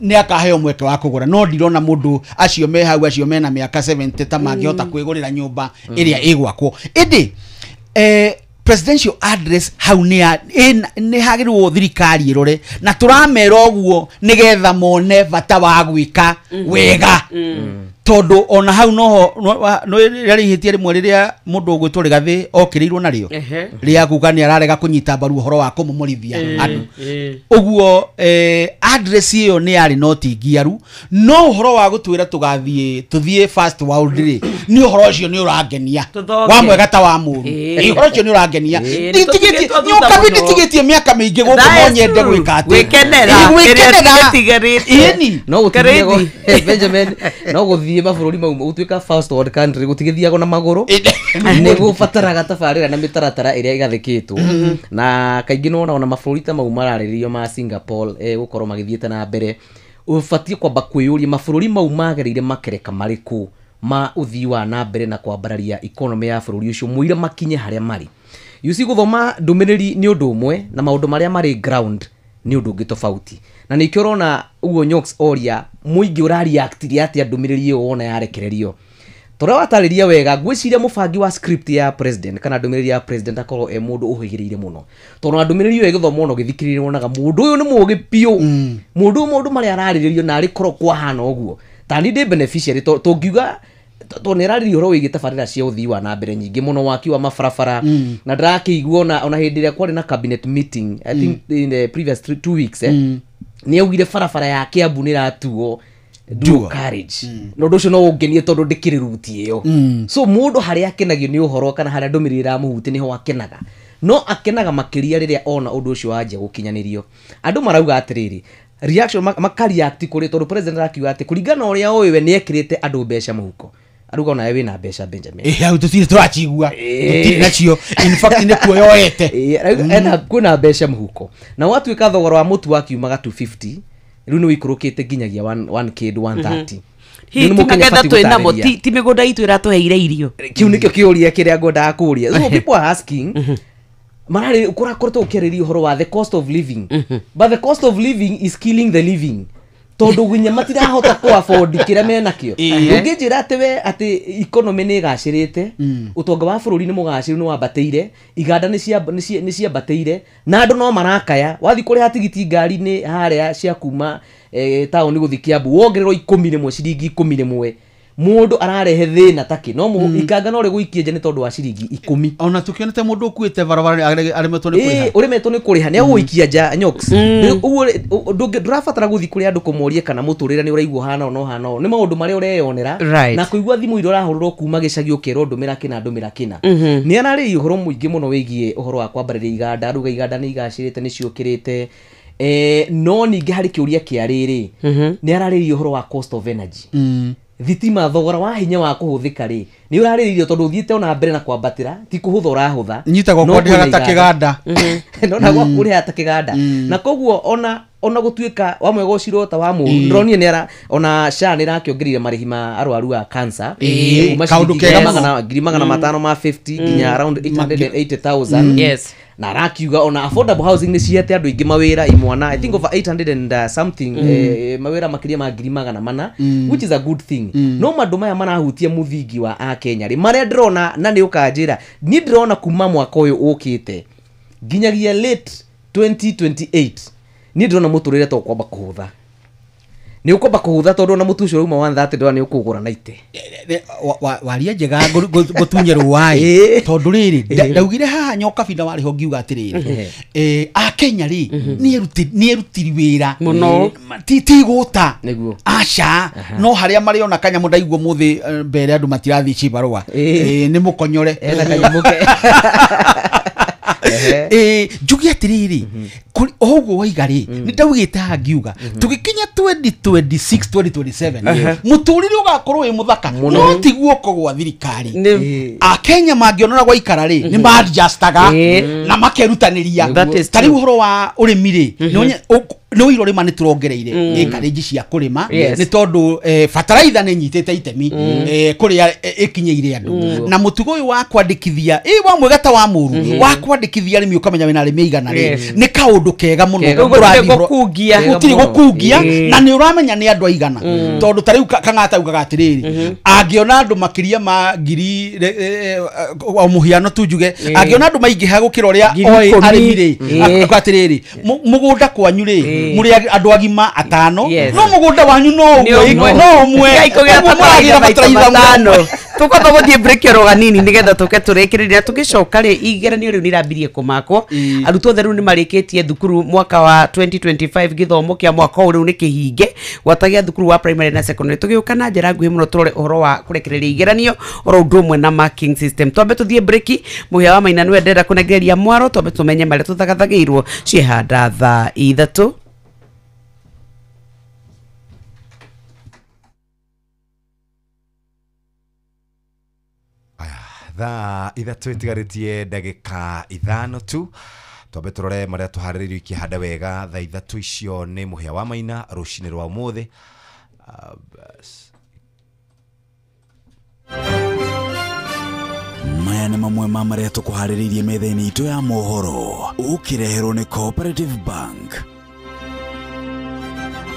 S10: nĩ akaheo mweke wa kũgũra, no ndirona mũndũ acio me hau, acio mena mĩaka 70 ta mangĩhota kwĩgũrĩra nyũmba ĩrĩa ĩgwakwo. Ĩndĩ presidential address hau nĩ hagĩrĩirwo thirikari ĩrore, na tũramera ũguo nĩgetha mone bata wa gwĩka wega, tondũ ona hau noho no rĩarĩ ihĩtia rĩmwe rĩrĩa mũndũ ũgwĩtwo Rigathĩ okĩrĩirwo narĩo rĩa kuga nĩ ararega kũnyita mbaru ũhoro wa kũmomorithia andũ. Ũguo address ĩyo nĩ yarĩ noti ngiaru, no ũhoro wa gũtwĩra tũgathiĩ tũthiĩ first world rĩ, nĩ ũhoro ũcio nĩ ũrangenia.
S6: Tũthonge.
S10: Wa mwega ta wa mũru. Ũhoro ũcio nĩ ũrangenia. Nyoka nditigĩtie mĩaka mĩingĩ gũkũ, no nyende gwĩka atĩ
S6: Gwĩkenera.
S10: Gwĩkenera.
S6: Kĩrĩa gĩtigarĩte.
S10: Ĩni.
S12: No gũtithiagwo Benjamin, no gũthiĩ mabũrũri mau gũtuĩka first world country gũtigĩthiagwo na magũrũ, nĩ gũbataraga tabarĩra na mĩtaratara ĩrĩa ĩgathĩkĩtwo, na kaingĩ nĩwona ona mabũrũri ta mau mararĩrĩrio ma Singapore gũkorwo magĩthiĩte na mbere, ũbatiĩ kwamba kwĩyũria mabũrũri mau magereire makereka marĩkũ ma ũthii wa na mbere na kwambararia economy ya bũrũri ũcio mũira makinye harĩa marĩ. You see, gũthoma ndũmĩrĩri nĩ ũndũ ũmwe na maũndũ marĩa marĩ ground nĩ ũndũ ũngĩ tofauti, na nĩkĩo ũrona ũguo Nyox oria mũingĩ ũrareactire atĩa ndũmĩrĩri ĩyo wona yarekererio. Tũrĩa watarĩria wega, ngwĩciria mũbangi wa script ya president kana ndũmĩrĩri ya president akorwo e mũndũ ũhĩgĩrĩire mũno, tondũ na ndũmĩrĩri ĩyo ĩgĩthomwo na ũgĩthikĩrĩria wonaga mũndũ ũyũ nĩ mũũgĩ biũ, mũndũ ũyũ maũndũ marĩa ararĩrĩrio na arĩ korwo kwahana ũguo ta niĩ ndĩ beneficiary, tũngiuga tondũ nĩ ararĩria ũhoro wĩgiĩ tabarĩra cia ũthii wa na mbere nyingĩ mũno, waki wa mabarabara, na ndĩrakĩigua ona hĩndĩ ĩrĩa kwarĩ na cabinet meeting I think in the previous 2 weeks nĩ augire barabara ya Kiambu nĩ ĩratuo dual carriage, na ũndũ ũcio no ũngenie tondũ ndĩkĩrĩ ruti ĩyo. So mũndũ harĩa akenagio nĩ ũhoro kana harĩa ndũmĩrĩri ĩramũhutia nĩho akenaga, no akenaga makĩria rĩrĩa ona ũndũ ũcio wanjia gũkinyanĩrio. Andũ marauga atĩrĩrĩ, reaction makareact kũrĩ tondũ president arakiuga atĩ kũringana na ũrĩa ũĩ we nĩ ekĩrĩte andũ mbeca mũhuko, aruga onawe wĩna mbeca Benjamin.
S10: Hau tũtirĩ tũracigua, tũtirĩ nacio, in fact nĩ kuoyoete.
S12: Ena kwĩna mbeca mũhuko, na gwatuĩka thogora wa mũtu wakiumaga 250 rĩu nĩ ũikũrũkĩte nginyagia 1 kĩndũ 130.
S6: Hihi
S12: Rĩu nĩ
S6: ti
S12: mũkenya
S6: magetha
S12: abatiĩ
S6: twĩ namo,
S12: gũtarĩria.
S6: ti mĩgũnda itũ ĩratũheire irio.
S12: Kĩu nĩkĩo kĩũria kĩrĩa ngwendaga kũũria. So people are asking, mararĩ kũrakoretwo ũkĩarĩria ũhoro wa the cost of living, but the cost of living is killing the living, tondũ nginya matirahota kũ afford kĩrĩa menakĩo. Ũngĩnjĩra atĩ we atĩ economy nĩ ĩgacĩrĩte, ũtonga wa bũrũri nĩ mũgacĩru, nĩ wambatĩire, iganda nĩ ciambatĩire, na andũ no marakaya. Wathiĩ kũrĩha tigiti ngari-inĩ harĩa cia kuma taũni gũthiĩ Kiambu wongererwo 11, ciringi 11, mũndũ ararehe thĩna takĩ no ikanga no rĩgũikie nja nĩ tondũ wa ciringi 10.
S10: Ona tũkĩonete mũndũ ũkuĩte barabara aremetwo nĩ kũrĩha.
S12: Ũremetwo nĩ kũrĩha nĩ agũikia nja Nyox. Ũguo ndũrabatara gũthiĩ kũrĩ andũ kũmoria kana mũtũrĩre nĩ ũraigua hana o no hana o, nĩ maũndũ marĩa ũreyonera na kũigua thimũ iria ũrahũrĩrwo kuma gĩcagi ũkerwo ndũmĩra kĩna ndũmĩra kĩna. Nĩ ararĩria ũhoro mũingĩ mũno wĩgiĩ ũhoro wa kwambarĩria iganda, aruga iganda nĩ igacĩrĩte, nĩ ciũkĩrĩte, no ningĩ harĩ kĩũria kĩa rĩrĩ, nĩ ararĩria ũhoro wa cost of energy. Thitima thogora wa hinya wa kũhũthĩka rĩ nĩ ũrarĩrĩrio tondũ ũthiĩte ona mbere na kwambatĩra, ti kũhũtha ũrahũtha,
S10: nyitagwo kwandĩhaga ta kĩganda,
S12: no gwa kũrĩha ta kĩganda, na koguo ona gũtuĩka wa mwega ũcirwo ta wa mũru, ndĩronire nĩ ara ona SHA nĩ ĩrakĩongereire marĩhi ma arwaru a cancer
S10: kaũndũ kega
S12: 550 nginya around 880,000.
S6: Yes.
S12: Na arakiuga ona affordable housing nĩ cihete andũ aingĩ mawĩra imwana, I think over 800 and something, mawĩra makĩria ma 400,000, which is a good thing. No mandũ maya marahutia mũthingi wa akenya rĩ, marĩa ndĩrona na nĩ ũkanjĩra niĩ ndĩrona kuma mwaka ũyũ ũkĩte nginyagia late 2028, niĩ ndĩrona mũtũrĩre to kwamba kũhũtha. Nĩ ũkwamba kũhũtha tondũ ona mũtu ũcio ũrauma 130 ndĩrona nĩ ũkũgũra 90.
S10: Waria njega ngũtunye rũai tondũ rĩrĩ ndaugire haha nyoka binda warĩ ho ngiuga atĩrĩrĩ, akenya rĩ nĩ erutiri wĩra
S6: mũno,
S10: ti gũta aca, no harĩa marĩona kanyamũ ndaigua mũthĩ mbere andũ matirathiĩ cibarũa nĩ mũkonyore njuge atĩrĩrĩ, ũguo waiga rĩ nĩ ndaugĩte haha ngiuga tũgĩkinya 2026 2027 mũtũrĩre ũgakorwo wĩ mũthaka, no ti guoko gwa thirikari. Akenya mangĩonora gwaikara rĩ nĩ maadjustaga na makerutanĩria. Ta rĩu ũhoro wa ũrĩmi rĩ, nĩ ũiro rĩma nĩ tũrongereire ĩkarĩnji cia kũrĩma nĩ tondũ bataraitha nĩ nyitĩte itemi kũrĩa ĩkinyĩire andũ, na mũtugo ũyũ wa kwandĩkithia wa mwega ta wa mũru wa kwandĩkithia arĩmi ũkamenya wĩna arĩmi aigana rĩ nĩ kaũndũ kega mũno, gũtirĩ gũkungia na nĩ ũramenya nĩ andũ aigana, tondũ ta rĩu Kang'ata augaga atĩrĩrĩ, angĩona andũ makĩria ma ngiri o mũhiano tu njuge, angĩona andũ maingĩha gũkĩra ũrĩa oĩ arĩmi rĩ, akuga atĩrĩrĩ, mũgũnda kwanyu rĩ mũrĩ andũ agima atano, no mũgũnda wanyu no ũmwe, mũragĩra bataraitha matano.
S6: Tukwamba gũthiĩ break oro hanini nĩgetha tũke tũrĩkĩrĩria. Tũgĩcoka rĩ, igeranio rĩu nĩirambirie kũmakwo, arutwo othe rĩu nĩmarĩkĩtie thukuru mwaka wa 2025, gĩthomo kĩa mwaka ũyũ rĩu nĩ kĩhinge gwata gĩa thukuru wa primary na secondary. Tũgĩũka na njĩra nguhĩ mũno tũrore ũhoro wa kũrekereria igeranio oro ũndũ ũmwe na marking system. Twambe tũthiĩ break, mũhĩa wa Maina nĩwe ndĩrenda kũnengereria mwaro, twambe tũmenye marĩa tũthagathagĩirwo ciehanda thaa 3.
S8: Thaa 3 itigarĩtie ndagĩka 5 tu, twambe tũrore marĩa tũharĩrĩirio ikĩhanda wega thaa 3 icio nĩ mũhĩa wa Maina rũcinĩ rwa ũmũthĩ.
S2: Maya nĩ mamwe ma marĩa tũkũharĩrĩirie metha-inĩ itũ ya mohoro, ũkĩreherwo nĩ Cooperative Bank.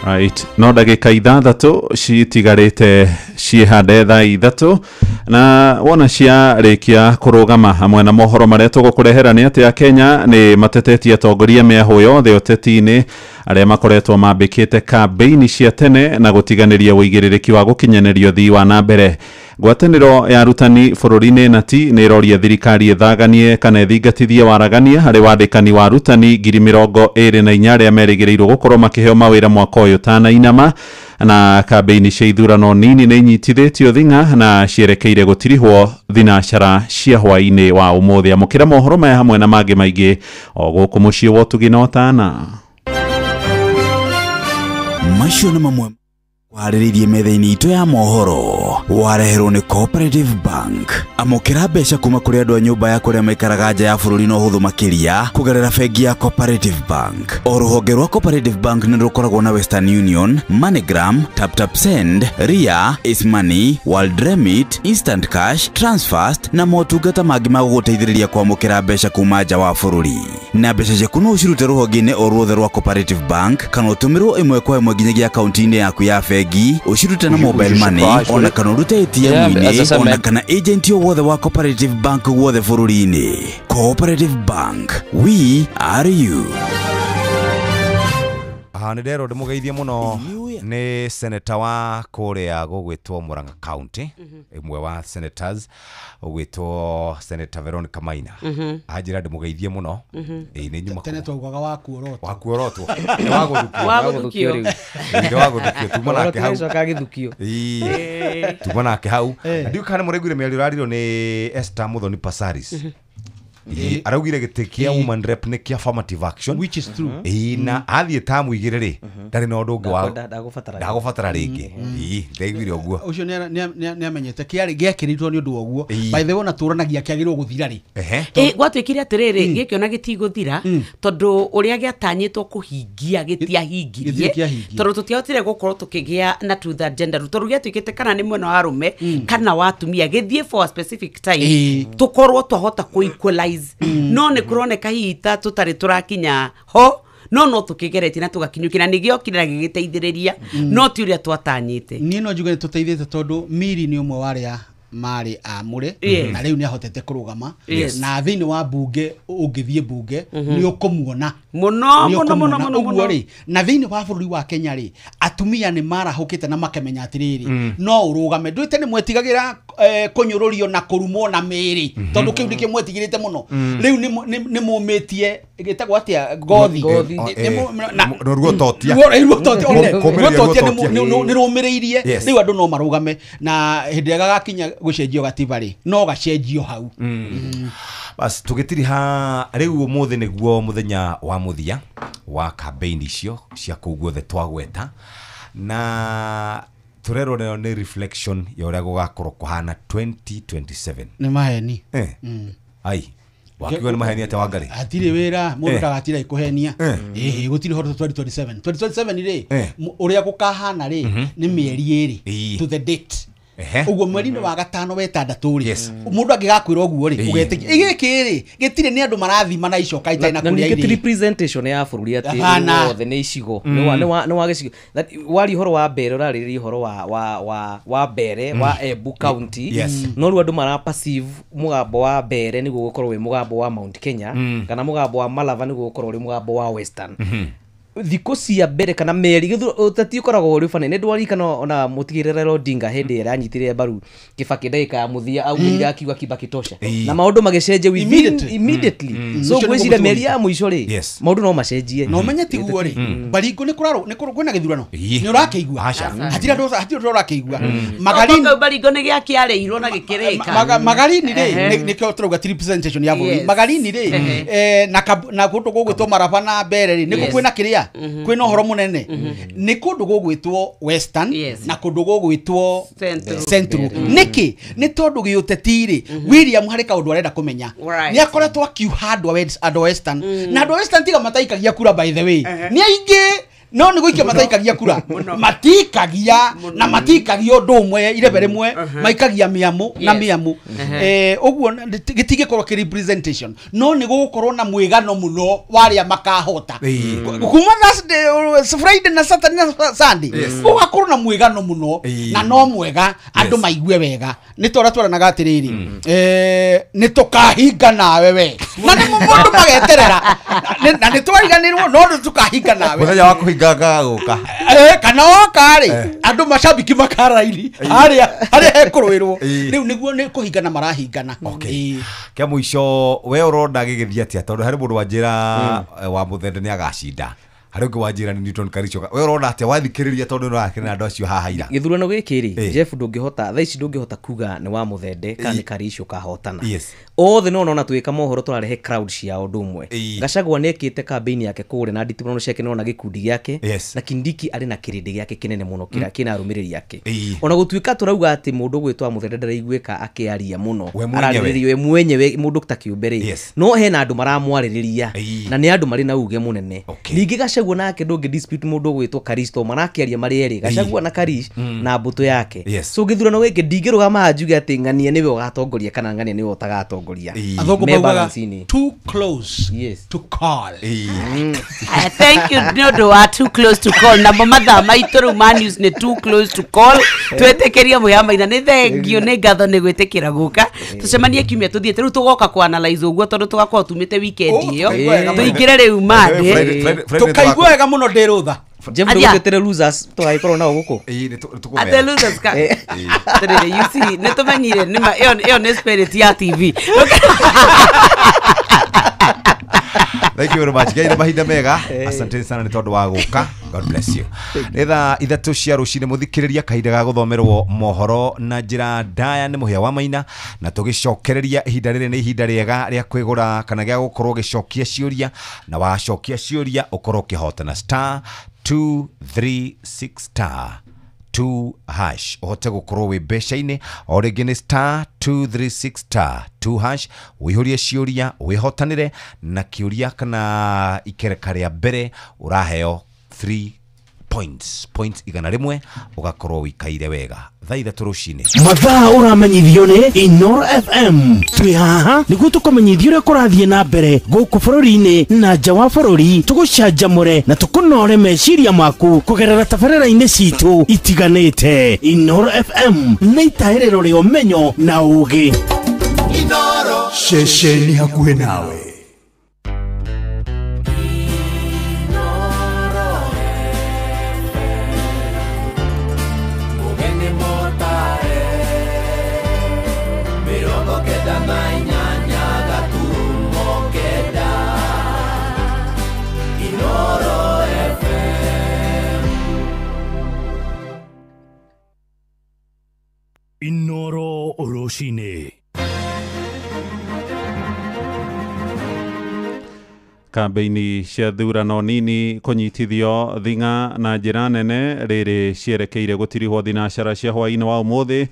S9: Right, no ndagĩka 6 citigarĩte ciĩhande thaa 3 na wona ciarĩkia kũrũgama hamwe na mohoro marĩa tũgũkũrehera nĩ atĩ Akenya nĩ matetetie atongoria mĩahũ yothe ũteti-inĩ arĩa makoretwo mambĩkĩte kambĩini cia tene na gũtiganĩria ũigĩrĩrĩki wa gũkinyanĩria ũthii wa na mbere. Ngwatanĩro ya arutani bũrũri-inĩ nati nĩ ĩroria thirikari ĩthaganie kana ĩthingatithie waragania harĩ wandĩkani wa arutani 24,000 arĩa merĩgĩrĩirwo gũkorwo makĩheo mawĩra mwaka ũyũ ũtanainama. Na kambĩini cia ithurano nini nĩ inyitithĩtio thing'a na cierekeire gũtirihwo thinacara cia hwaĩ-inĩ wa ũmũthĩ. Amũkĩra mohoro maya hamwe na mangĩ maingĩ o gũkũ mũciĩ wa ũtugi na ũtana.
S2: Macio nĩ mamwe warĩrĩirie metha-inĩ itũ ya mohoro, wareherwo nĩ Cooperative Bank. Amũkĩra mbeca kuma kũrĩ andũ a nyũmba ya kũrĩa maikaraga nja ya bũrũri na ũhũthũ makĩria kũgerera bengi ya Cooperative Bank. O rũhonge rwa Cooperative Bank nĩ rũkoragwo na Western Union, MoneyGram, TapTap Send, Ria, Ace Money, World Remit, Instant Cash, Transfast na motungata mangĩ ma gũgũteithĩrĩria kwamũkĩra mbeca kuma nja wa bũrũri. Na mbeca ciaku no ũcirute rũhonge-inĩ o ruothe rwa Cooperative Bank kana ũtũmĩrwo ĩmwe kwa ĩmwe nginyagia akaunti-inĩ yaku ya bengi, ũcirute na mobile money ona kana ũrute ATM-inĩ ona kana agent o wothe wa Cooperative Bank guothe bũrũri-inĩ. Cooperative Bank, we are you.
S8: Aha, nĩ nderwo ndĩmũgeithie mũno nĩ senator wa kũrĩa gũgwĩtwo Murang'a County, ĩmwe wa senators ũgwĩtwo Senator Veronica Maina. Anjĩra ndĩmũgeithie mũno. Ĩĩ nĩ nyuma
S10: tene twaugaga wakuorotwo.
S8: Wakuorotwo. Nĩ wagũthukio.
S12: Wagũthukio rĩu.
S8: Nĩ wagũthukio tuma nake hau.
S12: Coka gĩthukio.
S8: Ĩĩ tuma nake hau. Ndiũ kana mũraiguire mĩario ĩrarirwo nĩ Esther Muthoni Passaris. Araugire gĩtĩ kĩa woman rep nĩ kĩa affirmative action,
S10: which is true.
S8: Ĩĩ na athiĩ ta mũigĩre rĩ ndarĩ na ũndũ ũngĩ wa ndagũbatara rĩngĩ. Ĩĩ ndaiguire ũguo.
S10: Ũcio nĩ amenyete kĩarĩ gĩekĩrĩtwo nĩ ũndũ wa ũguo. By the way ona tũranagia kĩagĩrĩirwo gũthira rĩ.
S6: Ĩĩ gwatuĩkire atĩrĩrĩ gĩkĩ ona gĩtigũthira tondũ ũrĩa gĩatanyĩtwo kũhingia gĩtiahingirie tondũ tũtiahotire gũkorwo tũkĩgĩa na two third gender tondũ gĩatuĩkĩte kana nĩ mwena wa arũme kana wa atumia gĩthiĩ for a specific time tũkorwo twahota kũ equalize parties no nĩ kũroneka hihi ta tũtarĩ tũrakinya ho no tũkĩgeretie na tũgakinyũkia na nĩgĩokire na gĩgĩteithĩrĩria no ti ũrĩa twatanyĩte.
S10: Niĩ no njuge nĩ tũteithĩte tondũ Miri nĩ ũmwe wa arĩa marĩ amũre na rĩu nĩ ahotete kũrũgama na thĩinĩ wa bunge ũngĩthiĩ bunge nĩ ũkũmuona
S6: mũno mũno mũno mũno
S10: ũguo rĩ. Na thĩinĩ wa bũrũri wa Kenya rĩ, atumia nĩ marahũkĩte na makamenya atĩrĩrĩ no ũrũgame ndwĩte nĩ mwetigagĩra kũnyũrũrio na kũrumwo na mĩĩrĩ tondũ kĩu nĩkĩo mwetigĩrĩte mũno. Rĩu nĩ mũmĩtie gĩtagwo atĩa ngothi
S8: ruototia
S10: nĩ rũmĩrĩirie rĩu andũ no marũgame na hĩndĩ ĩrĩa gagakinya gũcenjio gatiba rĩ no gacenjio hau.
S8: Bas tũgĩtiriha rĩu ũmũthĩ nĩguo mũthenya wa mũthia wa campaign icio cia kũu guothe twagweta na tũrerwo nayo nĩ reflection ya ũrĩa gũgakorwo kũhana 2027.
S10: Nĩ maheni.
S8: Ai wakiuga nĩ maheni atĩa Wangari?
S10: Hatirĩ wĩra mũndũ ndagatira ĩkũhenia. Ĩhĩ gũtirĩ ũhoro 2027 2027 rĩ ũrĩa gũkahana rĩ nĩ mĩeri 2 to the date. Ũguo mweri-inĩ wa gatano wetandatũ rĩ mũndũ angĩgakwĩra ũguo rĩ ũgetĩkia gĩkĩ rĩ gĩtirĩ nĩ andũ marathima na icoka itarĩ na kũrĩa
S12: irio. Representation ya bũrũri atĩ wothe nĩ icigo nĩ wa gĩcigo wari ũhoro wa mbere ũrarĩrĩria ũhoro wa mbere wa Embu County no rĩu andũ mara perceive mũgambo wa mbere nĩguo gũkorwo wĩ mũgambo wa Mount Kenya kana mũgambo wa Malava nĩguo gũkorwo ũrĩ mũgambo wa Western. Thikũ cia mbere kana mĩeri ũteti ũkoragwo ũrĩ bane nĩ ndwarikana ona mũtigĩrĩre Odinga hĩndĩ ĩrĩa anyitire mbaru Kibaki ndagĩka ya mũthia augire akiuga Kibaki tosha na maũndũ magĩcenjia immediately. So ngwĩciria mĩeri ya mũico rĩ maũndũ no macenjie.
S10: Na ũmenye tiguo rĩ Baringo nĩ kũrarũ nĩ kwĩna gĩthurano nĩ ũrakĩigua hatirĩ andũ ũrakĩigua
S6: Magarini Baringo nĩ gĩakĩarĩirwo na gĩkĩrĩka
S10: Magarini rĩ nĩkĩo tũrauga ti representation ya bũrũri. Magarini rĩ na kũndũ gũgwĩtwo Maraba na Mbere rĩ nĩkuo kwĩna kĩrĩa kwĩna ũhoro mũnene nĩ kũndũ gũgwĩtwo Western na kũndũ gũgwĩtwo Central. Nĩkĩ? Nĩ tondũ gĩũteti rĩ William harĩ kaũndũ arenda kũmenya nĩ akoretwo akiuha andũ a Western na andũ a Western tiga mataikagia kura by the way nĩ aingĩ no nĩ gũikia mataikagia kura matikagia na matikagia ũndũ ũmwe irebe rĩmwe maikagia mĩamũ na mĩamũ ũguo gĩtingĩkorwo kĩ representation no nĩ gũgũkorwo na mwĩgano mũno wa arĩa makahota kuma Thursday Friday na Saturday na Sunday ũgakorwo na mwĩgano mũno na no mwega andũ maigue wega nĩ tũrĩa twaranaga atĩrĩrĩ nĩ tũkahinga nawe we na nĩ mũndũ mageterera na nĩ twariganĩrwo no nĩ tũkahinga nawe
S8: mũthenya wa kũhinga gũka
S10: kana woka rĩ andũ macambiki makaraini harĩa hekũrũĩrwo rĩu nĩguo nĩ kũhingana marahingana.
S8: Kĩa mũico we ũrona gĩgĩthiĩ atĩa tondũ harĩ mũndũ wanjĩra wa Mũthende nĩ agacinda harĩ ũngĩ wanjĩra nĩ Newton Karicho we ũrona atĩa wathikĩrĩria tondũ nĩ ũrakena na andũ acio haha ira
S12: gĩthurano gĩkĩ rĩ Jeff ndũngĩhota thaa ici ndũngĩhota kuga nĩ wa Mũthende kana nĩ Karicho kahotana othe no nona twĩka mohoro tũrarehe crowd cia ũndũ ũmwe. Gachagua nĩekĩte campaign yake kũrĩa na nditimũrano ciake nĩona gĩkundi gĩake na Kindiki arĩ na kĩrĩndĩ gĩake kĩnene mũno kĩrĩa kĩna arũmĩrĩri ake ona gũtuĩka tũrauga atĩ mũndũ ũgwĩtwo Mũthende ndaraiguĩka akĩaria mũno ararĩrĩrio we mwenyewe mũndũ ta kĩũmbe rĩ no hena andũ maramwarĩrĩria na nĩ andũ marĩ na uge mũnene. Ningĩ Gachagua nake ndũngĩ dispute mũndũ ũgwĩtwo Karisto marakĩaria marĩ erĩ Gachagua na Karish na mbũtũ yake. So gĩthurano gĩkĩ ndingĩrũgama njuge atĩ ng'ania nĩwe ũgatongoria kana ng'ania nĩwe ũtagatongoria.
S10: Athũngũ maugaga too close to call.
S6: Thank you nĩ ũndũ wa too close to call namo mathaa maitũ rĩu ma news nĩ too close to call twĩtĩkĩrie mũyamaina nĩ thengio nĩ ngatho nĩ gwĩtĩkĩra gũka tũcemanie kiumia tũthiĩte rĩu tũgoka kũ analyze ũguo tondũ tũgakorwo tumĩte weekend ĩyo tũingĩre rĩu Monday
S10: tũkaigua wega mũno ndĩ rũtha
S12: Jeff ndũgũtĩre losers tũgagĩkorwo nao gũkũ
S6: ate losers ka atĩrĩrĩ you see nĩ tũmenyire nĩma ĩyo nĩ spirit ya TV.
S8: Thank you very much. Ngai na mahinda mega. Asanteni sana nĩ tondũ wa gũka. God bless you. Nĩ thaa 3 cia rũcinĩ mũthikĩrĩria kahinda ga gũthomerwo mohoro na njĩra ndaya nĩ Mũhĩa wa Maina na tũgĩcokereria ihinda rĩrĩ nĩ ihinda rĩega rĩa kwĩgũra kana gĩa gũkorwo ũgĩcokia ciũria na wacokia ciũria ũkorwo ũkĩhotana star 236 star 2 hash uhote gukorwo wi mbeca-inĩ o rĩngĩ nĩ star 236 star 2 hash wĩihũrie ciũria wĩhotanĩre na kĩũria kana ikereka rĩa mbere ũraheo 3 points points 100 ugakorwo wikaire wega thaa 3 rucini.
S13: Mathaa ũramenyithio nĩ Inoro FM. Twĩ haha nĩguo tũkũmenyithie ũrĩa kũrathiĩ na mbere gũkũ bũrũri-inĩ na nja wa bũrũri, tũgũcanjamũre na tũkũnore meciria maku kũgerera tabarĩra-inĩ citũ itiganĩte. Inoro FM nĩ itahĩrĩro rĩa ũmenyo na ũũgĩ.
S15: Inoro ceceni hakuhĩ nawe.
S3: Inoro Rũcinĩ.
S9: Kambĩini cia thurano nini kũnyitithio thing'a na njĩra nene rĩrĩ cierekeire gũtirihwo thinacara cia hwaĩ-inĩ wa ũmũthĩ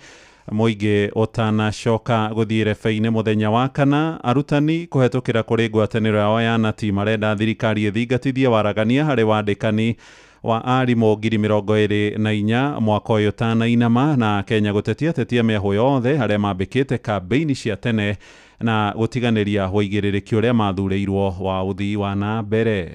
S9: mũingĩ ũtanacoka gũthiĩ rebe-inĩ mũthenya wa kana. Arutani kũhetũkĩra kũrĩ ngwatanĩro yao ya nati marenda thirikari ĩthingatithie waragania harĩ wandĩkani wa arimũ 24,000 mwaka ũyũ ũtanainama, na Kenya gũtetia tetia mĩahũ yothe arĩa mambĩkĩte kambĩini cia tene na gũtiganĩria ũigĩrĩrĩki ũrĩa mathurĩirwo wa ũthii wa na mbere.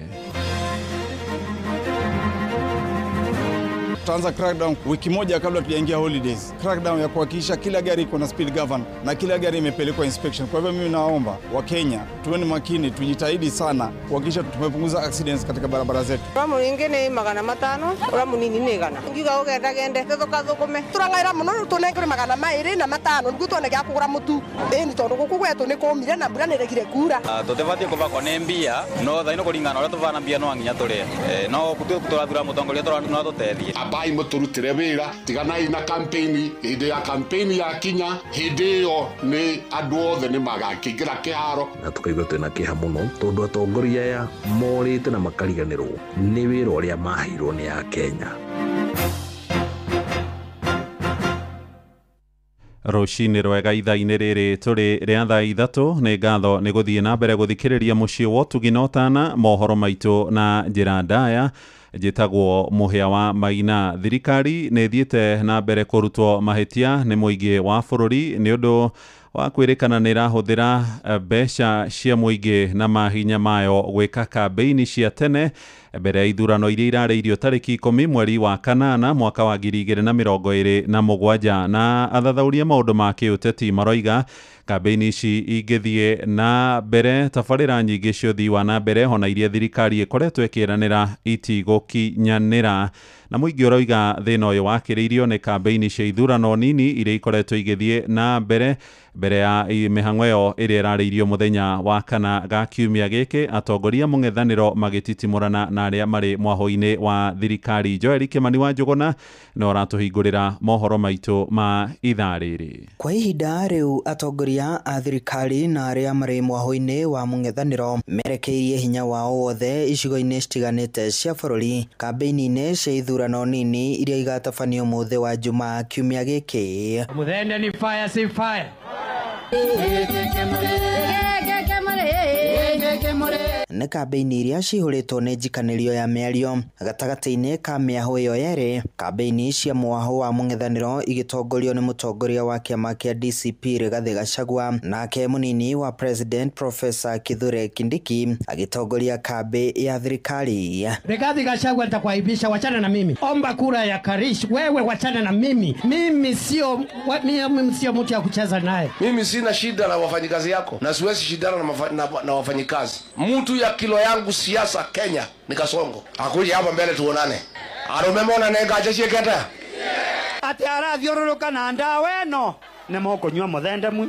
S16: Tutaanza crackdown wiki moja kabla tujaingia holidays. Crackdown ya kuhakikisha kila gari iko na speed governor na kila gari imepelekwa inspection. Kwa hivyo mimi naomba Wakenya tuwe makini, tujitahidi sana kuhakikisha tumepunguza accidents katika barabara zetu.
S17: Uramu nyingine 500, uramu nini ni 100. Ngiuga ugenda gende tuthukathũkũme.
S18: Turangaira muno tunengere 205 niguo tuone gya kugura mutu. Ĩni tondu guku gwetu ni kumire na mbura niregire kura.
S19: Tutibatie kuvakwo ni mbia no thaa ino kuringana uria tuvana mbia no nginya turie. No turathura mutongoria no tutethie.
S20: Abai muturutire wira tiganai na campaign hindi ya campaign ya kinya hindi iyo ni andu othe ni magakingira kiharo
S21: na tukaigua twina kiha muno tondu atongoria aya morite na makariganirwo ni wira uria maheirwo ni a Kenya.
S9: Rũcinĩ rwega ithaa-inĩ rĩrĩ tũrĩ rĩa thaa 3 nĩ ngatho nĩ gũthiĩ na mbere gũthikĩrĩria mũciĩ wa ũtugi na ũtana mohoro maitũ na njĩra ndaya. Njĩtagwo Mũhĩa wa Maina. Thirikari nĩ ĩthiĩte na mbere kũrutwo mahĩtia nĩ mũingĩ wa bũrũri nĩ ũndũ wa kwĩrĩkana nĩ ĩrahũthĩra mbeca cia mũingĩ na mahinya mayo gwĩka kambĩini cia tene mbere ya ithurano iria irarĩirio tarĩki 10 mweri wa kanana mwaka wa 2027 na athathauria maũndũ ma kĩũteti maroiga kambĩini ici ingĩthiĩ na mbere tabarĩra nyingĩ cia ũthii wa na mbere ona iria thirikari ĩkoretwo ĩkĩranĩra itigũkinyanĩra. Na mũingĩ ũroiga thĩna ũyũ wakĩrĩirio nĩ kambĩini cia ithurano nini iria ikoretwo igĩthiĩ na mbere mbere ya mĩhang'o ĩyo ĩrĩa ĩrarĩirio mũthenya wa kana ga kiumia gĩkĩ, atongoria mũng'ethanĩro magĩtitimũrana na arĩa marĩ mwahũ-inĩ wa thirikari. Joel Kimani wa Njũgũna no ũratũhingũrĩra mohoro maitũ ma ithaa rĩrĩ.
S22: Kwa ihinda rĩu atongoria a thirikari na arĩa marĩ mwahũ-inĩ wa mũng'ethanĩro merekeirie hinya wao wothe icigo-inĩ citiganĩte cia bũrũri kambĩini-inĩ cia ithurano nini iria igatabanio mũthĩ wa Jumaa kiumia gĩkĩ.
S23: Mũthende ni fire si fire.
S22: Nĩ kambĩini iria cihũrĩtwo nĩ njikanĩrio ya mĩario gatagatĩ-inĩ ka mĩahũ ĩyo yerĩ. Kambĩini cia mwahũ wa mũng'ethanĩro igĩtongorio nĩ mũtongoria wa kĩama kĩa DCP Rigathĩ Gachagua, nake mũnini wa President Professor Kithure Kindiki agĩtongoria kambĩ ya thirikari.
S23: Rigathĩ Gachagua, nitakuaibisha, wachana na mimi. Omba kura ya Karish, wewe wachana na mimi. Mimi sio mtu ya kucheza naye.
S24: Mimi sina shida na wafanyikazi yako na siwezi shidana na wafanyikazi. Mtu ya kilo yangu siasa Kenya ni Kasongo. Akuja hapa mbele tuonane. Arumemona nenga jeshi keta.
S23: Ati arathiũrũrũka na ndawa ĩno nĩ mũkũnyua mũthende mwe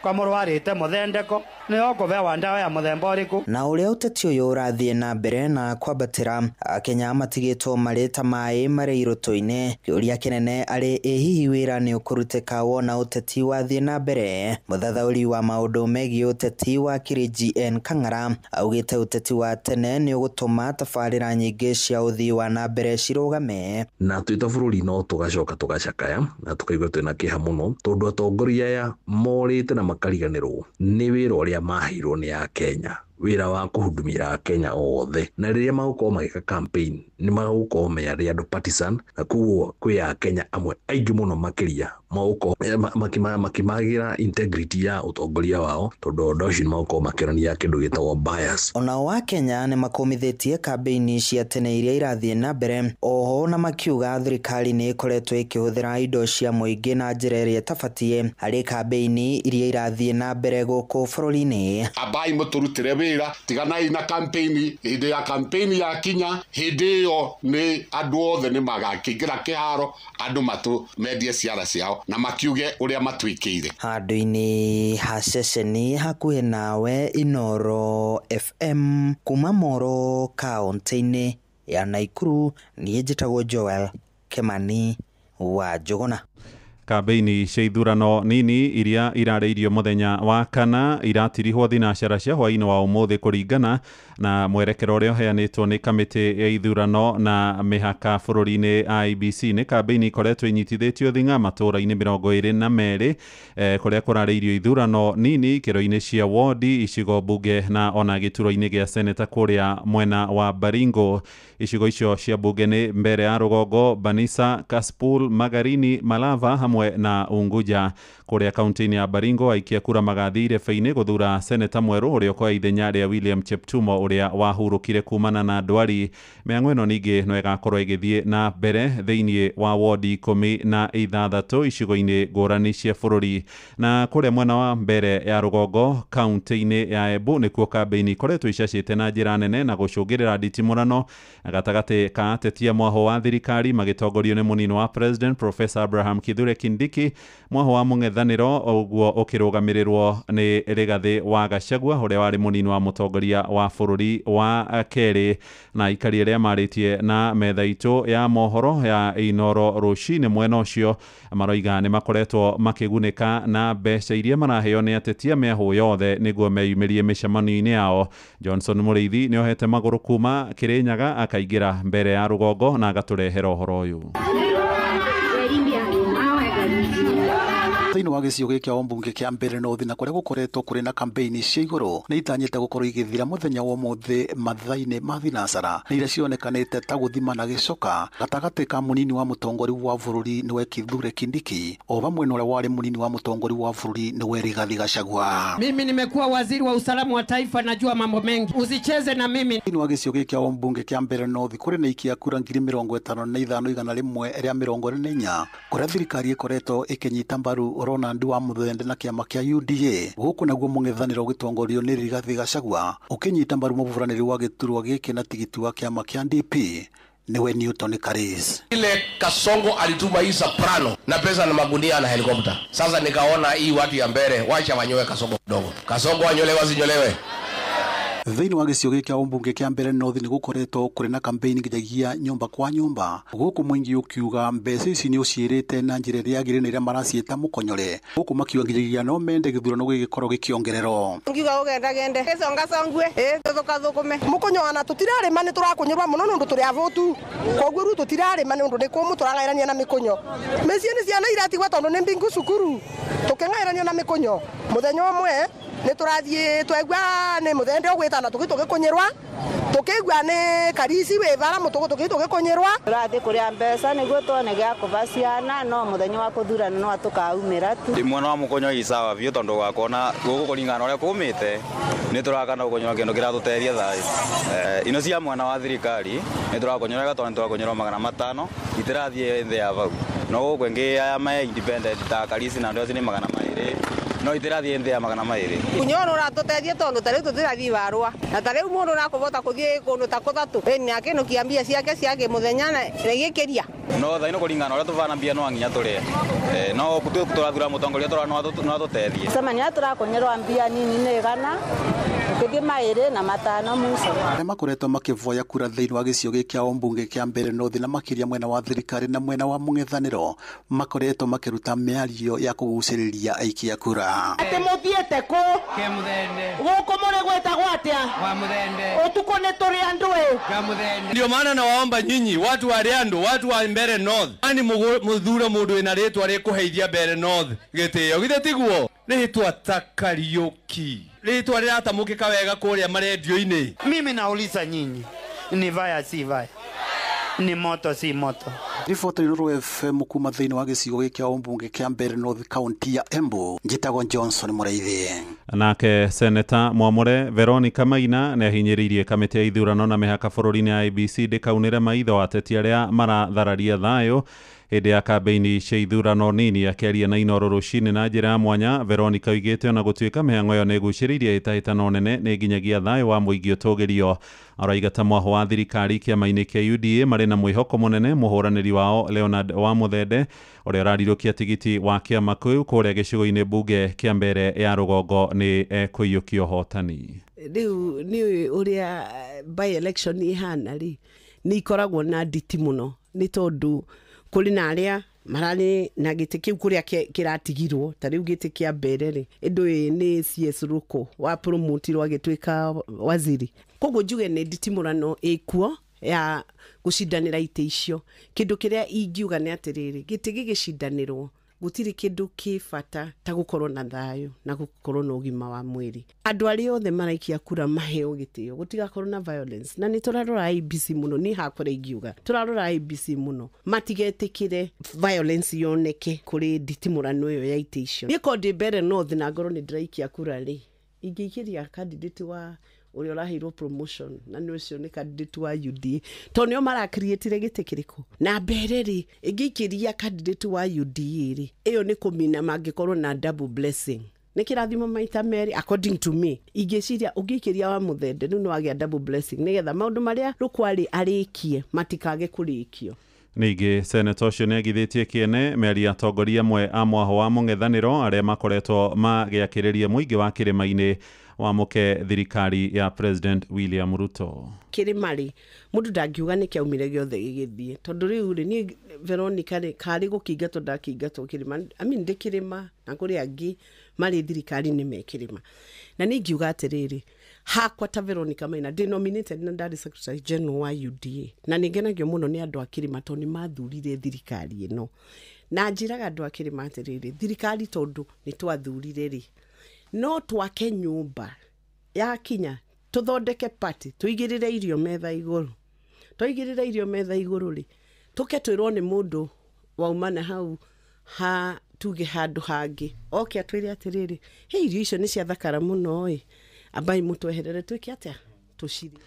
S23: kwa mũrwarĩte mũthendeko nĩ ũkũbewa ndawa ya mũthemba ũrĩkũ.
S22: Na ũrĩa ũteti ũyũ ũrathiĩ na mbere na kwambatĩra, Akenya matigĩtwo marĩ ta maĩ marĩ irũtũ-inĩ. Kĩũria kĩnene arĩ ĩ hihi wĩra nĩ ũkũrutĩka wona ũteti wathiĩ na mbere. Mũthathaũri wa maũndũ megiĩ ũteti wa Kiri GN Kang'ara augĩte ũteti wa tene nĩ ũgũtũma tabarĩra nyingĩ cia ũthii wa na mbere cirũgame.
S21: Na twĩ ta bũrũri no tũgacoka tũgacakaya na tũkaigua twĩna kĩeha mũno tondũ atongoria aya morĩte na makariganĩrwo nĩ wĩra ũrĩa maheirwo nĩ a Kenya. wĩra wa kũhudumia Akenya othe, na rĩrĩa magũkorwo magĩka campaign nĩ magũkorwo me arĩ andũ partisan, na koguo kwĩ Akenya amwe aingĩ mũno makĩria magũkorwo makĩmagĩra integrity ya ũtongoria wao, tondũ ũndũ ũcio nĩ magũkorwo makĩonania kĩndũ gĩtagwo bias.
S22: Onao wa Kenya nĩ makũmithĩtie kambĩini cia tene iria irathiĩ na mbere oho, na makiuga thirikari nĩ ĩkoretwo ĩkĩhũthĩra indo cia mũingĩ na njĩra ĩrĩa ĩtabatiĩ harĩ kambĩini iria irathiĩ na mbere gũkũ bũrũri-inĩ.
S1: Ambai mũtũrutĩre wĩra, tiganai na campaign. Hĩndĩ ya campaign ya kinya, hĩndĩ ĩyo nĩ andũ othe nĩ magakĩingĩra kĩharo, andũ matũ mendie ciara ciao na makiuge ũrĩa matuĩkĩire.
S22: Handũ-inĩ ha ceceni hakuhĩ nawe, Inooro FM kuma Moro kaunti-inĩ ya Nakuru, niĩ njĩtagwo Joel Kimani wa Njũgũna.
S9: Kambĩini cia ithurano nini iria irarĩirio mũthenya wa kana iratirihwo thinacara cia hwaĩ-inĩ wa ũmũthĩ kũringana na mwerekero ũrĩa ũheanĩtwo nĩ kamĩtĩ ya ithurano na mĩhaka bũrũri-inĩ IEBC. Nĩ kambĩini ikoretwo inyitithĩtio thing'a matũũra-inĩ 22 kũrĩa kũrarĩirio ithurano nini ikĩro-inĩ cia wodi, icigo mbunge na ona gĩturwa-inĩ gĩa seneta kũrĩa mwena wa Baringo. Icigo icio cia mbunge nĩ Mbere ya Rũgongo, Banisa, Kasipul, Magarini, Malava hamwe na Unguja. Kũrĩa kaunti-inĩ ya Baringo aikia kura magathiĩ irebe-inĩ gũthura seneta mwerũ ũrĩa ũkoya ithenya rĩa William Cheptumo ũrĩa wahurũkire kumana na ndwari. Mĩhang'o ĩno ningĩ no ĩgakorwo ĩgĩthiĩ na mbere thĩinĩ wa wodi 16 icigo-inĩ ngũrani cia bũrũri. Na kũrĩa mwena wa Mbere ya Rũgongo kaunti-inĩ ya Embu nĩkuo kambĩini ikoretwo icacĩte na njĩra nene na gũcũngĩrĩra nditimũrano gatagatĩ ka atetia mwaho wa thirikari magĩtongorio nĩ mũnini wa President Professor Abraham Kithure Kindiki, mwaho wa mũng'ethanĩro ũguo ũkĩrũgamĩrĩrwo nĩ Rigathĩ wa Gachagua ũrĩa warĩ mũnini wa mũtongoria wa bũrũri wa kerĩ. Na aikari arĩa marĩtie na metha itũ ya mohoro ya Inooro rũcinĩ mwena ũcio maroiga nĩ makoretwo makĩgunĩka na mbeca iria maraheo nĩ atetia mĩahũ yothe nĩguo meyumĩrie mĩcemanio-inĩ yao. Johnson Mũrĩithi nĩ ohete magũrũ kuma Kĩrĩnyaga akaingĩra Mbere ya Rũgongo na agatũrehera ũhoro ũyũ.
S4: Thĩinĩ wa gĩcigo gĩkĩ kĩa mbunge kĩa Mbere North na kũrĩa gũkoretwo kũrĩ na kambeini cia igũrũ nĩ itanyĩte gũkorwo igĩthira mũthenya wa ũmũthĩ mathaa-inĩ ma thinacara, nĩ iria cionekanĩte ta gũthima na gĩcoka gatagatĩ ka mũnini wa mũtongoria wa bũrũri nĩwe Kithure Kindiki o vamwe na ũrĩa warĩ mũnini wa mũtongoria wa bũrũri nĩwe Rigathi Gachagua.
S5: Mimi nimekuwa waziri wa usalama wa taifa, najua mambo mengi, usicheze na mimi.
S4: Thĩinĩ wa gĩcigo gĩkĩ kĩa mbunge kĩa Mbere North kũrĩ na ikia kura 55,124 kũrĩa thirikari ĩkoretwo ĩkĩnyita mbaru Ronald wa Muthende na kĩama kĩa UDA, gũkũ naguo mũng'ethanĩro ũgĩtongorio nĩ Rigathi Gachagua ũkĩnyita mbaru mũburanĩri wa gĩturwa gĩkĩ na tigiti wa kĩama kĩa DP niwe Newton Karis.
S11: Ile Kasongo alituma hii soprano na pesa na magunia na helikopta. Sasa nikaona hii watu ya mbere wacha wanyoe Kasongo kidogo. Kasongo wanyolewe wasinyolewe.
S4: Thĩinĩ wa gĩcigo gĩkĩ kĩa ũmbunge kĩa Mbere North nĩ gũkoretwo kũrĩ na kambeini nginyagia nyũmba kwa nyũmba, gũkũ mũingĩ ũkiuga mbeca ici nĩ ũciĩrĩte na njĩra ĩrĩa yagĩrĩire na ĩrĩa maraciĩta mũkonyore, gũkũ makiuga nginyagia no mende gĩthurano gĩgĩkorwo gĩkĩongererwo.
S17: Ngiuga ũgendagende gĩcongacongwe tũthũkathũkũme mũkũnyoana tũtirarĩma nĩ tũrakũnyũrwa mũno nĩ ũndũ tũrĩ avũtu, koguo rĩu tũtirarĩma nĩ ũndũ nĩ kũmũ tũrang'airania na mĩkũnyo. Mĩciĩ nĩ ciana iratigwo tondũ nĩ mbingu cukuru tũkĩng'airania na mĩkũnyo. Mũthenya ũmwe nĩ tũrathiĩ twaigua nĩ mũthende ũgwĩtana tũgĩ tũgĩkũnyĩrwa, tũkĩigua nĩ Karisi wĩ bara mũtũgũ tũgĩ tũgĩkũnyĩrwa.
S14: Tũrathiĩ kũrĩa mbeca nĩguo tuone gĩa kũba ciana, no mũthenya wa kũthurana no tũkaumĩra tu.
S19: Ndĩ mwena wa mũkonyo isawa biũ tondũ wakona gũkũ kũringana na ũrĩa kũmĩte nĩ tũrakana gũkonyora kĩndũ kĩratũteithia thayũ. Ino cia mwena wa thirikari nĩ tũrakonyora tondũ nĩ tũrakonyora 500 itirathiĩ thĩ ya vau, no gũkũ ĩngĩ aya me independent ta Karisi na andũ acio nĩ 200 no itirathiĩ nthĩ ya 200.
S17: Kunyoro ũratũteithia tondũ ta rĩu tũtirathiĩ barũa, na ta rĩu mũndũ ũrakũbota kũthiĩ kũndũ ta kũthatũ ĩni akĩnũkia mbia ciake cia kĩmũthenya na igĩkĩria.
S19: No thaa ino kũringana na ũrĩa tũbana mbia no nginya tũrĩe, no tũrathura mũtongoria no atũteithie.
S14: Cemania tũrakonyerwa mbia nini nĩ 100 ũkĩthiĩ 2 na 5 muco.
S4: Arĩa makoretwo makĩvoya kura thĩinĩ wa gĩcigo gĩkĩ kĩa ũmbunge kĩa Mbere North na makĩria mwena wa thirikari na mwena wa mũng'ethanĩro makoretwo makĩruta mĩario ya kũgucĩrĩria aikia kura.
S24: Atĩ mũthiĩte kũ? Gũkũ mũrĩ gwĩtagwo atĩa? Ũtukũ nĩ tũrĩ andũ ĩ.
S25: Ndio maana nawaomba nyinyi watu wa Riandu, watu wa Mbere North, ani muthure mundu wina ritwa rikuheithia Mbere North gitio githe tiguo. Rĩtwa ta Kariuki, rĩtwa rĩratamũkĩka wega kũrĩa marendio-inĩ.
S2: Mimi nauliza nyinyi, ni vaya si vaya, ni moto si moto.
S4: Riboti Inooro FM kuma thĩinĩ wa gĩcigo gĩkĩ kĩa ũmbunge kĩa Mbeere North kaunti ya Embu, njĩtagwo Johnson Mũraithi.
S9: Nake seneta mwamũre Veronica Maina nĩ ahinyĩrĩirie kamĩtĩ ya ithurano na mĩhaka bũrũri-inĩ IEBC ndĩkaunĩre maitho ateti arĩa marathararia thayũ hĩndĩ ya kambeini cia ithurano nini. Akĩaria na Inooro rũcinĩ na njĩra ya mwanya, Veronica oigĩte ona gũtuĩka mĩhang'o ĩyo nĩ ĩgucĩrĩirie hĩtahĩtano nene nĩ nginyagia thayũ wa mũingĩ ũtũgĩrio. Araiga ta mwaho wa thirikari kĩama-inĩ kĩa UDA marĩ na mwĩhoko mũnene mũhũranĩri wao Leonard Wamuthende ũrĩa ũrarirũkia tigiti wa kĩama kĩu kũrĩa gĩcigo-inĩ mbunge kĩa Mbeere ya rũgongo nĩ ekũiyũkia ũhotani.
S6: Rĩu nĩ ũrĩa by election ihana rĩ, nĩ ikoragwo na nditi mũno nĩ tondũ kũrĩ na arĩa mararĩ na gĩtĩ kĩu kũrĩa kĩratigirwo ta rĩu gĩtĩ kĩa Mbeere rĩ, ĩndũ nĩ CS Ruko wa promotirwo agĩtuĩka waziri. Koguo njuge nĩ nditimũrano ĩkuo ya gũcindanĩra itĩ icio. Kĩndũ kĩrĩa ingiuga nĩ atĩrĩrĩ, gĩtĩ gĩgĩcindanĩrwo gũtirĩ kĩndũ kĩ bata ta gũkorwo na thayũ na gũkorwo na ũgima wa mwĩrĩ. Andũ arĩa othe maraikia kura maheo gĩtĩo, gũtigakorwo na violence. Na nĩ tũrarora IEBC mũno, niĩ hakwa ingiuga tũrarora IEBC mũno, matigetĩkĩre violence yoneke kũrĩ nditimũrano ĩyo ya itĩ icio. Niĩ korwo ndĩ Mbeere North na ngorwo nĩ ndĩraikia kura rĩ, ingĩikĩria candidate wa ũrĩa ũraheirwo promotion na nĩ ũcio nĩ candidate wa UDA tondũ nĩo maracreatire gĩtĩ kĩrĩkũ. Na Mbeere rĩ, ĩngĩikĩria candidate wa UDA rĩ, ĩyo nĩ kũmina mangĩkorwo na double blessing, nĩ kĩrathimo maita merĩ according to me. Ingĩciria ũngĩikĩria wa Muthende rĩu nĩ wagĩa double blessing, nĩgetha maũndũ marĩa Rukwari arĩkie matikage kũrĩkio.
S9: Ningĩ seneta ũcio nĩ agithĩtie kĩene mĩario atongoria amwe a mwaho wa mũng'ethanĩro arĩa makoretwo magĩakĩrĩria mũingĩ wa kĩrĩma-inĩ wamũke thirikari ya President William Ruto.
S6: Kĩrĩma rĩ, mũndũ ndangiuga nĩ kĩaumire gĩothe gĩgĩthiĩ, tondũ rĩu rĩ, niĩ Veronica rĩ, karĩ gũkĩingatwo ndakĩingatwo kĩrĩma, I mean ndĩ kĩrĩma na kũrĩ angĩ marĩ thirikari-inĩ me kĩrĩma. Na niĩ ingiuga atĩrĩrĩ, hakwa ta Veronica Maina ndĩ nominated na ndarĩ secretary general wa UDA, na nĩ ngenagio mũno nĩ andũ a kĩrĩma tondũ nĩ mathurire thirikari ĩno. Na njĩraga andũ a kĩrĩma atĩrĩrĩ, thirikari tondũ nĩ twathurire rĩ, no twake nyũmba yakinya tũthondeke party, tũigĩrĩre irio metha igũrũ, twaigĩrĩra irio metha igũrũ rĩ, tũke twĩrwo nĩ mũndũ wauma na hau ha tuge handũ hangĩ oke atwĩre atĩrĩrĩ, he irio icio nĩ ciathakara mũno ĩ, ambai mũtweherere twĩke atĩa, tũcirĩe.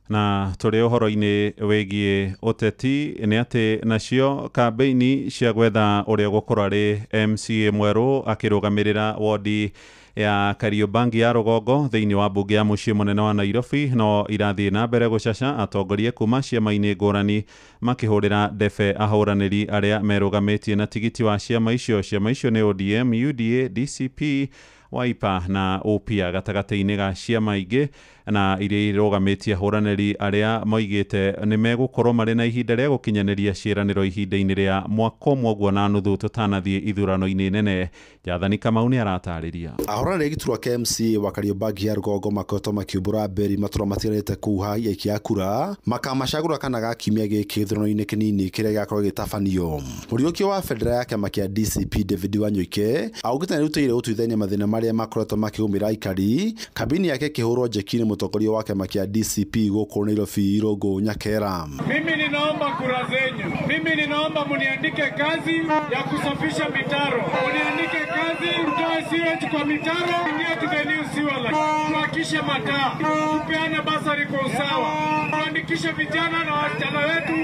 S9: Na tũrĩ ũhoro-inĩ wĩgiĩ ũteti nĩ atĩ nacio kambeini cia gwetha ũrĩa ũgũkorwo arĩ MCA mwerũ akĩrũgamĩrĩra wodi ya Kariobangi ya rũgongo thĩinĩ wa mbunge ya mũciĩ mũnene wa Nairobi no irathiĩ na mbere gũcaca atongoria kuma ciama-inĩ ngũrani makĩhũrĩra ndebe ahũranĩri arĩa merũgamĩtie na tigiti wa ciama icio. Ciama icio nĩ ODM, UDA, DCP, Wiper na OPA gatagatĩ-inĩ ga ciama ingĩ na iria irũgamĩtie ahũranĩri arĩa moigĩte nĩ megũkorwo marĩ na ihinda rĩa gũkinyanĩria ciĩranĩro ihinda-inĩ rĩa mwaka ũmwe ũguo na nuthu tũtanathiĩ ithurano-inĩ nene. Jathani Kamau nĩ aratarĩria.
S7: Ahũranĩri gĩturwa kĩa MCA wa Kariobangi ya rũgongo makoretwo makiumbũra mberi matũra matiganĩte kũu ha aikia a kura makamacagũra kana ga kiumia gĩkĩ gĩthurano-inĩ kĩnini kĩrĩa gĩgakorwo gĩgĩtabanio. Mũriũkia wa bendera ya kĩama kĩa DCP David Wanyoike augĩte nĩarutĩire gũtuithania mathĩna marĩa makoretwo makĩgũmĩra aikari kambini yake ĩkĩhũrwo njeki nĩ mũtongoria wa kĩama kĩa DCP gũkũ Nairobi Irũngũ Nyakera.
S10: Mimi ninaomba kura zenyu, mimi ninaomba muniandike kazi ya kusafisha mitaro, muniandike kazi mtoe sewage kwa mitaro, ingie to the new sewer line, tuhakishe mataa, tupeane basari kwa usawa, tuandikishe vijana na wasichana wetu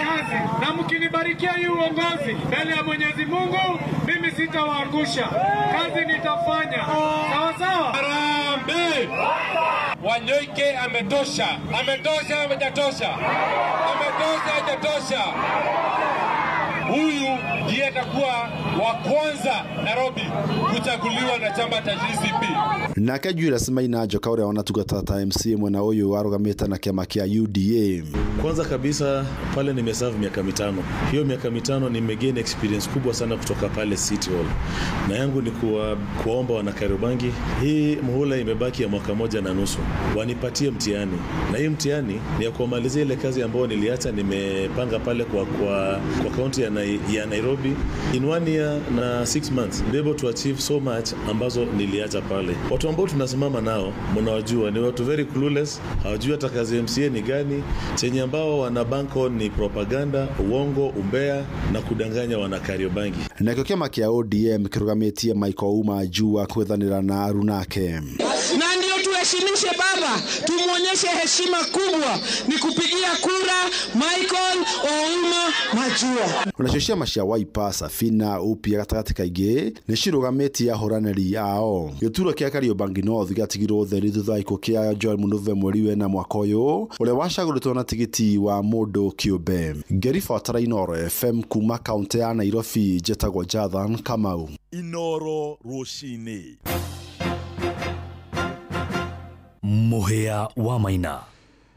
S10: kazi, na mkinibarikia hii uongozi mbele ya Mwenyezi Mungu mimi sitawaangusha, kazi nitafanya. Sawa sawa. Harambee. Wanyoike ametosha, ametosha, ametosha, ametosha, hajatosha. Huyu ndiye atakuwa wa kwanza Nairobi kuchaguliwa na chama cha DCP.
S7: Nake Julius Maina Njoka ũrĩa wanatungata ta MCA mwena ũyũ warũgamĩte na kĩama kĩa UDA.
S12: Kwanza kabisa pale nimeserve miaka 5. Hiyo miaka 5 nimegain experience kubwa sana kutoka pale City Hall. Na yangu ni kuwaomba wana Kariobangi, hii muhula imebaki ya mwaka 1.5. Wanipatie mtihani. Na hii mtihani ni ya kumalizia ile kazi ambayo niliacha nimepanga pale kwa kaunti ya Nairobi. In 1 year year na 6 months be able to achieve so much ambazo niliacha pale. Watu ambao tunasimama nao mnawajua, ni watu very clueless, hawajui hata kazi MCA ni gani. Chenye ambao wana bank on ni propaganda, uongo, umbea na kudanganya wana Kariobangi.
S7: Nakĩo kĩama kĩa ODM kĩrũgamĩtie Michael Ouma Jua kwethanĩra na arunake.
S3: Na ndio tuheshimishe baba, tumuonyeshe heshima kubwa ni kupigia kura Michael Ouma Majua.
S7: Onacio ciama cia Wiper, Safina, Upya gatagatĩ kaingĩ nĩ cirũgamĩtie ahũranĩri ao. Gĩturwa kĩa Kariobangi North gĩatigirwo ũtheri thutha wa gĩkuũ kĩa Joel Munuve mweri wena mwaka ũyũ, ũrĩa wacagũrĩtwo na tigiti wa mũndũ kĩũmbe. Ngĩribotera Inooro FM kuma kaũntĩ ya Nairobi, njĩtagwo Jathan Kamau.
S8: Inooro rũcinĩ. Mũhĩa wa Maina.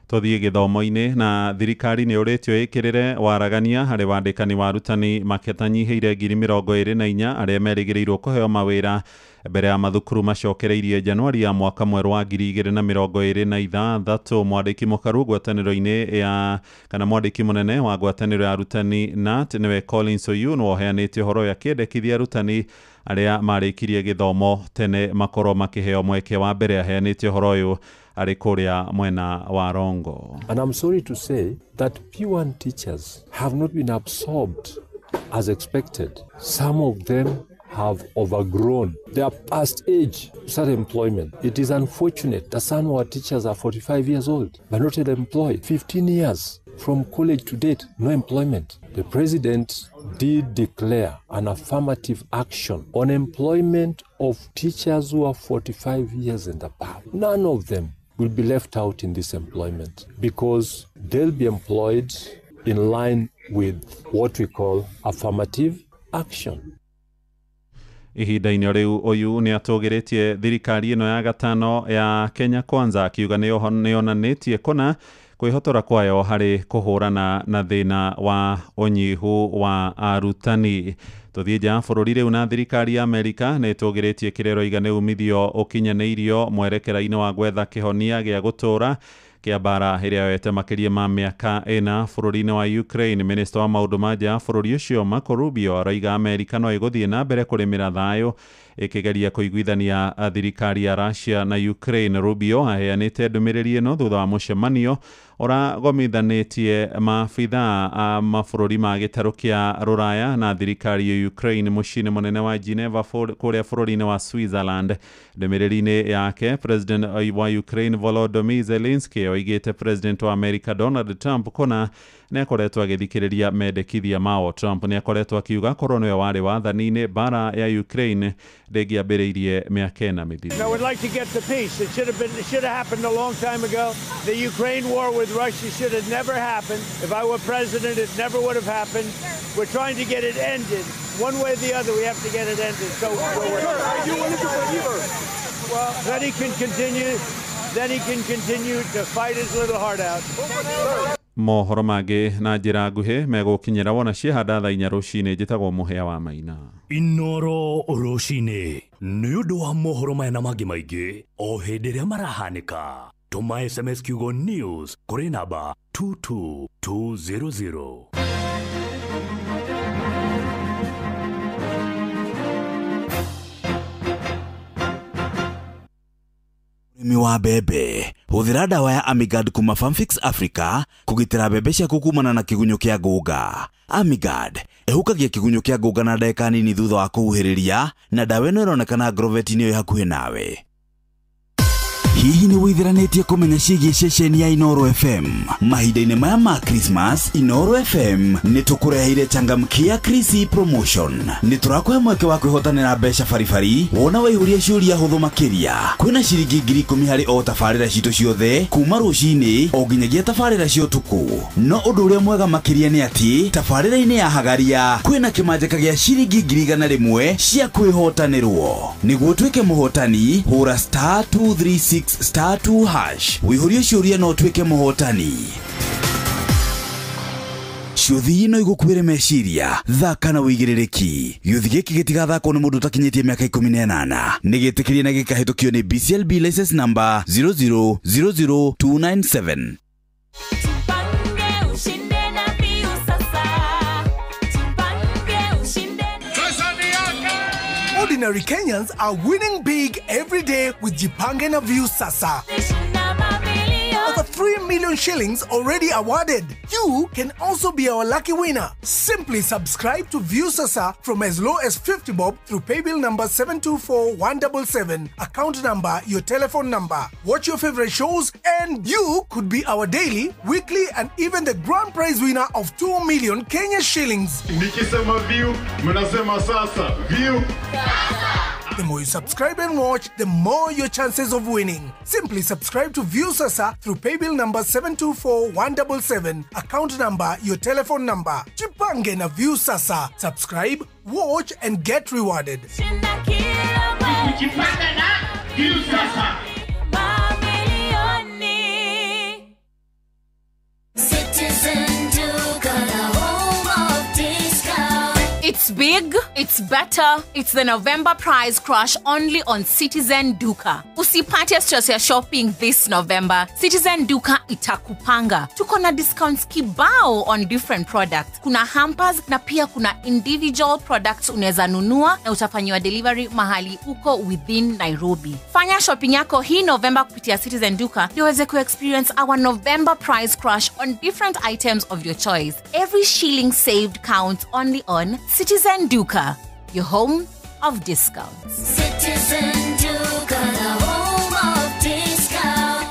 S9: Tũthiĩ gĩthomo-inĩ na thirikari nĩ ũrĩtio ĩkĩrĩre waragania harĩ wandĩkani wa arutani maketanyihĩire 24,000 arĩa merĩgĩrĩirwo kũheo mawĩra mbere ya mathukuru macokereirie Januari ya mwaka mwerũ wa 2026. Mwandĩki mũkaru ngwatanĩro-inĩ ya kana mwandĩki mũnene wa ngwatanĩro ya arutani KNUT nĩwe Collins Oyun woheanĩte ũhoro ũyũ akĩendekithia arutani arĩa marĩkirie gĩthomo tene makorwo makĩheo mweke wa mbere. Aheanĩte ũhoro ũyũ arĩ kũrĩa mwena wa Rongo.
S13: And I'm sorry to say that P1 teachers have not been absorbed as expected. Some of them have overgrown. They are past age to start employment. It is unfortunate that some of our teachers are 45 years old, but not yet employed. 15 years from college to date, no employment. The president did declare an affirmative action on employment of teachers who are 45 years and above. None of them will be left out in this employment because they'll be employed in line with what we call affirmative action.
S9: Ihinda-inĩ rĩu ũyũ nĩ atũgĩrĩtie thirikari ĩno ya gatano ya Kenya Kwanza akiuga nĩyonanĩtie kũna kwĩhotora kwayo harĩ kũhũrana na thĩna wa ũnyihu wa arutani. Tũthiĩ nja ya bũrũri rĩu na thirikari ya Amerika nĩ ĩtũgĩrĩtie kĩrĩa ĩroiga nĩ umithio ũkinyanĩirio mwerekera-inĩ wa gwetha kĩhonia gĩa gũtũũra kĩa mbara ĩrĩa yoete makĩria ma mĩaka ĩna bũrũri-inĩ wa Ukraine. Minista wa maũndũ ma nja ya bũrũri ũcio Marco Rubio aroiga Amerika no ĩgũthiĩ na mbere kũrĩmĩra thayũ ĩkĩgeria kũiguithania thirikari ya Russia na Ukraine. Rubio aheanĩte ndũmĩrĩri ĩno thutha wa mũcemanio ũragomithanĩtie maabithaa a mabũrũri ma gĩtarũ kĩa Rũraya na thirikari ya Ukraine mũciĩ-inĩ mũnene wa Geneva kũrĩa bũrũri-inĩ wa Switzerland. Ndũmĩrĩri-inĩ yake, President wa Ukraine Volodymyr Zelensky oigĩte President wa America Donald Trump kũna nĩ akoretwo agĩthikĩrĩria mendekithia mao. Trump nĩ akoretwo akiuga korwo nĩwe warĩ wathani-inĩ mbara ya Ukraine ndĩngĩambĩrĩirie mĩaka ĩna mĩthiru.
S10: I would like to get the peace. It should have happened a long time ago. The Ukraine war with Russia should have never happened. If I were president, it never would have happened. We're trying to get it ended. One way or the other, we have to get it ended. So are you willing to believe her? Well, then he can continue. Then he can continue to fight his little heart out.
S9: Mohoro mangĩ na njĩra nguhĩ megũkinyĩra wona ciehanda thaa inya rũcinĩ. Njĩtagwo Mũhĩa wa Maina.
S8: Inooro rũcinĩ nĩ ũndũ wa mohoro maya na mangĩ maingĩ o hĩndĩ ĩrĩa marahanĩka. Tũma SMS kiugo news kũrĩ namba 22200.
S15: Ũrĩmi wa mbembe hũthĩra ndawa ya Amigard kuma Farmfix Africa kũgitĩra mbembe ciaku kumana na kĩgunyũ kĩa ngũnga. Amigard ĩhukagia kĩgunyũ kĩa ngũnga na ndagĩka nini thutha wa kũhuhĩrĩria, na ndawa ĩno ĩronekana Agrovet-inĩ ĩyo hakuhĩ nawe. Hihi nĩ wĩthiranĩtie kũmenya ciĩgiĩ ceceni ya Inooro FM? Mahinda-inĩ maya ma Christmas, Inooro FM nĩ tũkũreheire changamkia Chrissy promotion. Nĩ tũrakũhe mweke wa kwĩhotanĩra mbeca baribari wona waihũria ciũria hũthũ makĩria. Kwĩna ciringi 10,000 harĩ o tabarĩra citũ ciothe kuma rũcinĩ o nginyagia tabarĩra cia ũtukũ. No ũndũ ũrĩa mwega makĩria nĩ atĩ tabarĩra-inĩ ya Hagaria kwĩna kĩmanjĩka gĩa ciringi 100,000 cia kwĩhotanĩrwo. Nĩguo ũtuĩke mũhotani, hũra *236 *2# wĩihũrie ciũria na ũtuĩke mũhotani. Ciũthi no igũkuĩre meciria, thaka na wĩigĩrĩrĩki. Gĩũthi gĩkĩ gĩtigathakwo nĩ mũndũ ũtakinyĩtie mĩaka 18. Nĩ gĩtĩkĩrie na gĩkahĩtũkio nĩ BCLB license number 0000297.
S10: Sasa ni
S16: Ordinary Kenyans are winning big every day with Jipange na Viusasa. Over 3 million shillings already awarded. You can also be our lucky winner. Simply subscribe to Viusasa from as low as 50 bob through paybill number 724177, account number, your telephone number. Watch your favorite shows and you could be our daily, weekly and even the grand prize winner of 2 million Kenya shillings.
S10: Nikisema view, mnasema sasa. View.
S16: The more you subscribe and watch, the more your chances of winning. Simply subscribe to Viusasa through paybill number 724177, account number, your telephone number. Jipange na Viusasa. Subscribe, watch and get rewarded.
S10: Jipange na Viusasa.
S18: Citizen Duka, the home of discount.
S20: It's big, it's better, it's the November price crash only on Citizen Duka. Usipate stress ya shopping this November. Citizen Duka itakupanga. Tuko na discounts kibao on different products. Kuna hampers na pia kuna individual products unaweza nunua na utafanyiwa delivery mahali uko within Nairobi. Fanya shopping yako hii November kupitia Citizen Duka ndio uweze ku-experience our November price crash on different items of your choice. Every shilling saved counts only on Citizen Duka, your home of discounts.
S18: Citizen Duka, the home of discount.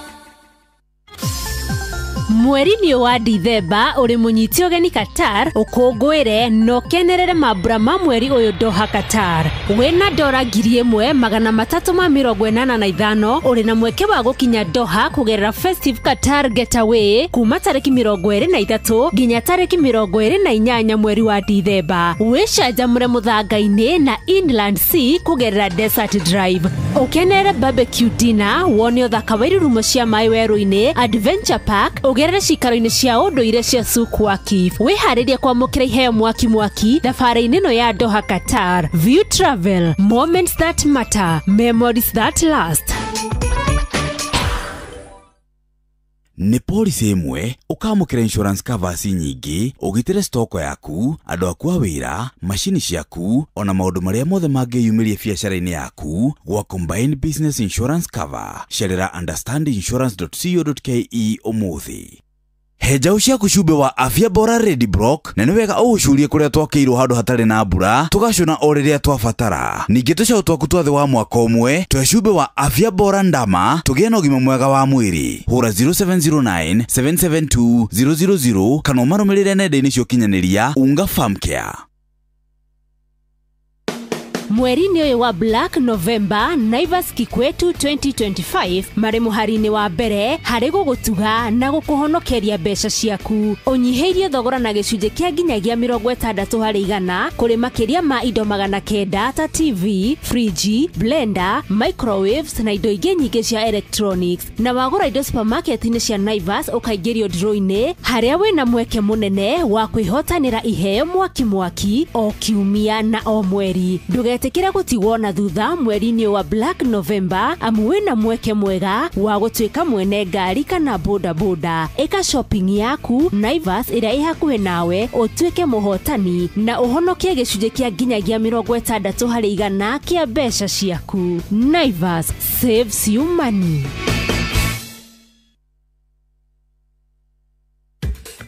S21: Mweri-inĩ wa Dithemba ũrĩ mũnyite ũgeni Qatar ũkũngũĩre na ũkenerere mambura ma mweri ũyũ Doha Qatar. Wĩna dora 1385 ũrĩ na mweke wa gũkinya Doha kũgerera Festive Qatar Getaway kuma tarĩki 23 nginya tarĩki 28 mweri wa Dithemba. Wĩcanjamũre mũthanga-inĩ na Inland Sea kũgerera Desert Drive. Ũkenerere barbecue dinner, wone ũthaka wa irurumo cia maĩ werũ-inĩ, Adventure Park, ũgerere cikaro-inĩ cia ũndũire cia Souk Waqif. Wĩharĩrie kwamũkĩra iheo mwaki mwaki thabarĩ-inĩ ĩno ya Doha Qatar. View Travel, moments that matter, memories that last.
S15: Nĩ policy ĩmwe ũkamũkĩra insurance covers nyingĩ ũgitĩre stoko yaku, andũ aku a wĩra, macini ciaku ona maũndũ marĩa mothe mangĩyumĩria biacara-inĩ yaku gwa Combined Business Insurance Cover. Cerera understandinsurance.co.ke ũmũthĩ. He njaũ ciaku cumbĩ wa Afya Bora Ready Block na nĩ wega ũũcurie kũrĩa twakĩirwo handũ hatarĩ na mbura tũgacũna o rĩrĩa twabatara. Ningĩ tũcaũ twaku twa thĩ wa mwaka ũmwe twe cumbĩ wa Afya Bora Ndama tũgĩe na ũgima mwega wa mwĩrĩ. Hũra 0709 772 000 kana ũmarũmĩrĩre nenda-inĩ cia ũkinyanĩria Unga Farm Care.
S21: Mweri-inĩ ũyũ wa Black November, Naivas Kikwetu 2025 marĩ mũhari-inĩ wa mbere harĩ gũgũtuga na gũkũhonokeria mbeca ciaku. Ũnyihĩirie thogora na gĩcunjĩ kĩa nginyagia 60% kũrĩ makĩria ma indo 900 ta TV, friji, blender, microwaves na indo ingĩ nyingĩ cia electronics. Na wagũra indo supermarket-inĩ cia Naivas ũkaingĩrio draw-inĩ harĩa wĩna mweke mũnene wa kwĩhotanĩra iheo mwaki mwaki o kiumia na o mweri. Ndũgetĩkĩre gũtigwo na thutha mweri-inĩ wa Black November amu wĩna mweke mwega wa gũtuĩka mwene ngari kana boda boda. Ĩka shopping yaku Naivas ĩrĩa ĩ hakuhĩ nawe ũtuĩke mũhotani na ũhonokie gĩcunjĩ kĩa nginyagia 60% kĩa mbeca ciaku. Naivas saves you money.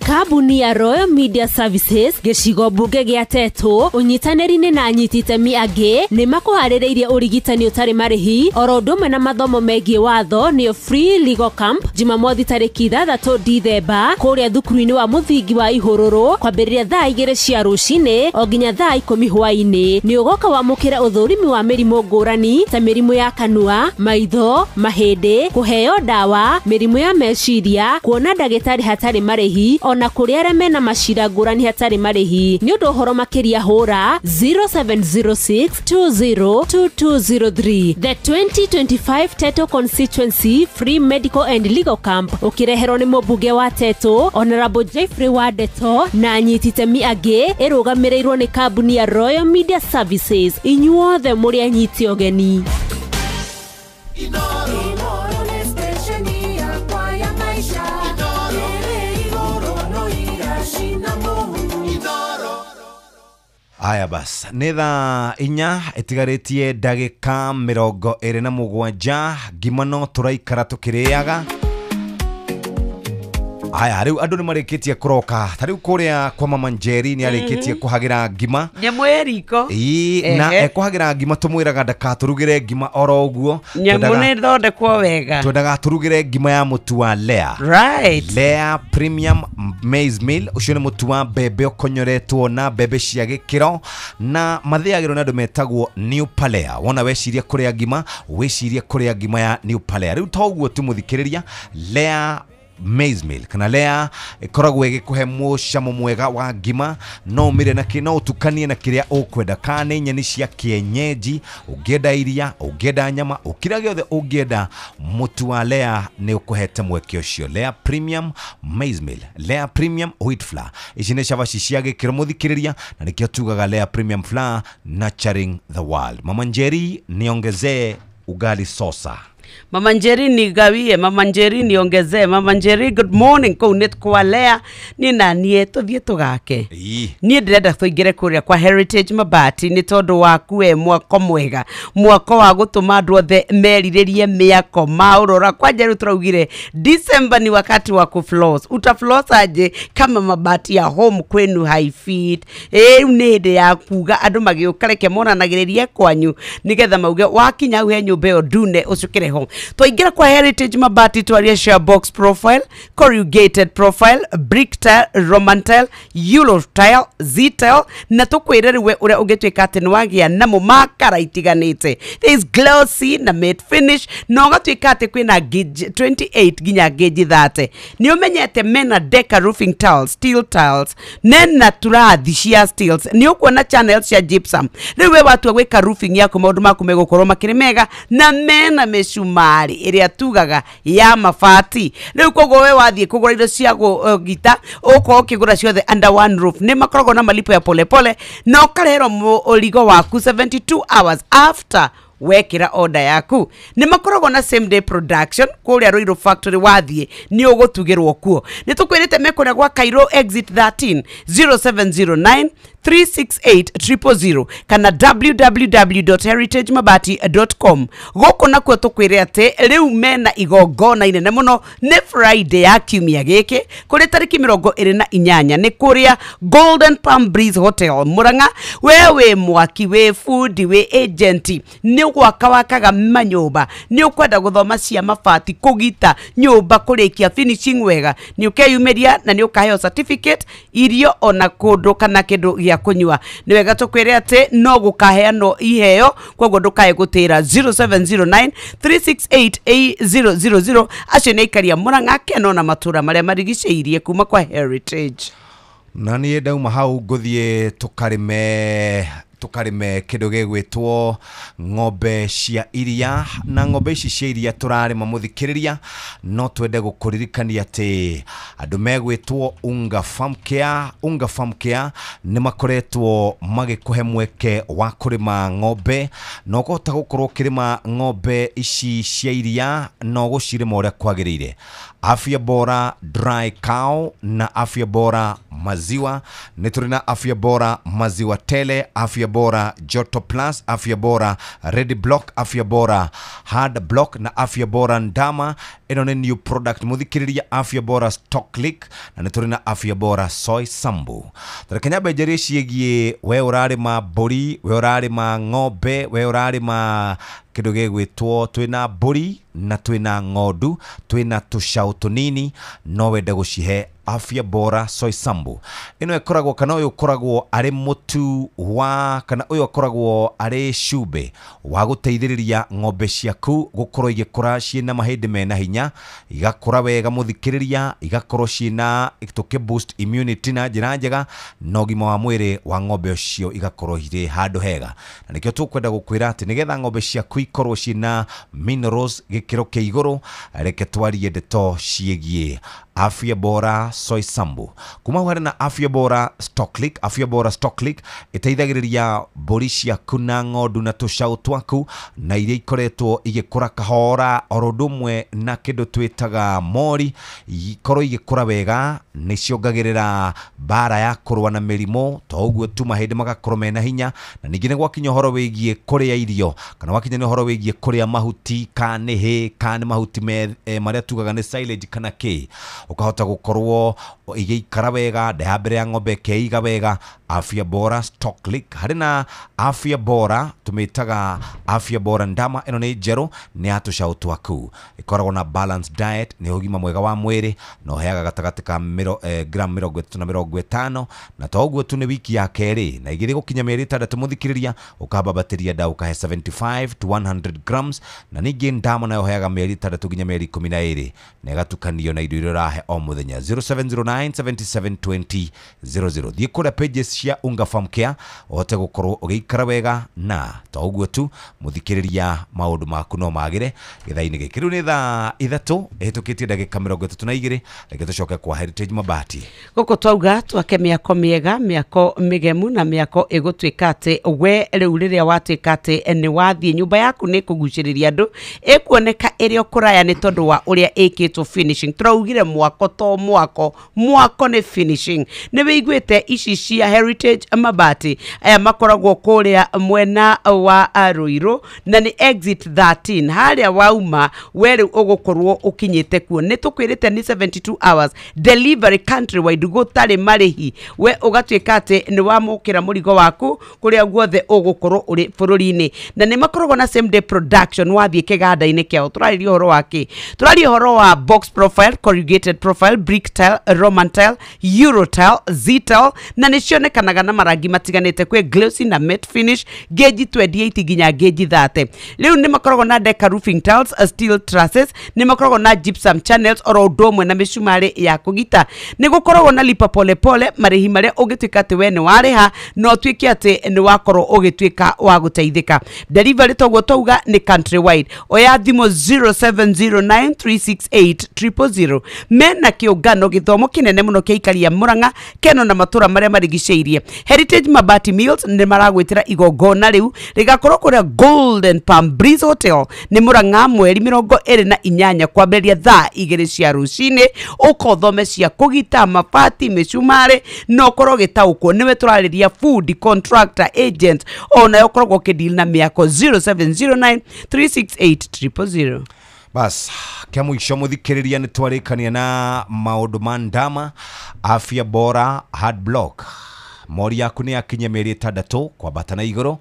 S21: Kambuni ya Royal Media Services gĩcigo mbunge gĩa Tetu ũnyitanĩri-inĩ na anyiti itemi angĩ nĩ makũharĩrĩirie ũrigitani ũtarĩ marĩhi oro ũndũ ũmwe na mathomo megiĩ watho nĩyo Free Legal Camp Jumamothi tarĩki 6 Dithemba kũrĩa thukuru-inĩ wa mũthingi wa Ihũrũrũ kwambĩrĩria thaa 2 cia rũcinĩ o nginya thaa 10 hwaĩ-inĩ. Nĩ ũgoka wamũkĩra ũthũrimi wa mĩrimũ ngũrani ta mĩrimũ ya kanua, maitho, mahĩndĩ, kũheo ndawa, mĩrimũ ya meciria, kuona ndagĩtarĩ hatarĩ marĩhi ona kũrĩ arĩa mena macira ngũrani hatarĩ marĩhi. Nĩ ũndũ ũhoro makĩria hũra 0706202203. The 2025 Tetu Constituency Free Medical and Legal Camp ũkĩreherwo nĩ mũmbunge wa Tetu Honorable Jeffrey Wandeto na anyiti itemi angĩ ĩrũgamĩrĩirwo nĩ kambuni ya Royal Media Services. Inyuothe mũrĩ anyiti ũgeni.
S1: Aya bas, nĩ thaa 4 ĩtigarĩtie ndagĩka 27 ngima no tũraikara tũkĩrĩaga. Aya rĩu andũ nĩ marĩkĩtie kũroka ta rĩu kũrĩa kwa Mama Njeri nĩ arĩkĩtie kũhagĩra ngima
S5: nyamũ ĩ riko.
S1: Ĩĩ, na ekũhagĩra ngima tũmwĩraga ndakatũrugĩre ngima oro ũguo.
S5: Nyamũ nĩ ĩthondekwo wega.
S1: Twendaga tũrugĩre ngima ya mũtu wa Lea.
S5: Right.
S1: Lea Premium Maize Meal, ũcio nĩ mũtu wa mbembe ũkonyoretwo na mbembe cia gĩkĩro na mathĩagĩrwo nĩ andũ metagwo New Palea. Wona weciria kũrĩa ngima, wĩcirie kũrĩa ngima ya New Palea. Rĩu to ũguo tu mũthikĩrĩria, Lea Maize Meal kana Lea ĩkoragwo ĩgĩkũhe mũcamo mwega wa ngima, no ũmĩre na no ũtukanie na kĩrĩa ũkwenda, kana nĩ nyeni cia kienyeji, ũngĩenda iria, ũngĩenda nyama, ũkĩrĩa gĩothe ũngĩenda, mũtu wa Lea nĩ ũkũhete mweke ũcio. Lea Premium Maize Meal, Lea Premium Wheat Flour, ici nĩ cabaci cia gĩkĩro mũthikĩrĩria, na nĩkĩo tugaga Lea Premium Flour, nurturing the world. Mama Njeri niongezee ugali sosa.
S5: Mama Njeri nigawie, Mama Njeri niongezee, Mama Njeri good morning kũu nĩ kwa Lea ni na niĩ tũthiĩ tũgake. Niĩ ndĩrenda tũingĩre kũrĩa kwa Heritage Mabati nĩ tondũ waku we mwako mwega, mwako wa gũtũma andũ othe merirĩrie mĩako maũrora. Kwanja rĩu tũraugire December ni wakati wa kufloss. Utafloss aje kama mabati ya home kwenu haifit? Rĩu nĩ hĩndĩ ya kuga andũ magĩũka reke monanagĩrĩrie kwanyu nĩgetha mauge wakinya hau he nyũmba ĩyo ndune ũcukĩre ho. Twaingĩra kwa Heritage Mabati twarie share box profile, corrugated profile, brick tile, roman tile, euro tile, z tile, na tũkwĩre rĩu we ũrĩa ũngĩtuĩka atĩ nĩwagĩa namo makara itiganĩte. There is glossy na matte finish, na ũgatuĩka atĩ kwĩna gauge 28 nginya gauge 30. Nĩ ũmenyete mena Deca roofing tiles, steel tiles, nena turathi cia steels, nĩ ũkuona channels cia gypsum. Rĩu we watua gwĩka roofing yaku maũndũ maku megũkorwo makĩrĩ mega, na mena mĩcumari ĩrĩa tugaga ya mabati. Rĩu koguo we wathiĩ kũgũra indo cia gita ũkorwo ũkĩgũra ciothe under one roof. Nĩ makoragwo na malipo ya polepole na ũkarehero mũrigo waku 72 hours after wekĩra order yaku. Nĩ makoragwo na same day production kũrĩa Ruiru factory, wathiĩ nĩ ũgũtugĩrwo kuo. Nĩ tũkwĩrĩte mekũrĩa gwa Cairo exit 13 0709 368 000 kana www.heritagemabati.com. Gũkũ nakuo tũkwĩre atĩ rĩu mena igongona inene mũno, nĩ Friday ya kiumia gĩkĩ kũrĩ tarĩki 28 nĩ kũrĩa Golden Palm Breeze Hotel Murang'a. We wĩ mwaki, wĩ fundi, wĩ agent, nĩ gwaka wakaga manyũmba, nĩ ũkwenda gũthoma cia mabati, kũgita nyũmba, kũrĩkia finishing wega, nĩ ũkeyumĩria na nĩ ũkaheo certificate, irio ona kũndũ kana kĩndũ gĩa kũnyua. Nĩ wega tũkwĩre atĩ no gũkaheanwo iheo, koguo ndũkae gũtĩra 0709 368 000. Acio nĩ aikaria Murang'a, Keno na matũra marĩa marigicĩirie kuma kwa Heritage.
S1: Na niĩ ndauma hau ngũthiĩ tũkarĩme kĩndũ gĩgwĩtwo ng'ombe cia iria, na ng'ombe ici cia iria tũrarĩma mũthikĩrĩria, no twende gũkũririkania atĩ andũ megwĩtwo Unga Farm Care. Unga Farm Care nĩ makoretwo magĩkũhe mweke wa kũrĩma ng'ombe, na ũkũhota gũkorwo ũkĩrĩma ng'ombe ici cia iria na ũgũcirĩma ũrĩa kwagĩrĩire. Afya Bora Dry Cow na Afya Bora Maziwa, nĩ tũrĩ na Afya Bora Maziwa Tele, Afya Bora Joto Plus, Afya Bora Red Block, Afya Bora Hard Block na Afya Bora Ndama. Ĩno nĩ new product mũthikĩrĩria, Afya Bora Stock Lick, na nĩ tũrĩ na Afya Bora Soy Sambu. Tareke nyambe njarie ciĩgiĩ we ũrarĩma mbũri, we ũrarĩma ng'ombe, we ũrarĩma kĩndũ gĩgwĩtwo, twĩna mbũri na twĩna ng'ondu, twĩna tũcaũ tũnini, no wende gũcihe Afya Bora Soy Sambu. Ĩno ĩkoragwo kana ũyũ ũkoragwo arĩ mũtu wa kana ũyũ ũkoragwo arĩ cumbĩ wa gũteithĩrĩria ng'ombe ciaku gũkorwo igĩkũra ciĩna mahĩndĩ mena hinya, igakũra wega mũthikĩrĩria, igakorwo ciĩna tũkĩ boost immunity na njĩra njega, na ũgima wa mwĩrĩ wa ng'ombe ũcio igakorwo irĩ handũ hega. Na nĩkĩo tũkwenda gũkwĩra atĩ nĩgetha ng'ombe ciaku ikorwo ciĩna minerals gĩkĩro kĩa igũrũ. Reke twarie ndeto ciĩgiĩ Afya Bora Soy Sambu. Kuma hau harĩ na Afya Bora Stocklick. Afya Bora Stocklick ĩteithagĩrĩria mbũri ciaku na ng'ondu na tũcaũ twaku na iria ikoretwo igĩkũra kahora oro ũndũ ũmwe na kĩndũ twĩtaga mori ikorwo igĩkũra wega. Nĩ ciongagĩrĩra mbara ya kũrũa na mĩrimũ, to ũguo tu mahĩndĩ magakorwo mena hinya. Na ningĩ nĩ gwakinya ũhoro wĩgiĩ kũrĩa irio kana gwakinya nĩ ũhoro wĩgiĩ kũrĩa mahuti kana nĩ hay kana nĩ mahuti marĩa tugaga nĩ silage kana kĩ, ũkahota gũkorwo igĩikara wega, nda ya mbere ya ng'ombe ĩkeiga wega. Afya Bora Stocklick. Harĩ na Afya Bora tũmĩtaga Afya Bora Ndama, ĩno nĩ njerũ, nĩ ya tũcaũ twaku, ĩkoragwo na balanced diet, nĩ ũgima mwega wa mwĩrĩ na ũheaga gatagatĩ ka gram 30 na 50, na to ũguo tu nĩ wiki ya kerĩ na igĩrĩ gũkinya mĩeri 6 mũthikĩrĩria ũkambambatĩria nda ũkahe 75 to 100 grams. Na ningĩ ndama nayo ũheaga mĩeri 6 nginya mĩeri 12 na ĩgatukanio na indo iria ũrahe o mũthenya. 0709 77 20 00. Thiĩ kũrĩa pages cia Unga Farm Care ũhote gũkorwo ũgĩikara wega, na to ũguo tu mũthikĩrĩria maũndũ maku no magĩre gĩthaa-inĩ gĩkĩ. Rĩu nĩ thaa 3 ĩhĩtũkĩtie ndagĩka 32. Reke tũcoke kwa Heritage Mabati.
S5: Gũkũ twauga twake mĩako mĩega, mĩako mĩgemu na mĩako ĩgũtuĩka atĩ we rĩu rĩrĩa watuĩka atĩ nĩ wathiĩ nyũmba yaku nĩ ĩkũgucĩrĩria andũ, ĩkuoneka ĩrĩ o kũraya nĩ tondũ wa ũrĩa ĩkĩtwo finishing. Tũraugire mwako to mwako, mwako nĩ finishing. Nĩ wĩiguĩte ici cia Heritage Mabati aya makoragwo kũrĩa mwena wa Ruiru na nĩ exit 13 harĩa wauma we rĩu ũgũkorwo ũkinyĩte kuo. Nĩ tũkwĩrĩte nĩ 72 hours delivery countrywide gũtarĩ marĩhi, we ũgatuĩka atĩ nĩ wamũkĩra mũrigo waku kũrĩa guothe ũgũkorwo ũrĩ bũrũri-inĩ. Na nĩ makoragwo na same day production wathiĩ kĩganda-inĩ kĩao. Tũrarĩria ũhoro wa kĩ? Tũraria ũhoro wa box profile, corrugated profile, brick tile, Roman tile, Euro tile, Z tile, na nĩ cionekanaga na marangi matiganĩte kwĩ glossy na matte finish, gauge 28 nginya gauge 30. Rĩu nĩ makoragwo na deca roofing tiles, steel trusses, nĩ makoragwo na gypsum channels oro ũndũ ũmwe na mĩcumarĩ ya kũgita. Nĩ gũkoragwo na lipa pole pole, marĩhi marĩa ũngĩtuĩka atĩ we nĩ warĩha na ũtuĩke atĩ nĩ wakorwo ũgĩtuĩka wa gũteithĩka. Delivery toguo twauga nĩ countrywide. Oya thimũ 0709 368 000. Mena kĩũngano gĩthomo kĩnene mũno kĩa aikari a Murang'a, Keno na matũra marĩa marigicĩirie. Heritage Mabati Mills nĩ maragwĩtĩra igongona rĩu rĩgakorwo kũrĩa Golden Palm Breeze Hotel nĩ Murang'a mweri 28 kwambĩrĩria thaa 2 cia rũcinĩ. Ũkothome cia kũgita mabati, mĩcumarĩ na ũkorwo ũgĩtaũkwo nĩwe tũrarĩria food contractor agent onayo ũkoragwo ũkĩdeal na mĩako. 0709 368 000.
S1: Bas kĩa mũico mũthikĩrĩria nĩ twarĩkania na maũndũ ma ndama Afya Bora Hard Block. Mori yaku nĩ yakinyia mĩeri 6 kwambata na igũrũ,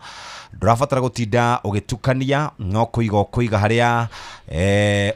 S1: ndũrabatara gũtinda ũgĩtukania, no kũiga ũkũiga harĩa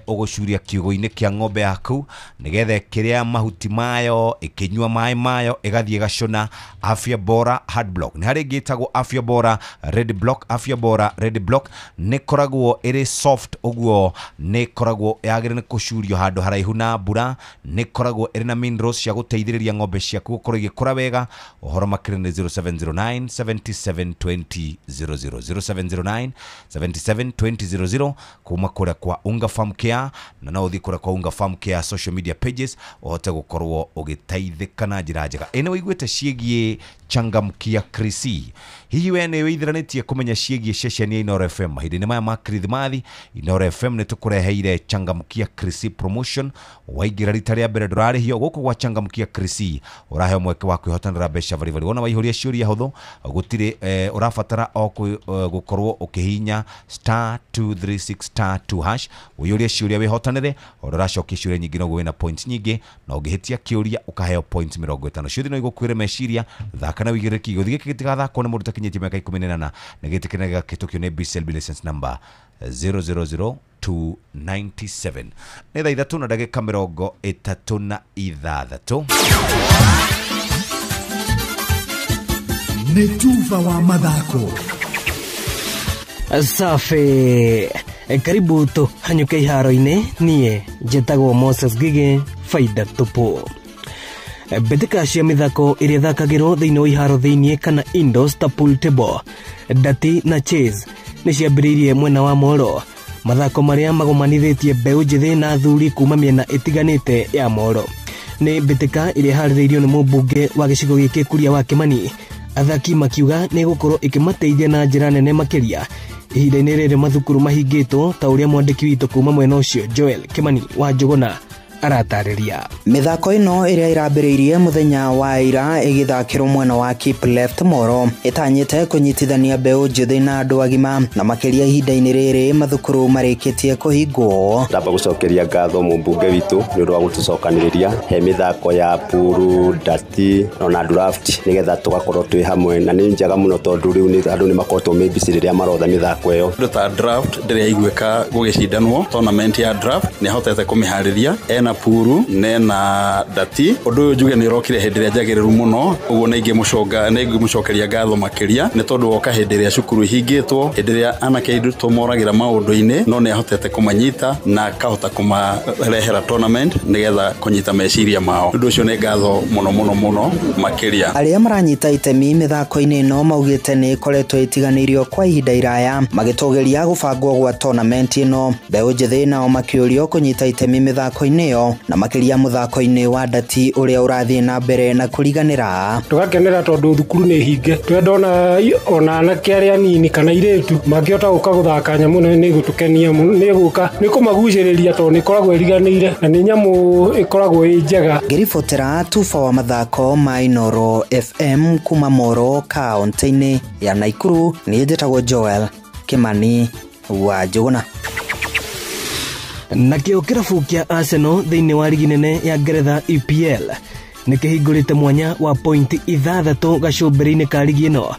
S1: ũgũcuria kiugũ-inĩ kĩa ng'ombe yaku nĩgetha ĩkĩrĩa mahuti mayo ĩkĩnyua maĩ mayo ĩgathiĩ ĩgacũna. Afya Bora Hard Block. Nĩ harĩ ĩngĩ ĩtagwo Afya Bora Red Block. Afya Bora Red Block nĩ ĩkoragwo ĩrĩ soft, ũguo nĩ ĩkoragwo yagĩrĩire nĩ kũcurio handũ haraihu na mbura. Nĩ ĩkoragwo ĩrĩ na minerals cia gũteithĩrĩria ng'ombe ciaku gũkorwo igĩkũra wega. Ũhoro makĩria nĩ 0709 77 20 00 0709 77 20 00 kuma kũrĩa kwa Unga Farm Care, na no ũthiĩ kũrĩa kwa Unga Farm Care social media pages ũhote gũkorwo ũgĩteithĩka na njĩra njega. Ĩ nĩ wĩiguĩte ciĩgiĩ Changamkia Krisi? Hihi we nĩ wĩithiranĩtie kũmenya ciĩgiĩ ceceni ya Inooro FM? Mahinda-inĩ maya ma Kirithimathi, Inooro FM nĩ tũkũreheire Changamkia Krisi promotion. Waingĩra rita rĩa mbere ndũrarĩhio. Gũkũ gwa Changamkia Krisi ũraheo mweke wa kwĩhotanĩra mbeca baribari. Wona waihũria ciũria hũthũ gũtirĩ ũrabatara o gũkorwo ũkĩhihinya star 236 star 2 hash ũiyũrie ciũria wĩhotanĩre. O ũracokia ciũria nyingĩ noguo wĩna points nyingĩ, na ũngĩhĩtia kĩũria ũkaheo points 50. Ciothe no igũkuĩre meciria. Thaka na wĩigĩrĩrĩki. Gĩũthi gĩkĩ gĩtigathakwo nĩ mũndũ ũtakinyĩtie mĩaka 18 na gĩtĩkĩre gĩgakĩhĩtũkio nĩ BCLB license number 000297. Nĩ thaa 3 na ndagĩka 36.
S16: Nĩ tuva wa mathako.
S11: Safi, karibu tũhanyũke iharo-inĩ. Niĩ njĩtagwo Moses Ngigĩ, faida tupu. Mbĩtĩka cia mĩthako ĩrĩa ĩthakagĩrwo thĩinĩ wa iharo thĩinĩ kana indoors ta pool table, ndati na chess Nĩ ciambĩrĩirie mwena wa Moro, mathako marĩa magomanithĩtie mbeũ njĩthĩ na athuri kuma mĩena ĩtiganĩte ya Moro. Nĩ mbĩtĩka ĩrĩa ĩharĩrĩirio nĩ mũmbunge wa gĩcigo gĩkĩ Kuria wa Kĩmani, athaki makiuga nĩ ĩgũkorwo ĩkĩmateithia na njĩra nene makĩria ihinda-inĩ rĩrĩ mathukuru mahingĩtwo, ta ũrĩa mwandĩki witũ kuma mwena ũcio Joel Kimani wa Njũgũna aratarĩria.
S14: Mĩthako ĩno ĩrĩa ĩrambĩrĩirie mũthenya wa ira ĩgĩthakĩrwo mwena wa Keep Left Moro ĩtanyĩte kũnyitithania mbeũ njĩthĩ na andũ agima, na makĩria ihinda-inĩ rĩrĩ mathukuru marĩkĩtie kũhingwo.
S17: Ndamba gũcokeria ngatho mũmbunge witũ nĩ ũndũ wa gũtũcokanĩrĩria he mĩthako ya puru, ndati ona draft, nĩgetha tũgakorwo twĩ hamwe, na nĩ njega mũno tondũ rĩu andũ nĩ makoretwo me busy rĩrĩa marotha mĩthako ĩyo.
S19: Ũndũ ta draft ndĩrĩa iguĩka gũgĩcindanwo, tournament ya draft nĩ ahotete kũmĩharĩria, ena puru nena ndati. Ũndũ ũyũ njuge nĩ ũrokire hĩndĩ ĩrĩa njagĩrĩru mũno, ũguo nĩ ingĩmũcokeria ngatho makĩria nĩ tondũ woka hĩndĩ ĩrĩa cukuru ihingĩtwo, hĩndĩ ĩrĩa anake aitũ moragĩra maũndũ-inĩ, no nĩ ahotete kũmanyita na akahota kũmarehera tournament nĩgetha kũnyita meciria mao. Ũndũ ũcio nĩ ngatho mũno mũno mũno makĩria.
S14: Arĩa maranyita itemi mĩthako-inĩ ĩno maugĩte nĩ ĩkoretwo ĩtiganĩirio kwa ihinda iraya, magĩtũgĩria gũbangwo gwa tournament ĩno. Mbeũ njĩthĩ nao makĩũrio kũnyita itemi mĩthako-inĩ ĩyo, na makĩria mũthako-inĩ wa ndati ũrĩa ũrathiĩ na mbere na kũriganĩra.
S22: Tũgakenera tondũ thukuru nĩ hinge, twenda ona anake arĩa anini kana airĩtu mangĩhota gũka gũthaka nyamũ ĩno nĩ ĩgũtũkenia mũno, nĩ ĩgũka nĩ kũmagucĩrĩria tondũ nĩ ĩkoragwo ĩriganĩire na nĩ nyamũ ĩkoragwo ĩ njega.
S14: Ngĩribotera tuba wa mathako ma Inooro FM kuma Moro kaunti-inĩ ya Naikuru, niĩ njĩtagwo Joel Kimani wa Njũgũna.
S11: Nakĩo kĩrabu kĩa Arsenal thĩinĩ wa rigi nene ya Ngeretha EPL nĩ kĩhingũrĩte mwanya wa pointi 6 gacũmbĩrĩ-inĩ ka rigi ĩno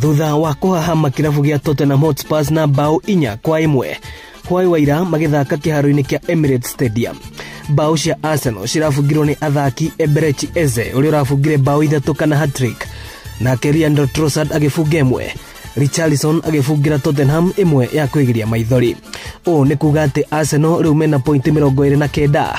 S11: thutha wa kũhahama kĩrabu gĩa Tottenham Hotspurs na bao 4-1 hwaĩ wa ira magĩthaka kĩharo-inĩ kĩa Emirates Stadium. Bao cia Arsenal cirabungirwo nĩ athaki Eberechi Eze ũrĩa ũrabungire bao 3 kana hat-trick, nake Leandro Trossard agĩbunga 1, Richarlison agĩbungira Tottenham 1 ya kwĩgiria maithori. Ũũ nĩ kuga atĩ Arsenal rĩu mena pointi 29,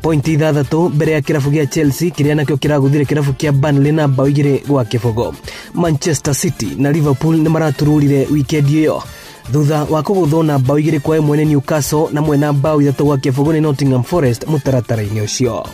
S11: pointi 6 mbere ya kĩrabu gĩa Chelsea kĩrĩa nakĩo kĩraguthire kĩrabu kĩa Burnley na bao 2-0. Manchester City na Liverpool nĩ maratururire wikendi ĩyo thutha wa kũgũthwo na bao 2-1 nĩ Newcastle na mwena bao 3-0 nĩ Nottingham Forest mũtaratara-inĩ ũcio.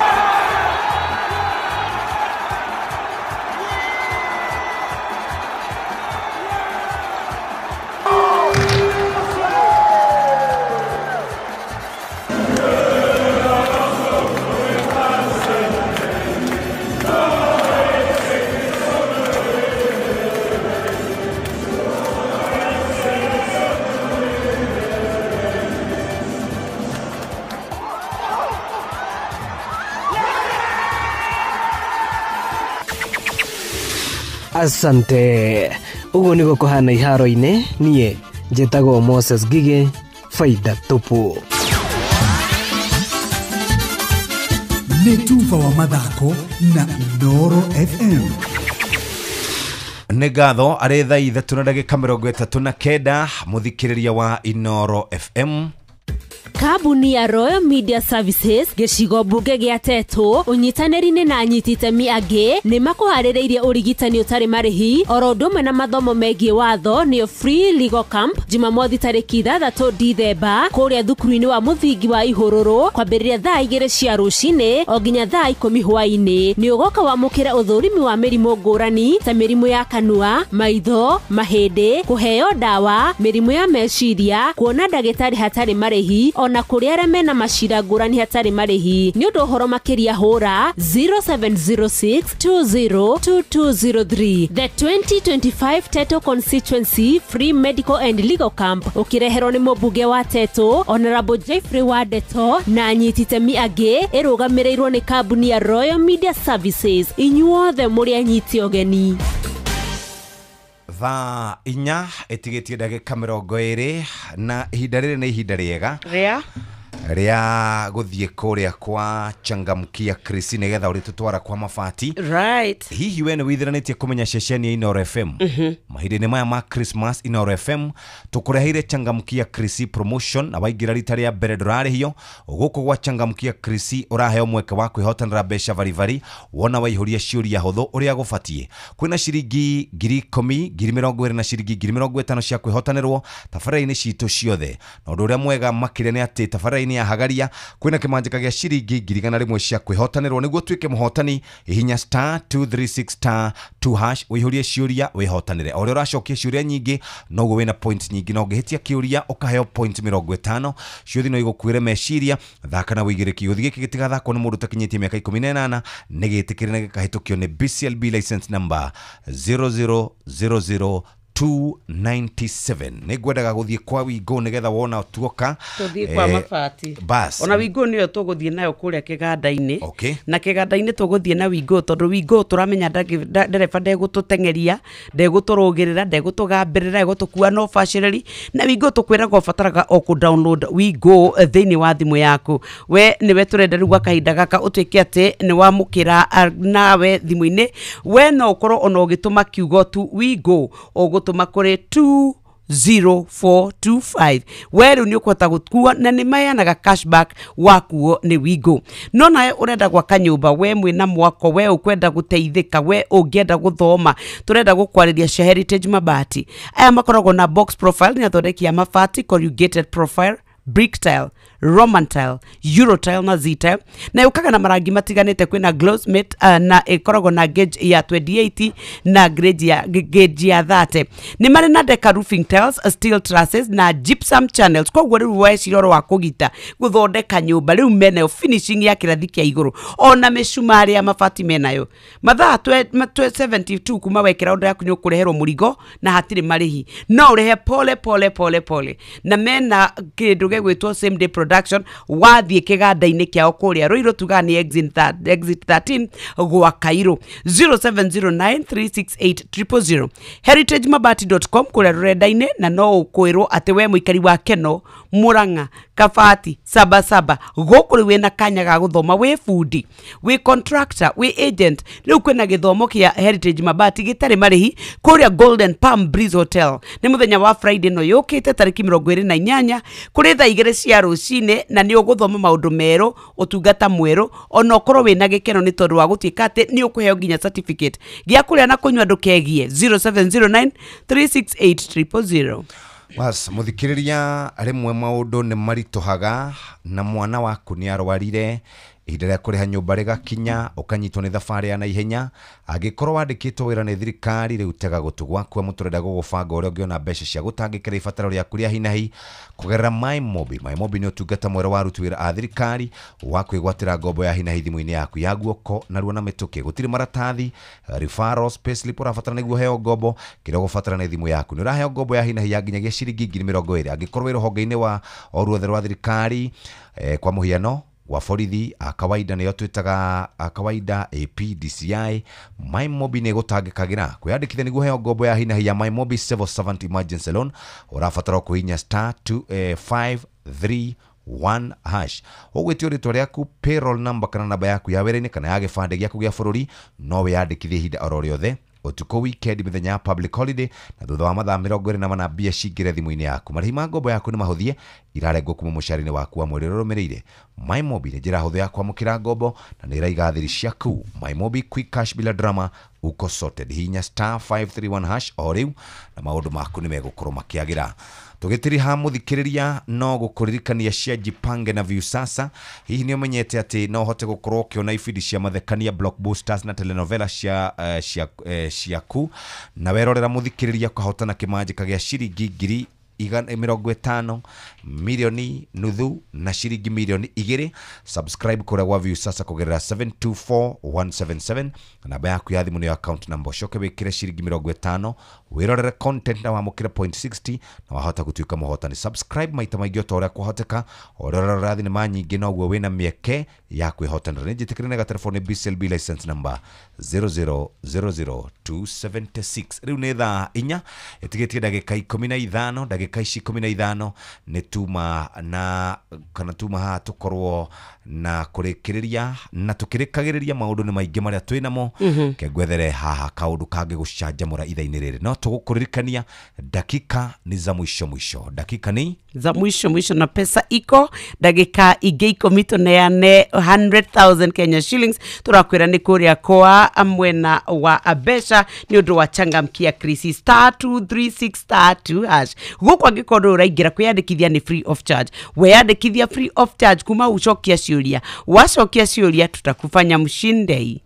S11: Asante. Uguo niguo kũhana iharo-inĩ. Niĩ njĩtagwo Moses Ngigĩ, faida tupu.
S16: Nĩ tuba wa mathako na Inooro FM.
S1: Nĩ ngatho arĩ thaa 3:39 mũthikĩrĩria wa Inooro FM.
S21: Kambuni ya Royal Media Services gĩcigo mbunge gĩa Tetũ ũnyitanĩri-inĩ na anyiti itemi angĩ nĩ makũharĩrĩirie ũrigitani ũtarĩ marĩhi oro ũndũ ũmwe na mathomo megiĩ watho nĩyo Free Legal Camp Jumamothi tarĩki 6 Dithemba kũrĩa thukuru-inĩ wa mũthingi wa Ihũrũrũ kwambĩrĩria thaa 2 cia rũcinĩ o nginya thaa 10 hwaĩ-inĩ. Nĩ ũgoka wamũkĩra ũthũrimi wa mĩrimũ ngũrani ta mĩrimũ ya kanua, maitho, mahĩndĩ, kũheo ndawa, mĩrimũ ya meciria, kuona ndagĩtarĩ hatarĩ marĩhi ona kũrĩa arĩa mena macira ngũrani hatarĩ marĩhi. Nĩ ũndũ ũhoro makĩria hũra 0706 202203. The 2025 Teto Constituency Free Medical and Legal Camp ũkĩreherwo nĩ mũmbunge wa Teto Honorable Jeffrey Wadeto na anyiti itemi angĩ, ĩrũgamĩrĩirwo nĩ kambuni ya Royal Media Services. Inyuothe mũrĩ anyiti ũgeni.
S1: Thaa 4 ĩtigĩtie ndagĩka 20 na ihinda rĩrĩ nĩ ihinda rĩega
S6: rĩa
S1: Rĩa gũthiĩ kũrĩa kwa Changamkia Chris nĩgetha ũrĩtũtwara kwa mabati.
S5: Right.
S1: Hihi we nĩ wĩthiranĩtie kũmenya ceceni ya Inooro FM? Mahinda-inĩ maya ma Christmas, Inooro FM tũkũreheire Changamkia Chris promotion, na waingĩra rita rĩa mbere ndũrarĩhio. Gũkũ gwa Changamkia Chris ũraheo mweke wa kwĩhotanĩra mbeca baribari wona waihũria ciũria hũthũ ũrĩa gũbatiĩ. Kwĩna ciringi 10,000, 20,000 na ciringi 50,000 cia kwĩhotanĩrwo tabarĩra-inĩ citũ ciothe. Na ũndũ ũrĩa mwega makĩria nĩ atĩ tabarĩra-inĩ ya Hagaria kwĩna kĩmanjĩka gĩa ciringi 100,000 cia kwĩhotanĩrwo. Nĩguo tuĩke mũhotani, hihinya star 236 star 2 hash ũihũrie ciũria wĩhotanĩre. O ũrĩa ũracokia ciũria nyingĩ noguo wĩna point nyingĩ, na ũngĩhĩtia kĩũria ũkaheo point 50. Ciũthi no igũkuĩre meciria. Thaka na wĩigĩrĩki. Gĩũthi gĩkĩ gĩtigathakwo nĩ mũndũ ũtakinyĩtie mĩaka 18, nĩ gĩtĩkĩre na gĩkahĩtũkio nĩ BCLB license number 0000297. Nĩ ngwendaga gũthiĩ kwa Wingo nĩgetha wona tuoka
S5: tũthiĩ kwa mabati.
S1: Bas.
S5: Ona Wingo nĩyo tũgũthiĩ nayo kũrĩa kĩganda-inĩ.
S1: Okay.
S5: Na kĩganda-inĩ tũgũthiĩ na Wingo tondũ Wingo tũramenya ndereba ndegũtũteng'eria, ndegũtũrũgĩrĩra, ndegũtũgambĩrĩra, egũtũkua no bacĩrĩri. Na Wingo tũkwĩraga ũbataraga o kũ download Wingo thĩinĩ wa thimũ yaku. We nĩwe tũrenda rĩu gwa kahinda gaka ũtuĩke atĩ nĩ wamũkĩra nawe thimũ-inĩ. We no ũkorwo ona ũgĩtũma kiugo tu Wingo, ũgũtũma kũrĩ 20425. We rĩu nĩ ũkũhota gũkua na nĩ maheanaga cashback wakuo nĩ Wingo. No nawe ũrenda gwaka nyũmba, we mwĩna mwako, we ũkwenda gũteithĩka, we ũngĩenda gũthoma, tũrenda gũkwarĩria cia Heritage Mabati. Aya makoragwo na box profile, nĩ athondeki a mabati, corrugated profile, brick tile, Roman tile, Euro tile na Z tile. Na yũkaga na marangi matiganĩte, kwĩna gloss matte, na ĩkoragwo na gauge ya 28 na gauge ya 30. Nĩ marĩ na deca roofing tiles, steel trusses na gypsum channels. Koguo rĩu weciria ũhoro wa kũgita gũthondeka nyũmba, rĩu menayo finishing ya kĩrathi kĩa igũrũ, ona mĩcumarĩ ya mabati menayo. Mathaa 72 kuma wekĩra order yaku nĩ ũkũreherwo mũrigo na hatirĩ marĩhi. No ũrĩhe pole pole pole pole. Na mena kĩndũ gĩgwĩtwo same day production. Wathiĩ kĩganda-inĩ kĩao kũrĩa Ruiru, tugaga nĩ exit 13 gwa Kairũ. 0709368000 heritagemabati.com kũrĩa rũrenda-inĩ, na no ũkwĩrwo atĩ we mũikari wa Keno, Murang'a, Kabati, Sabasaba, gũkũ rĩu wĩna kanya ga gũthoma, wĩ bundi, wĩ contractor, wĩ agent. Rĩu kwĩna gĩthomo kĩa Heritage Mabati gĩtarĩ marĩhi kũrĩa Golden Palm Breeze Hotel. Nĩ mũthenya wa Friday no yũkĩte tarĩki 28 kũrĩ thaa 2 cia rũcinĩ, na nĩ ũgũthoma maũndũ merũ, ũtungata mwerũ, ona ũkorwo wĩna gĩkeno nĩ tondũ wa gũtuĩka atĩ nĩ ũkũheo nginya certificate gĩa kũrĩa na kũnyua ndũkegie. 0709 368 000.
S1: Bas, mũthikĩrĩria, rĩmwe maũndũ nĩ maritũhaga na mwana waku nĩ arwarire, ihinda rĩa kũrĩha nyũmba rĩgakinya, ũkanyitwo nĩ thabarĩ ya naihenya. Angĩkorwo wandĩkĩtwo wĩra nĩ thirikari, rĩu tega gũtũ gwaku, amu tũrenda gũgũbanga ũrĩa ũngĩona mbeca cia gũtangĩkĩra ibataro rĩaku rĩa hinahi kũgerera MyMobi. MyMobi nĩ ũtungata mwerũ wa aruti wĩra a thirikari wa kwĩgwatĩra ngombo ya hinahi thimũ-inĩ yaku ya guoko narua na mĩtũkĩ. Gũtirĩ maratathi, referrals, payslip ũrabatara nĩguo ũheo ngombo. Kĩrĩa ũgũbatara nĩ thimũ yaku. Nĩ ũraheo ngombo ya hinahi ya nginyagia ciringi 20,000 angĩkorwo wĩ rũhonge-inĩ wa o ruothe rwa thirikari, kwa mũhiano wa borithi a kawaida nĩyo twĩtaga a kawaida AP DCI. MyMobi nĩ ĩgũtangĩkagĩra. Kwĩyandĩkithia nĩguo ũheo ngombo ya hinahi ya MyMobi Civil Servant Emergency Loan, ũrabatara kũhihinya star 531 hash. Ũgwĩtio rĩtwa rĩaku, payroll number kana namba yaku ya wĩra-inĩ kana ya gĩbandĩ gĩaku gĩa bũrũri. No wĩyandĩkithie ihinda oro rĩothe, ũtukũ, weekend, mĩthenya ya public holiday, na thutha wa mathaa 24 mbia cingĩre thimũ-inĩ yaku. Marĩhi ma ngombo yaku nĩ mahũthie, irarengwo kuma mũcara-inĩ waku wa mweri ũrĩa ũrũmĩrĩire. MyMobi nĩ njĩra hũthũ ya kwamũkĩra ngombo na nĩ ĩraiga thiri ciaku. MyMobi, quick cash bila drama, uko sorted. Hihinya star 531 hash o rĩu na maũndũ maku nĩ megũkorwo makĩagĩra. Tũgĩtiriha mũthikĩrĩria, no gũkũririkania cia Jipange na Viusasa. Hihi nĩ ũmenyete atĩ no ũhote gũkorwo ũkĩona ibindi cia mathekania, blockbusters na telenovela ciaku, na werorera mũthikĩrĩria ũkahotana kĩmanjĩka gĩa ciringi 50,000, milioni nuthu na ciringi milioni 2. Subscribe kũrĩa gwa Viusasa kũgerera 724177. Namba yaku ya thimũ nĩyo account number. Ũcoke wĩkĩre ciringi 50 wĩrorere content na wamũkĩre 0.60 na wahota gũtuĩka mũhotani. Subscribe maita maingĩ o ta ũrĩa kwahoteka. O ũrĩa ũrarora thinema nyingĩ noguo wĩna mĩeke ya kwĩhotanĩra. Nĩ njĩtĩkĩre na telefoni BCLB license number 0000276. Rĩu nĩ thaa 4 ĩtigĩtie ndagĩka 15, ndagĩka Ndagĩka ici 15 nĩ tuma na kana tuma haha tũkorwo na kũrĩkĩrĩria na tũkĩrĩkagĩrĩria maũndũ nĩ maingĩ marĩa twĩ namo. Kengwethere haha kaũndũ kangĩ gũcanjamũra ithaa-inĩ rĩrĩ, no tũgũkũririkania dakika ni za mwisho mwisho, dakika ni
S5: za mwisho mwisho na pesa iko ndagĩka ingĩ 10 tũneane 100,000 Kenya shillings. Tũrakwĩra nĩ kũrĩa kwa mwena wa mbeca nĩ ũndũ wa changamkia crisis star 236 star 2 hash. Gũkũ angĩkorwo ũraingĩra kwĩyandĩkithia nĩ free of charge, weyandĩkithia free of charge kuma ucokia ciũria, wacokia ciũria tutakufanya mshindei.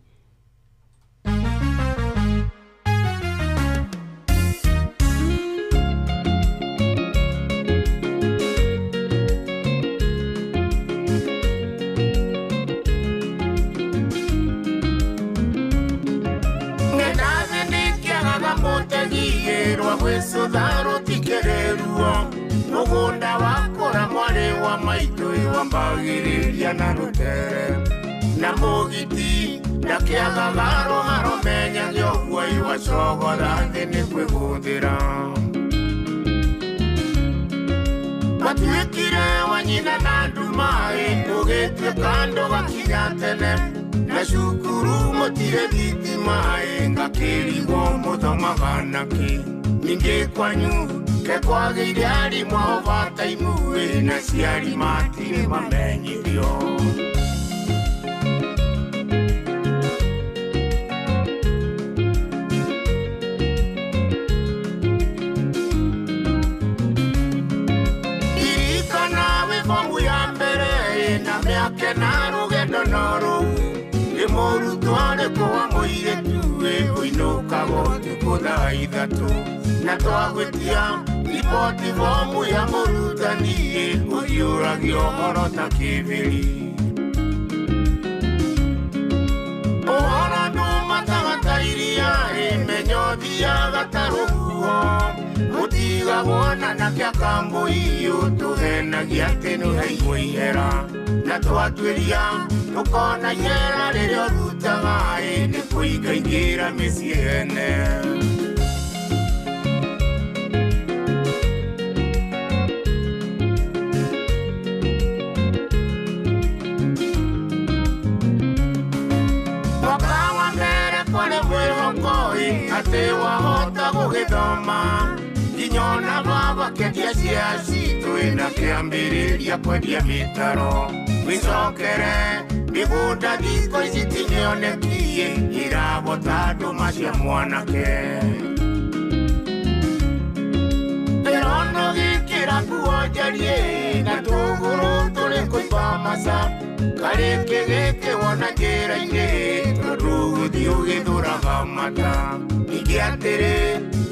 S2: Mugunda wakora mwari wa maitũ iwambagĩrĩria na rũtere na mũgiti ndakĩagaga rũharo menyage ũguo iwacogotha thĩ nĩ kwĩgũthĩra. Matuĩkire wa nyina na nduma ũgĩtuĩka ndũgakinya tene na cukuru mũtirĩ thitima ngakĩrigwo mũthomaga nakĩ ningĩ kwanyu kekwagĩire arimũ overtime na ciari matirĩ mamenyithio. Ririkana wĩ bomu ya mbere na mĩaka na rũgendo no rũu nĩ mũrutwo arĩkũ wa mũirĩtu ũinũkaga ũtukũ thaa 3 na twagwĩtia riboti bomu ya mũrutani ũhiũragia ũhoro ta kĩbĩri. Ũhoro ndumataga ta iria menyo ũthiaga ta rũhuho mũtigagwo na nakĩa kambũi ũtũhenagia atĩ nĩũheirwo ihera na twatuĩria tũkona ihera rĩrĩa ũrutaga nĩ kũingaingĩra mĩciĩ ene. Atĩ wahota gũgĩthoma nginya ona baba kĩendia cia citũ na kĩambĩrĩria kwendia mĩtaro wĩcokere mĩgũnda thikũ ici ti mĩonekie irabota ndũma cia mwanake. Ndĩrona ũgĩkĩra nguo njariĩ na tũgũrũ tũrĩ kũimba maca karĩkĩ gĩkĩ wona njĩra-inĩ tondũ ũgũthiĩ ũgĩthũraga mata. Ningĩ atĩrĩ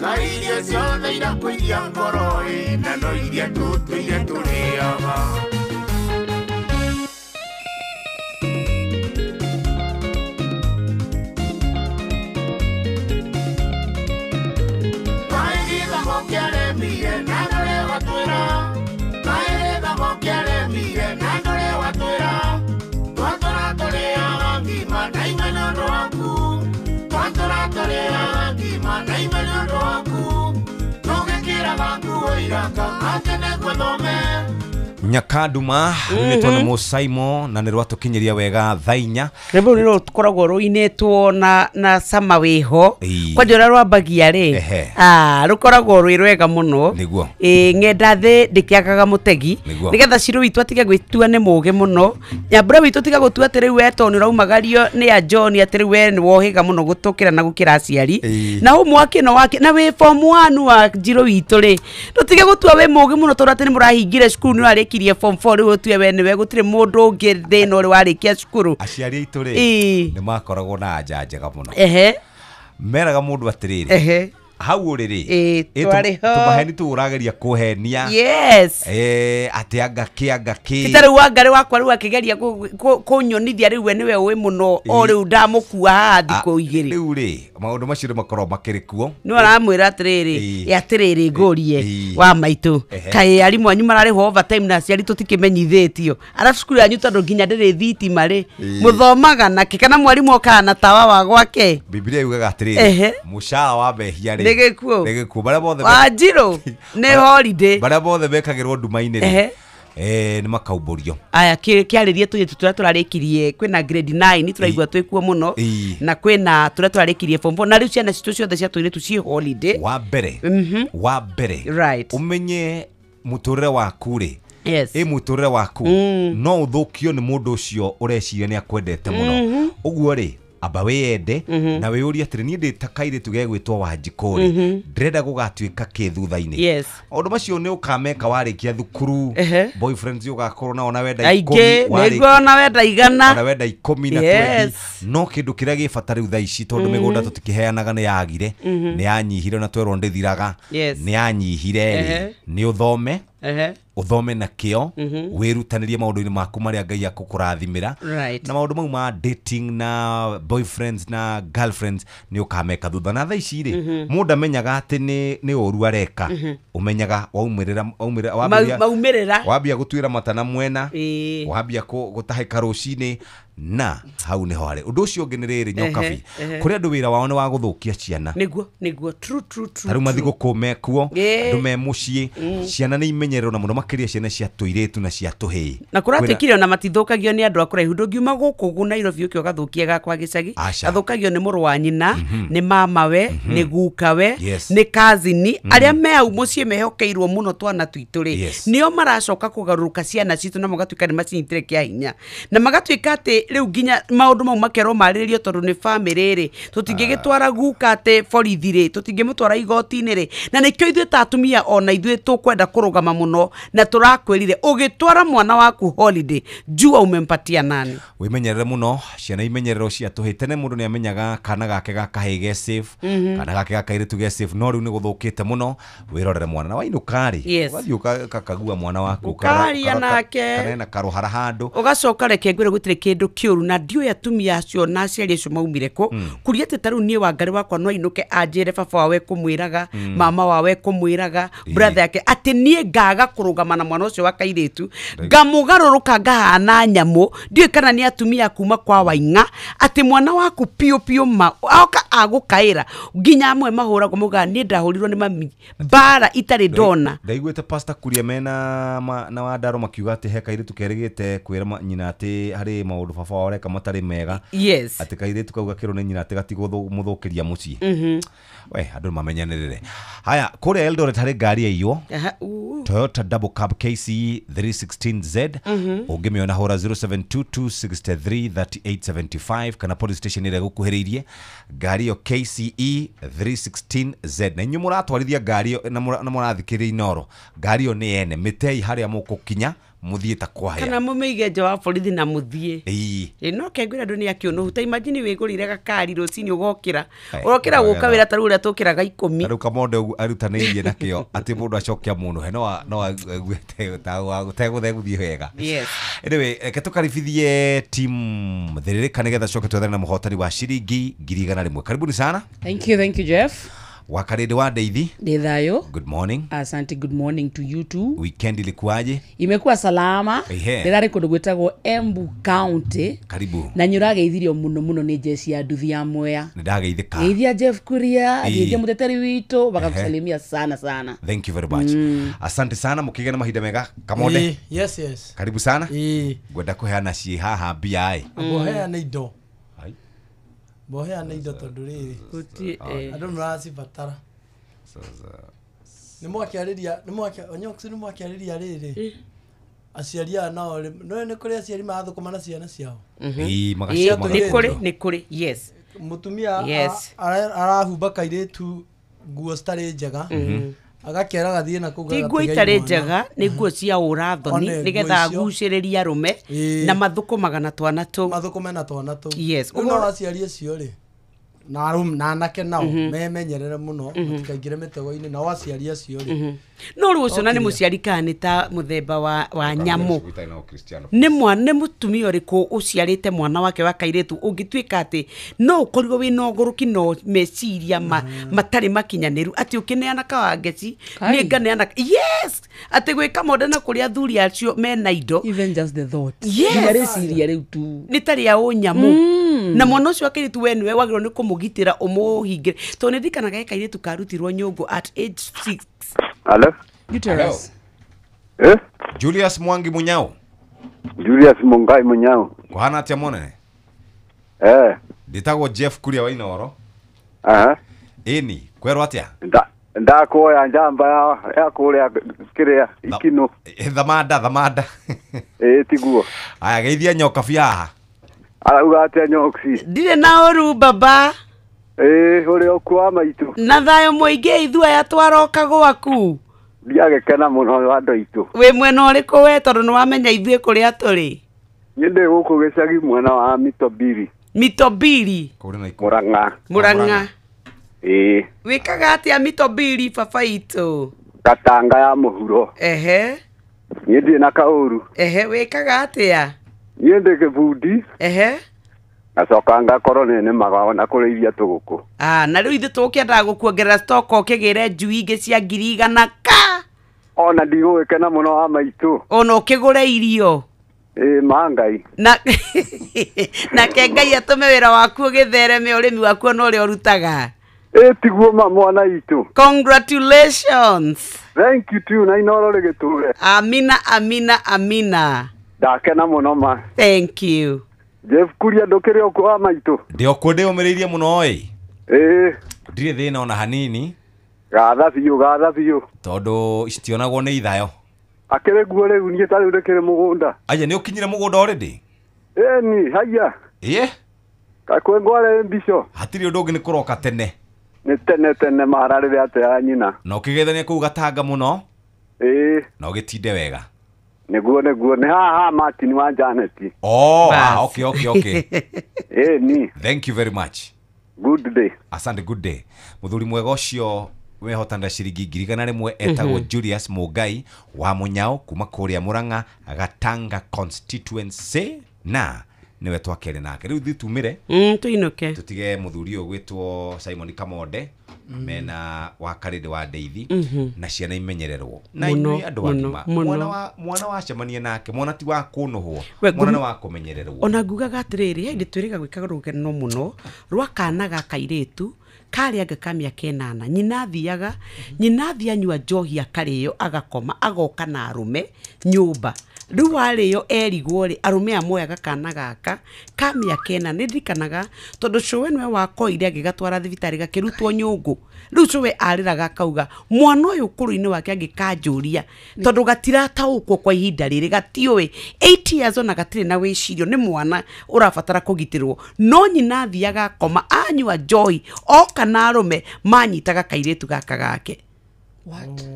S2: kaĩ irio ciothe irakũiria ngoro na no iria tũtũire tũrĩaga. Kaĩ gĩthomo kĩaremire na ndũrĩ watwĩra, kaĩ gĩthomo kĩaremire na ndũrĩ watwĩra, twatũra tũrĩaga ngima na ime nĩ ũndũ waku, twatũra tũrĩaga ngima na ime nĩ ũndũ waku, tũgĩkĩraga nguo iraka atĩ nĩguo thome.
S1: Nyakanduma rwĩtwo nĩ Mũsaimo na nĩ rwatũkinyĩria wega thaa 4.
S5: Rwĩmbo rũrũ rũkoragwo rũinĩtwo na cama wĩho kwanja ũrĩa rwambagia rĩ rũkoragwo rwĩ rwega mũno. Ng'enda thĩ ndĩkĩagaga mũtegi nĩgetha Shiro witũ atige gwĩtua nĩ mũũgĩ mũno, Nyambura witũ tiga gũtua atĩ rĩu we tondũ nĩũraumagario nĩ a John atĩ rĩu we nĩ wohĩga mũno gũtũkĩra na gũkĩra aciari na homework ĩno wake na wĩ form 1 wa Njirũ witũ rĩ ndũtige gũtua wĩ mũũgĩ mũno tondũ atĩ nĩ mũrahingire cukuru nĩ ũrarĩkirie form 4 rĩu ũtue we nĩwe gũtirĩ mũndũ ũngĩ thĩna ũrĩ warĩkia cukuru.
S1: Aciari aitũ rĩ nĩ makoragwo na anja njega mũno. Meraga mũndũ atĩrĩrĩ hau ũrĩ rĩ tũmaheni tũu ũrageria kũhenia.
S5: Yes.
S1: Atĩ anga kĩ anga kĩ
S5: ta rĩu Wangarĩ wakwa rĩu akĩgeria kũnyonithia rĩu we nĩwe ũĩ mũno o rĩu ndamũkua haha thikũ 2.
S1: Rĩu rĩ maũndũ macio nĩ makoragwo makĩrĩ kuo.
S5: Nĩ aramwĩra atĩrĩrĩ atĩrĩrĩ ngũrie wa maitũ kaĩ arimũ anyu mararĩhwo overtime na aciari tũtikĩmenyithĩtio arabu cukuru yanyu tondũ nginya ndĩrĩ thitima rĩ mũthomaga nakĩ kana mwarimũ okaga na tawa wa gwake.
S1: Bibilia yugaga atĩrĩrĩ mũcara wa mehia rĩ
S5: Nĩ gĩkuũ.
S1: Nĩ gĩkuũ barĩa bothe
S5: Wanjirũ nĩ holiday.
S1: Barĩa bothe mekagĩrwo nduma-inĩ rĩ nĩ makaumbũrio.
S5: Aya kĩarĩrie tũirĩtu tũrĩa tũrarĩkirie kwĩna grade 9 tũraigua twĩkuo mũno na kwĩna tũrĩa tũrarĩkirie form 4 na rĩu ciana citũ ciothe cia tũirĩtu ciĩ holiday.
S1: Wa mbere wa mbere
S5: right
S1: umenye mũtũrĩre waku rĩ.
S5: Yes.
S1: Ĩ mũtũrĩre waku no ũthũkio nĩ mũndũ ũcio ũreciria nĩ akwendete mũno. Ũguo rĩ amba wĩyende na wĩyũrie atĩrĩ niĩ ndĩ ta kairĩtu gegwĩtwo Wanjikũ rĩ ndĩrenda gũgatuĩka kĩ thutha-inĩ.
S5: Yes.
S1: Maũndũ macio nĩ ũkameka warĩkia thukuru. Boyfriends ũgakorwo nao na wenda
S5: aingĩ nĩguo ona wenda igana
S1: ona wenda 10 na 20 no kĩndũ kĩrĩa gĩ bata rĩu thaa ici tondũ mĩgũnda tũtikĩheanaga nĩ yagire nĩ yanyihire na twerwo ndĩthiraga nĩ yanyihire rĩ nĩ ũthome uthome na kĩo wĩrutanĩrie maũndũ-inĩ maku marĩa Ngai akũkũrathimĩra na maũndũ mau ma dating na boyfriends na girlfriends nĩ ũkameka thutha na thaa ici rĩ mũndũ amenyaga atĩ nĩ ũru areka ũmenyaga waumĩrĩra
S5: maumĩrĩra
S1: wambia gũtuĩra mata na mwena wambia gũtahĩka rũcinĩ na hau nĩho harĩ ũndũ ũcio ũngĩ nĩ rĩrĩ Nyokabi kũrĩ andũ wĩra wao nĩ wa gũthũkia ciana
S5: nĩguo nĩguo true true true
S1: tarĩu mathigũkũ mekuo andũ me mũciĩ ciana nĩ imenyererwo na mũno makĩria ciana cia tũirĩtu na cia tũhĩĩ
S5: na kũratuĩkire ona matithũkagio nĩ andũ a kũraihu ndũngiuma gũkũ Nairobi ũke ũgathũkie gakwa gĩcagi athũkagio nĩ mũrũ wa nyina nĩ mamawe nĩ gukawe nĩ kazini arĩa me hau mũciĩ mehokeirwo mũno twana twitũ rĩ nĩo maracoka kũgarũrũka ciana citũ na magatuĩka nĩ macinyitire kĩa hinya na magatuĩka atĩ rĩu nginya maũndũ mau makerwo marĩrĩrio tondũ nĩ bamĩrĩ rĩ tũtingĩgĩtwara guka atĩ borithi rĩ tũtingĩmũtwara igoti-inĩ rĩ na nĩkĩo ithuĩ ta atumia ona ithuĩ tũkwenda kũrũgama mũno na tũrakwĩrire ũgĩtwara mwana waku holiday jua umempatia nani.
S1: Wĩmenyerere mũno ciana imenyererwo cia tũhĩĩ tene mũndũ nĩ amenyaga kana gake ga kahĩĩ ge safe kana gake ga kairĩtu ge safe no rĩu nĩ gũthũkĩte mũno wĩrorere mwana na wainũka rĩ ũgathiĩ ũkakagua mwana waku
S5: ũkaria nake
S1: kana ena karũhara handũ
S5: ũgacoka reke ngwĩre gũtirĩ kĩndũ kĩũru na ndiũĩ atumia acio na aciari acio maumire kũ kuria atĩ ta rĩu niĩ Wangarĩ wakwa no ainũke anjĩre baba wawe kũmwĩraga mama wawe kũmwĩraga brother yake atĩ niĩ ngaga kũrũgama na mwana ũcio wa kairĩtu ngamũgarũrũka ngahana nyamũ ndiũĩ kana nĩ atumia kuma kwa Waing'a atĩ mwana waku piũ piũ ma oka agũkaĩra nginya amwe mahũragwo maugaga niĩ ndahũrirwo nĩ mami mbara itarĩ ndona.
S1: Ndaiguĩte Pastor Kuria mena na Wandaro makiuga atĩ he kairĩtu kerĩgĩte kwĩra nyina atĩ harĩ maũndũ baba wao areka matarĩ mega.
S5: Yes.
S1: Atĩ kairĩtu kau gakĩrwo nĩ nyina atĩ gatigũmũthũkĩria mũciĩ. We andũ mamenyanĩrĩre. Haya kũrĩa Eldoret harĩ ngari yaiywo Toyota Double Cab KCE 316Z ũngĩmĩona hũra 0722633875 kana police station ĩrĩa ĩgũkuhĩrĩirie ngari ĩyo KCE 316Z na inyuĩ mũratwarithia ngari ĩyo na mũrathikĩrĩria Inooro ngari ĩyo nĩ ene mĩtei harĩa mũgũkinya muthie ta kwahĩa
S5: kana mumĩige nja wa borithi na muthie ĩ no kengwĩra andũ nĩ akĩũnũhu ta imagine wĩgũrĩre gakari rũcinĩ ũgokĩra ũrokĩra gũka wĩra ta rĩu ũrĩa tũkĩraga 10
S1: rĩu Kamonde ũguo arutanĩirie nakĩo atĩ mũndũ acokia mũno he no aguĩte tegũthiĩ wega.
S5: Yes.
S1: Anyway, reke tũkaribithie team Thĩrĩrĩka nĩgetha coke twethane na mũhotani wa ciringi 100,000. Karibuni sana.
S4: Thank you Jeff.
S1: Wakarede wa Ndeithi.
S4: Ndithayo.
S1: Good morning.
S4: Asante, good morning to you too.
S1: Weekend ilikuwaje?
S4: Imekuwa salama. Ndĩrarĩ kũndũ gwĩtagwo Embu County.
S1: Karibu.
S4: Na nyũrageithirio mũno mũno nĩ jeshi ya nduthi ya Mwea.
S1: Nĩndageithĩka.
S4: Geithia Jeff Kuria, geithia mũteteri witũ, bakakusalimia sana sana.
S1: Thank you very much. Asante sana mukigena mahinda mega. Kamonde.
S12: Yes, yes.
S1: Karibu sana. Ngwenda kũheana ciĩ haha mbia ĩ.
S12: Ngũheana indo. Mboheana indo tondũ rĩrĩ andũ nĩmaracibatara nĩmwakĩarĩria nĩmwakĩarĩria rĩrĩ aciari aya nao no nĩ kũrĩ aciari marathũkũma na ciana ciao.
S5: Nĩ kũrĩ yes.
S12: Mũtumia arahumba kairĩtu nguo citarĩ njega agakera gathiĩ na kũu
S5: ti nguo itarĩ njega nĩ nguo cia ũrathoni nĩgetha agucĩrĩrie arũme na mathũkũmaga na twana tũu
S12: mathũkũme na twana tũu.
S5: Yes.
S12: Rĩu no aciari acio rĩ na arũme na anake nao memenyerere mũno matikaingĩre mĩtego-inĩ nao aciari acio rĩ
S5: no rĩu ũcio na nĩ mũciari kana nĩ ta mũthemba wa nyamũ nĩ mwana nĩ mũtumia ũrĩkũ ũciarĩte mwana wake wa kairĩtu ũngĩtuĩka atĩ no ũkorirwo wĩna ũgũrũki no meciria matarĩ makinyanĩru atĩ ũkĩneana kawangeci nĩ nganeana yes atĩ gwĩka monde na kũrĩa athuri acio mena indo
S4: even just the thought
S5: yes
S4: nginya rĩciria rĩu tu
S5: nĩ ta rĩa ũnyamũ Na mwana ũcio wa kairĩtu we nĩwe wagĩrĩirwo nĩ kũmũgitĩra ũmũhingĩre, tondũ nĩ ndirikanaga he kairĩtu karutirwo nyũngũ at age 6.
S3: Hello?
S4: Uterus.
S3: Eh?
S1: Julius Mwangi Munyao.
S3: Julius Mungai Munyao.
S1: Kuhana atia monene?
S3: Eh.
S1: Nditagwo Jeff Kuria wa Inoro.
S3: Aha.
S1: Ĩni, kwerwo atia?
S3: Ndakuoya njamba ya kũrĩa kĩrĩa ikino.
S1: Thamanda.
S3: Ĩ tiguo.
S1: Aya geithia nyoka bia haha.
S3: Arauga atia nyoksi?
S5: Ndirĩ na ũru baba.
S3: Ĩ ũrĩ okuo maitũ.
S5: Na thayũ mũingĩ ithuĩ aya twaroka gwaku.
S3: Ndiagĩkena mũno andũ aitũ.
S5: Wĩ mwena ũrĩkũ we, tondũ nĩ wamenya ithuĩ kũrĩa tũrĩ?
S3: Niĩ ndĩ gũkũ gĩcagi mwena wa Mitobiri.
S5: Mitobiri.
S3: Murang'a.
S5: Murang'a.
S3: Ĩĩ.
S5: Wĩkaga atĩa Mitobiri baba itũ?
S3: Katanga ya mũhuro.
S5: Ehe.
S3: Niĩ ndirĩ na kaũru.
S5: Ehe, wĩkaga atĩa?
S3: Niĩ ndĩ gĩbundi.
S5: Ehe.
S3: Ngacoka ngakorwo nĩ nĩmaga ona kũrĩithia tũgũkũ.
S5: Ah, na rĩu ithuĩ tũgũkĩendaga gũkuongerera stock ũkĩgĩre njui ingĩ cia 100,000 ka.
S3: Ona ndigũgĩkena mũno wa maitũ.
S5: Ona ũkĩgũre irio.
S3: Ĩ ma Ngai.
S5: Na nake Ngai atũme wĩra waku ũgĩthereme, ũrĩmi waku ona ũrĩa ũrutaga.
S3: Ĩ tiguo ma mwana itũ.
S5: Congratulations.
S3: Thank you too, na Inoro rĩgĩtũre.
S5: Amina, amina, amina.
S3: Ndakena mũno ma.
S5: Thank you.
S3: Jeff Kuria ndũkĩrĩ okuo wa maitũ?
S1: Ndĩ okuo ndĩũmĩrĩirie mũno ĩ.
S3: Ĩ.
S1: Ndirĩ thĩna ona hanini.
S3: Gatha biũ, gatha biũ.
S1: Tondũ citionagwo nĩ ithayo.
S3: Akĩrĩ guo rĩu niĩ ta rĩu ndĩkĩrĩ mũgũnda.
S1: Aya nĩ ũkinyire mũgũnda already?
S3: Ĩni, haiya.
S1: Ĩ?
S3: Kakwĩ ngware mbico.
S1: Hatirĩ ũndũ ũngĩ nĩ kũroka tene.
S3: Nĩ tene tene mara rĩrĩa atĩ ya nyina.
S1: Na ũkĩgeithania kũu Gatanga mũno.
S3: Ĩ.
S1: Na ũgĩtinde wega.
S3: Nĩguo nĩguo nĩ haha Martin wa Janet.
S1: Oh, ah, okay.
S3: Ĩni.
S1: Thank you very much.
S3: Good day.
S1: Asante, good day. Muthuri mwega ũcio wehotanĩra ciringi 100,000 etagwo Julius Mugai wa Munyao kuma kũrĩa Murang'a Gatanga constituency, na niwe twakere nake. Rĩu ithuĩ tumire
S5: tuinuke
S1: tutige muthuri ũyũ gwĩtwo Simon Kamonde mena wa Karĩndĩ wa Ndeithi na ciana imenyererwo na inyuĩ andũ agima. Mwana wacemania nake, mwana ti wa kũnũhwo, mwana nĩ wa kũmenyererwo.
S5: Ona ngugaga atĩrĩrĩ, hĩndĩ twĩrĩga gwĩka rũgeno mũno rwa kana ga kairĩtu karĩa anga ka mĩaka 8, nyina athiaga, nyina athiĩ anyua njohi akarĩo agakoma agoka na arũme nyũmba. Rĩu warĩo erigwo rĩ, arũme amoyaga kana gaka ka mĩaka 8. Nĩ ndirikanaga tondũ cũwe nĩwe wakoire agĩgatwara thibitarĩ gakĩrutwo nyũngũ. Rĩu cũwe arĩraga akauga mwana ũyũ ũkũrũ-inĩ wake angĩkanjũria, tondũ gatirataũkwo kwa ihinda rĩrĩ, gatiũĩ 8 years ona gatirĩ na wĩcirio, nĩ mwana ũrabatara kũgitĩrwo. No nyina athiaga akoma anyua njohi oka na arũme manyitaga kairĩtu gaka gake.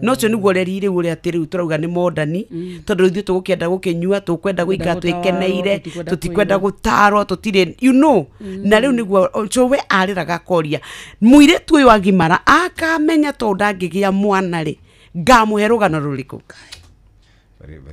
S5: No ũcio nĩguo ũreri rĩu ũrĩa atĩ rĩu tũrauga nĩ modani, tondũ ithuĩ tũgũkĩenda gũkĩnyua, tũkwenda gũikara twĩkeneire, tũtikwenda gũtarwo, tũtirĩ you know. Na rĩu nĩguo cũwe arĩraga akoria mũirĩtu ũyũ agimara akamenya tondũ ndangĩgĩa mwana rĩ, ngamũhe rũgano rũrĩkũ?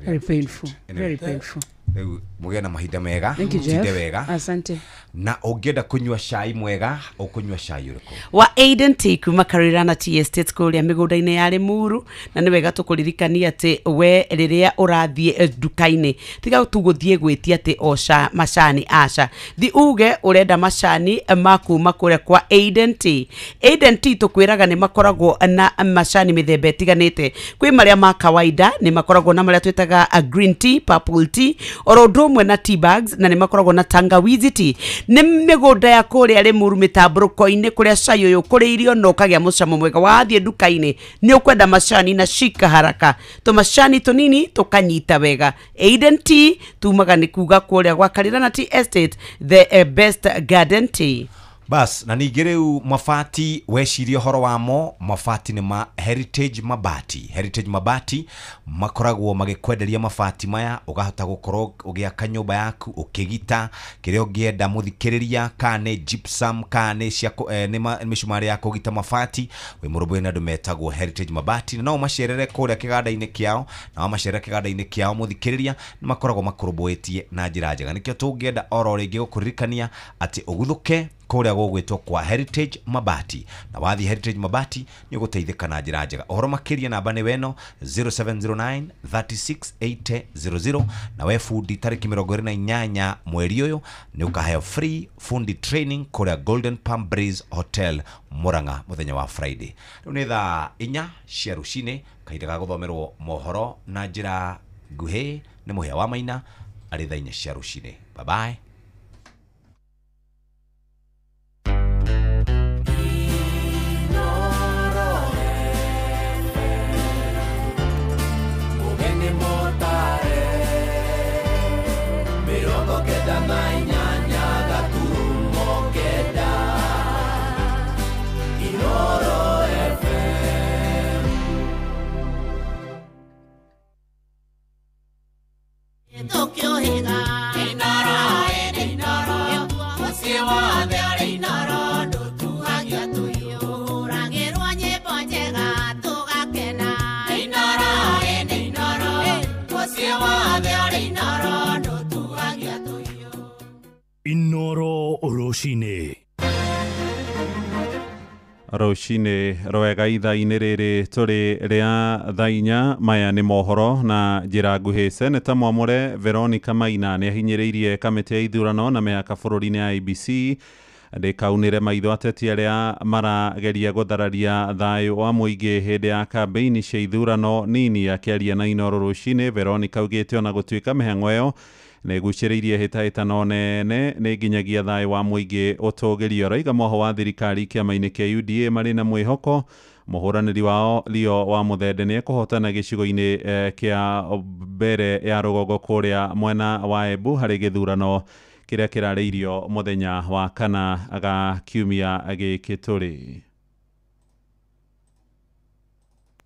S4: Very painful. Very painful.
S1: Rĩu mũgĩe na mahinda mega,
S4: Thank you,
S1: mũtinde
S4: Jeff.
S1: wega.
S4: Asante.
S1: Na ũngĩenda kũnyua cai mwega, ũkũnyua cai ũrĩkũ?
S5: Wa Aiden Tea kuma Karirana Tea Estate kũrĩa mĩgũnda-inĩ ya Limuru. Na nĩ wega tũkũririkania atĩ we rĩrĩa ũrathiĩ nduka-inĩ, tiga tu gũthiĩ gwĩtia atĩ o macani, aca, thi uge ũrenda macani ma kuma kũrĩa kwa Aiden Tea. Aiden Tea tũkwĩraga nĩ makoragwo na macani mĩthemba ĩtiganĩte. Kwĩ marĩa ma kawaida, nĩ makoragwo na marĩa twĩtaga green tea, purple tea, oro ũndũ ũmwe na tea bags, na nĩ makoragwo na tangawizi tea. Nĩ mĩgũnda ya kũrĩa Limuru mĩtambũrũko-inĩ kũrĩa cai ũyũ ũkũrĩirio na ũkagĩa mũcamo mwega. Wathiĩ nduka-inĩ nĩ ũkwenda macani na shika haraka, tũmacani tũnini tũkanyita wega. Aiden Tea tumaga nĩ kuga kũrĩa gwa Karirana Tea Estate, the best garden tea.
S1: Bas, na ningĩ rĩu mabati weciria ũhoro wamo, mabati nĩ ma Heritage Mabati. Heritage Mabati makoragwo magĩkwenderia mabati maya, ũkahota gũkorwo ũgĩaka nyũmba yaku ũkĩgita kĩrĩa ũngĩenda mũthikĩrĩria, kana nĩ gypsum, kana nĩ cia nĩ mĩcumarĩ ya kũgita mabati. Wĩ mũrũmbũiya na andũ metagwo Heritage Mabati, na no ũmacerere kũrĩa kĩganda-inĩ kĩao, na wamacerera kĩganda-inĩ kĩao mũthikĩrĩria, nĩ makoragwo makũrũmbũĩtie na njĩra njega. Nĩkĩo tũngĩenda oro rĩngĩ gũkũririkania atĩ ũguthũke Kũrĩa gũgwĩtwo kwa Heritage Mabati, na wathiĩ Heritage Mabati nĩ ũgũteithĩka na njĩra njega. Ũhoro makĩria namba nĩ weno 0709 368000. Na we fundi, tarĩki 28 mweri ũyũ nĩ ũkaheo free fundi training kũrĩa Golden Palm Breeze Hotel, Murang'a, mũthenya wa Friday. Rĩu nĩ thaa 4 cia rũcinĩ, kahinda ga gũthomerwo mohoro na njĩra nguhĩ nĩ Mũhĩa wa Maina arĩ thaa 4 cia rũcinĩ. Bye bye.
S2: Mugeni motare 98 gaturumo 9 Inoro FM.
S7: Tũkĩũhĩga Inoro ĩrĩ Inoro, mũciĩ wothe ũrĩ Inoro, ndũtuhagia tũhiũragĩrwo nyĩmbo njega tũgakena. Inoro ĩrĩ Inoro, mũciĩ wothe ũrĩ Inoro, ndũtuhagia tũhiũ.
S8: Inoro rũcinĩ.
S9: Rũcinĩ rwega, ithaa-inĩ rĩrĩ tũrĩ rĩa thaa 4. Maya nĩ mohoro na njĩra nguhĩ. Seneta mwamũre Veronica Maina nĩ ahinyĩrĩirie kamĩtĩ ya ithurano na mĩhaka bũrũri-inĩ ya IEBC ndĩkaunĩre maitho ateti arĩa marageria gũthararia thayũ wa mũingĩ hĩndĩ ya kambĩini cia ithurano nini. Akĩaria na Inoro rũcinĩ, Veronica augĩte ona gũtuĩka mĩhang'o ĩyo nĩ ĩgucĩrĩirie hĩtahĩtano nene, nĩ nginyagia thayũ wa mũingĩ ũtũgĩrio. Arauga mwaho wa thirikari kĩama-inĩ kĩa UDA marĩ na mwĩhoko mũhũranĩri wao Leo wa Mũthende nĩ ekũhotana gĩcigo-inĩ kĩa mbere ya rũgongo kũrĩa mwena wa Embu harĩ gĩthurano kĩrĩa kĩrarĩirio mũthenya wa kana ga kiumia gĩkĩ tũrĩ.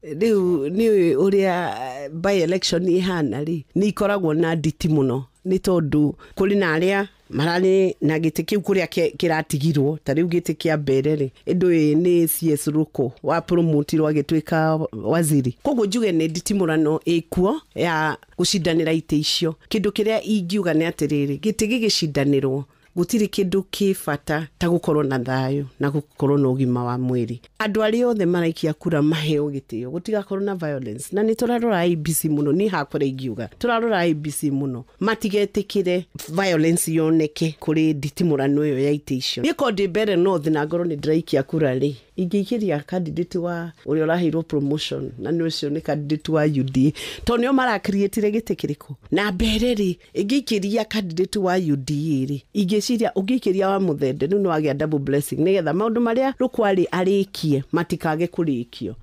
S6: Rĩu nĩ ũrĩa by election ihana rĩ, nĩ ikoragwo na nditi mũno, nĩ tondũ kũrĩ na arĩa mararĩ na gĩtĩ kĩu kũrĩa kĩratigirwo. Ta rĩu gĩtĩ kĩa mbere rĩ, ĩndũ ĩ nĩ CS Ruko wa promotirwo agĩtuĩka waziri. Koguo njuge nĩ nditimũrano ĩkuo ya gũcindanĩra itĩ icio. Kĩndũ kĩrĩa ingiuga nĩ atĩrĩrĩ, gĩtĩ gĩgĩcindanĩrwo gũtirĩ kĩndũ kĩ bata ta gũkorwo na thayũ na gũkorwo na ũgima wa mwĩrĩ. Andũ arĩa othe maraikia kura maheo gĩtĩo, gũtigakorwo na violence. Na nĩ tũrarora IEBC mũno, niĩ hakwa ingiuga tũrarora IEBC mũno, matigetĩkĩre violence yoneke kũrĩ nditimũrano ĩyo ya itĩ icio. Niĩ korwo ndĩ Mbere North na ngorwo nĩ ndĩraikia kura rĩ, ingĩikĩria candidate wa ũrĩa ũraheirwo promotion, na nĩ ũcio nĩ candidate wa UDA, tondũ nĩo maracreatire gĩtĩ kĩrĩkũ. Na mbere rĩ, ingĩikĩria candidate wa UDA rĩ, ingĩciria ũngĩikĩria wa Mũthende rĩu nĩ wagĩa double blessing, nĩgetha maũndũ marĩa Rũkwarĩ arĩkie matikage kũrĩkio.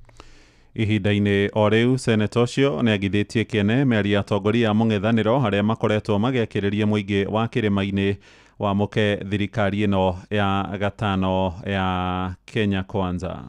S9: Ihinda-inĩ o rĩu, seneta ũcio nĩ agithĩtie kĩene mĩario ya atongoria a mũng'ethanĩro harĩa makoretwo magĩakĩrĩria mũingĩ wa kĩrĩma-inĩ wamũke thirikari ĩno ya gatano ya Kenya Kwanza.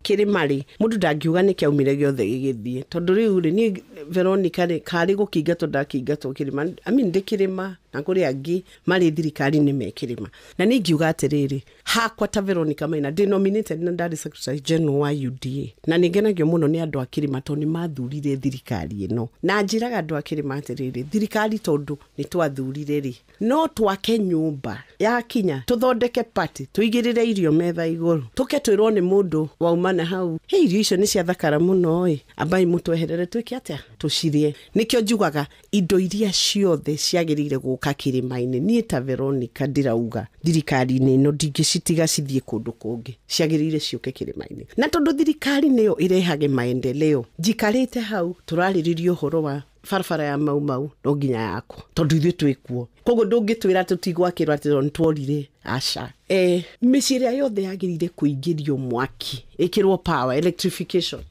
S6: Kĩrĩma rĩ, mũndũ ndangiuga nĩ kĩaumire gĩothe gĩgĩthiĩ, tondũ rĩu rĩ, niĩ Veronica rĩ, karĩ gũkĩingatwo ndakĩingatwo kĩrĩma. I mean, ndĩ kĩrĩma na kũrĩ angĩ marĩ thirikari-inĩ me kĩrĩma. Na niĩ ingiuga atĩrĩrĩ, hakwa ta Veronica Maina ndĩ nominated na ndarĩ secretary general wa UDA, na nĩ ngenagio mũno nĩ andũ a kĩrĩma tondũ nĩ mathurire thirikari ĩno. Na njĩraga andũ a kĩrĩma atĩrĩrĩ, thirikari tondũ nĩ twathurire rĩ, no twake nyũmba yakinya, tũthondeke party, tũigĩrĩre irio metha igũrũ, tũke twĩrwo nĩ mũndũ wauma na hau, he irio icio nĩ ciathakara mũno ĩ, ambai mũtweherere twĩke atĩa, tũcirĩe. Nĩkĩo njugaga indo iria ciothe ciagĩrĩire gũka kĩrĩma-inĩ, niĩ ta Veronica ndĩrauga thirikari-inĩ ĩno ndingĩcitiga cithiĩ kũndũ kũngĩ, ciagĩrĩire ciũke kĩrĩma-inĩ. Na tondũ thirikari nĩyo ĩrehage maendeleo, njikarĩte hau tũrarĩrĩria ũhoro wa barabara ya Mau Mau, no nginya yakwo tondũ ithuĩ twĩkuo. Koguo ndũngĩtwĩra tũtigwakĩrwo atĩ tondũ nĩtworire, aca. Mĩciĩ ĩrĩa yothe yagĩrĩire kũingĩrio mwaki, ĩkĩrwo power electrification.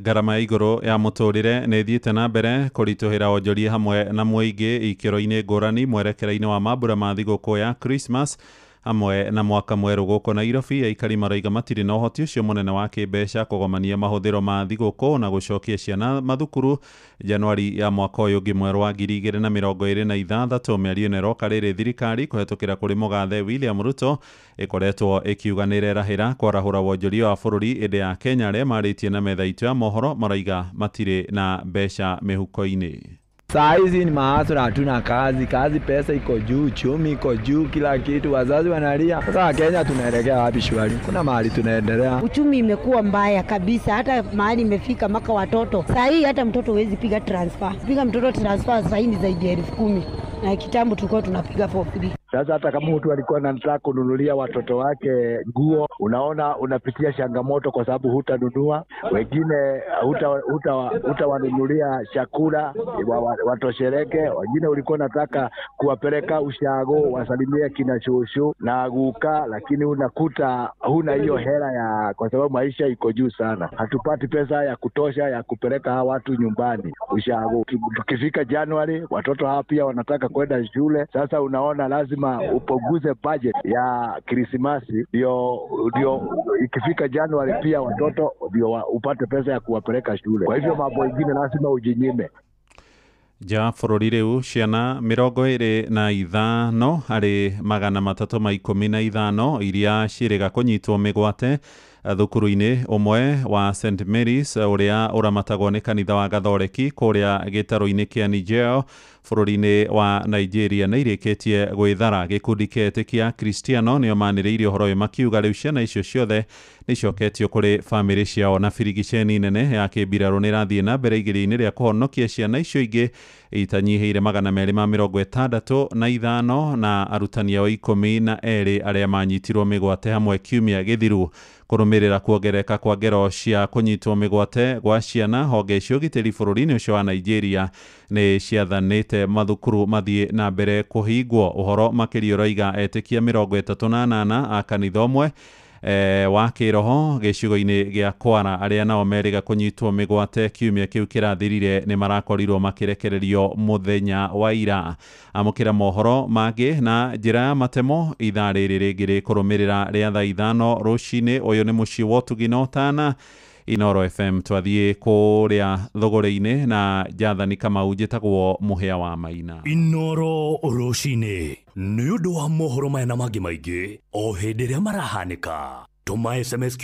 S9: Ngarama ya igũrũ ya mũtũrĩre nĩ ĩthiĩte na mbere kũritũhĩra onjoria hamwe na mũingĩ ikĩro-inĩ ngũrani mwerekera-inĩ wa mambura ma thigũkũ ya Christmas hamwe na mwaka mwerũ gũkũ Nairobi. Aikari marauga matirĩ na ũhoti ũcio mũnene wa kĩmbeca kũgomania mahũthĩro ma thigũkũ na gũcokia ciana mathukuru Januari ya mwaka ũyũ ũngĩ mwerũ wa 2026. Mĩario ĩno ĩroka rĩrĩ thirikari kũhetũkĩra kũrĩ mũgathe William Ruto ĩkoretwo ĩkiuga nĩ ĩrerahĩra kwarahũra wonjoria wa bũrũri, ĩndĩ ya Kenya arĩa marĩtie na metha itũ ya mohoro marauga matirĩ na mbeca mĩhuko-inĩ.
S10: Saa hizi ni mahasura, hatuna kazi, kazi pesa iko juu, uchumi iko juu, kila kitu, wazazi wanalia. Sasa Wakenya tunaelekea wapi shwari? Kuna mahali tunaendelea?
S13: Uchumi imekuwa mbaya kabisa, hata mahali imefika maka watoto saa hii, hata mtoto huwezi piga transfer. Piga mtoto transfer saa hii ni zaidi ya 10,000 na kitambo tulikuwa tunapiga for free.
S23: Sasa hata kama mtu alikuwa anataka kununulia watoto wake nguo, unaona unapitia changamoto kwa sababu hutanunua, wengine hutawanunulia chakula watoshereke, wengine ulikuwa unataka kuwapeleka ushago wasalimie kina shosho na guka, lakini unakuta huna hiyo hela ya, kwa sababu maisha iko juu sana. Hatupati pesa ya kutosha ya kupeleka hawa watu nyumbani ushago. Tukifika Januari watoto hawa pia wanataka kwenda shule. Sasa unaona lazima upunguze budget ya Krismasi ndio ikifika Januari pia watoto ndio upate pesa ya kuwapeleka shule. Kwa hivyo mambo mengine lazima ujinyime.
S9: Ja bũrũri rĩu ciana 25 harĩ 315 iria ciĩrĩga kũnyitwo mĩgwate thukuru-inĩ ũmwe wa St Mary's ũrĩa ũramatagwo nĩ kanitha wa Gathoreki kũrĩa gĩtarũ-inĩ kĩa Niger bũrũri-inĩ wa Nigeria nĩ irĩkĩtie gwĩthara. Gĩkundi kĩa etĩkia Kristiano nĩo manĩrĩirie ũhoro ũyũ makiuga rĩu ciana icio ciothe nĩ icoketio kũrĩ bamĩrĩ ciao, na birigiceni nene ya kĩmbirarũ nĩ ĩrathiĩ na mbere igeria-inĩ rĩa kũhonokia ciana icio ingĩ itanyihĩire 265 na arutani ao 12 arĩa manyitirwo mĩgwate hamwe kiumia gĩthiru. Kũrũmĩrĩra kuongerereka kwa ngero cia kũnyitwo mĩgwate gwa ciana, honge cia ũgitĩri bũrũri-inĩ ũcio wa Nigeria nĩ ciathanĩte mathukuru mathiĩ na mbere kũhingwo. Ũhoro makĩria ũroiga etĩkia 38 a kanitha ũmwe wa kĩroho gĩcigo-inĩ gĩa Kwara arĩa nao merĩga kũnyitwo mĩgwate kiumia kĩu kĩrathirire nĩ marakorirwo makĩrekererio mũthenya wa ira. Amũkĩra mohoro mangĩ na njĩra ya matemo ithaa rĩrĩ rĩngĩ rĩkũrũmĩrĩra rĩa thaa 5 rũcinĩ. Ũyũ nĩ mũciĩ wa ũtugi na ũtana Inoro FM. Twathiĩ kũrĩa thũgũrĩ-inĩ na Jathani Kamau, njĩtagwo Mũhĩa wa Maina.
S8: Inoro rũcinĩ nĩ ũndũ wa mohoro maya na mangĩ maingĩ o hĩndĩ ĩrĩa marahanĩka. Tũma SMS